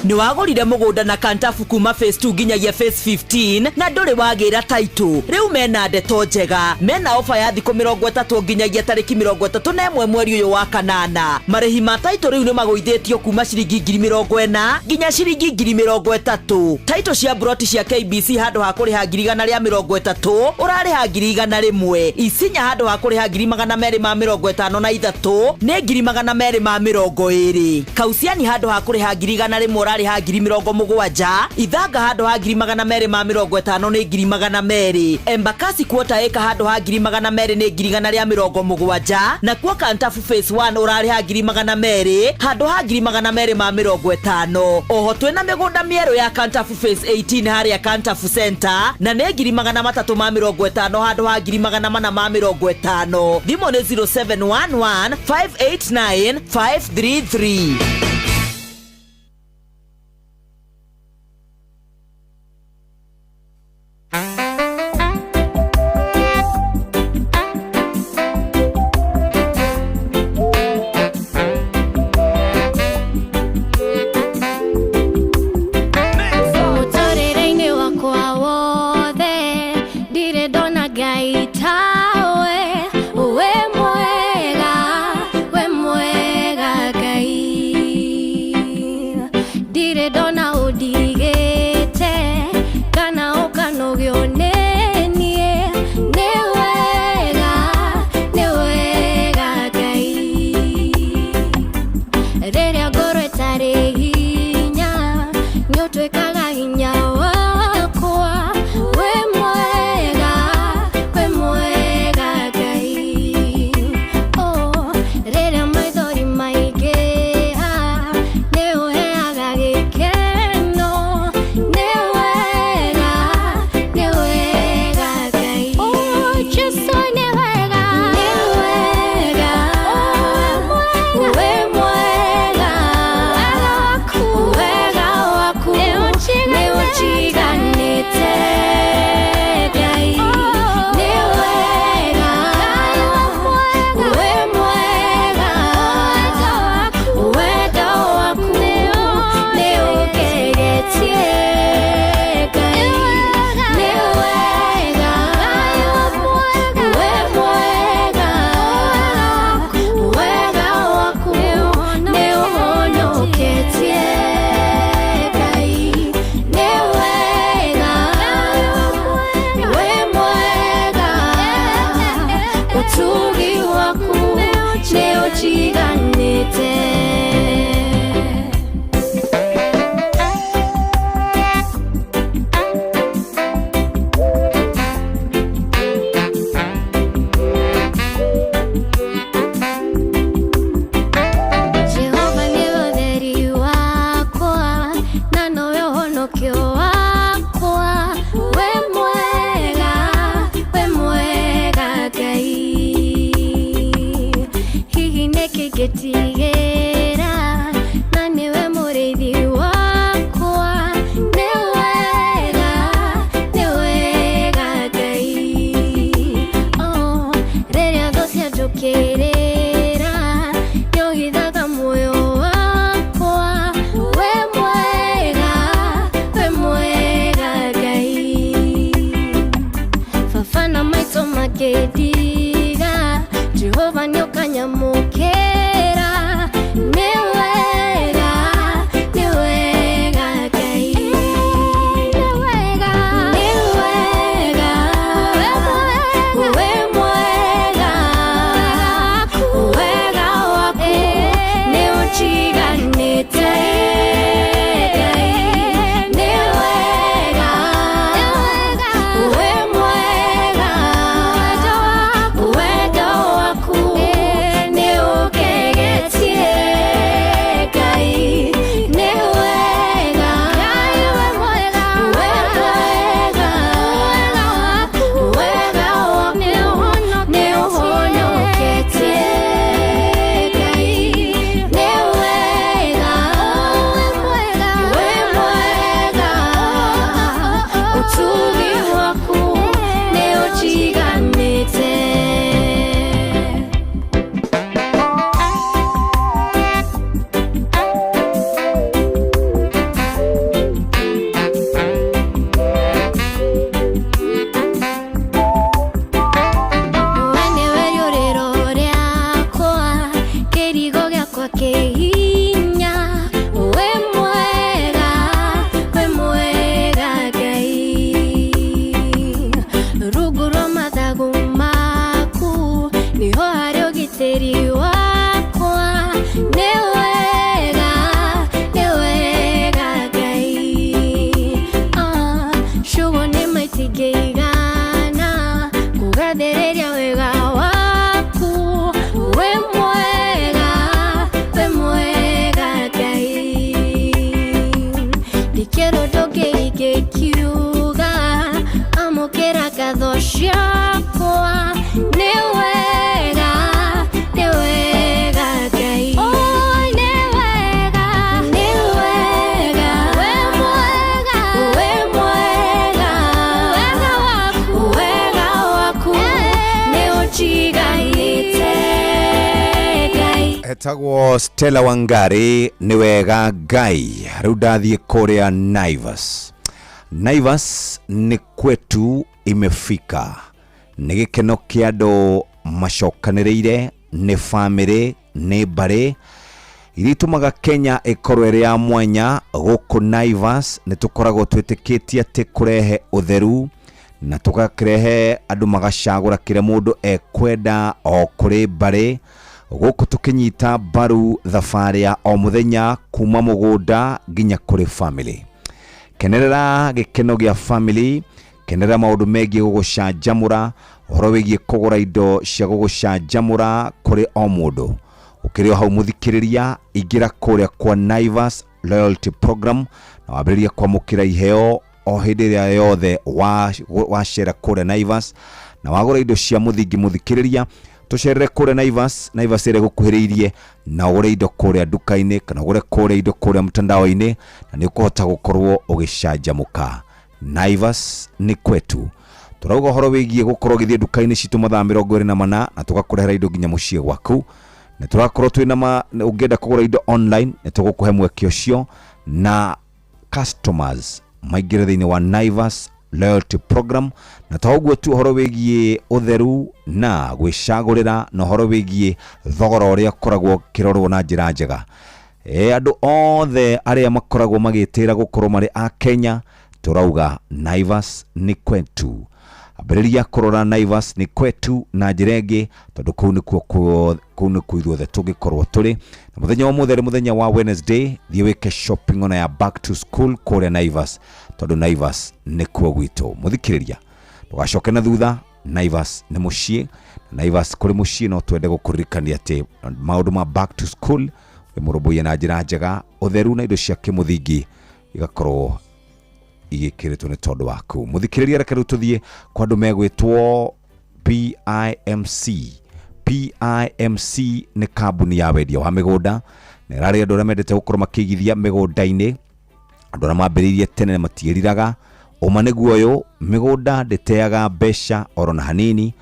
Nĩ wagũrire mũgũnda na Kantafu kuma phase 2 nginyagia phase 15 na ndũrĩ wagĩra taitũ. Rĩu mena ndeto njega, mena ofa ya thikũ 30 nginyagia tarĩki 31 mweri ũyũ wa kanana. Marĩhi ma taitũ rĩu nĩ magũithĩtio kuma ciringi 40,000 nginya ciringi 30,000. Taitũ cia broti cia KBC handũ ha kũrĩha 130,000 ũrarĩha 100,000. Isinya handũ ha kũrĩha 253,000 nĩ 220,000. Kausiani handũ ha kũrĩha 100,000 ũrarĩha 70,000. Ithanga handũ ha 250,000 nĩ 200,000. Embakasi quarter acre handũ ha 200,000 nĩ 170,000. Nakuo Kantafu phase 1 ũrarĩha 200,000 handũ ha 250,000. Oho twĩna mĩgũnda mĩerũ ya Kantafu phase 18 harĩa Kantafu Center na nĩ 350,000 handũ ha 450,000. Thimũ nĩ 0711 589 533.
Mũtũrĩre-inĩ wakwa wothe ndirĩ ndona Ngai tawe, we mwega, we mwega Ngai. Ndirĩ ndona ũndigĩte kana ũkanogio nĩ niĩ, nĩ wega, nĩ wega Ngai. Rĩrĩa ngoro ĩtarĩ hinya nĩũtuĩkaga hinya wakwa, wĩ mwega, wĩ mwega Ngai. Oh, rĩrĩa maithori maingĩha nĩũheaga gĩkeno, Gũkĩra ũndũ ũngĩ ingĩkiuga, amũkĩra ngatho ciakwa. Nĩ wega, nĩ wega Ngai. Oi, nĩ wega, nĩ wega. Wĩ mwega, wĩ mwega. Wega waku, wega waku nĩ ũnjiganĩte Ngai.
Etagwo Stella Wangari, nĩ wega Ngai. Rĩu ndathiĩ kũrĩa Naivas. Naivas nĩ kwetu imefika. Nĩ gĩkeno kĩa andũ macokanĩrĩire, nĩ bamĩrĩ, nĩ mbarĩ iria itũmaga Kenya ĩkorwo ĩrĩ ya mwanya. Gũkũ Naivas nĩ tũkoragwo twĩtĩkĩtie atĩ kũrehe ũtheru na tũgakĩrehe andũ magacagũra kĩrĩa mũndũ ekwenda o kũrĩ mbarĩ, gũkũ tũkĩnyita mbaru thabarĩ ya o mũthenya kuma mũgũnda nginya kũrĩ family. Kenerera gĩkeno gĩa family, kenerera maũndũ megiĩ gũgũcanjamũra, ũhoro wĩgiĩ kũgũra indo cia gũgũcanjamũra kũrĩ o mũndũ. Ũkĩrĩ o hau mũthikĩrĩria, ingĩra kũrĩa kwa Naivas loyalty program na wambĩrĩrie kwamũkĩra iheo o hĩndĩ ĩrĩa yothe wacera kũrĩa Naivas na wagũra indo cia mũthingi. Mũthikĩrĩria, tũcerere kũrĩa Naivas, Naivas ĩrĩa ĩgũkuhĩrĩirie, na ũgũre indo kũrĩa nduka-inĩ kana ũgũre kũrĩa indo kũrĩa mtandao-inĩ, na nĩ ũkũhota gũkorwo ũgĩcanjamũka. Naivas nĩ kwetu. Tũrauga ũhoro wĩgiĩ gũkorwo ũgĩthiĩ nduka-inĩ citũ mathaa 24 na tũgakũrehera indo nginya mũciĩ gwaku. Nĩ tũrakorwo twĩna ma ũngĩenda kũgũra indo online, nĩ tũgũkũhe mweke ũcio, na customers maingĩre thĩinĩ wa Naivas loyalty program. Na to ũguo tu, ũhoro wĩgiĩ ũtheru na gwĩcagũrĩra na ũhoro wĩgiĩ thogora ũrĩa ũkoragwo ũkĩrorwo na njĩra njega. Andũ othe arĩa makoragwo magĩtĩra gũkorwo marĩ a Kenya, tũrauga Naivas nĩ kwetu. Ambĩrĩria kũrora Naivas nĩ kwetu na njĩra ĩngĩ, tondũ kũu nĩkuo kũu nĩkuo ithuothe tũngĩkorwo tũrĩ. Na mũthenya wa ũmũthĩ arĩ mũthenya wa Wednesday, thiĩ wĩke shopping ona ya back to school kũrĩa Naivas, tondũ Naivas nĩkuo gwitũ. Mũthikĩrĩria, ndũgacoke na thutha. Naivas nĩ mũciĩ, na Naivas kũrĩ mũciĩ. No twende gũkũririkania atĩ maũndũ ma back to school wĩmũrũmbũiye na njĩra njega, ũtheru na indo cia kĩmũthingi igakorwo igĩkĩrĩtwo nĩ tondũ waku. Mũthikĩrĩria, reke rĩu tũthiĩ kwa andũ megwĩtwo PIMC. PIMC nĩ kambuni ya wendia wa mĩgũnda, na ĩrarĩ andũ arĩa mendete gũkorwo makĩigithia mĩgũnda-inĩ, andũ arĩa mambĩrĩirie tene matiĩriraga. Ũma nĩguo ũyũ, mĩgũnda ndĩteaga mbeca oro na hanini,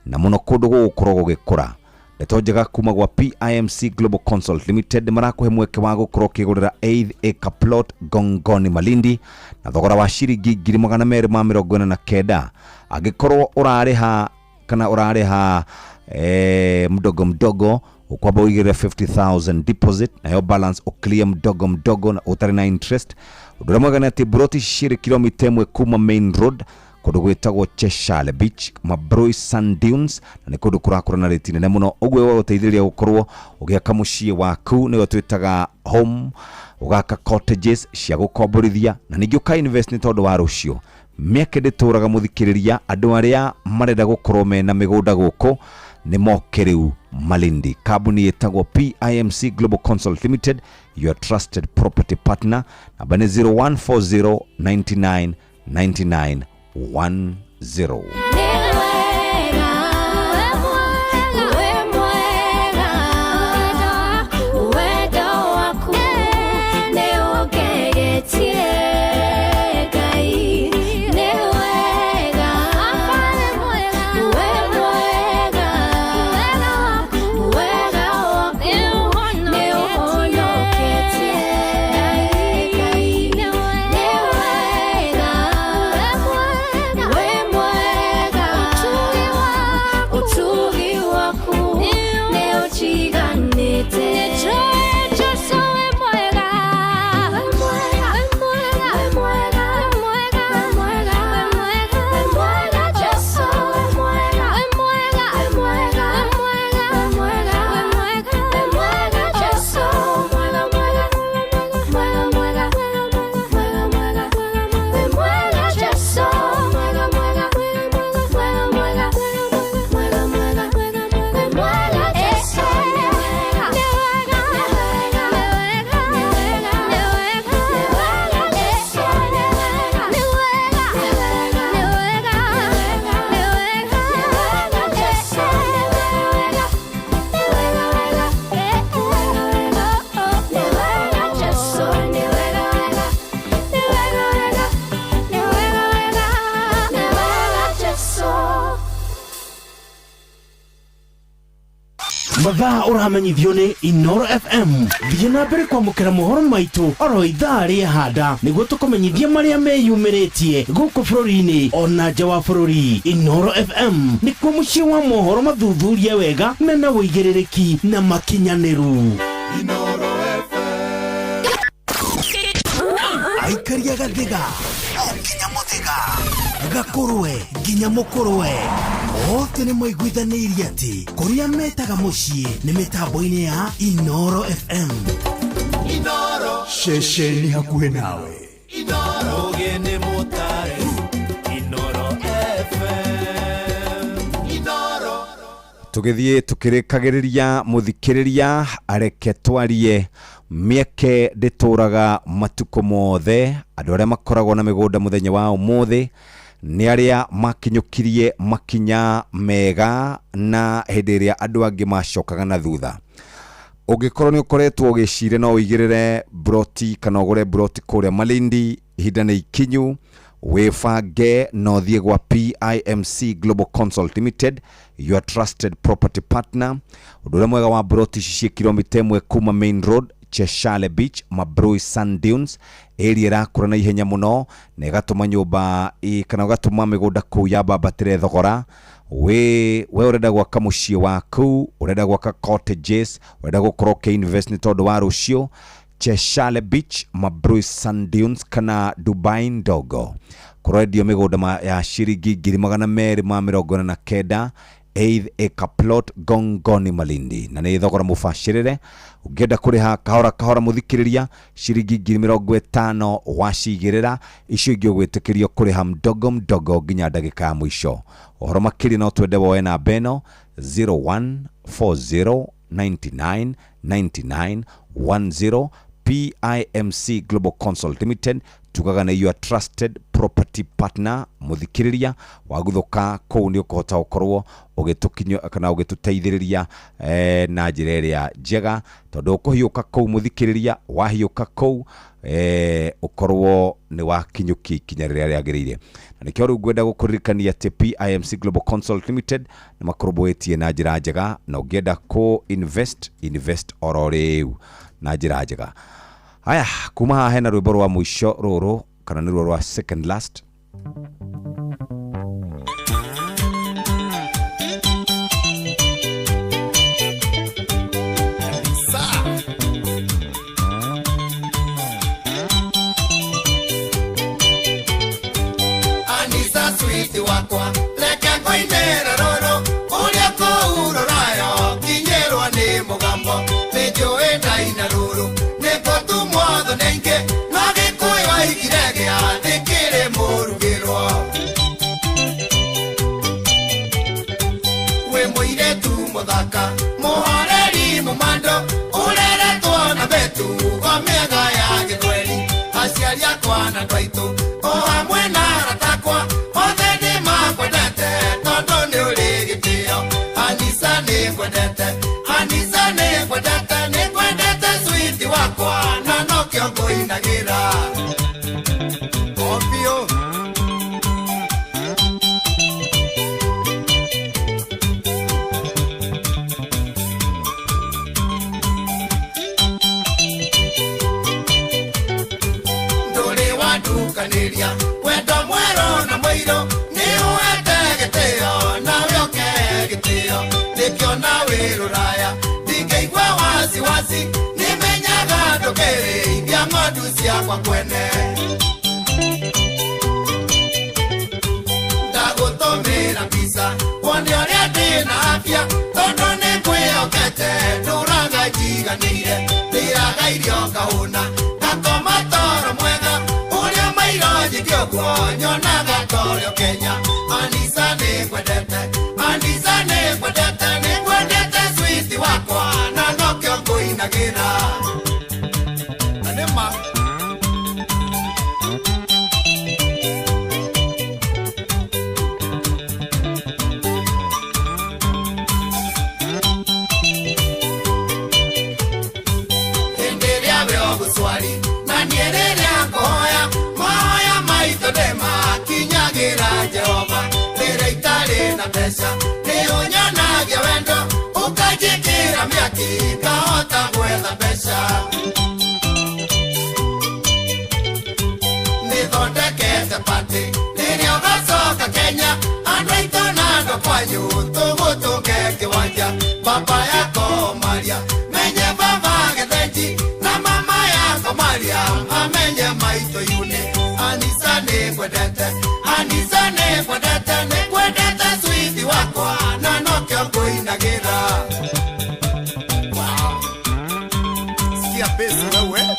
na mũno kũndũ gũgũkorwo gũgĩkũra. Ndeto njega kuma gwa PIMC Global Consult Limited, marakũhe mweke wa gũkorwo ũkĩgũrĩra 8 acre plot Gongoni Malindi na thogora wa ciringi 249,000. Angĩkorwo ũrarĩha kana ũrarĩha mdogo mdogo, ukwamba ũigĩrĩre 50,000 deposit, nayo balance ũclear mdogo mdogo na ũtarĩ na interest. Ũndũ ũrĩa mwega nĩ atĩ broti cirĩ kilomita 1 kuma main road, kũndũ gwĩtagwo Cheshale Beach, Mabroi Sand Dunes, na nĩ kũndũ kũrakũra na rĩti nene mũno. Ũguo gũgũteithĩrĩria gũkorwo ũgĩaka mũciĩ waku, nĩyo twĩtaga home, ũgaka cottages cia gũkomborithia, na ningĩ ũka invest nĩ tondũ wa rũciũ. Mĩaka ndĩtũraga. Mũthikĩrĩria, andũ arĩa marenda gũkorwo mena mĩgũnda gũkũ nĩ moke rĩu Malindi. Kambuni ĩtagwo PIMC Global Consult Limited, your trusted property partner. Namba nĩ 0140 99 99 10.
Nĩ wega, wĩ mwega, wendo waku nĩ ũngegetie Ngai. Nĩ wega, wĩ mwega, wega waku nĩ ũhonoketie Ngai. Nĩ wega, wĩ mwega.
Mathaa ũramenyithio nĩ Inoro FM. Thiĩ na mbere kwamũkĩra mohoro maitũ oro ithaa rĩa handa nĩguo tũkũmenyithie marĩa meyumĩrĩtie gũkũ bũrũri-inĩ ona nja wa bũrũri. Inoro FM nĩkuo mũciĩ wa mohoro mathuthurie wega mena ũigĩrĩrĩki na makinyanĩru. Aikaria gathiga o nginya mũthĩga, gakũrwe nginya mũkũrwe, othe nĩ maiguithanĩirie atĩ kũrĩa metaga mũciĩ nĩ mĩtambo-inĩ ya Inoro FM.
Inoro.
Ceceni hakuhĩ nawe.
Inoro. Ũgĩ nĩ mũtare. Inoro FM. Inoro.
Tũgĩthiĩ tũkĩrĩkagĩrĩria, mũthikĩrĩria, areke twarie mĩeke ndĩtũraga matukũ mothe. Andũ arĩa makoragwo na mĩgũnda mũthenya wa ũmũthĩ nĩ arĩa makinyũkirie makinya mega na hĩndĩ ĩrĩa andũ angĩ macokaga na thutha. Ũngĩkorwo nĩ ũkoretwo ũgĩcira no ũigĩrĩre broti kana ũgũre broti kũrĩa Malindi, ihinda nĩ ikinyu, wĩbange na ũthiĩ gwa PIMC Global Consult Limited, your trusted property partner. Ũndũ ũrĩa mwega wa broti ici ciĩ kilomita 1 kuma main road, Cheshale Beach, Mabrui Sand Dunes, area ĩrakũra na ihenya mũno na ĩgatũma nyũmba kana ĩgatũma mĩgũnda kũu yambambatĩre thogora. We ũrenda gwaka mũciĩ waku, ũrenda gwaka cottages, ũrenda gũkorwo ũkĩ-invest nĩ tondũ wa rũciũ, Cheshale Beach, Mabrui Sand Dunes kana Dubai Ndogo. Kũrendio mĩgũnda ya ciringi 249,000, 8 acre plot Gongoni Malindi, na nĩ thogora mũbacĩrĩre. Ũngĩenda kũrĩha kahora kahora mũthikĩrĩria, ciringi 50,000 wacigĩrĩra, icio ingĩ ũgwĩtĩkĩrio kũrĩha mdogo mdogo nginya ndagĩka ya mũico. Ũhoro makĩria no twende woe namba ĩno 0140 99 99 10. PIMC Global Consult Limited tugaga nĩ your trusted property partner. Mũthikĩrĩria waguthũka kũu nĩ ũkũhota gũkorwo ũgĩtũkinyia kana ũgĩtũteithĩrĩria na njĩra ĩrĩa njega, tondũ ũkũhiũka kũu mũthikĩrĩria, wahiũka kũu ũkorwo nĩ wakinyũkia ikinya rĩrĩa rĩagĩrĩire. Na nĩkĩo rĩu ngwenda gũkũririkania atĩ PIMC Global Consult Limited nĩ makũrũmbũĩtie na njĩra njega, na ũngĩenda kũ invest, invest oro rĩu na njĩra njega. Haya, kuma haha hena rwĩmbo rwa mũico rũrũ kana nĩruo rwa second last.
Anisa sweet wakwa reke ngũinĩre rũrũ ũrĩa kũu rũrayo kinyĩrwo nĩ mũgambo nĩnjũĩ ndaina rũrũ nĩngũtumwo thũ nĩ aingĩ no Gĩkũyũ aigire gĩathĩ kĩrĩ mũrugĩrwo. Wĩ mũirĩtu mũthaka mũhoreri mũmando ũreretwo na mĩtugo mĩega ya gĩthweri, aciari akwa na andũ aitũ o hamwe na arata akwa othe nĩmakwendete tondũ nĩ ũrĩ gĩtĩo. Anisa nĩngwendete, Anisa nĩngwendete, nĩngwendete sweet wakwa na nokĩo ngũinagĩra. Obio. Ndũrĩ wandukanĩria wendo mwerũ na mũirũ nĩ ũhete gĩtĩo nawe ũkĩhe gĩtĩo nĩkĩo nawe rũraya ndingĩigua wasiwasi nĩmenyaga ndũkĩrĩithia ng'ondu ciakwa kwene. Ndagũtũmĩra mbica wone ũrĩa ndĩna afya tondũ nĩngwĩhokete ndũraga njiganĩire ndĩraga irio ngahũna ngakoma toro mwega ũrĩa mairo nyingĩ ũguo nyonaga torĩo Kenya. Anisa nĩngwendete, Anisa nĩngwendete, nĩngwendete sweet wakwa na nokĩo ngũinagĩra. Na nĩma. Hĩndĩ ĩrĩa we ũgũcwari na niĩ rĩrĩa ngũhoya mahoya maitũ nĩmakinyagĩra Jehova. Rĩrĩa itarĩ na mbeca nĩ ũnyonagia wendo ũkanjĩkĩra Mĩaki ngahota gwetha mbeca. Nĩthondekete party rĩrĩa ũgacoka Kenya, andũ aitũ na andũ kwanyu tũgũtũnge kĩwanja. Baba yako Maria menye baba Gĩthenji na mama yako Maria amenye maitũ yune. Anisa nĩngwendete, Anisa nĩngwendete, nĩngwendete sweet wakwa na nokĩo ngũinagĩra. Wow. Sikia pesa wewe.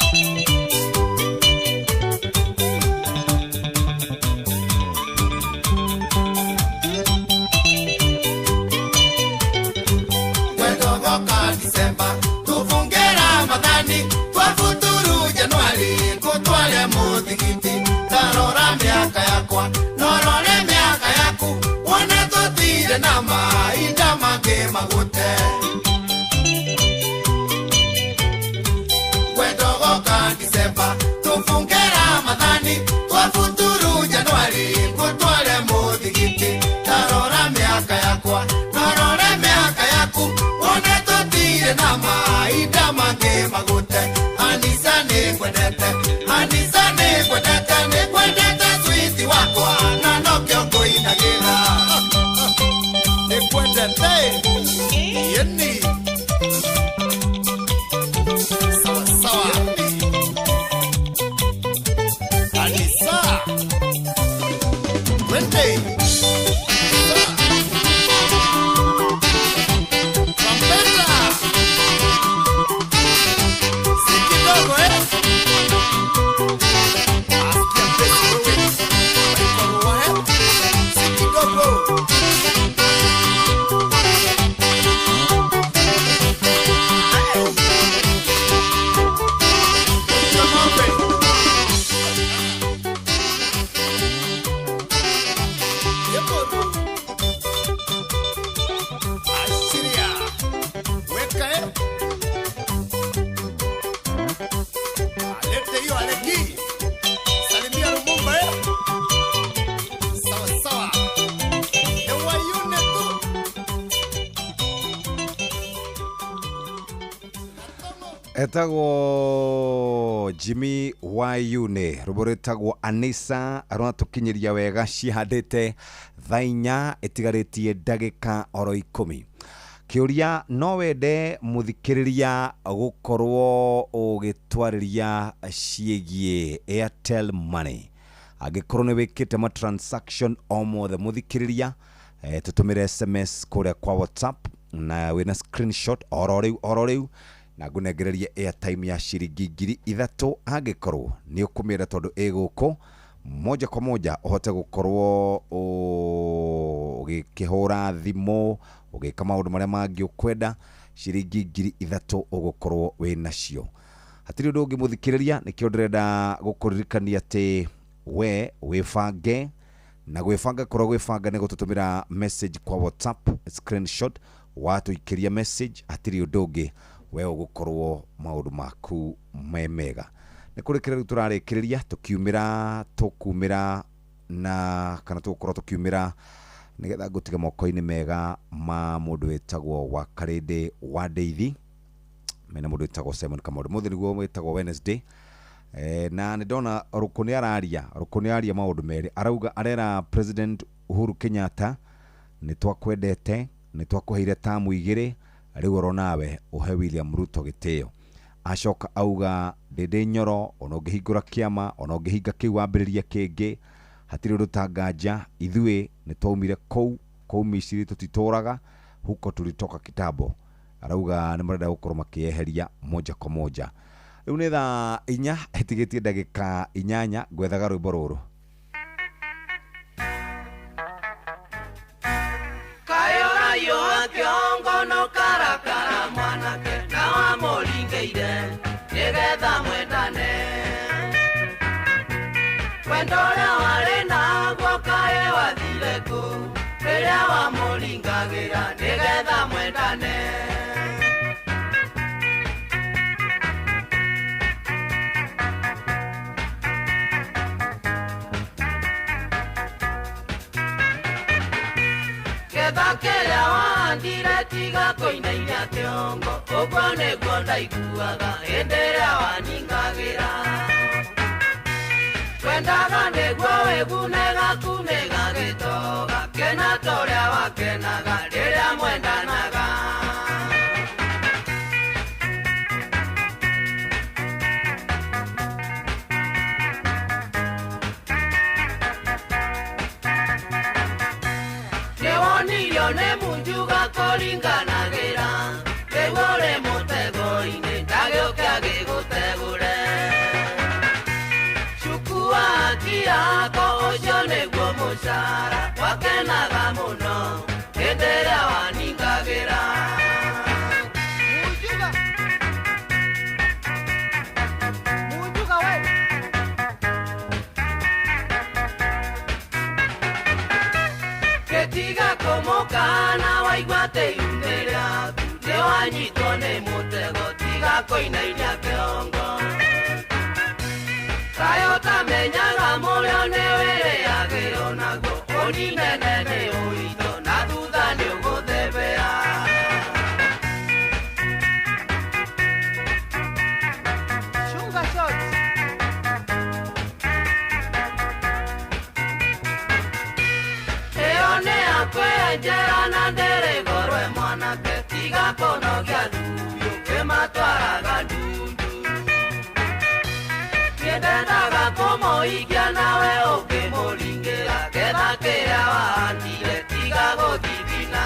Disemba tufunge Ramadhani twafuturu Januari kutware muthigiti. Tarora miaka yakwa norore miaka yaku wone tutire na mahinda mangĩ magute. Wendo goka Disemba tufunge Ramadhani twafuturu Januari kutware muthigiti. Tarora miaka yakwa norore miaka yaku wone tutire na mahinda mangĩ magute. Anisa nĩngwendete, Anisa nĩngwendete, nĩngwendete sweet wakwa na nokĩo ngũinagĩra. Nĩngwendete yeni sawa sawa. Anisa twende.
Etagwo Jimmy Wayune rwĩmbo rwĩtagwo Anisa rwatũkinyĩria wega cihandĩte thaa inya ĩtigarĩtie ndagĩka oro 10. Kĩũria no wende mũthikĩrĩria gũkorwo ũgĩtwarĩria ciĩgiĩ Airtel Money. Angĩkorwo nĩ wĩkĩte ma transaction o mothe mũthikĩrĩria, tũtũmĩre SMS kũrĩa kwa WhatsApp na wĩna screenshot oro rĩu na ngũnengererie airtime ya ciringi 3,000 angĩkorwo nĩ ũkũmĩra tondũ ĩ gũkũ moja kwa moja ũhote gũkorwo ũgĩkĩhũra thimũ ũgĩka maũndũ marĩa mangĩ ũkwenda. Ciringi 3,000 ũgũkorwo wĩ nacio. Hatirĩ ũndũ ũngĩ mũthikĩrĩria, nĩkĩo ndĩrenda gũkũririkania atĩ we wĩbange na gwĩbanga korwo gwĩbanga nĩ gũtũtũmĩra message kwa WhatsApp screenshot watũikĩria message, hatirĩ ũndũ ũngĩ we ũgũkorwo maũndũ maku me mega. Nĩ kũrĩkĩrĩria rĩu tũrarĩkĩrĩria tũkiumĩra tũkumĩra na kana tũgũkorwo tũkiumĩra nĩgetha ngũtiga moko-inĩ mega ma mũndũ wĩtagwo wa Karĩndĩ wa Ndeithi mena mũndũ wĩtagwo Simon Kamau. Mũthĩ nĩguo wĩtagwo Wednesday. Na nĩ ndona Rũkũ nĩ araria maũndũ merĩ. Arauga arera President Uhuru Kenyatta nĩ twakwendete, nĩ twakũheire tamu 2 rĩu oro nawe ũhe William Ruto gĩtĩo. Acoka auga Ndĩndĩ Nyoro ona ũngĩhingũra kĩama ona ũngĩhinga kĩu wambĩrĩrie kĩngĩ hatirĩ ũndũ ta nganja, ithuĩ nĩ twaumire kũu Misiri tũtitũraga huko tulitoka kitambo. Arauga nĩ marenda gũkorwo makĩeheria moja kwa moja. Rĩu nĩ thaa 4 ĩtigĩtie ndagĩka 8 ngwethaga rwĩmbo rũrũ.
Kiongono karakara mwanake na wamũringĩire nĩgetha mwendane. Wendo ũrĩa warĩ naguo kaĩ wathire kũ rĩrĩa wamũringagĩra nĩgetha mwendane. Ketha kĩrĩa wahandire tiga kũinainia kĩongo ũguo nĩguo ndaiguaga hĩndĩ ĩrĩa waningagĩra twendaga nĩguo wĩgune gaku nĩ gagĩtoga kena torĩa wakenaga rĩrĩa mwendanaga. Nĩwonirio nĩ munjuga kũringanagĩra rĩu ũrĩ mũtego-inĩ ndagĩũke agĩgũtegũre cukua haki yako ũcio nĩguo mũcara wakenaga mũno hĩndĩ ĩrĩa waningagĩra. Munjuga Munjuga we Ketiga kũmũkana waigua atĩ iune rĩaku nĩwanyitwo nĩ mũtego tiga kũinainia kĩongo kaĩ ũtamenyaga mũrĩo nĩwĩrĩagĩrwo naguo ũninene nĩ ũito na thutha nĩũgũthebea. Shunga shot. Ĩyo nĩ yakwenjera na ndĩrĩ goro mwanake tiga kũnogia ndumbi ũkĩmatwaraga ndundu nĩndendaga kũmũikia nawe ũkĩmũringĩra ketha kĩrĩa wahandire tiga gũthithina.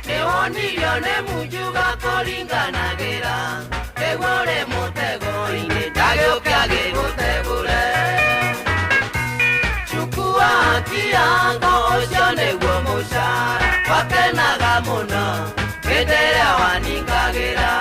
Nĩwonirio nĩ munjuga kũringanagĩra rĩu ũrĩ mũtego-inĩ ndagĩũke agĩgũtegũre chukua haki yako ũcio nĩguo mũcara wakenaga mũno hĩndĩ ĩrĩa waningagĩra.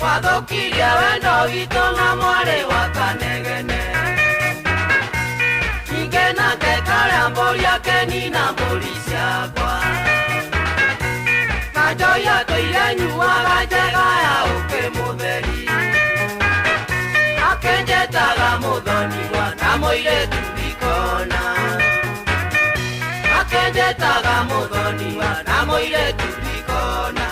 Wathũkirie wendo witũ na mwarĩ wa Kanegene ningĩ nake karĩa mbũri akenina mbũri ciakwa na njohi atũire nyuaga njega ya ũkĩ mũtheri akenjetaga mũthoniwa na mũirĩtu ikona akenjetaga mũthoniwa na mũirĩtu ikona.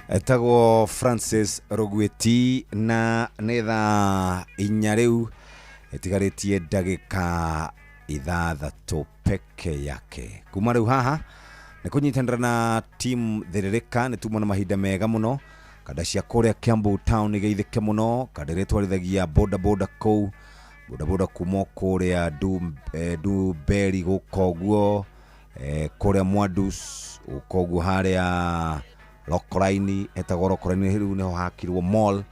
Etagwo Francis Rugwiti na nĩ thaa inya rĩu ĩtigarĩtie ndagĩka 6 peke yake kuma rĩu haha nĩ kũnyitanĩra na team Thĩrĩrĩka nĩ tumwo na mahinda mega mũno kanda cia kũrĩa Kiambu town igeithĩke mũno kanda ĩrĩa ĩtwarithagia boda boda kũu boda boda kuma kũrĩa Dumberi gũka ũguo kũrĩa Mwadus gũka ũguo harĩa Rokoraini etagwo Rokoraini rĩu nĩho hakirwo mall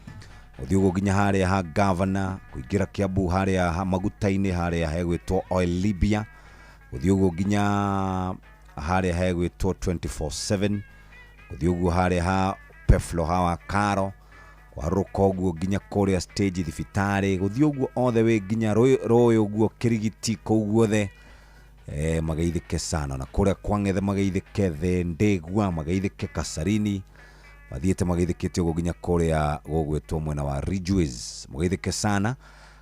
ũthiĩ ũguo nginya harĩa ha governor kũingĩra Kiambu harĩa ha maguta-inĩ harĩa hegwĩtwo Oil Libya ũthiĩ ũguo nginya harĩa hegwĩtwo 24/7 ũthiĩ ũguo harĩa ha Peflo hawa Karo kwarũrũka ũguo nginya kũrĩa stage thibitarĩ gũthiĩ ũguo othe wĩ nginya rũĩ ũguo Kĩrigiti kũu guothe mageithĩke sana na kũrĩa Kwang'ethe mageithĩke Thendegwa mageithĩke Kasarini mathiĩte mageithĩkĩte ũguo nginya kũrĩa gũgwĩtwo mwena wa Ridgeways mageithĩke sana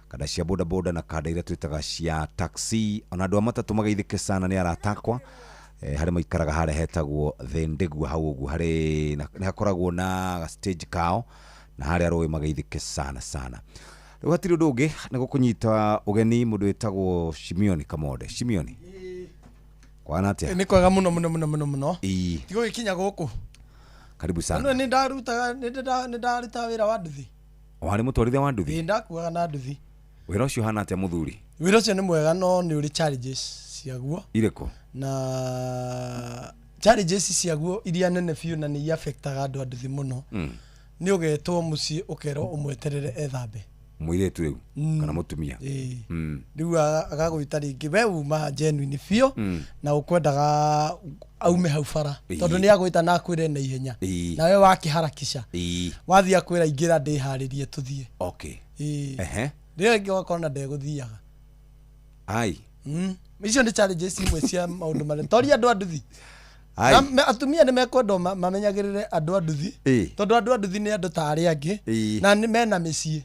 kanda cia boda boda na kanda iria twĩtaga cia taxi ona andũ a matatũ mageithĩke sana nĩ aratakwa harĩa maikaraga harĩa hetagwo Thendegwa hau ũguo harĩ nĩ hakoragwo na stage kao na harĩa rũĩ mageithĩke sana sana. Rĩu hatirĩ ũndũ ũngĩ nĩ gũkũnyita ũgeni mũndũ wĩtagwo Shimioni Kamode. Shimioni kwana atĩa?
Nĩ kwega mũno mũno mũno mũno mũno.
Ĩĩ.
Tigũgĩkinya gũkũ.
Karibu sana.
Nĩ ndarutaga nĩ ndaruta wĩra wa nduthi.
Warĩ mũtwarithia wa nduthi?
Ĩĩ ndakuaga na nduthi.
Wĩra ũcio ũhana atĩa mũthuri?
Wĩra ũcio nĩ mwega no nĩ ũrĩ challenges ciaguo.
Irĩkũ?
Na challenges ciaguo iria nene biũ na nĩ affectaga andũ a nduthi mũno. Nĩ ũgetwo mũciĩ ũkerwo ũmweterere ethambe.
Mũirĩtu rĩu kana mũtumia.
Ĩĩ. Rĩu agagwĩta rĩngĩ we uma genuine biũ na ũkwendaga aume hau bara tondũ nĩ agwĩta na akwĩre na ihenya nawe wakĩharakisha wathiĩ akwĩra ingĩra ndĩharĩrie tũthiĩ.
Okay.
Ĩĩ.
Ehe.
Rĩrĩa rĩngĩ ũgakora na ndegũthiaga.
Ai.
Icio nĩ challenges imwe cia maũndũ marĩa toria andũ a nduthi.
Ai.
Na atumia nĩ mekwendwo mamenyagĩrĩre andũ a nduthi tondũ andũ a nduthi nĩ andũ ta arĩa angĩ na nĩ mena mĩciĩ.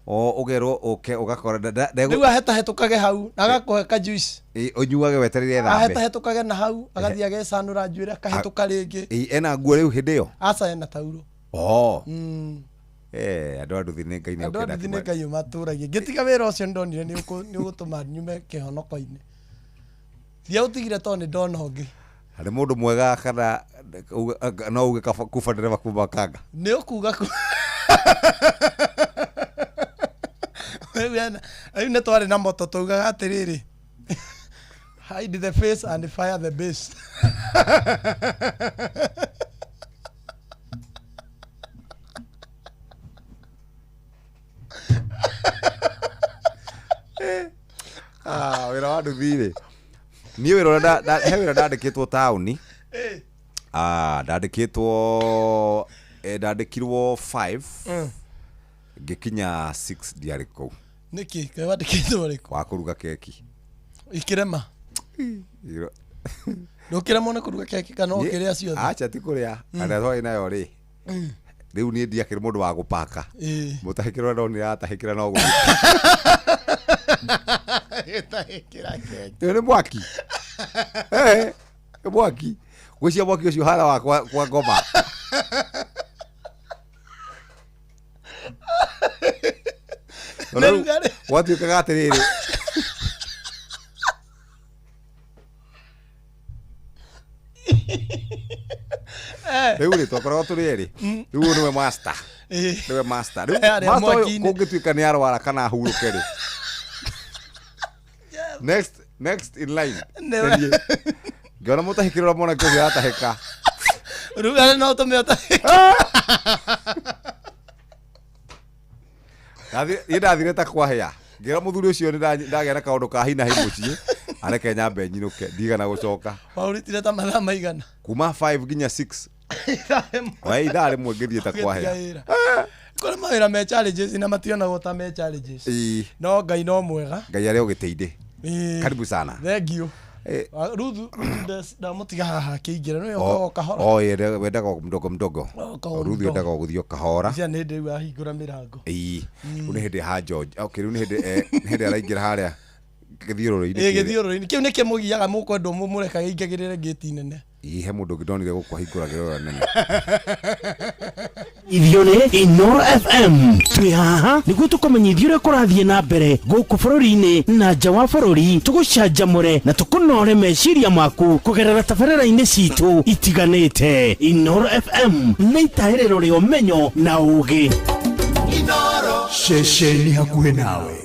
O ũgerwo ũke ũgakora
Rĩu ahetahetũkage hau na agakũhe ka juice.
Ĩĩ, ũnyuage wetereire thambe.
Ahetahetũkage na hau agathiĩ agecanũra njuĩrĩ akahĩtũka rĩngĩ.
Ĩĩ, ena nguo rĩu hĩndĩ ĩyo.
Aca ena tauro.
Oh. Eh, andũ a nduthi nĩ Ngai nĩ
Andũ a
ũkĩenda
nduthi nĩ Ngai ũmatũragia. Ngĩtiga wĩra ũcio nĩndonire nĩ ũgũtũma nyume kĩhonoko-inĩ. Thia ũtigire tondũ nĩ ndona ũngĩ.
Harĩ mũndũ mwega kana no uge kuba ndereba kuma kanga.
Nĩ ũkuga rĩu nĩ twarĩ na moto taugaga atĩrĩrĩ, hide the face and fire the base.
Ah, wĩra wa nduthi rĩ. Niĩ wĩra ũrĩa he wĩra ndandĩkĩtwo taũni. Ah, ndandĩkĩtwo ndandĩkirwo 5 ngĩkinya 6 ndiarĩ kũu.
Nĩkĩ? Kaĩ wandĩkĩtwo rĩkũ?
Wa kũruga keki.
Ikĩrema. Ndũkĩremwo nĩ kũruga keki kana ũkĩrĩa ciothe?
Acha ti kũrĩa. Arĩa twarĩ nayo rĩ. Rĩu niĩ ndiakĩrĩ mũndũ wa gũpaka. Mũtahĩkĩra ũrĩa ndonire atahĩkĩra no gũthiĩ.
Gĩtahĩkĩra keki.
Ĩyo nĩ mwaki. Nĩ mwaki. Gwĩcia mwaki ũcio hara wa kwa ngoma. Rĩu gwatuĩkaga atĩrĩrĩ. Rĩu rĩ twakoragwo tũrĩ erĩ. Rĩu ũyũ nĩwe master. Nĩwe master. Rĩu master ũyũ kũngĩtuĩka nĩ arwara kana ahurũke rĩ. Next in line.
Nĩwe.
Ngĩona mũtahĩkĩra ũrĩa mwanake ũcio aratahĩka.
Rũgare no ũtũme ũtahĩke.
Niĩ ndathire ta kwahĩa. Ngĩra mũthuri ũcio nĩ ndagĩa na kaũndũ ka hi na hi mũciĩ. Areke nyambe nyinũke ndigana gũcoka.
Waũrutire ta mathaa maigana?
Kuma 5 nginya 6. Wa ithaa rĩmwe ngĩthiĩ ta kwahĩa.
Kũrĩ mawĩra me challenges na mationagwo ta me challenges. No Ngai no mwega.
Ngai arĩ ũgĩteithĩ. Karibu sana.
Thank you. Ruthu ndamũtiga haha akĩingĩra nĩwe ũkaga kahora.
Oh, wendaga mdogo mdogo. Ruthu wendaga gũthiĩ o kahora.
Cia nĩ hĩndĩ rĩu ahingũra mĩrango.
Ĩĩ. Rĩu nĩ hĩndĩ ha George. Okay, rĩu nĩ hĩndĩ araingĩra harĩa gĩthiũrũrĩ-inĩ.
Gĩthiũrũrĩ-inĩ. Kĩu nĩkĩo mũgiaga mũkwendwo mũrekage aingagĩrĩre ngĩti nene.
Ĩĩ, he mũndũ ũngĩ ndonire gũkũ ahingũragĩra ũrĩa nene.
Ithio nĩ Inooro FM. Twĩ haha nĩguo tũkũmenyithie ũrĩa kũrathiĩ na mbere gũkũ bũrũri-inĩ na nja wa bũrũri, tũgũcanjamũre na tũkũnore meciria maku kũgerera tabarĩra-inĩ citũ itiganĩte. Inooro FM nĩ itahĩrĩro rĩa ũmenyo na ũũgĩ.
Inooro.
Ceceni hakuhĩ nawe.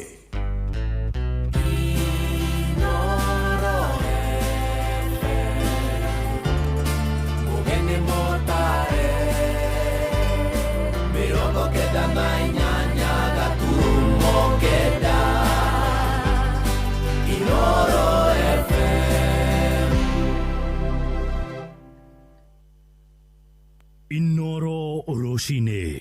Inooro rũcinĩ.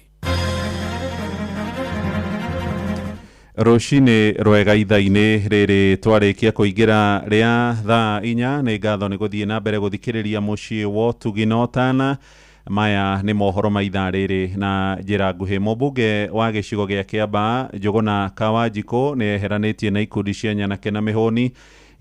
Rũcinĩ rwega ithaa-inĩ rĩrĩ twarĩkia kũingĩra rĩa thaa 4 nĩ ngatho nĩ gũthiĩ na mbere gũthikĩrĩria mũciĩ wa ũtugi na ũtana. Maya nĩ mohoro ma ithaa rĩrĩ na njĩra nguhĩ. Mũmbunge wa gĩcigo gĩa Kĩambaa Njũgũna Kawanjikũ nĩ eheranĩtie na ikundi cia nyanake na mĩhũni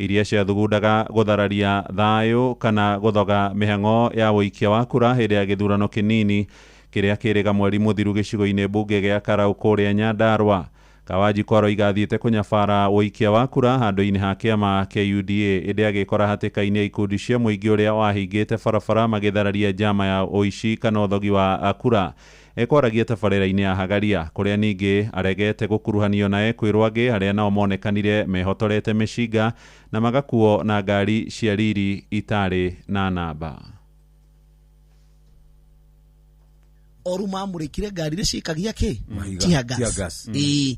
iria ciathugundaga gũthararia thayũ kana gũthoga mĩhang'o ya ũikia wa kura hĩndĩ ya gĩthurano kĩnini kĩrĩa kĩrĩga mweri mũthiru gĩcigo-inĩ mbunge gĩa Karau kũrĩa Nyandarua. Kawanjikũ aroiga athiĩte kũnyabara ũikia wa kura handũ-inĩ ha kĩama kĩa UDA ĩndĩ agĩkora hatĩka-inĩ ya ikundi cia mũingĩ ũrĩa wahingĩte barabara magĩthararia njama ya ũici kana ũthogi wa kura. Ekwaragia tabarĩra-inĩ ya Hagaria kũrĩa ningĩ aregete gũkuruhanio na ekwĩrwo angĩ arĩa nao monekanire mehotorete mĩcinga na magakuo na ngari cia riri itarĩ na namba.
oru mamũrĩkire ngari iria ciikagia kĩ
Mahiga.
tear
Tear
gas
gas.
Ĩĩ.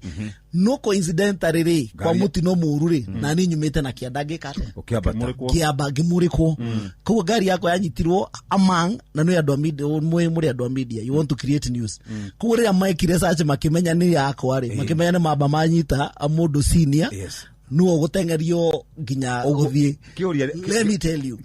No coincidentally rĩ kwa
Ngari-
mũtino mũru rĩ na niĩ nyumĩte na kĩanda ngĩka atĩa
Ũkĩambata.
ngĩamba ngĩmũrĩkwo koguo ngari yakwa yanyitirwo among na nĩ andũ a media mwĩ mũrĩ andũ a media, you want to create news. Koguo rĩrĩa mekire search makĩmenya nĩ yakwa rĩ, makĩmenya nĩ mamba manyita mũndũ senior nĩwe ũgũteng'erio nginya ũgũthiĩ.
Kĩũria.
Let me tell you.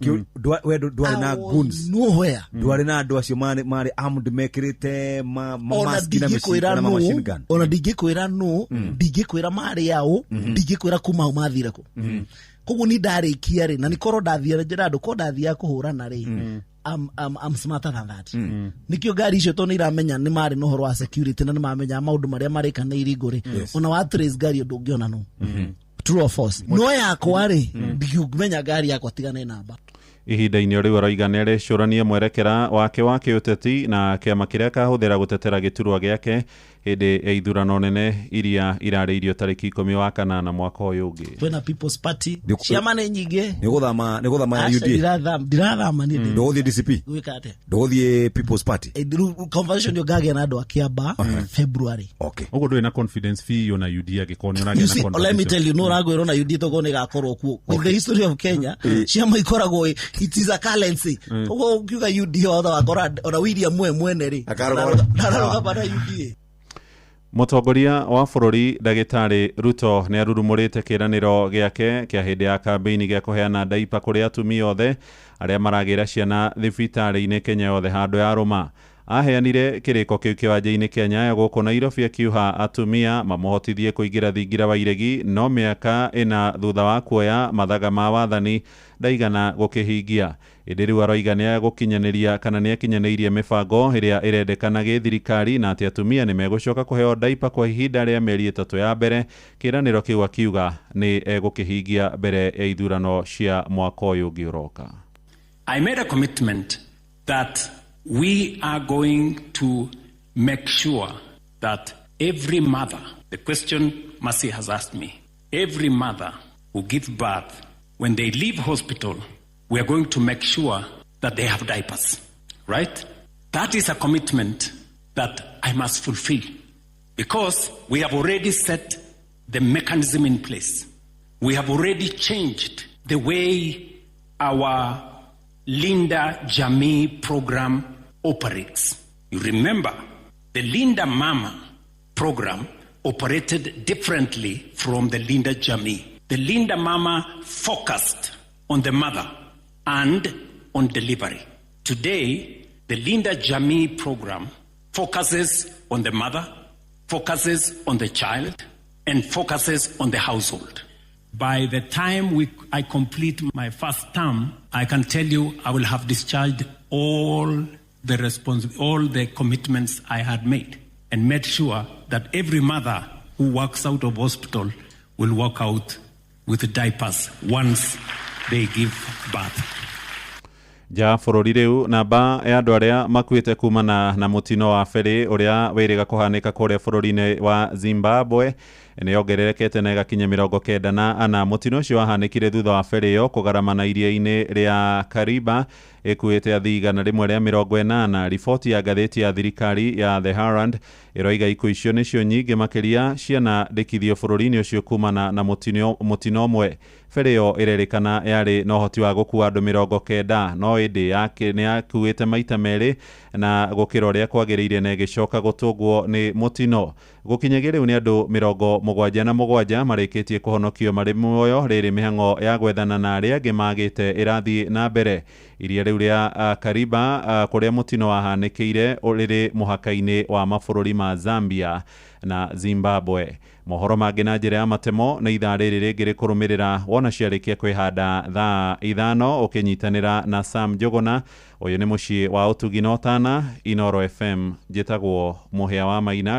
We ndwarĩ na
I was
goons?
Nowhere.
Ndwarĩ na andũ acio marĩ armed mekĩrĩte ma
Ona
mask na machine
ndingĩkwĩra
na ma machine
nũ
gun?
ona ndingĩkwĩra nũ, ndingĩkwĩra marĩ aũ, ndingĩkwĩra kuma hau mathire kũ. Koguo ni ndarĩkia rĩ, na nĩkorwo ndathia njĩra andũ korwo ndathiaga kũhũrana rĩ, I'm smarter than that. Nikio ngari icio tondũ nĩ iramenya nĩ marĩ na ũhoro wa security na nĩ mamenya maũndũ marĩa marĩka nĩ iringũ rĩ, ona wa trace ngari ũndũ ũngĩona nũ. True or false? No yakwa rĩ, ndingĩmenya ngari yakwa tiga nĩ namba.
Ihinda-inĩ rĩu aroiga nĩ arecũrania mwerekera wake wa kĩũteti na kĩama kĩrĩa akahũthĩra gũtetera gĩturwa gĩake hĩndĩ ya ithurano nene iria irarĩirio tarĩki 10 wa kanana mwaka ũyũ ũngĩ.
Kwĩna People's Party, ciama nĩ nyingĩ.
Nĩ ũgũthama
Aca,
UDA?
ndirathama niĩ.
Ndũgũthiĩ DCP?
Gwĩka atĩa?
Ndũgũthiĩ People's Party?
Rĩu conversation ĩyo ngagĩa na andũ a Kĩamba February.
Okay.
Ũguo ndũrĩ na confidence biũ na UDA angĩkorwo nĩ ũragĩa
You
na
see, let me
conversation.
tell you, no ũrangwĩrwo na UDA tokorwo nĩ ĩgakorwo kuo. With the history of Kenya, ciama ikoragwo it is a currency. Ũguo ũngiuga UDA wothe wakora ona William we mwene rĩ, ndararũgama na UDA.
Mũtongoria wa bũrũri ndagĩtarĩ Ruto nĩ arurumũrĩte kĩĩranĩro gĩake kĩa hĩndĩ ya kambĩini gĩa kũheana ndaipa kũrĩ atumia othe arĩa maragĩra ciana thibitarĩ-inĩ Kenya yothe handũ ya rũma. Aheanire kĩrĩko kĩu kĩwanja-inĩ kĩa Nyayo gũkũ Nairobi akiuha atumia mamũhotithie kũingĩra thingira wa iregi, no mĩaka 4 thutha wa kuoya mathaga ma wathani ndaigana gũkĩhingia. Ĩndĩ rĩu aroiga nĩ agũkinyanĩria kana nĩ akinyanĩirie mĩbango ĩrĩa ĩrendekana gĩthirikari na atĩ atumia nĩ megũcoka kũheo ndaipa kwa ihinda rĩa mĩeri 3 ya mbere. Kĩĩranĩro kĩu akiuga nĩ egũkĩhingia mbere ya ithurano cia mwaka ũyũ ũngĩ ũroka.
I made a commitment that we are going to make sure that every mother, the question Mercy has asked me, every mother who gives birth, when they leave hospital, we are going to make sure that they have diapers, right? That is a commitment that I must fulfill because we have already set the mechanism in place. We have already changed the way our Linda Jamii program operates. You remember, the Linda Mama program operated differently from the Linda Jamii. The Linda Mama focused on the mother and on delivery. Today, the Linda Jamii program focuses on the mother, focuses on the child, and focuses on the household. By the time I complete my first term, I can tell you I will have discharged all the commitments I had made and made sure that every mother who walks out of hospital will walk out with diapers once they give birth.
Nja bũrũri rĩu namba ya andũ arĩa makuĩte kumana na mũtino wa ferĩ ũrĩa wĩrĩga kũhanĩka kũrĩa bũrũri-inĩ wa Zimbabwe nĩ yongererekete na ĩgakinya 94. Mũtino ũcio wahanĩkire thutha wa ferĩ ĩyo kũgaramana iria-inĩ rĩa Kariba ĩkuĩte athii 180. Riboti ya ngathĩti ya thirikari ya The Herald ĩroiga ikuũ icio nĩcio nyingĩ makĩria cianandĩkithio bũrũri-inĩ ũcio kumana na mũtino ũmwe. Ferĩ ĩyo ĩrerĩkana yarĩ na ũhoti wa gũkua andũ 90, no ĩndĩ nĩ yakuĩte maita merĩ na gũkĩra ũrĩa kwagĩrĩire na ĩgĩcoka gũtũngwo nĩ mũtino. Gũkinyagia rĩu nĩ andũ 77 marĩkĩtie kũhonokio marĩ muoyo rĩrĩ mĩhang'o ya gwethana na arĩa angĩ magĩte ĩrathiĩ na mbere. Iria rĩu rĩa Kariba kũrĩa mũtino wahanĩkĩire rĩrĩ mũhaka-inĩ wa mabũrũri ma Zambia na Zimbabwe. Mohoro mangĩ na njĩra ya matemo nĩ ithaa rĩrĩ rĩngĩ rĩkũrũmĩrĩra wona ciarĩkia kwĩhanda thaa 5 ũkĩnyitanĩra na Sam Njũgũna. Ũyũ nĩ mũciĩ wa ũtugi na ũtana, Inoro FM. Njĩtagwo Mũhĩa wa Maina.